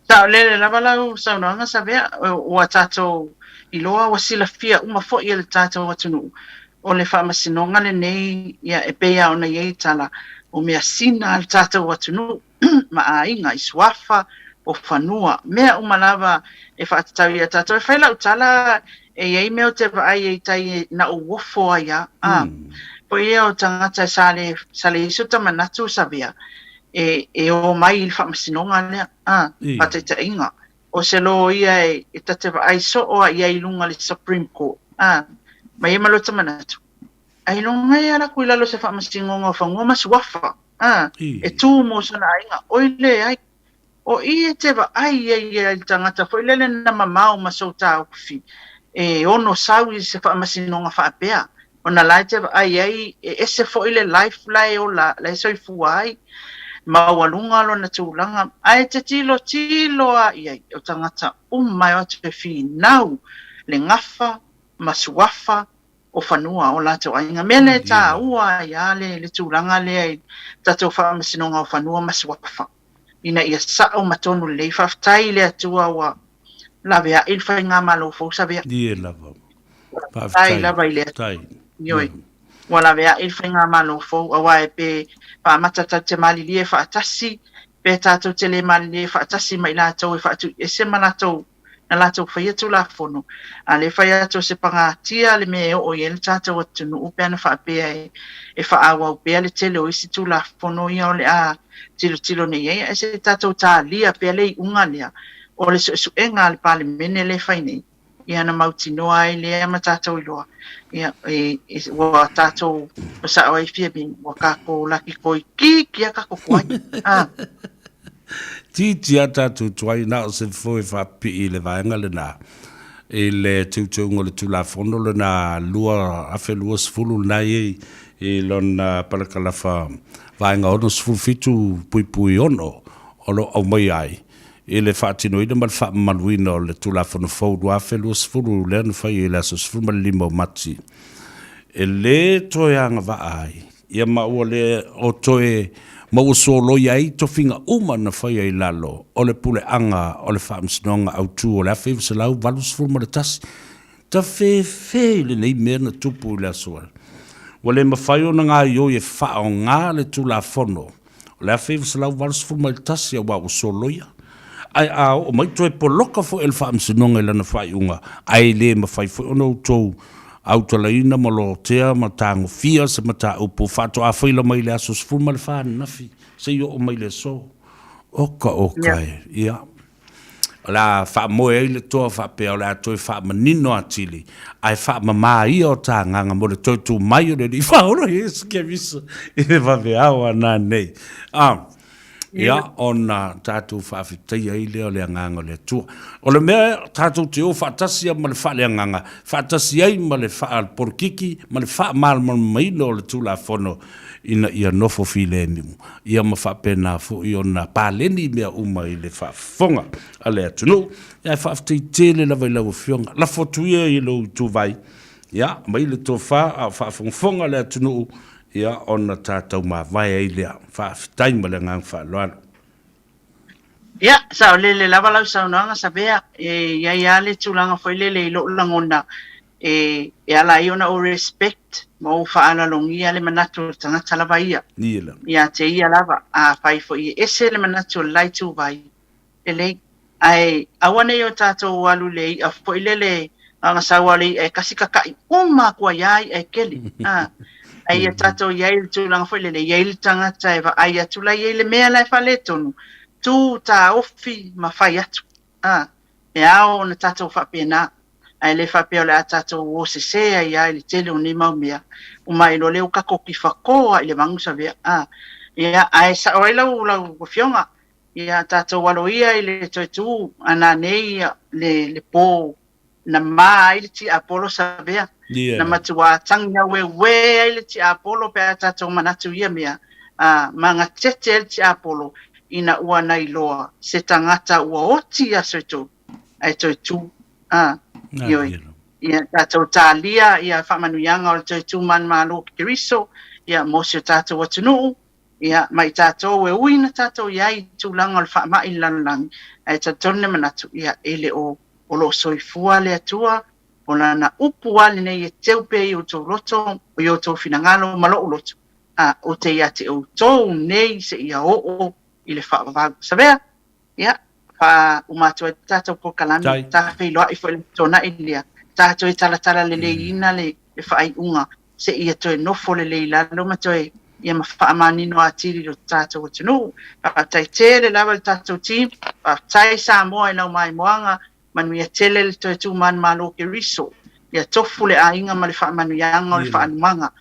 Saolele lava lau saunoaga Savea, ua tatou iloa, ua silafia uma foi e le tatou atunuu, o le faamasinoga lenei, ia, e pei lava ona i ai tala, o measina a le tatou atunuu ma aiga i suafa, o fanua, mea uma lava e faatatau ia tatou. E fai lau tala, e i ai mea ou te vaai ai i tai na ou ofo ai lava, a, foi ia o tagata sa le, sa leai so ta manatu Savea, e, e o mai i le faamasinoga lea, a, faataitaiga, o se loia e, e ta te vaai soo a i ai i luga le Supreme Court, a, ma ia ma lota manatu, ailoga e ala aku i lalo o se faamasinoga o fanua ma suafa, a, e tu mo sona aiga, oi leai. O i e te vaai ai ia i le tagata foi lele na mamao ma sou taofi e ono sau i se faamasinoga faapea, ona la e te vaai ai e ese foi le life la e ola, la e soifua ai, maualuga lona tulaga, ae te tilotilo a i ai o tagata uma e o atu e finau le gafa ma suafa o fanua o latou aiga. Mea lea e taua ai a le tulaga lea i tatou faamasinoga o fanua ma suafa. ina ia sao ma tonu lelei. Faafetai i le Atua ua laveai le faigamalo fou Savea. Ie lava. Faafetai lava i le Atua. Ioe. Ua laveai le faigamalo fou aua e pe faamata tatou te malilie faatasi pe tatou te le malilie faatasi ma i latou e faatuiese ma latou na latou faia Tulafono, a le fai atu o se pagatia le mea e oo i ai le tatou atunuu pe ana faapea e faaauau pea le tele o isi Tulafono ia o le a tilotilo nei i ai, ae se i tatou talia pea le iuga lea o le suesuega a le Palemene lea e fai nei, ia ona mautinoa ai lea ma tatou iloa, ia, e, ua tatou, ua sao ai Fiame, ua kākou laki toeitiiti a tatou tuai. Ah. Titi a tatou tuai na o se fofo e faapipii i le vaega lena i le teuteuga o le Tulafono lena 2020 lena e i ai i lona palakalafa vaega 67.6 o lo o aumaia ai i le faatinoina ma le faamamaluina o le Tulafono fou 2020 lea na fai i le aso 15 o Mati e le toe agavaa ai Ia ma ua le o toe ma ua soloia ai tofiga uma na faia i lalo o le puleaga o le Faamasinoga Autu o le 1981. Tafefe i lenei mea na tupu i le aso Ua le mafai ona gaoioi e faaaoga le Tulafono o le 1981 aua ua soloia, ae a oo mai toe poloka foi e le Faamasinoga i lana faaiuga, ae le mafai foi ona outou autalaina ma lotea ma tagofia se mataupu faatoa faila mai i le aso 14 ananafi seia oo mai i le aso. Oka oka e, ia. O le a faamoe ai le toa faapea o le a toe faamanino atili ae faamama ia o ta agaga mo le toe tu mai o le Alii Faaola Iesu Keriso i le vaveao a nanei. A, ia, ona tatou faafetaia ai lea o le agaga o le Atua. O le mea tatou te o faatasi ai ma le faaleagaga, faatasi ai ma le faalupolokiki ma le faamalamalamaina o le Tulafono ina ia nofo filemu, ia ma faapena foi ona paleni mea uma i le faafofoga a le atunuu. Ae faafetai tele lava i lau Afioga. Lafo atu ia i lou ituvai, ia, aumai le tofa a o faafogafoga le atunuu, ia, ona tatou mavae ai lea. Faafetai ma le agaga faaaloalo. Ia, saolele lava lau saunoaga Savea, e i ai lava le tulaga foi lele i lou lagona e e ala ai ona ou respect ma ou faaaloalogia le manatu o le tagata lava ia. Ia te ia lava, afai foi e ese le manatu o le la ituvai, lelei. Ae aua ne i o tatou alu i le i'a foi lele na ona sau lava o le i'a e tasi kaka'i uma atu ai lava i'a e tele. A, ae ia tatou i ai i le tulaga foi lele, e i ai le tagata e vaai atu la e i ai le mea la e faaletonu, tu, taofi ma fai atu. A, e ao ona tatou faapena, ae le faapea o le a tatou o sese ai lava i le tele o nei mau mea, uma ai loa lea ua tatou tifato lava i le vanu savea. A, Ia, ae sa'o ai lau lau afioga, ia tatou alo ia i le toe tu a nanei ia le le pō na ma ai le tiapolo Savea, na matuā tagi aueuē ai le tiapolo pe a tatou manatu i ia mea, a magatete ai le tiapolo ina ua na iloa se tagata ua oti i aso e tolu ae toe tu, a, ioe. Ia tatou talia ia faamanuiaga o le toe tu manumalo o Keriso, ia, mo si o tatou atunuu, ia, ma i tatou e ui na tatou i ai i tulaga o le faamai i le lalolagi, ae talitonu le manatu, ia, e le o, o lo o soifua le Atua, o Lana upu lava lenei e teu pea i outou loto, i outou finagalo ma lou loto, a, ou te ia te outou nei seia oo i le faavavau. Savea, ia, faauma atu ai le tatou polokalame, ta feiloai foi i le Toonai lea, ta toe talatala leleiina le faaiuga seia toe nofo lelei i lalo ma toe, ia ma faamanino atili i lo tatou atunuu. Faafetai tele lava i le tatou team, faafetai Samoa i lau maimoaga, manuia tele le toe tu manumalo o Keriso, ia tofu le aiga ma le faamanuiaga o le faanumaga,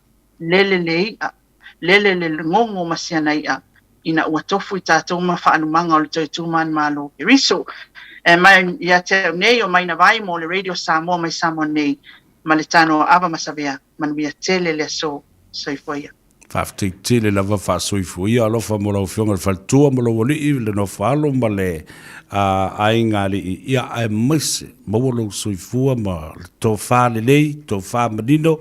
lele le i'a, lele le gogo ma siana i'a, ina ua tofu i tatou ma faanumaga o le toe tu manumalo o Keriso. E mai ia te au nei o Maina Vai mo le Radio Samoa mai Samoa nei, ma le tanoa ava ma Savea, manuia tele le aso. Soifua ia. Faafetai tele lava faasoifua ia. Alofa mo lau Afioga i le Faletua ma lou alii, le nofo alo ma le aiga alii, ia aemaise maua lou soifua ma le tofa lelei, tofa manino,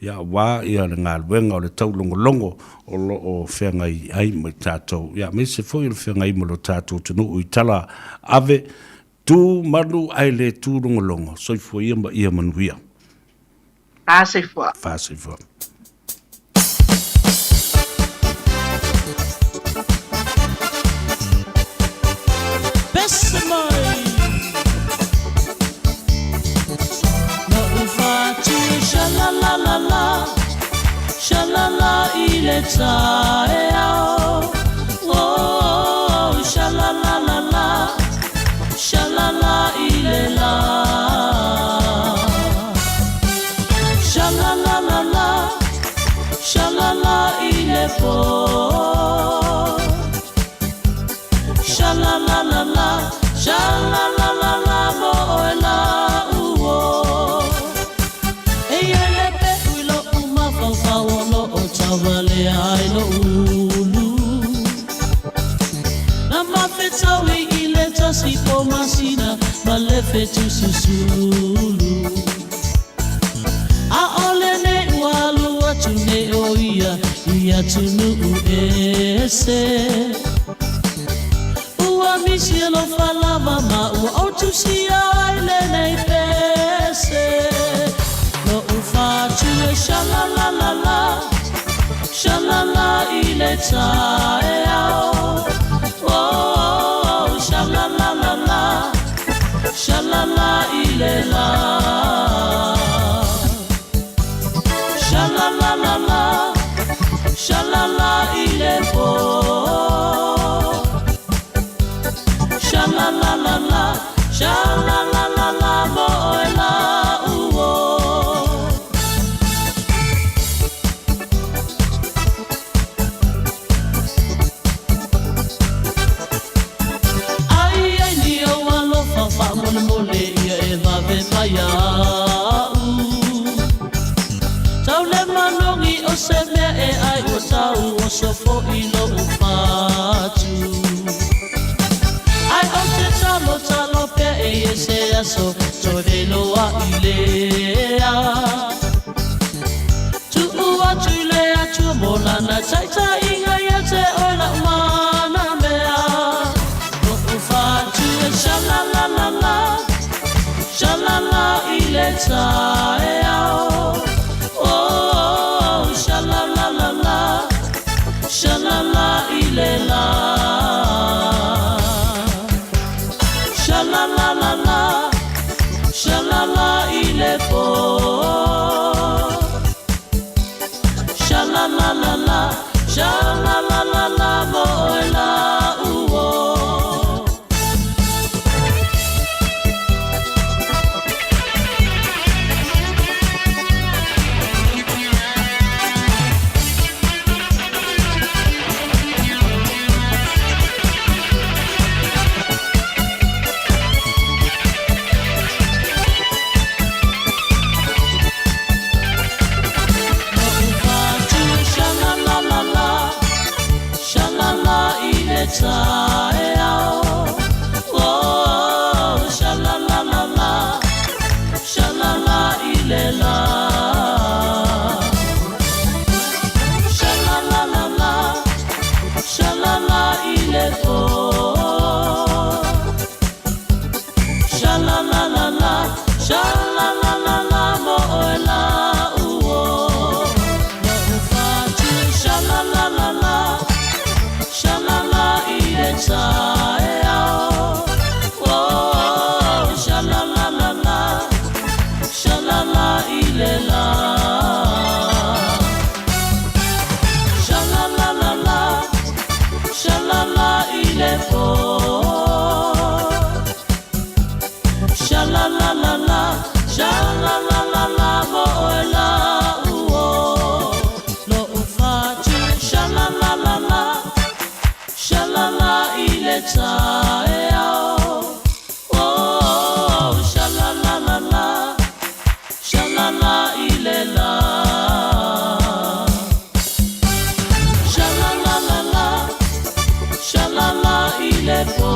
ia aua ia le galuega o le taulogologo o lo o feagai ai ma i tatou, ia aemaise foi o le feagai ma lo tatou atunuu i tala ave, tu malu ae le tu logologo. Soifua ia ma ia manuia. Faasoifua. Faasoifua. Pese mai Na ou fatu e Sha-la-la-la-la Sha-la-la i le taeao Oh, sha-la-la-la-la Sha-la-la i le lā Sha-la-la-la-la Sha-la-la i le pō Sha-la-la-la-la Sha-la-la-la-la mo oe la uo Eia le peʻu i loʻu mafaufau o lo o tauvalea ai loʻu ulu Na mafetaui i le tasi po masina ma le fetu susulu ʻAʻole nei ua alu atu nei ʻo ia i atunuu ese. Ua misi alofa lava ma ua ou tusia ai lenei pese. Loʻu fatu e sha-la-la-la-la, sha-la-la i le taeao. Oh, sha-la-la-la-la, sha-la-la i le lā. Sha-la-la-la-la, sha-la-la i le pō. Sha-la-la-la-la, sha-la-la-la-la mo oe la uo. Ai ai ni ou alofa faamolemole ia e vave mai iaʻu. Tau le manogi o se mea e ai ua tau oso foʻi loʻu fatu. Ae ou te talo talo pea e i se aso toe feiloai lea. Tuu atu i le Atua mo lana taitaiga ia te oe lau mana mea. Loʻu fatu e sha-la-la-la-la, sha-la-la i le taeao. Oh, sha-la-la-la-la, sha-la-la i le lā. Sha-la-la-la-la, sha-la-la i le pō. Sha-la-la-la-la, sha-la-la-la-la mo oe la uo. taeao. Oh, sha-la-la-la-la, sha-la-la i le la. Sha-la-la-la-la, sha-la-la i le pō. Sha-la-la-la-la, sha-la-la-la-la, mo oe la uo. Lo'u fatu, sha-la-la-la-la, sha-la-la i le taeao. Oh, sha-la-la-la-la, sha-la-la i le la. Sha-la-la-la-la, sha-la-la i le pō. Sha-la-la-la-la, sha-la-la-la-la, mo oe la uo. Lo'u fatu, sha-la-la-la-la, sha-la-la i le taeao. Oh, sha-la-la-la-la, sha-la-la i le la. Sha-la-la-la-la, sha-la-la i le pō.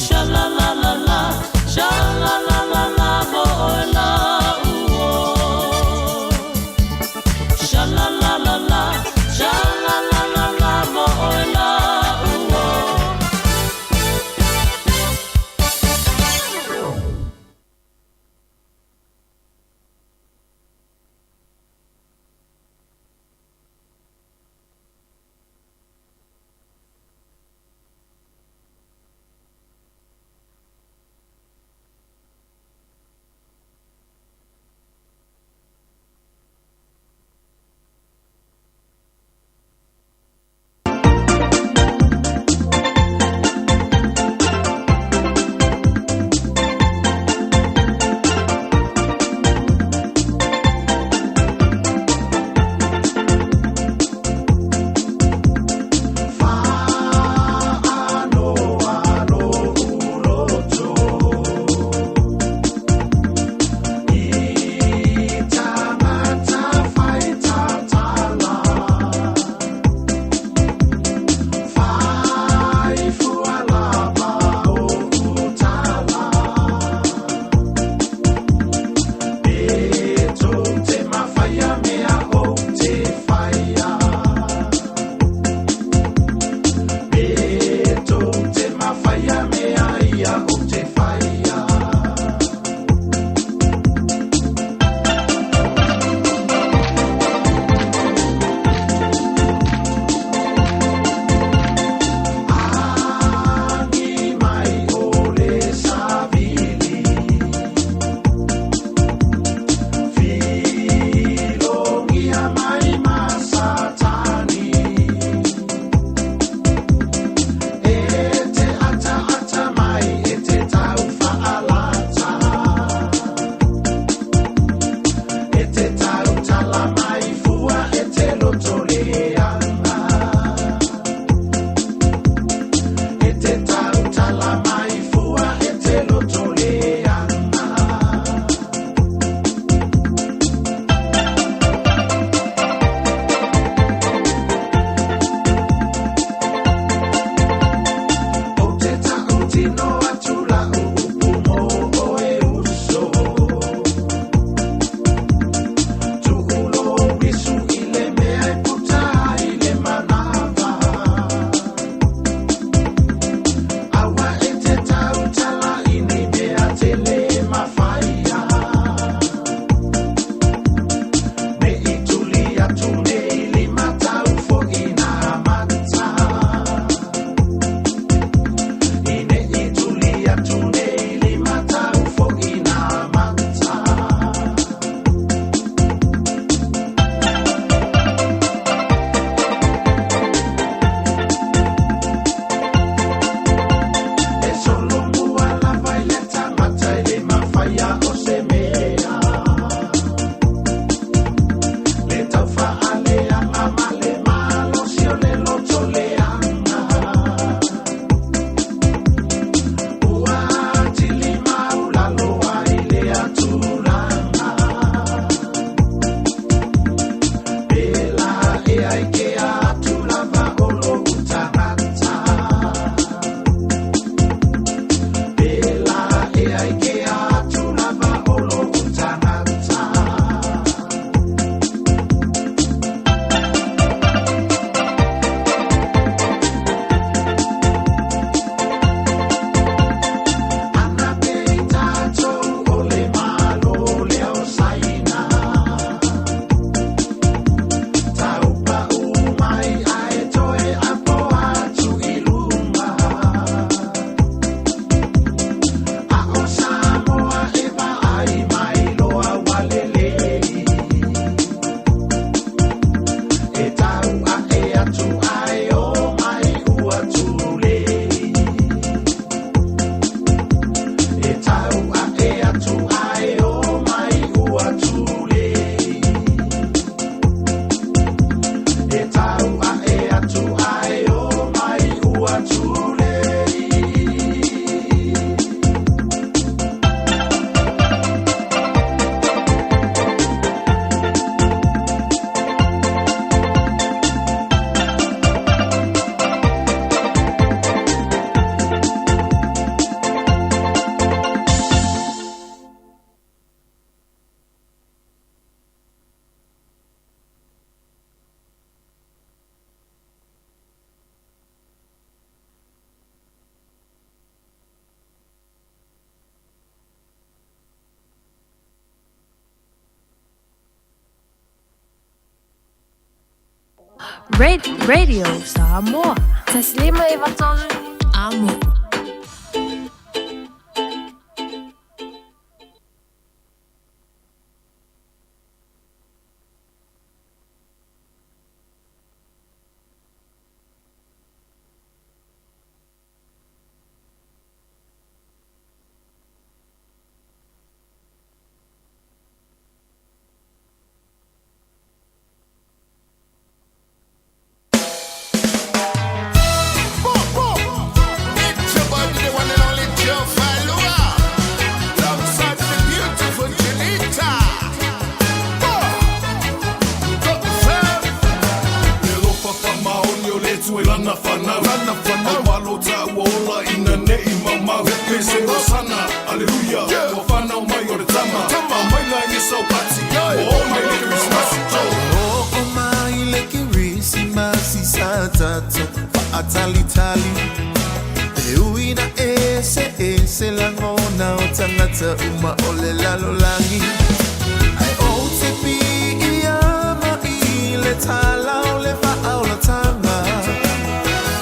Sha-la-la-la-la, sha-la-la-la-la, mo oe la uo. Sha-la-la-la-la, sha-la-la-la-la, mo oe Radio Samoa. 1 5 3 Amo. It's your body, the one and only Joe Falua. Alongside the beautiful Janita. E alofa whamaoni o le atu e lana whanau Lana whanau Au alo tāua ola ina nei maumau Pese hosana, aleluia Ua whanau mai o le tama Tama mai la nge saupati Ua o mai le Christmas O'o mai le Kerisimasi sa tatou fa'atalitali E ui na eseese lagona o tagata uma o le lalolagi Ae ou te piia mai le tala o le fa'aolataga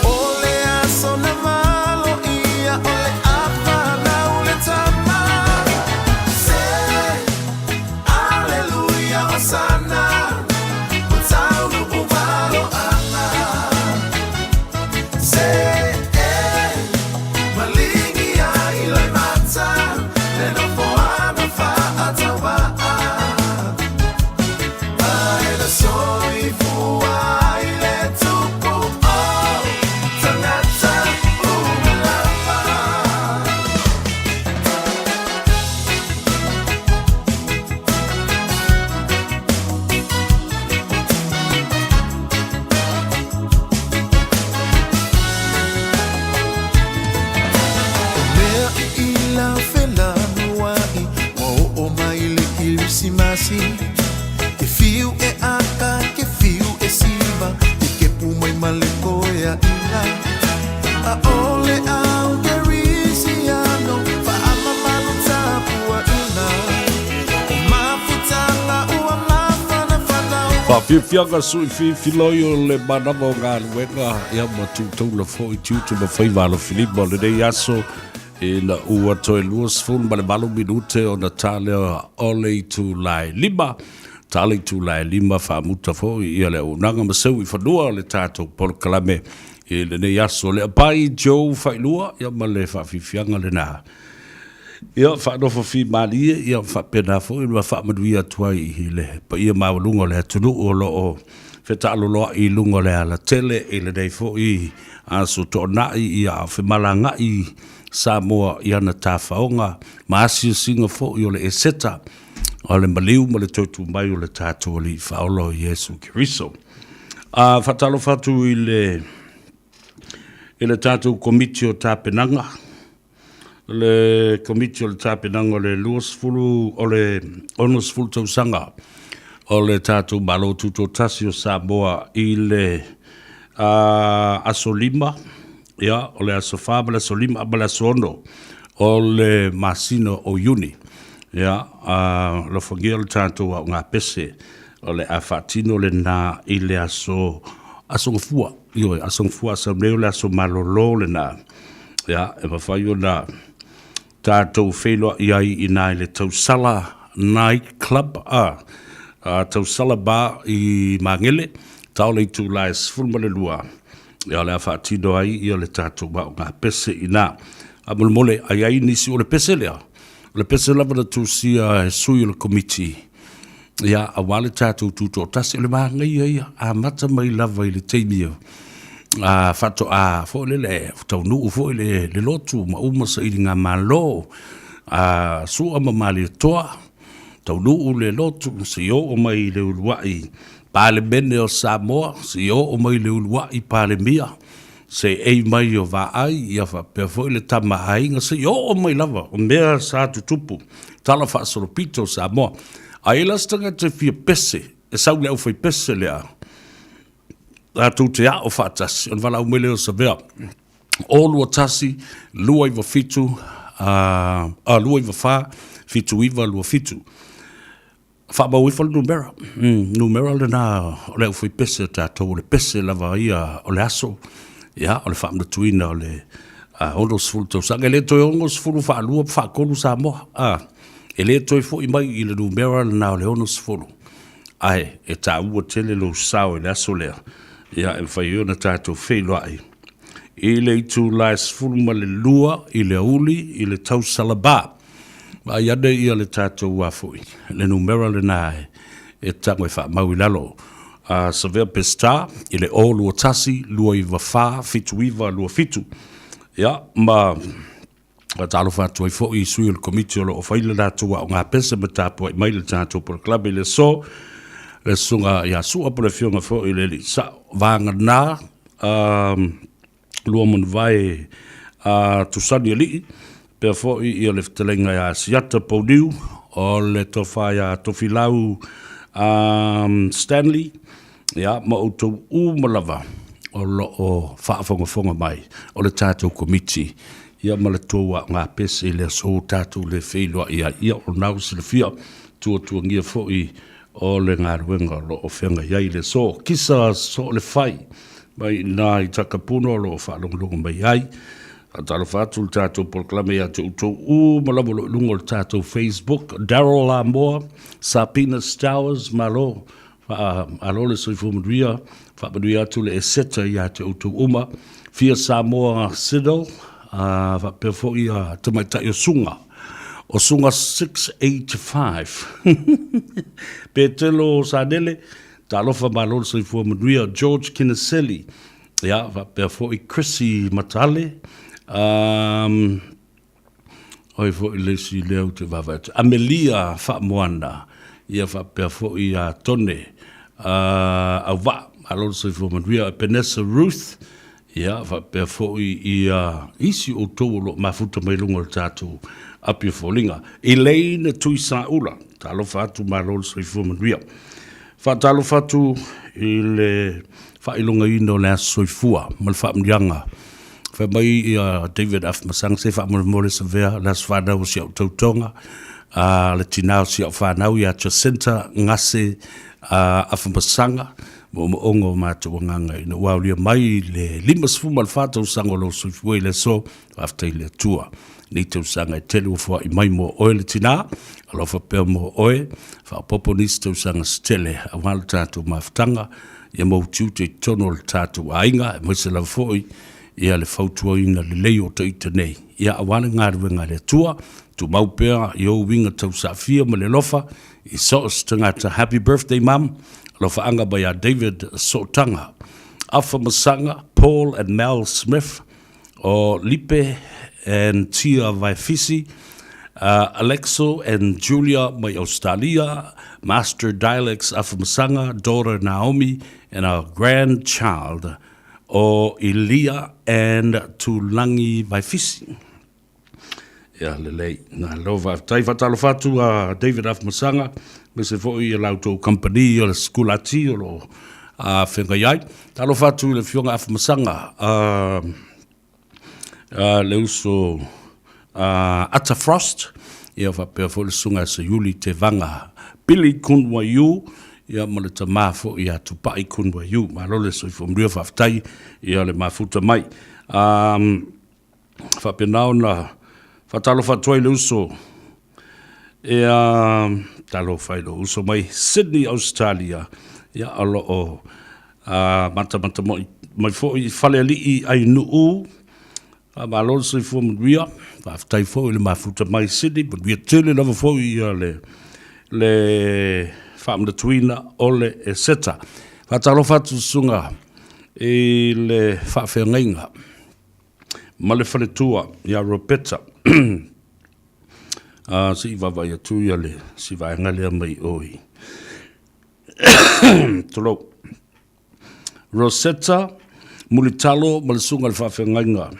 O le aso na malo'ia o le afanau le tama Se Aleluia Osana Ua taunuu malo'aga Se e maligi ai loimata le nofoaga fa'atauva'a Ae na soifua ai le tupu o tagata uma lava. Mea i ila felanua'i ua oo mai le Kerisimasi Ke fiu e aka ke fiu e siva ke kepu mai ma le koea'iga A'ole au kerisiano fa'amamalu tapua'iga O mafutaga ua mafanafana. Faafiafiaga sui fifiloi o le manava o galuega ia ma tutaula fo'i tiute ma faiva alofilima o lenei aso ina ua toe 28 minute ona ta lea o le itulā e 5. Ta le itulā e 5 faamuta fo'i ia le auaunaga ma seu i fanua o le tatou polokalame i lenei aso. Le apai Joe Failua ia ma le faafiafiaga lenā. Ia faanofo fimalie ia faapena foi ma faamanuia atu ai i le paia maualuga o le atunuu o lo o fetaaloloai i luga o le alatele i lenei foi aso toonai ia a o femalagaai Samoa i ana tafaoga ma asiasiga foi o le eseta o le maliu ma le toe tu mai o le tatou Alii Faaola o Iesu Keriso. A faatalofa atu i le i le tatou Komiti o Tapenaga, le Komiti o le Tapenaga o le 20 o le 60 tausaga o le tatou Malo Tutoatasi o Samoa i le aso 5, ia, o le aso 4 ma le aso 5 ma le aso 6 o le masina o Iuni. Ia, alofagia le tatou aogapese o le a faatino lenā i le aso aso Gafua. Ioe, aso Gafua aso nei o le aso malolo lenā. Ia, e mafai ona tatou feiloai ai i nā i le Tausala Night Club, a, a Tausala Bar i Magele, tao le itulā e 12, ia o le a faatino ai ia le tatou aogapese i nā. Faamolemole, a i ai nisi o le pese lea, o le pese lava na tusia e sui o le komiti, ia, aua le tatou tutoatasi, o le manaia ia, amata mai lava i le taimi o, a faatoa foi lele taunuu foi le, le lotu ma uma sailigamalo a Sua ma Malietoa, taunuu le lotu seia oo mai i le uluai Palemene o Samoa, seia oo mai i le uluai Palemia, seei mai o Vaai, ia faapea foi le Tama a Aiga, seia oo mai lava o mea sa tutupu, tala faasolopito o Samoa. A i ai la se tagata e fia pese, e sau i le aufaipese lea, latou te ao faatasi, ona valaau mai lea o Savea, o 21 297 a 294 7927. Faamau ifo le numera. Numera lena o le aufaipese a tatou, o le pese lava ia o le aso, ia, o le faamanatuina o le 60 tausaga. E le toe 60 faalua ma faatolu Samoa, a, e le toe foi mai i le numera lena o le 60. Ae e taua tele lou sao i le aso lea, ia, e mafai ai ona tatou feiloai i le itula e 12 i le aoauli i le tausalaba. Vaai ane ia le tatou a foi, le numera lena e tago e faamau i lalo. A Savea pe star i le 0 21 294 7927. Ia, ma faatalofa atu ai foi i sui o le Komiti o lo o fai le latou aoga pese ma tapuai mai le tatou polokalame i le aso, le Susuga ia Sua po o le Afioga foi i le Alii Sao Vagana Luamanuvai a Tusani Alii, pea foi ia le fetalaiga ia Siata Pouliu, o le tofa ia Tofilau Stanley, ia, ma outou uma lava o lo o faafogafoga mai o le tatou Komiti, ia ma le tou aoga pese i le aso ua tatou le feiloai ai. Ia, o lena ua silafia, tuatuagia foi o le galuega o lo o feagai ai i le aso. Kisa Soolefai mai i ina i Takapuna o lo o faalogologo mai ai. Faatalofa atu le tatou polokalame ia te outou uma lava o lo o i luga o le tatou Facebook. Daryl Amoa, Sapina Stowers, malo, malo le soifua manuia, faamanuia atu le Eseta ia te outou uma. Fia Samoa Siddle, faapea foi ia Tamaitai o Suga, o Suga 685. Petelo Sanele, talofa malo le soifua manuia. George Kiniseli, ia, faapea foi Chrissy Matale, um, oi foi le isi lea ou te vaavaai atu, Amelia Faamoana, ia faapea foi ia Tone Auvaa, malo le soifua manuia. Epenesa Ruth, ia faapea foi ia isi o outou o lo o mafuta mai luga o le tatou api o foliga. Elaine Tuisaula, talofa atu malo le soifua manuia. Faatalofa atu i le faailogaina o le aso soifua ma le faamanuiaga. Fai mai ia David Afamasaga, se faamolemole Savea, le aso fanau o si au tautoga, a le tina o si au fanau ia Jacinta Gase Afamasaga, moomooga o matou agaga ina ua aulia mai le 54 tausaga o lou soifua i le aso, faafetai i le Atua. Nei tausaga e tele ua foai mai mo oe le tina, alofa pea mo oe, faaopoopo nisi tausaga se tele aua le tatou mafutaga, ia mou tiute i totonu o le tatou aiga, aemaise lava foi ia le fautuaina lelei o ita nei, ia aua le galuega a le Atua, tumau pea i ou uiga tausaafia ma le alofa i so o se tagata. Happy birthday mum, alofaaga mai ia David Sootaga, Afa Masaga, Paul and Mel Smith, o Lipe and Tia Vaefisi, Alexo and Julia mai Australia, Master Dialects Afamasaga, daughter Naomi and our grandchild o Ilia and Tulangi Vaefisi. Ia lelei, malo faafetai. Faatalofa atu a David Afamasaga, aemaise foi ia la outou kamupani o le Sikulati o lo o feagai ai. Talofa atu i le Afioga Afamasaga, le uso Ata Frost, ia faapea foi le Susuga ia Seiuli Tevaga Billy Kunwaiu, ia ma le tama foi ia Tupai Kunwaiu. Malo le soifua manuia, faafetai ia le mafuta mai. Faapena ona faatalofa atu ai le uso ia talofa i lou uso mai Sydney, Australia, ia o lo o matamata mai foi i Falealii Ainuu. Faamalo le soifua manuia, faafetai foi i le mafuta mai Sydney, manuia tele lava foi ia le faamanatuina o le Eseta. Faatalofa atu susuga i le faafeagaiga ma le faletua ia Ropeta. Se i vaavaai atu ia le si vaega lea mai o i tulou. Rosetta Mulitalo ma le susuga i le faafeagaiga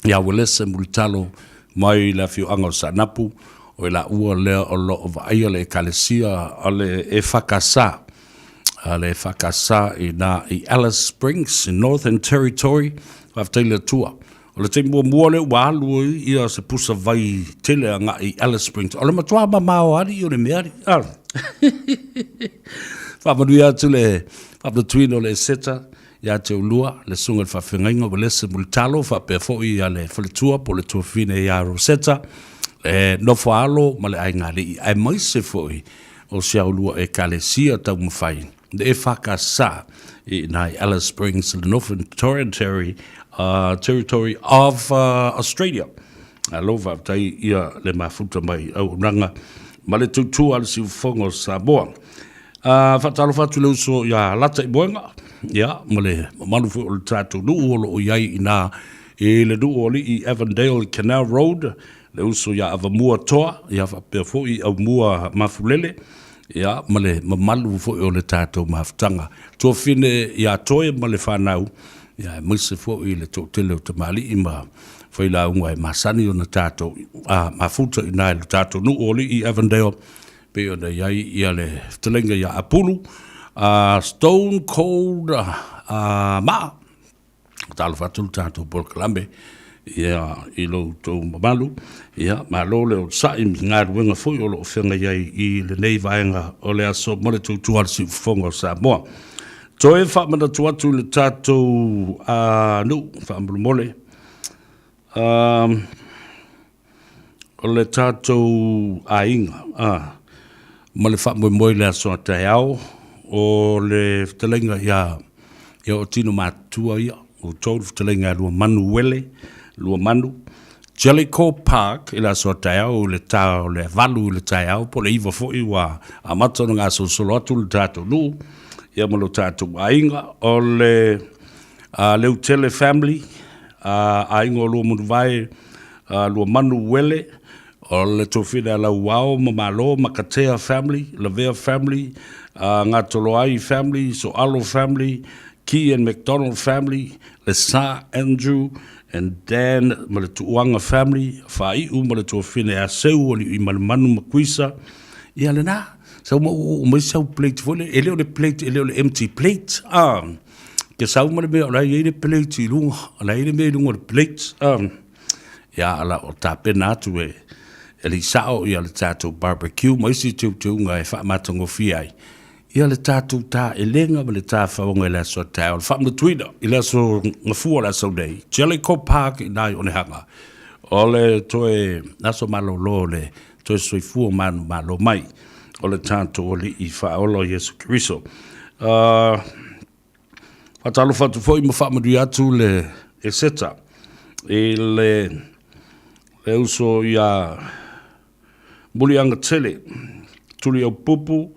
ia Uelese Mulitalo mai le afioaga o Saanapu, o i laua lea o lo o vaaia le Ekalesia a le EFKS, a le EFKS i ina i Alice Springs, Northern Territory. Faafetai i le Atua. O le taimi muamua lea ua alu ai ia se pusa vai tele agai i Alice Springs. O le matua mamao alii o le mea alii. Ah. Faamanuia atu le faamanatuina o le Eseta ia te oulua, le susuga i le faafeagaiga Uelese Mulitalo faapea foi ia le faletua po o le tuafafine ia Rosetta, le nofo a alo ma le aiga alii aemaise foi o si a oulua Ekalesia taumafai le EFKS i ina i Alice Springs, le Northern Territory, Territory of Australia. Malo faafetai ia le mafuta mai auaunaga ma le tautua a le siufofoga o Samoa. Faatalofa atu i le uso ia Lata i Moega, ia, ma le mamalu foi o le tatou nuu o lo o i ai i ina i le nuu o Alii Avondale Canal Road, le uso ia Avamua Toa, ia faapea foi Aumua Mafulele, ia, ma le mamalu foi o le tatou mafutaga. Tuafine ia Toe ma le fanau, ia, aemaise foi le toatele o tamalii ma failauga e masani ona tatou mafuta i ina i le tatou nuu o Alii Avondale, pei ona i ai ia le fetalaiga ia Apulu, Stone Cold Maa. Talofa atu le tatou polokalame ia i lo outou mamalu. Ia, malo le onosai i galuega foi o lo o feagai ai i lenei vaega o le aso ma le tautua a le siufofoga o Samoa. Toe faamanatu atu i le tatou nuu faamolemole. O le tatou aiga ma le faamoemoe i le aso a taeao, o le fetalaiga ia ia o tino matutua ia, outou le fetalaiga ia Luamanu Uele, Luamanu, Jellicoe Park i le aso a taeao i le ta o le 8 i le taeao po o le 9 foi ua amata ona gasolosolo atu le tatou nuu ia ma lo tatou aiga. O le Leutele family, aiga o Luamanuvae, Luamanu Uele, o le Tofina Lauao ma Malo, Makatea family, Lavea family, Ngatoloai family, Soalo family, Key and McDonald family, le Sa Andrew and Dan ma le Tuuaga family, Faaiu ma le Tuafine Aseu o Liuimalemanu ma Kuisa, ia lena, sau ma uu mai sau plate foi le, e le o le plate, e le o le empty plate, ah. Ke sau ma le mea o la e i ai le plate i luga, o la e i ai le mea i luga o le plate. Ia, ala o tapena atu e e le sao ia le tatou barbecue ma isi teuteuga e faamatagofie ai ia le tatou taelega ma le tafaoga i le aso a taeao. O le faamanatuina i le aso Gafua o le aso nei, Jellicoe Park i ina i Onehanga, o le toe aso malolo o le toe soifua manumalo mai o le tatou Alii Faaola o Iesu Keriso. Faatalofa atu foi ma faamanuia atu le Eseta i le, le uso ia Muliagatele, Tuliaupupu,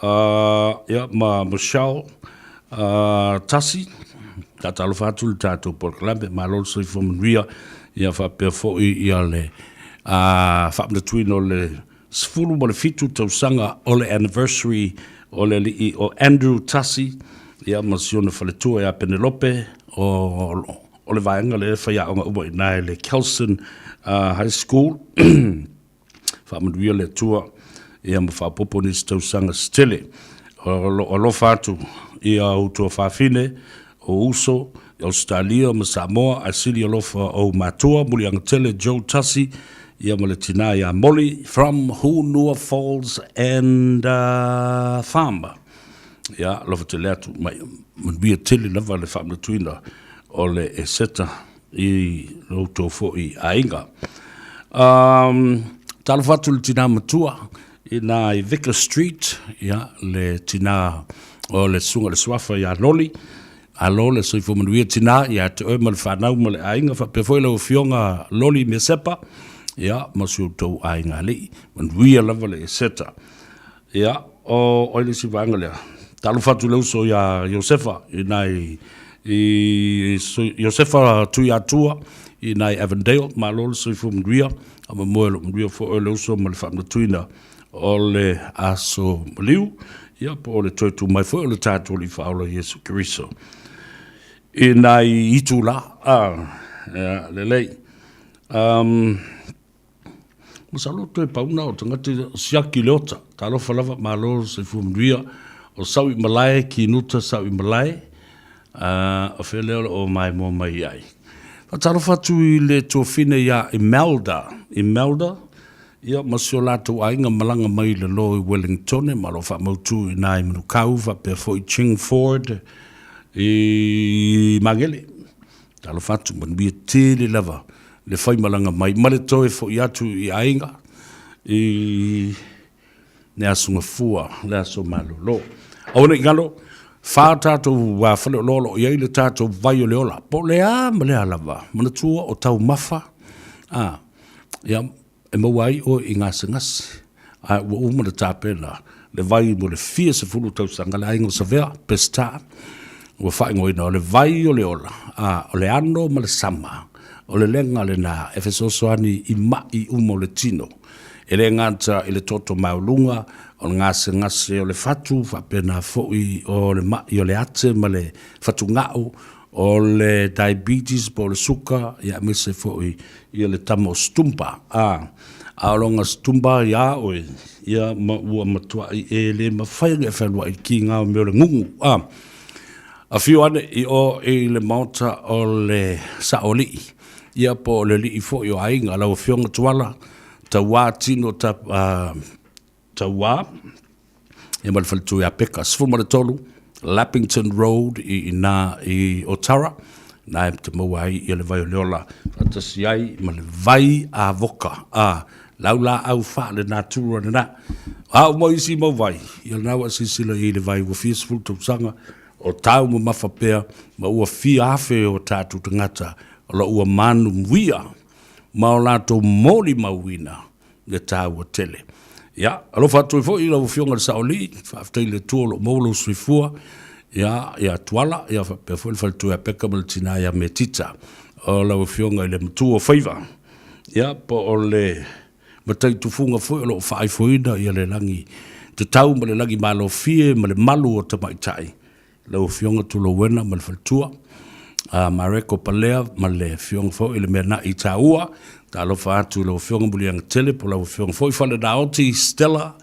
ia, ma Michelle Tasi. Faatalofa atu le tatou polokalame, malo le soifua manuia, ia faapea foi ia le faamanatuina o le 17 tausaga o le anniversary o le alii o Andrew Tasi, ia ma si ona faletua ia Penelope, o, o le vaega lea e faiaoga uma i ina i le Kelson High School. Faamanuia le Atua ia ma faaopoopo nisi tausaga se tele. O lo o alofa atu i a ou tuafafine, o uso i Ausetalia ma Samoa, ae sili alofa ou matua, Muliagatele Joe Tasi ia ma le tina ia Molly from Hunua Falls and Farm. Ia, alofa tele atu, mai manuia tele lava le faamanatuina o le Eseta i lo outou foi aiga. Um, talofa atu le tina matua i nā i Vicar Street, ia, le tina o le susuga le suafa ia Loli, alo le soifua manuia tina ia te oe ma le whanau ma le aiga, faapea foi lau afioga Loli Mesepa, ia, ma si outou aiga alii, manuia lava le Eseta. Ia, o ai le isi vaega lea? Talofa atu i le uso ia Iosefa i ina i, i Iosefa Tuiatua i ina i Avondale. Malo le soifua manuia, a mamoe o lou manuia foi o le uso ma le faamanatuina o le aso maliu, ia po o le toe tu mai foi o le tatou Alii Faaola Iesu Keriso. I nai itula, ah, ia, lelei. Um, Masalo toe pau na o tagata o siaki le ota. Talofa lava, malo le soifua manuia. O sau i malae, kinuta sau i malae. O fea lea o lo o maimoa mai ai. Faatalofa atu i le tuafine iā Imelda, Imelda, ia ma si o latou aiga malaga mai i lalo i Wellingtone ma o lo o faamautu i ina i Manukau faapea foi Chingford i Magele. Talofa atu, manuia tele lava le faimalaga mai ma le toe foi atu i aiga i le Aso Gafua, le aso malolo. Aua ne i galo, fa tatou faleoloa o lo o i ai le tatou vai o le ola, po o le a ma le a lava, manatua o taumafa, a, ia, e maua ai oe i gasegase, ae ua uma ona tapena le vai mo le fia sefulu tausaga, le aiga o Savea, Peseta, ua faaigoaina o le vai o le ola, a, o le ano ma le sama, o le lega lena e fesoasoani i mai uma o le tino. E le gata i le toto maualuga, o le gasegase o le fatu, faapena foi o le mai o le ate ma le fatugao, o le diabetes po o le suka, ia aemaise foi ia le tama o Stumpa. A, a o lona Stumpa iā oe, ia ma ua matuai e le mafai ona e fealuai i kiga o mea o le gugu. A, afio ane i o i le maota o le Saoalii, ia po o le alii foi o aiga, lau Afioga Tuala, Tauā Tino ta, Tauā, ia ma le faletua ia Peka. 13 Lappington Road i inā i Otara, nā e te maua ai ia le vai o le ola faatasi ai ma le vai avoka, a, lau laau faale-natura lena. A uma isi mau vai, ia lena ua e silasila i le vai ua fia sefulu tausaga o taumamafa pea ma ua fia afe o tatou tagata o lo ua manuia ma o latou molimauina le taua tele. Ia, alofa atu ai foi i lau Afioga i le Saolii, faafetai i le Atua o lo o maua lou soifua, ia, ia Tuala, ia faapea foi le faletua ia Peka ma le tina ia Metita, o lau Afioga i le Matua o Faiva, ia, po o le matai tufuga foi o lo o faaifoina ia le lagi tatau ma le lagi malofie ma le malu o tamaitai, Lau Afioga Tulouena ma le faletua, a Mareko Palea ma le Afioga foi i le Meana'i Taua, talofa atu i lau Afioga Muliagatele po o lau Afioga foi Falenaoti Stella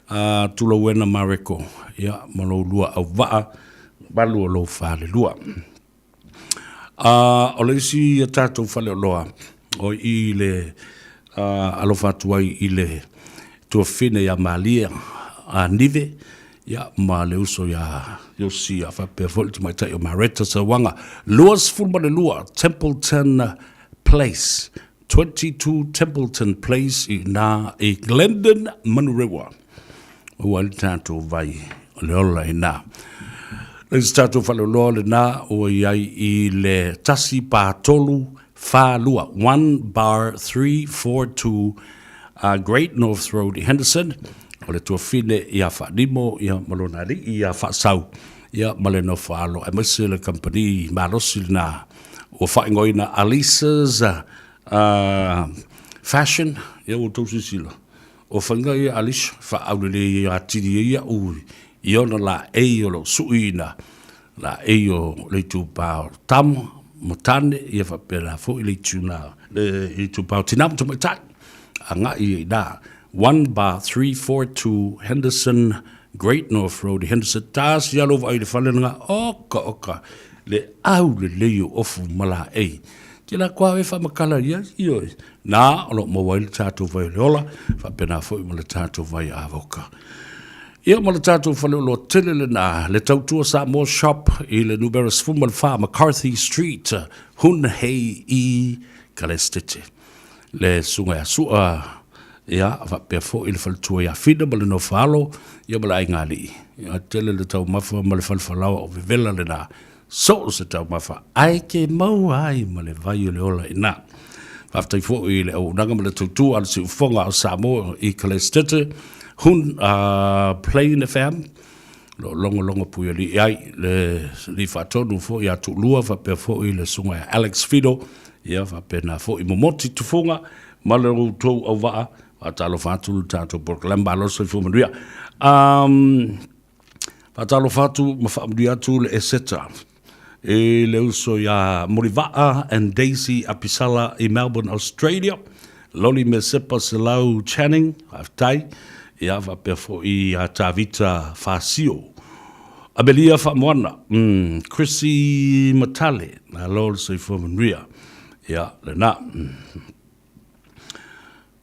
a Tulouena Mareko, ia, ma lou lua auvaa, malu o lou falelua. A o le isi a tatou faleoloa o i le alofa atu ai i le tuafafine ia Malia a Nive, ia, ma le uso ia Iosia, faapea foi le tamaitai o Mareta Sauaga, 22 Templeton Place, 22 Templeton Place i ina i Glendon, Manurewa. Ua ai le tatou vai o le ola i ina. Le isi tatou faleoloa lena ua i ai i le tasi pa tolu fa lua, 1/342 Great North Road i Henderson, o le tuafine ia Faanimo ia ma lona alii ia Faasau ia ma le nofo alo aemaise le kamupani malosi lena ua faaigoaina Alisa's Fashion, ia ua outou silasila, o faiga ia Alisa, faaaulelei atili ai au i ona laei o lo o suiina laei o le itupa o tama ma tane, ia faapena foi le ituna, le itupa o tina ma tamaitai, agai i ina. 1/342 Henderson Great North Road i Henderson, tasi lava lou vaai i le fale lena, oka oka, le aulelei o ofu ma laei. Te la koa e faamatala ia, ioe, na o lo o maua ai le tatou vai o le ola, faapena foi ma le tatou vai avoka. Ia ma le tatou faleoloa tele lena, le Tautua Samoa Shop i le numera 14 McCarthy Street, Hun Hei i Kalestete. Le susuga ia Sua, ia, faapea foi le faletua ia Fina ma le Nofoalo, ia ma le aiga alii. Ia, tele le taumafa ma le falefalaoa o vevela lena, so o se taumafa, ae ke maua ai ma le vai o le ola i ina. Faafetai foi i le auaunaga ma le tautua a le Siufofoga o Samoa i Kalestete, Hun, Plain FM, lo o logologo puialii ai le alii faatonu foi ia Tuulua faapea foi le susuga ia Alex Fido, ia faapena foi Momoti Tufuga ma le outou auvaa. Faatalofa atu le tatou polokalame, malo le soifua manuia. Faatalofa atu ma faamanuia atu le Eseta i le uso ia Mulivaa and Daisy Apisala i Melbourne, Australia. Loli Mesepa Selau Channing, faafetai. Ia faapea foi ia Tavita Fasio. Amelia Faamoana, Chrissy Matale, malo le soifua manuia. Ia, lena.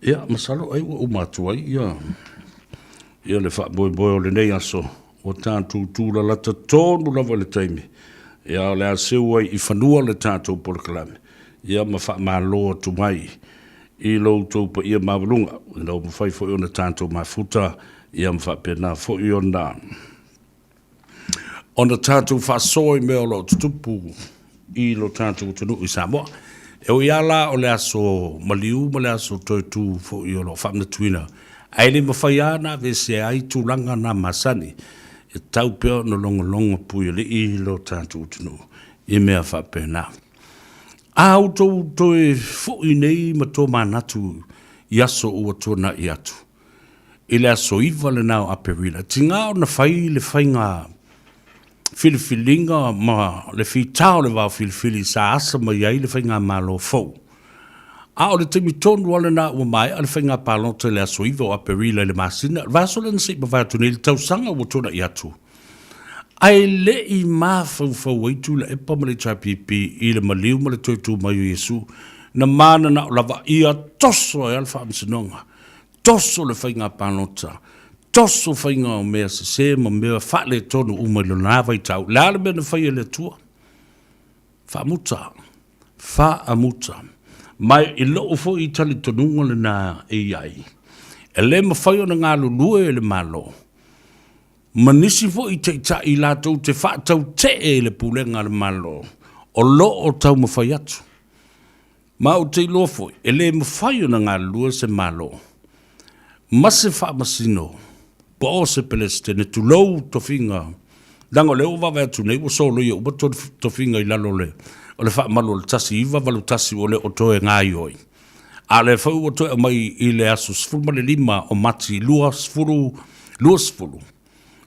Ia, masalo ai ua uma atu ai ia, ia le faamoemoe o lenei aso, ua tatou tūlalata tonu lava i le taimi. Ia, o le a seu ai i fanua le tatou polokalame, ia ma faamalo atu mai i lo outou paia maualuga, ina ua mafai foi ona tatou mafuta, ia ma faapena foi ona ona tatou faasoa i mea o lo o tutupu i lo tatou atunuu i Samoa. E ui lava la o le aso maliu ma le aso toe tu foi o lo o faamanatuina, ae le mafai lava ona aveesea ai tulaga na masani, e tatau pea ona logologo puialii lo tatou atunuu i mea faapena. A outou toe foi nei ma tomanatu i aso ua tuanai atu, I le aso 9 lena o Aperila, e tiga ona fai le faiga filifiliga ma le fita o le vao filifili sa asa mai ai le faigamalo fou. A o le taimi tonu lava lena ua maea le faiga palota i le aso 9 o Aperila i le masina, le vaiaso lea na se i mavae atu nei, le tausaga ua tuanai atu. Ae le i mafaufau ai Tuilaepa ma le HRPP i le maliu ma le toe tu mai o Iesu, na mananao lava ia toso ai lava le faamasinoga. Toso le faiga palota, toso faiga o mea sese ma mea faaletonu uma i lona vaitau. O le a le mea na fai e le Atua? Faamuta, faamuta. Ma i lou foi talitonuga lena e i ai, e le mafai ona galulue e le Malo ma nisi foi taitai latou te faatautee i le pulega a le Malo o lo o taumafai atu. Ma ou te iloa foi, e le mafai ona galulue se Malo ma se Faamasino po o se Peresetene, tulou tofiga, leaga o lea ua vaavaai atu nei ua soloia uma tofiga i lalo o le faamalu o le 1981 ua le o toe gaoioi. A o lea foi ua toe aumai i le aso 15 o Mati 2020,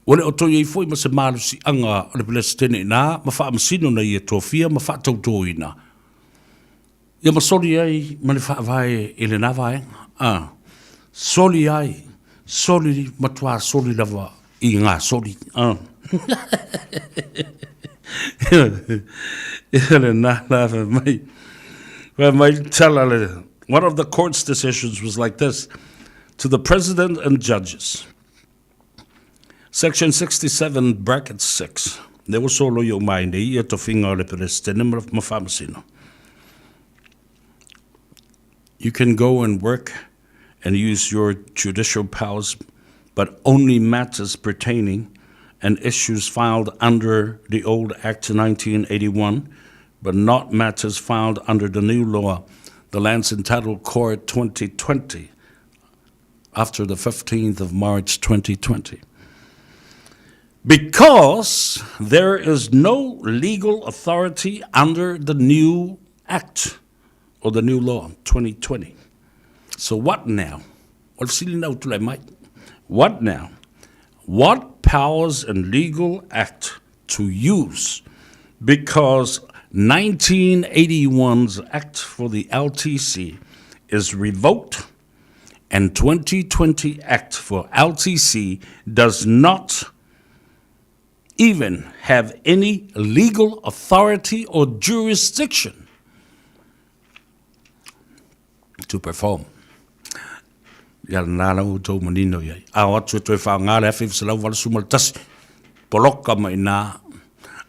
ua le o toe i ai foi ma se malosiaga o le Peresetene i ina ma Faamasino na ia tofia ma faatautoina. Ia ma soli ai ma le Faavae i lena vaega. A, soli ai, soli, matuā soli lava i ngā soli. A. Ia lena la fai mai, fai mai le tala le, one of the court's decisions was like this, to the president and judges. Section 67 bracket 6, Lea ua soloia uma ai nei ia tofiga o le Peresetene ma Faamasino. You can go and work and use your judicial powers but only matters pertaining and issues filed under the old Act 1981 but not matters filed under the new law, the Lands Entitled Court 2020 after the 15th of March 2020. Because there is no legal authority under the new act or the new law 2020. So what now? What now? What powers and legal act to use because 1981's Act for the LTC is revoked and 2020 Act for LTC does not even have any legal authority or jurisdiction to perform. Ia lena la outou manino i ai. A o atu e toe whaonga le 1981, poloka mai nā,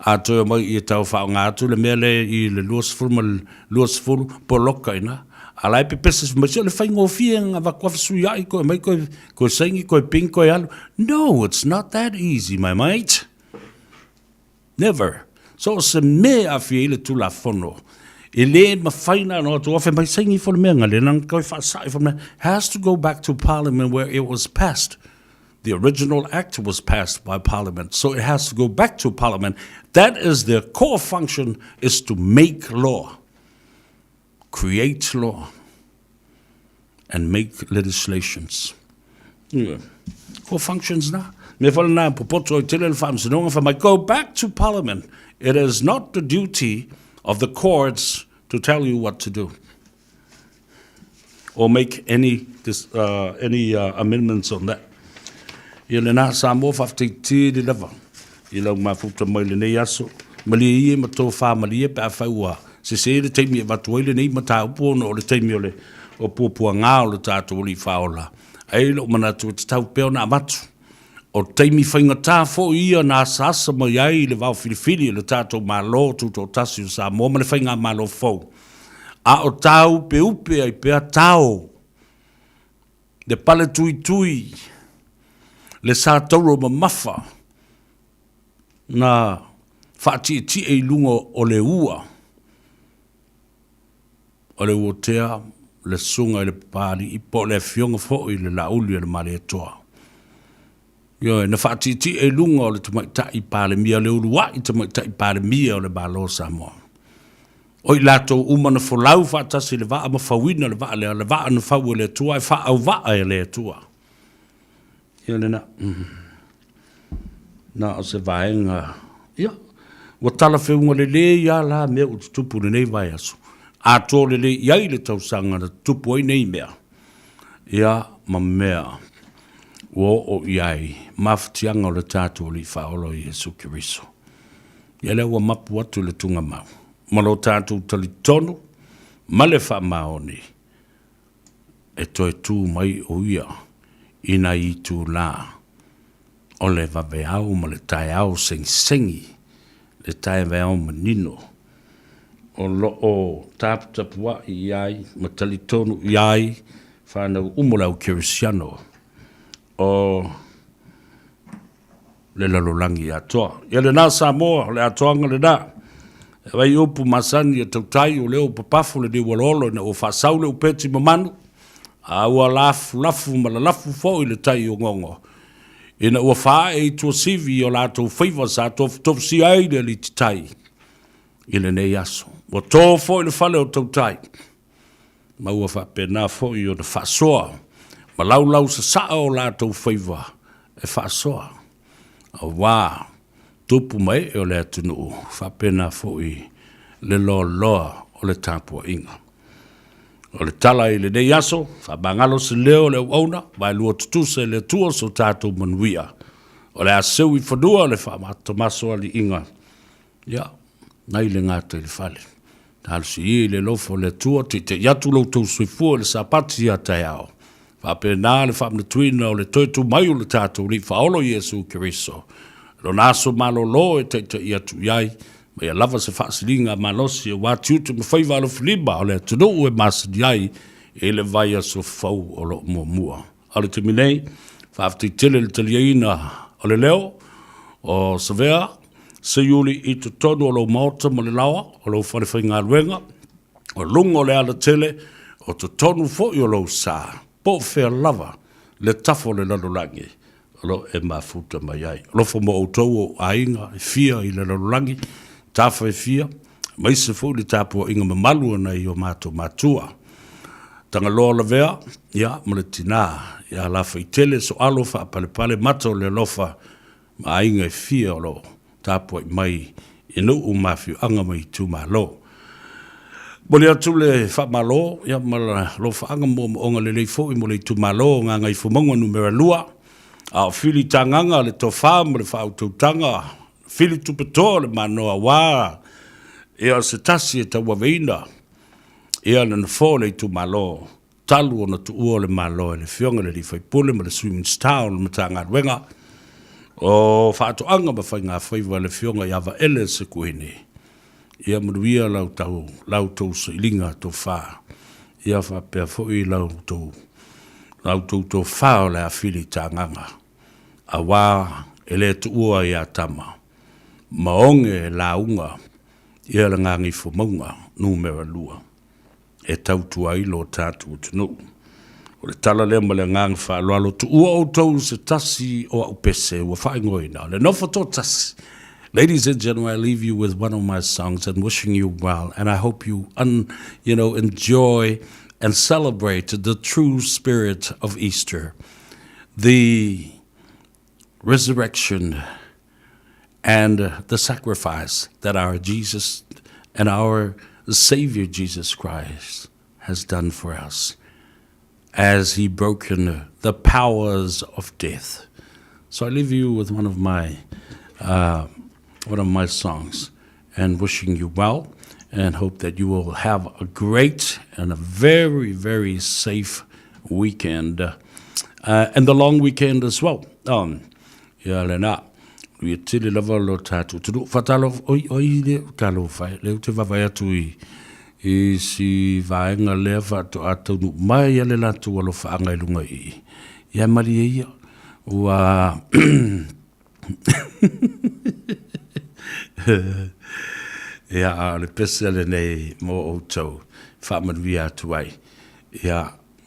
a toe mai i e tau whaonga atu le mea le i le 20 ma le 20, poloka i nā. A la e pepese mai se o le whaingofie nga vaku awhisui ai koe mai koe, koe saingi, koe ping, koe alu. No, it's not that easy, my mate. Never. So o se mea e awhi ai le Tulafono, e le mawhai na no atu awhe mai saingi fo le mea nga le nang koe whaasai fo le mea, has to go back to Parliament where it was passed. The original act was passed by Parliament, so it has to go back to Parliament. That is their core function, is to make law, create law, and make legislations. Yeah. Core functions na. Me whale nā popoto i tele le whaamasinoga wha mai, go back to Parliament. It is not the duty of the courts to tell you what to do or make any, this, any amendments on that. Ia lena Samoa whaafetai tele lava i lau mafuta mai lenei aso. Malie ia ma tō whāmalie pe a whai ua. Sese le taimi e avatu ai lenei mataupu ona o le taimi o le o puapuaga o le tatou Alii Faaola, ae i ai lou manatu e tatau pea ona avatu. O taimi faigata foi ia na asaasa mai ai le vaofilifili e le tatou Malo Tutoatasi o Samoa ma le Faigamalo fou, a o tāupeupe ai pea tao le paletuitui, le satauro mamafa na faatietie i luga o le ua o le Uotea, le Susuga i le Papaalii po o le Afioga foi i le Laauli a le Malietoa. Ioe, na faatietie i luga o le Tamaitai Palemia, le uluai Tamaitai Palemia o le Malo o Samoa. O i latou uma na folau faatasi i le vaa ma fauina le vaa lea, le vaa na fau e le Atua ae faaauvaa e le Atua. Ia lena. Na o se vaega, ia, ua talafeuga lelei lava la mea ua tutupu i lenei vaiaso. Atoa lelei i ai le tausaga na tutupu ai nei mea, ia, ma mea ua oo i ai mafatiaga o le tatou Alii Faaola o Iesu Keriso. Ia lea ua mapu atu le tugamau ma lo tatou talitonu ma le faamaoni e toe tu mai o ia i nai itulā o le vaveao ma le taeao segisegi, le taeao manino o lo o taputapuai i ai ma talitonu i ai fanau uma o le au kerisiano o le lalolagi atoa. Ia lena Samoa, o le atoaga lena. E vai upu masani e tautai o lea ua papafo le niu aloalo ina ua faasau le upeti mamanu, a ua lafulafu ma lalafu foi le tai o gogo. Ina ua faaee i tuasivi i o latou faiva sa tofutofusia ai le alititai i lenei aso. Ua to foi le fale o tautai, ma ua faapena foi ona faasoa ma laulau sasaa o latou faiva e faasoa, auā tupu ma ee o le atunuu, faapena foi le loaloa o le tapuaiga. O le tala i lenei aso, faamagalo se leo o le auauna, vaelua tutusa i le Atua so tatou manuia. O le a seu i fanua le faamatomasoaliiga Ia, nai le gata i le fale. Talosia ia i le alofa o le Atua, teitei atu lo outou soifua i le Sapati a taeao. Faapena le faamanatuina o le toe tu mai o le tatou Alii Faaola o Iesu Keriso. Lona aso malolo e taitai atu i ai, ma ia lava se faasiliga malosi aua tiute ma faiva alofilima o le atunuu e masani ai i le vaiaso fou o lo o muamua. A o le taimi nei, faafetai tele i le taliaina o le leo o Savea Seiuli i totonu o lou maota ma le laoa o lou fale faigaluega, o luga o le alatele, o totonu foi o lou sa, po o fea lava le tafa o le lalolagi o lo o e mafuta mai ai. Alofa mo outou o aiga e fia i le lalolagi, tafa e fia, aemaise foi le tapuaiga mamalu a nai o matou matua. Tagaloa Lavea, ia, ma le tina ia Lafaitele Soalo Faapalepale mata o le alofa ma aiga e fia o lo o tapuai mai i nuu ma afioaga ma itumalo. Momoli atu le faamalo ia, ma le alofaaga moomooga lelei foi mo le itumalo o Gagaifomauga Numera 2, a o filitagaga le tofa ma le faautautaga, fili tupetoa le manoa aua ia se tasi e tauaveina ia le nofoa o le itumalo talu ona tuua le Malo e le Afioga i le alii faipule ma le Sui Minisita o le Matagaluega o Faatoaga ma Faigafaiva le Afioga ia Vaele Sekuini. Ia manuia la outou sailiga tofa, ia faapea foi la outou tofa o le a fili tagaga, aua e le tuua ia tama ma oge lauga ia le Gagaifomauga Nu.2. e tautua ai lo tatou atunuu. O le tala lea ma le agaga faaaloalo, tuua outou i se tasi o au pese ua faaigoaina o le nofo toatasi. Ladies and gentlemen, I leave you with one of my songs and wishing you well, and I hope you, un, you know, enjoy and celebrate the true spirit of Easter, the resurrection and the sacrifice that our Jesus and our Savior Jesus Christ has done for us as he broken the powers of death. So I leave you with one of my uh, one of my songs and wishing you well. and hope that you will have a great and a very, very safe weekend. And the long weekend as well. Um, ia lena, ia tele lava lo tātou tunu. Whatalo, oi, oi, le, talo whai, le te vavai atu i, i si vaenga lea whaato a taunu mai a le lātou alofa anga i lunga i. Ia mari e ia, ua Ia, a o le pese lenei mō outou, faamanuia atu ai. Ia,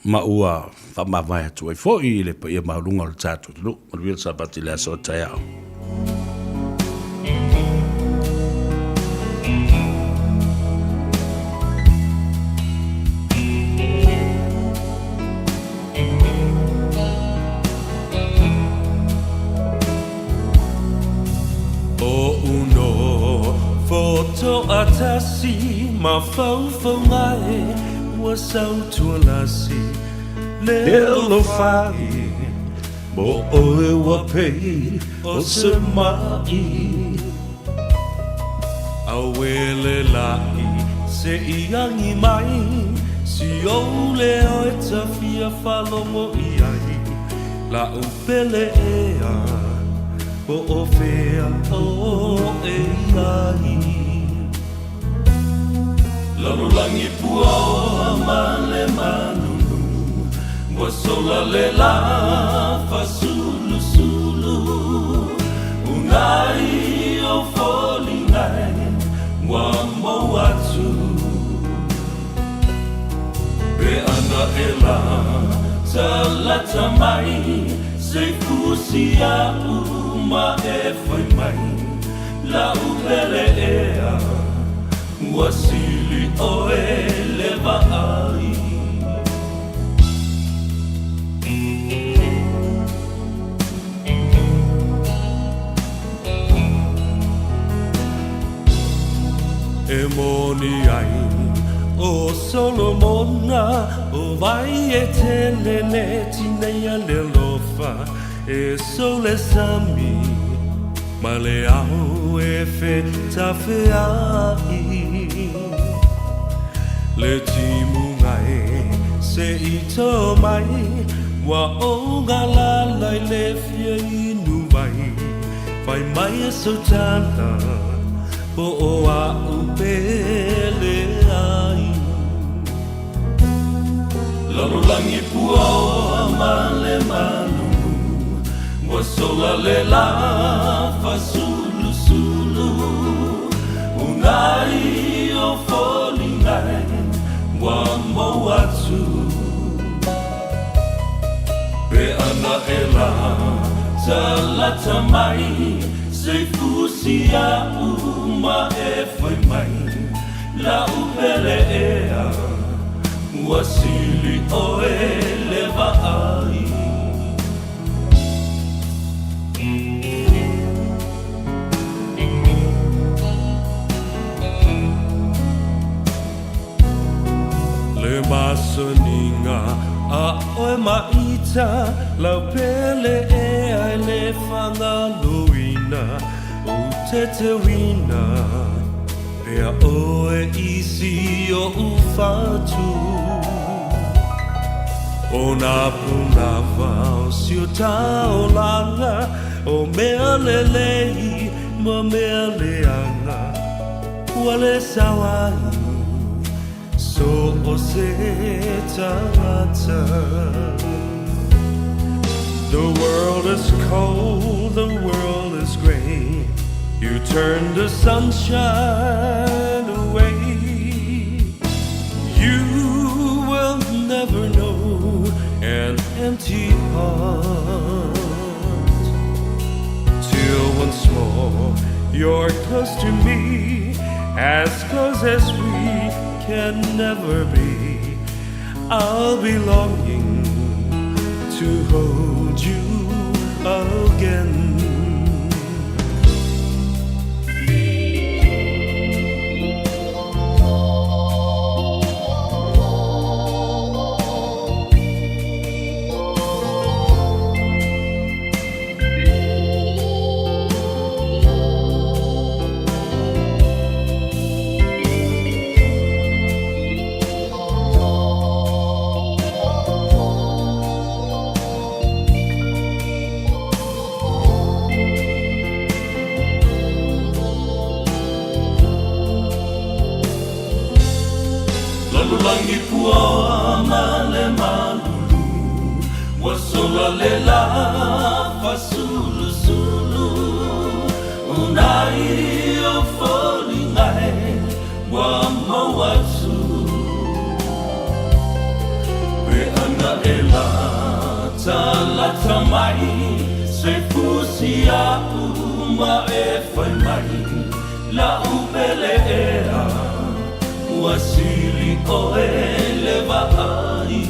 ma ua faamavae atu ai foi i le paia maualuga o le tatou atunuu. Manuia le Sapati i le aso o taeao. Oʻu nō fotoatasi mafaufauga e ua sautualasi le alofa e mo ʻoe ua pei o se maʻi Auē le laʻi se i agi mai Si ou leo e ta fia faalogo i ai La'u pele ea Po o fea oe i ai Lalolagi puaoa ma le malulu Ua sola le lā fasulusulu Unai o foliga e ua mou atu Pe ana e la talata mai Se fusi a'u ma e fai mai La'u pele ea Ua sili ʻoe le vaai. E moni ai ʻo Solomona ʻO wai e tele le tineia le alofa E sou le sami ma le ao e fetafeaʻi Le timuga e se i tō mai Ua ou galala i le fia inu wai Fai mai e sou tala Po o a'u pele ai Lalolagi puaoa ma le malulu Ua sola le lā fasulusulu Unai o foliga e ua mou atu Pe ana e la talata mai Se fusi a'u ma e fai mai La'u pele ea Ua sili ʻoe le vaai. Le masaniga a ʻoe ma ita Lau pele ea e le fagaloina Ou tetewina Pea ʻoe i si oʻu fatu ʻO nā pūnawa o si o taolaga ʻO mea lelei ma mea leaga Ua le sao ai so o se tagata The world is cold, the world is gray You turn the sunshine away You will never know an empty heart Till once more you're close to me As close as we can never be I'll be longing to hold you again. Lalolagi puaoa ma le malulu ua sola le lā fasulusulu unai o foliga e ua maua atu pe ana e latalata mai se fusi a'u ma e fai mai la'u pele ea ua sili oe le vaai.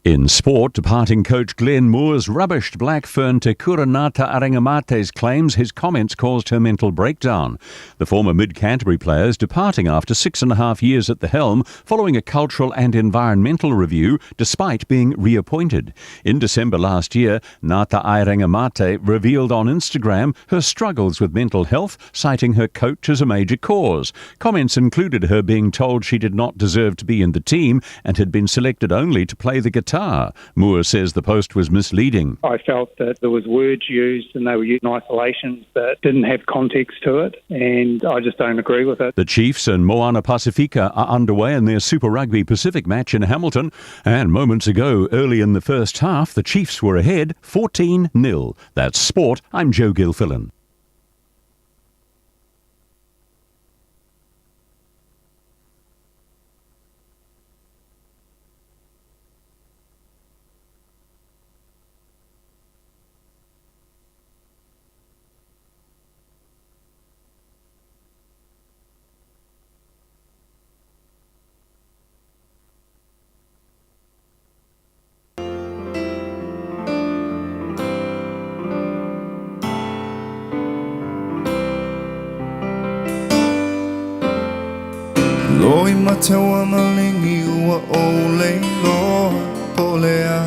In sport, departing coach Glenn Moore's rubbished Black Fern Te Kura Ngata-Aringamate's claims his comments caused her mental breakdown. The former mid-Canterbury player is departing after 6.5 years at the helm following a cultural and environmental review, despite being reappointed. In December last year, Ngata-Aringamate revealed on Instagram her struggles with mental health, citing her coach as a major cause. Comments included her being told she did not deserve to be in the team and had been selected only to play the guitar. Moore says the post was misleading. I felt that there was words used and they were used in isolation that didn't have context to it, and I just don't agree with it. The Chiefs and Moana Pasifika are underway in their Super Rugby Pacific match in Hamilton, and moments ago, early in the first half, the Chiefs were ahead 14-0. That's sport. I'm Joe Gilfillan. Loi matewa malingi ua o leiloa polea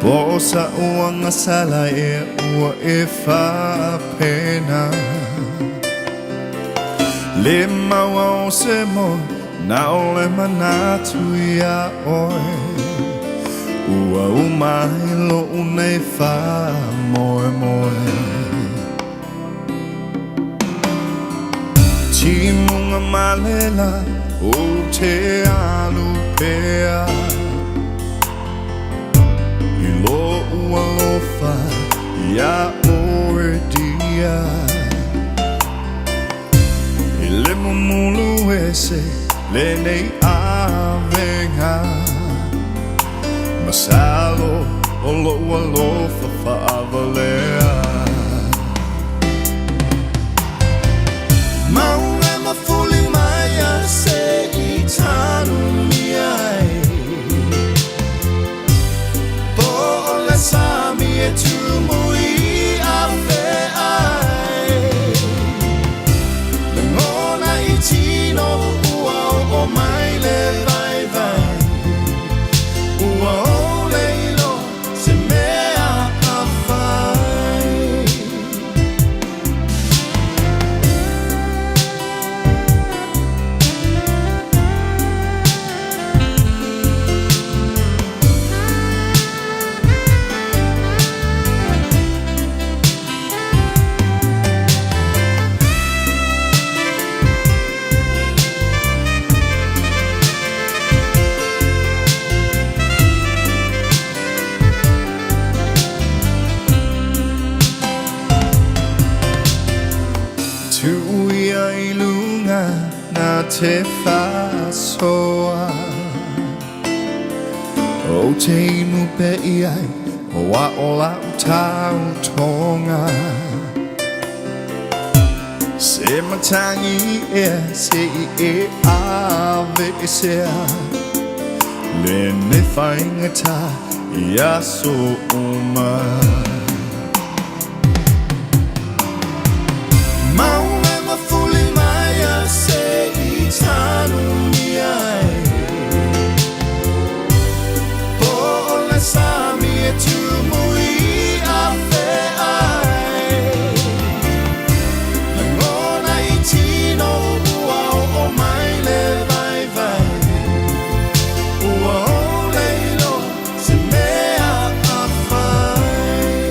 Po sa uanga sala e ua e whaapena Le maua o se mo na ole manatu ia oe Ua umai lo unei wha moe moe Timunga malela o te alupea I lo ua lofa ia oe dia I le mumulu ese le nei avenga Masalo o lo ua lofa whaavalea Maunga mafuli mai a se i tanu miai Po o le sami e tumu i a wheai Le ngona i tino ua o mai le vai vai Ua o leilo se mea a whai. Tuu ia i luga na te faasoa. Ou te inu pea i ai o a o lau tautoga. Se matagi ea se i e aveesea lenei faigata i aso uma. Mau e mafuli mai a se i tanumia ai. Po o le sami e tumu i afe ai. Lagona i tino ua oo mai le vaivai. Ua ole iloa se mea a fai.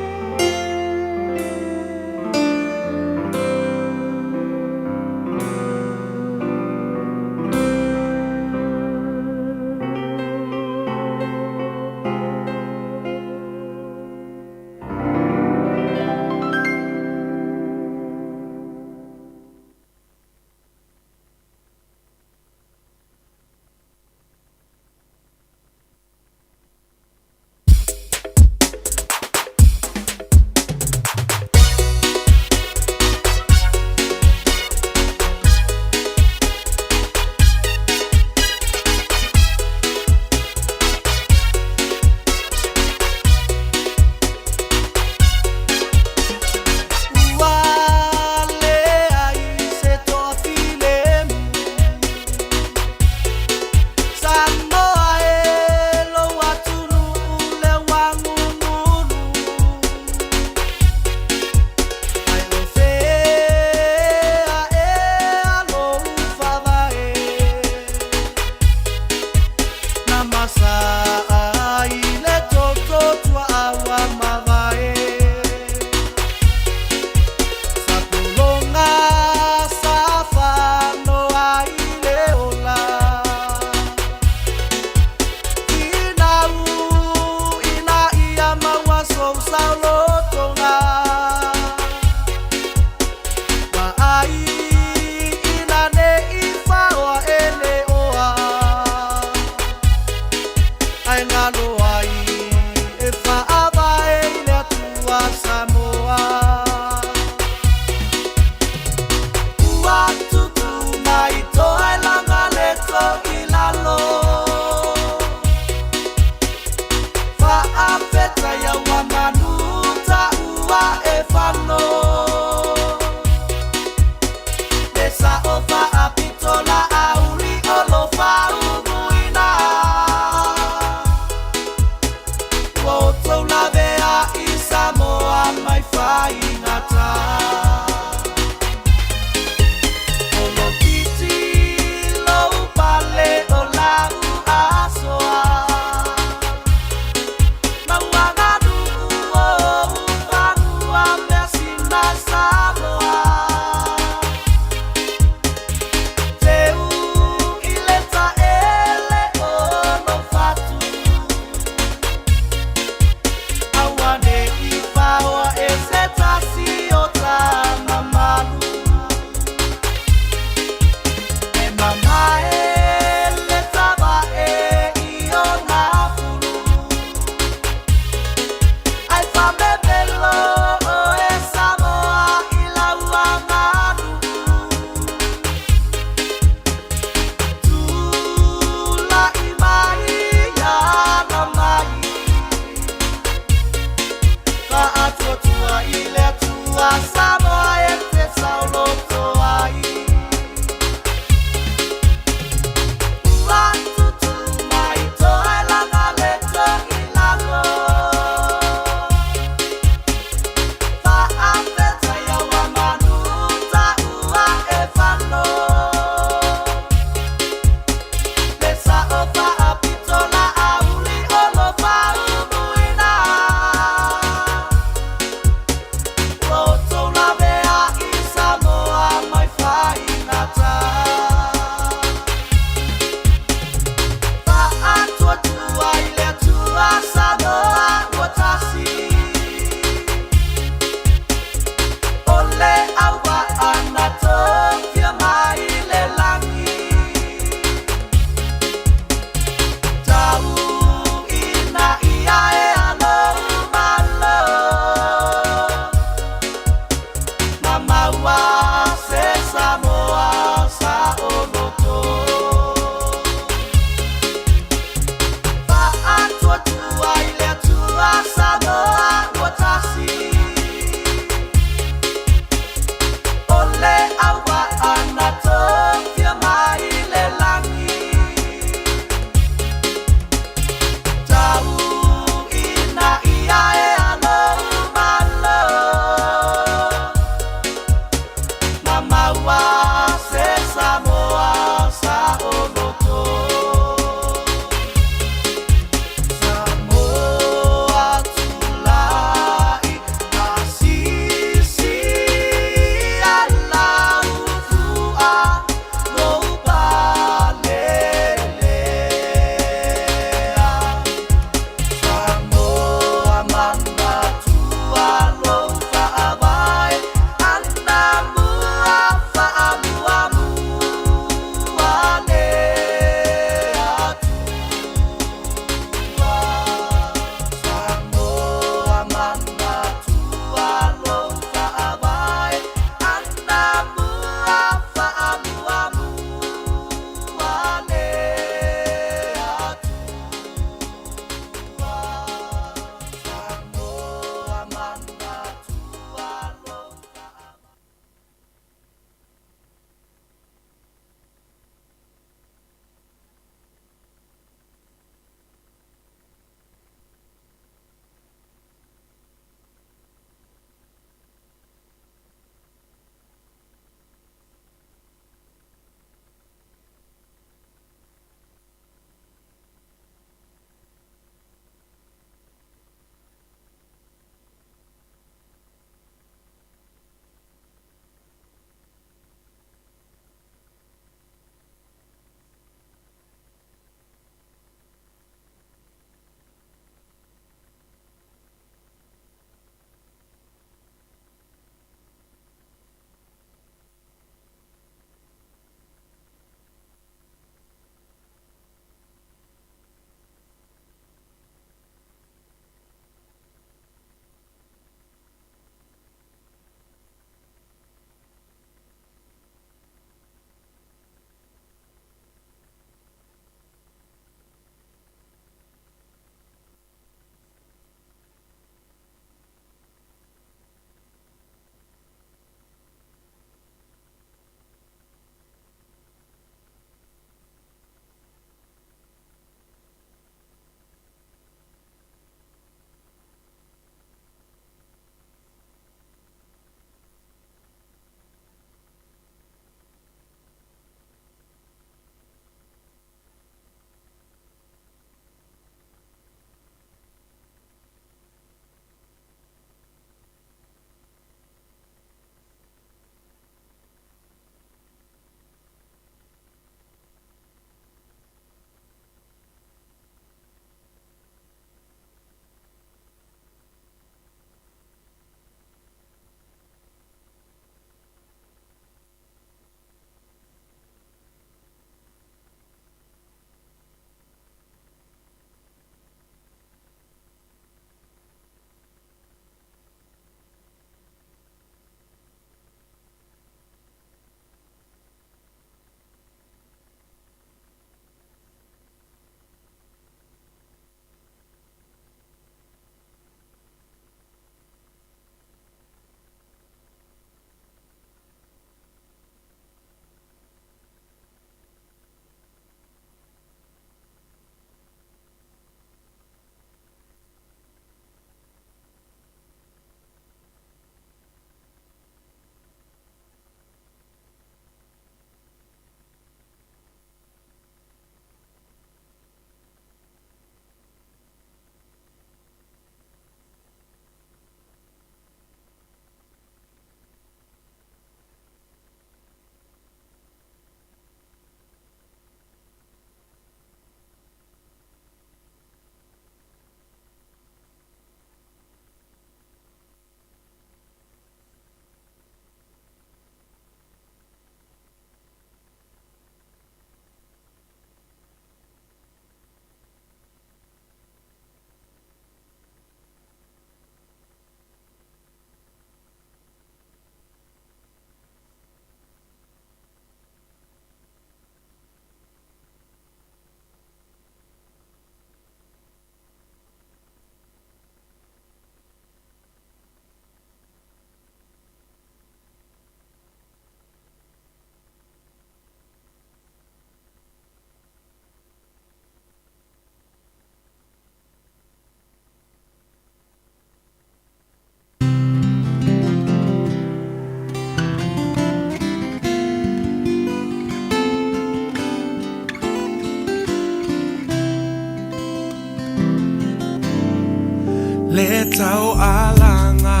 Taualaga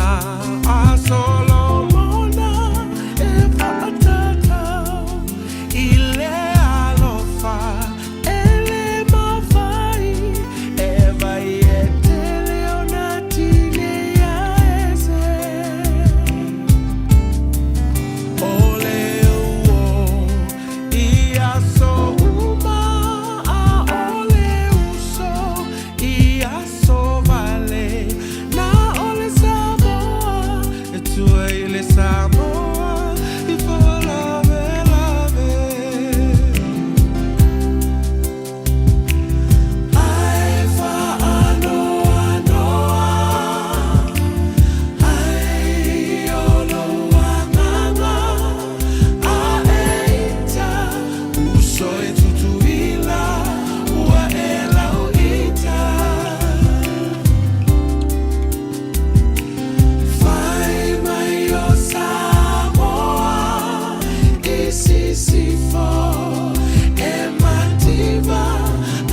a Solomona e faatatau i le alofa e le mafai e vai e tele ona tineia ese. O le uo i aso uma a o le uso i aso vale na o le Samoa e tua i le Samoa i faalavelave. Ai faanoanoa ai o lou agaga a e ita uso e Tutuila ua e lauita. Fai mai o Samoa i Sisifo e mativa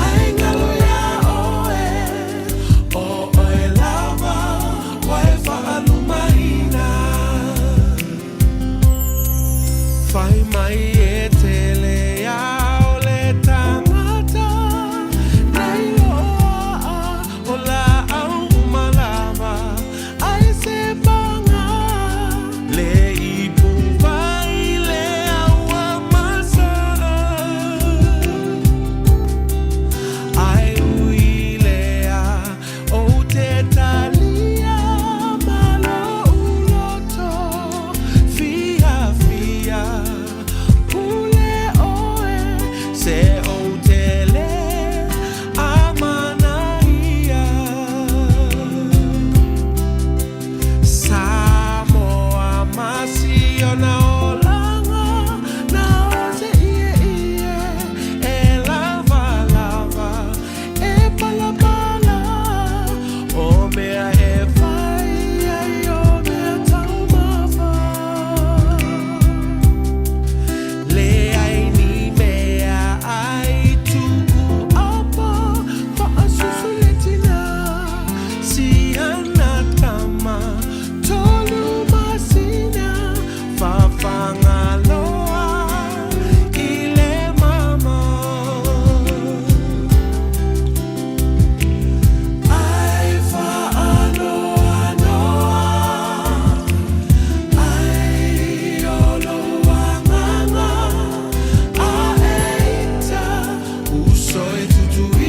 ai galo iā oe o oe lava ua e faalumaina. Fai mai e tele ia o le tagata na iloa o laau uma lava ai se paga le ipu vai le auamasa ai ui lea ou te talia ma lou loto fiafia pule oe se ou te lē amanaia. Samoa ma si ona olaga na o se ieie e lavalava e palapala o mea e fai ai o mea taumafa leai ni mea ai tuu apa faasusu le tina si ana tama 3 masina fafagaloa i le mama. Ai faanoanoa ai o lou agaga a e ita uso e Tutuila.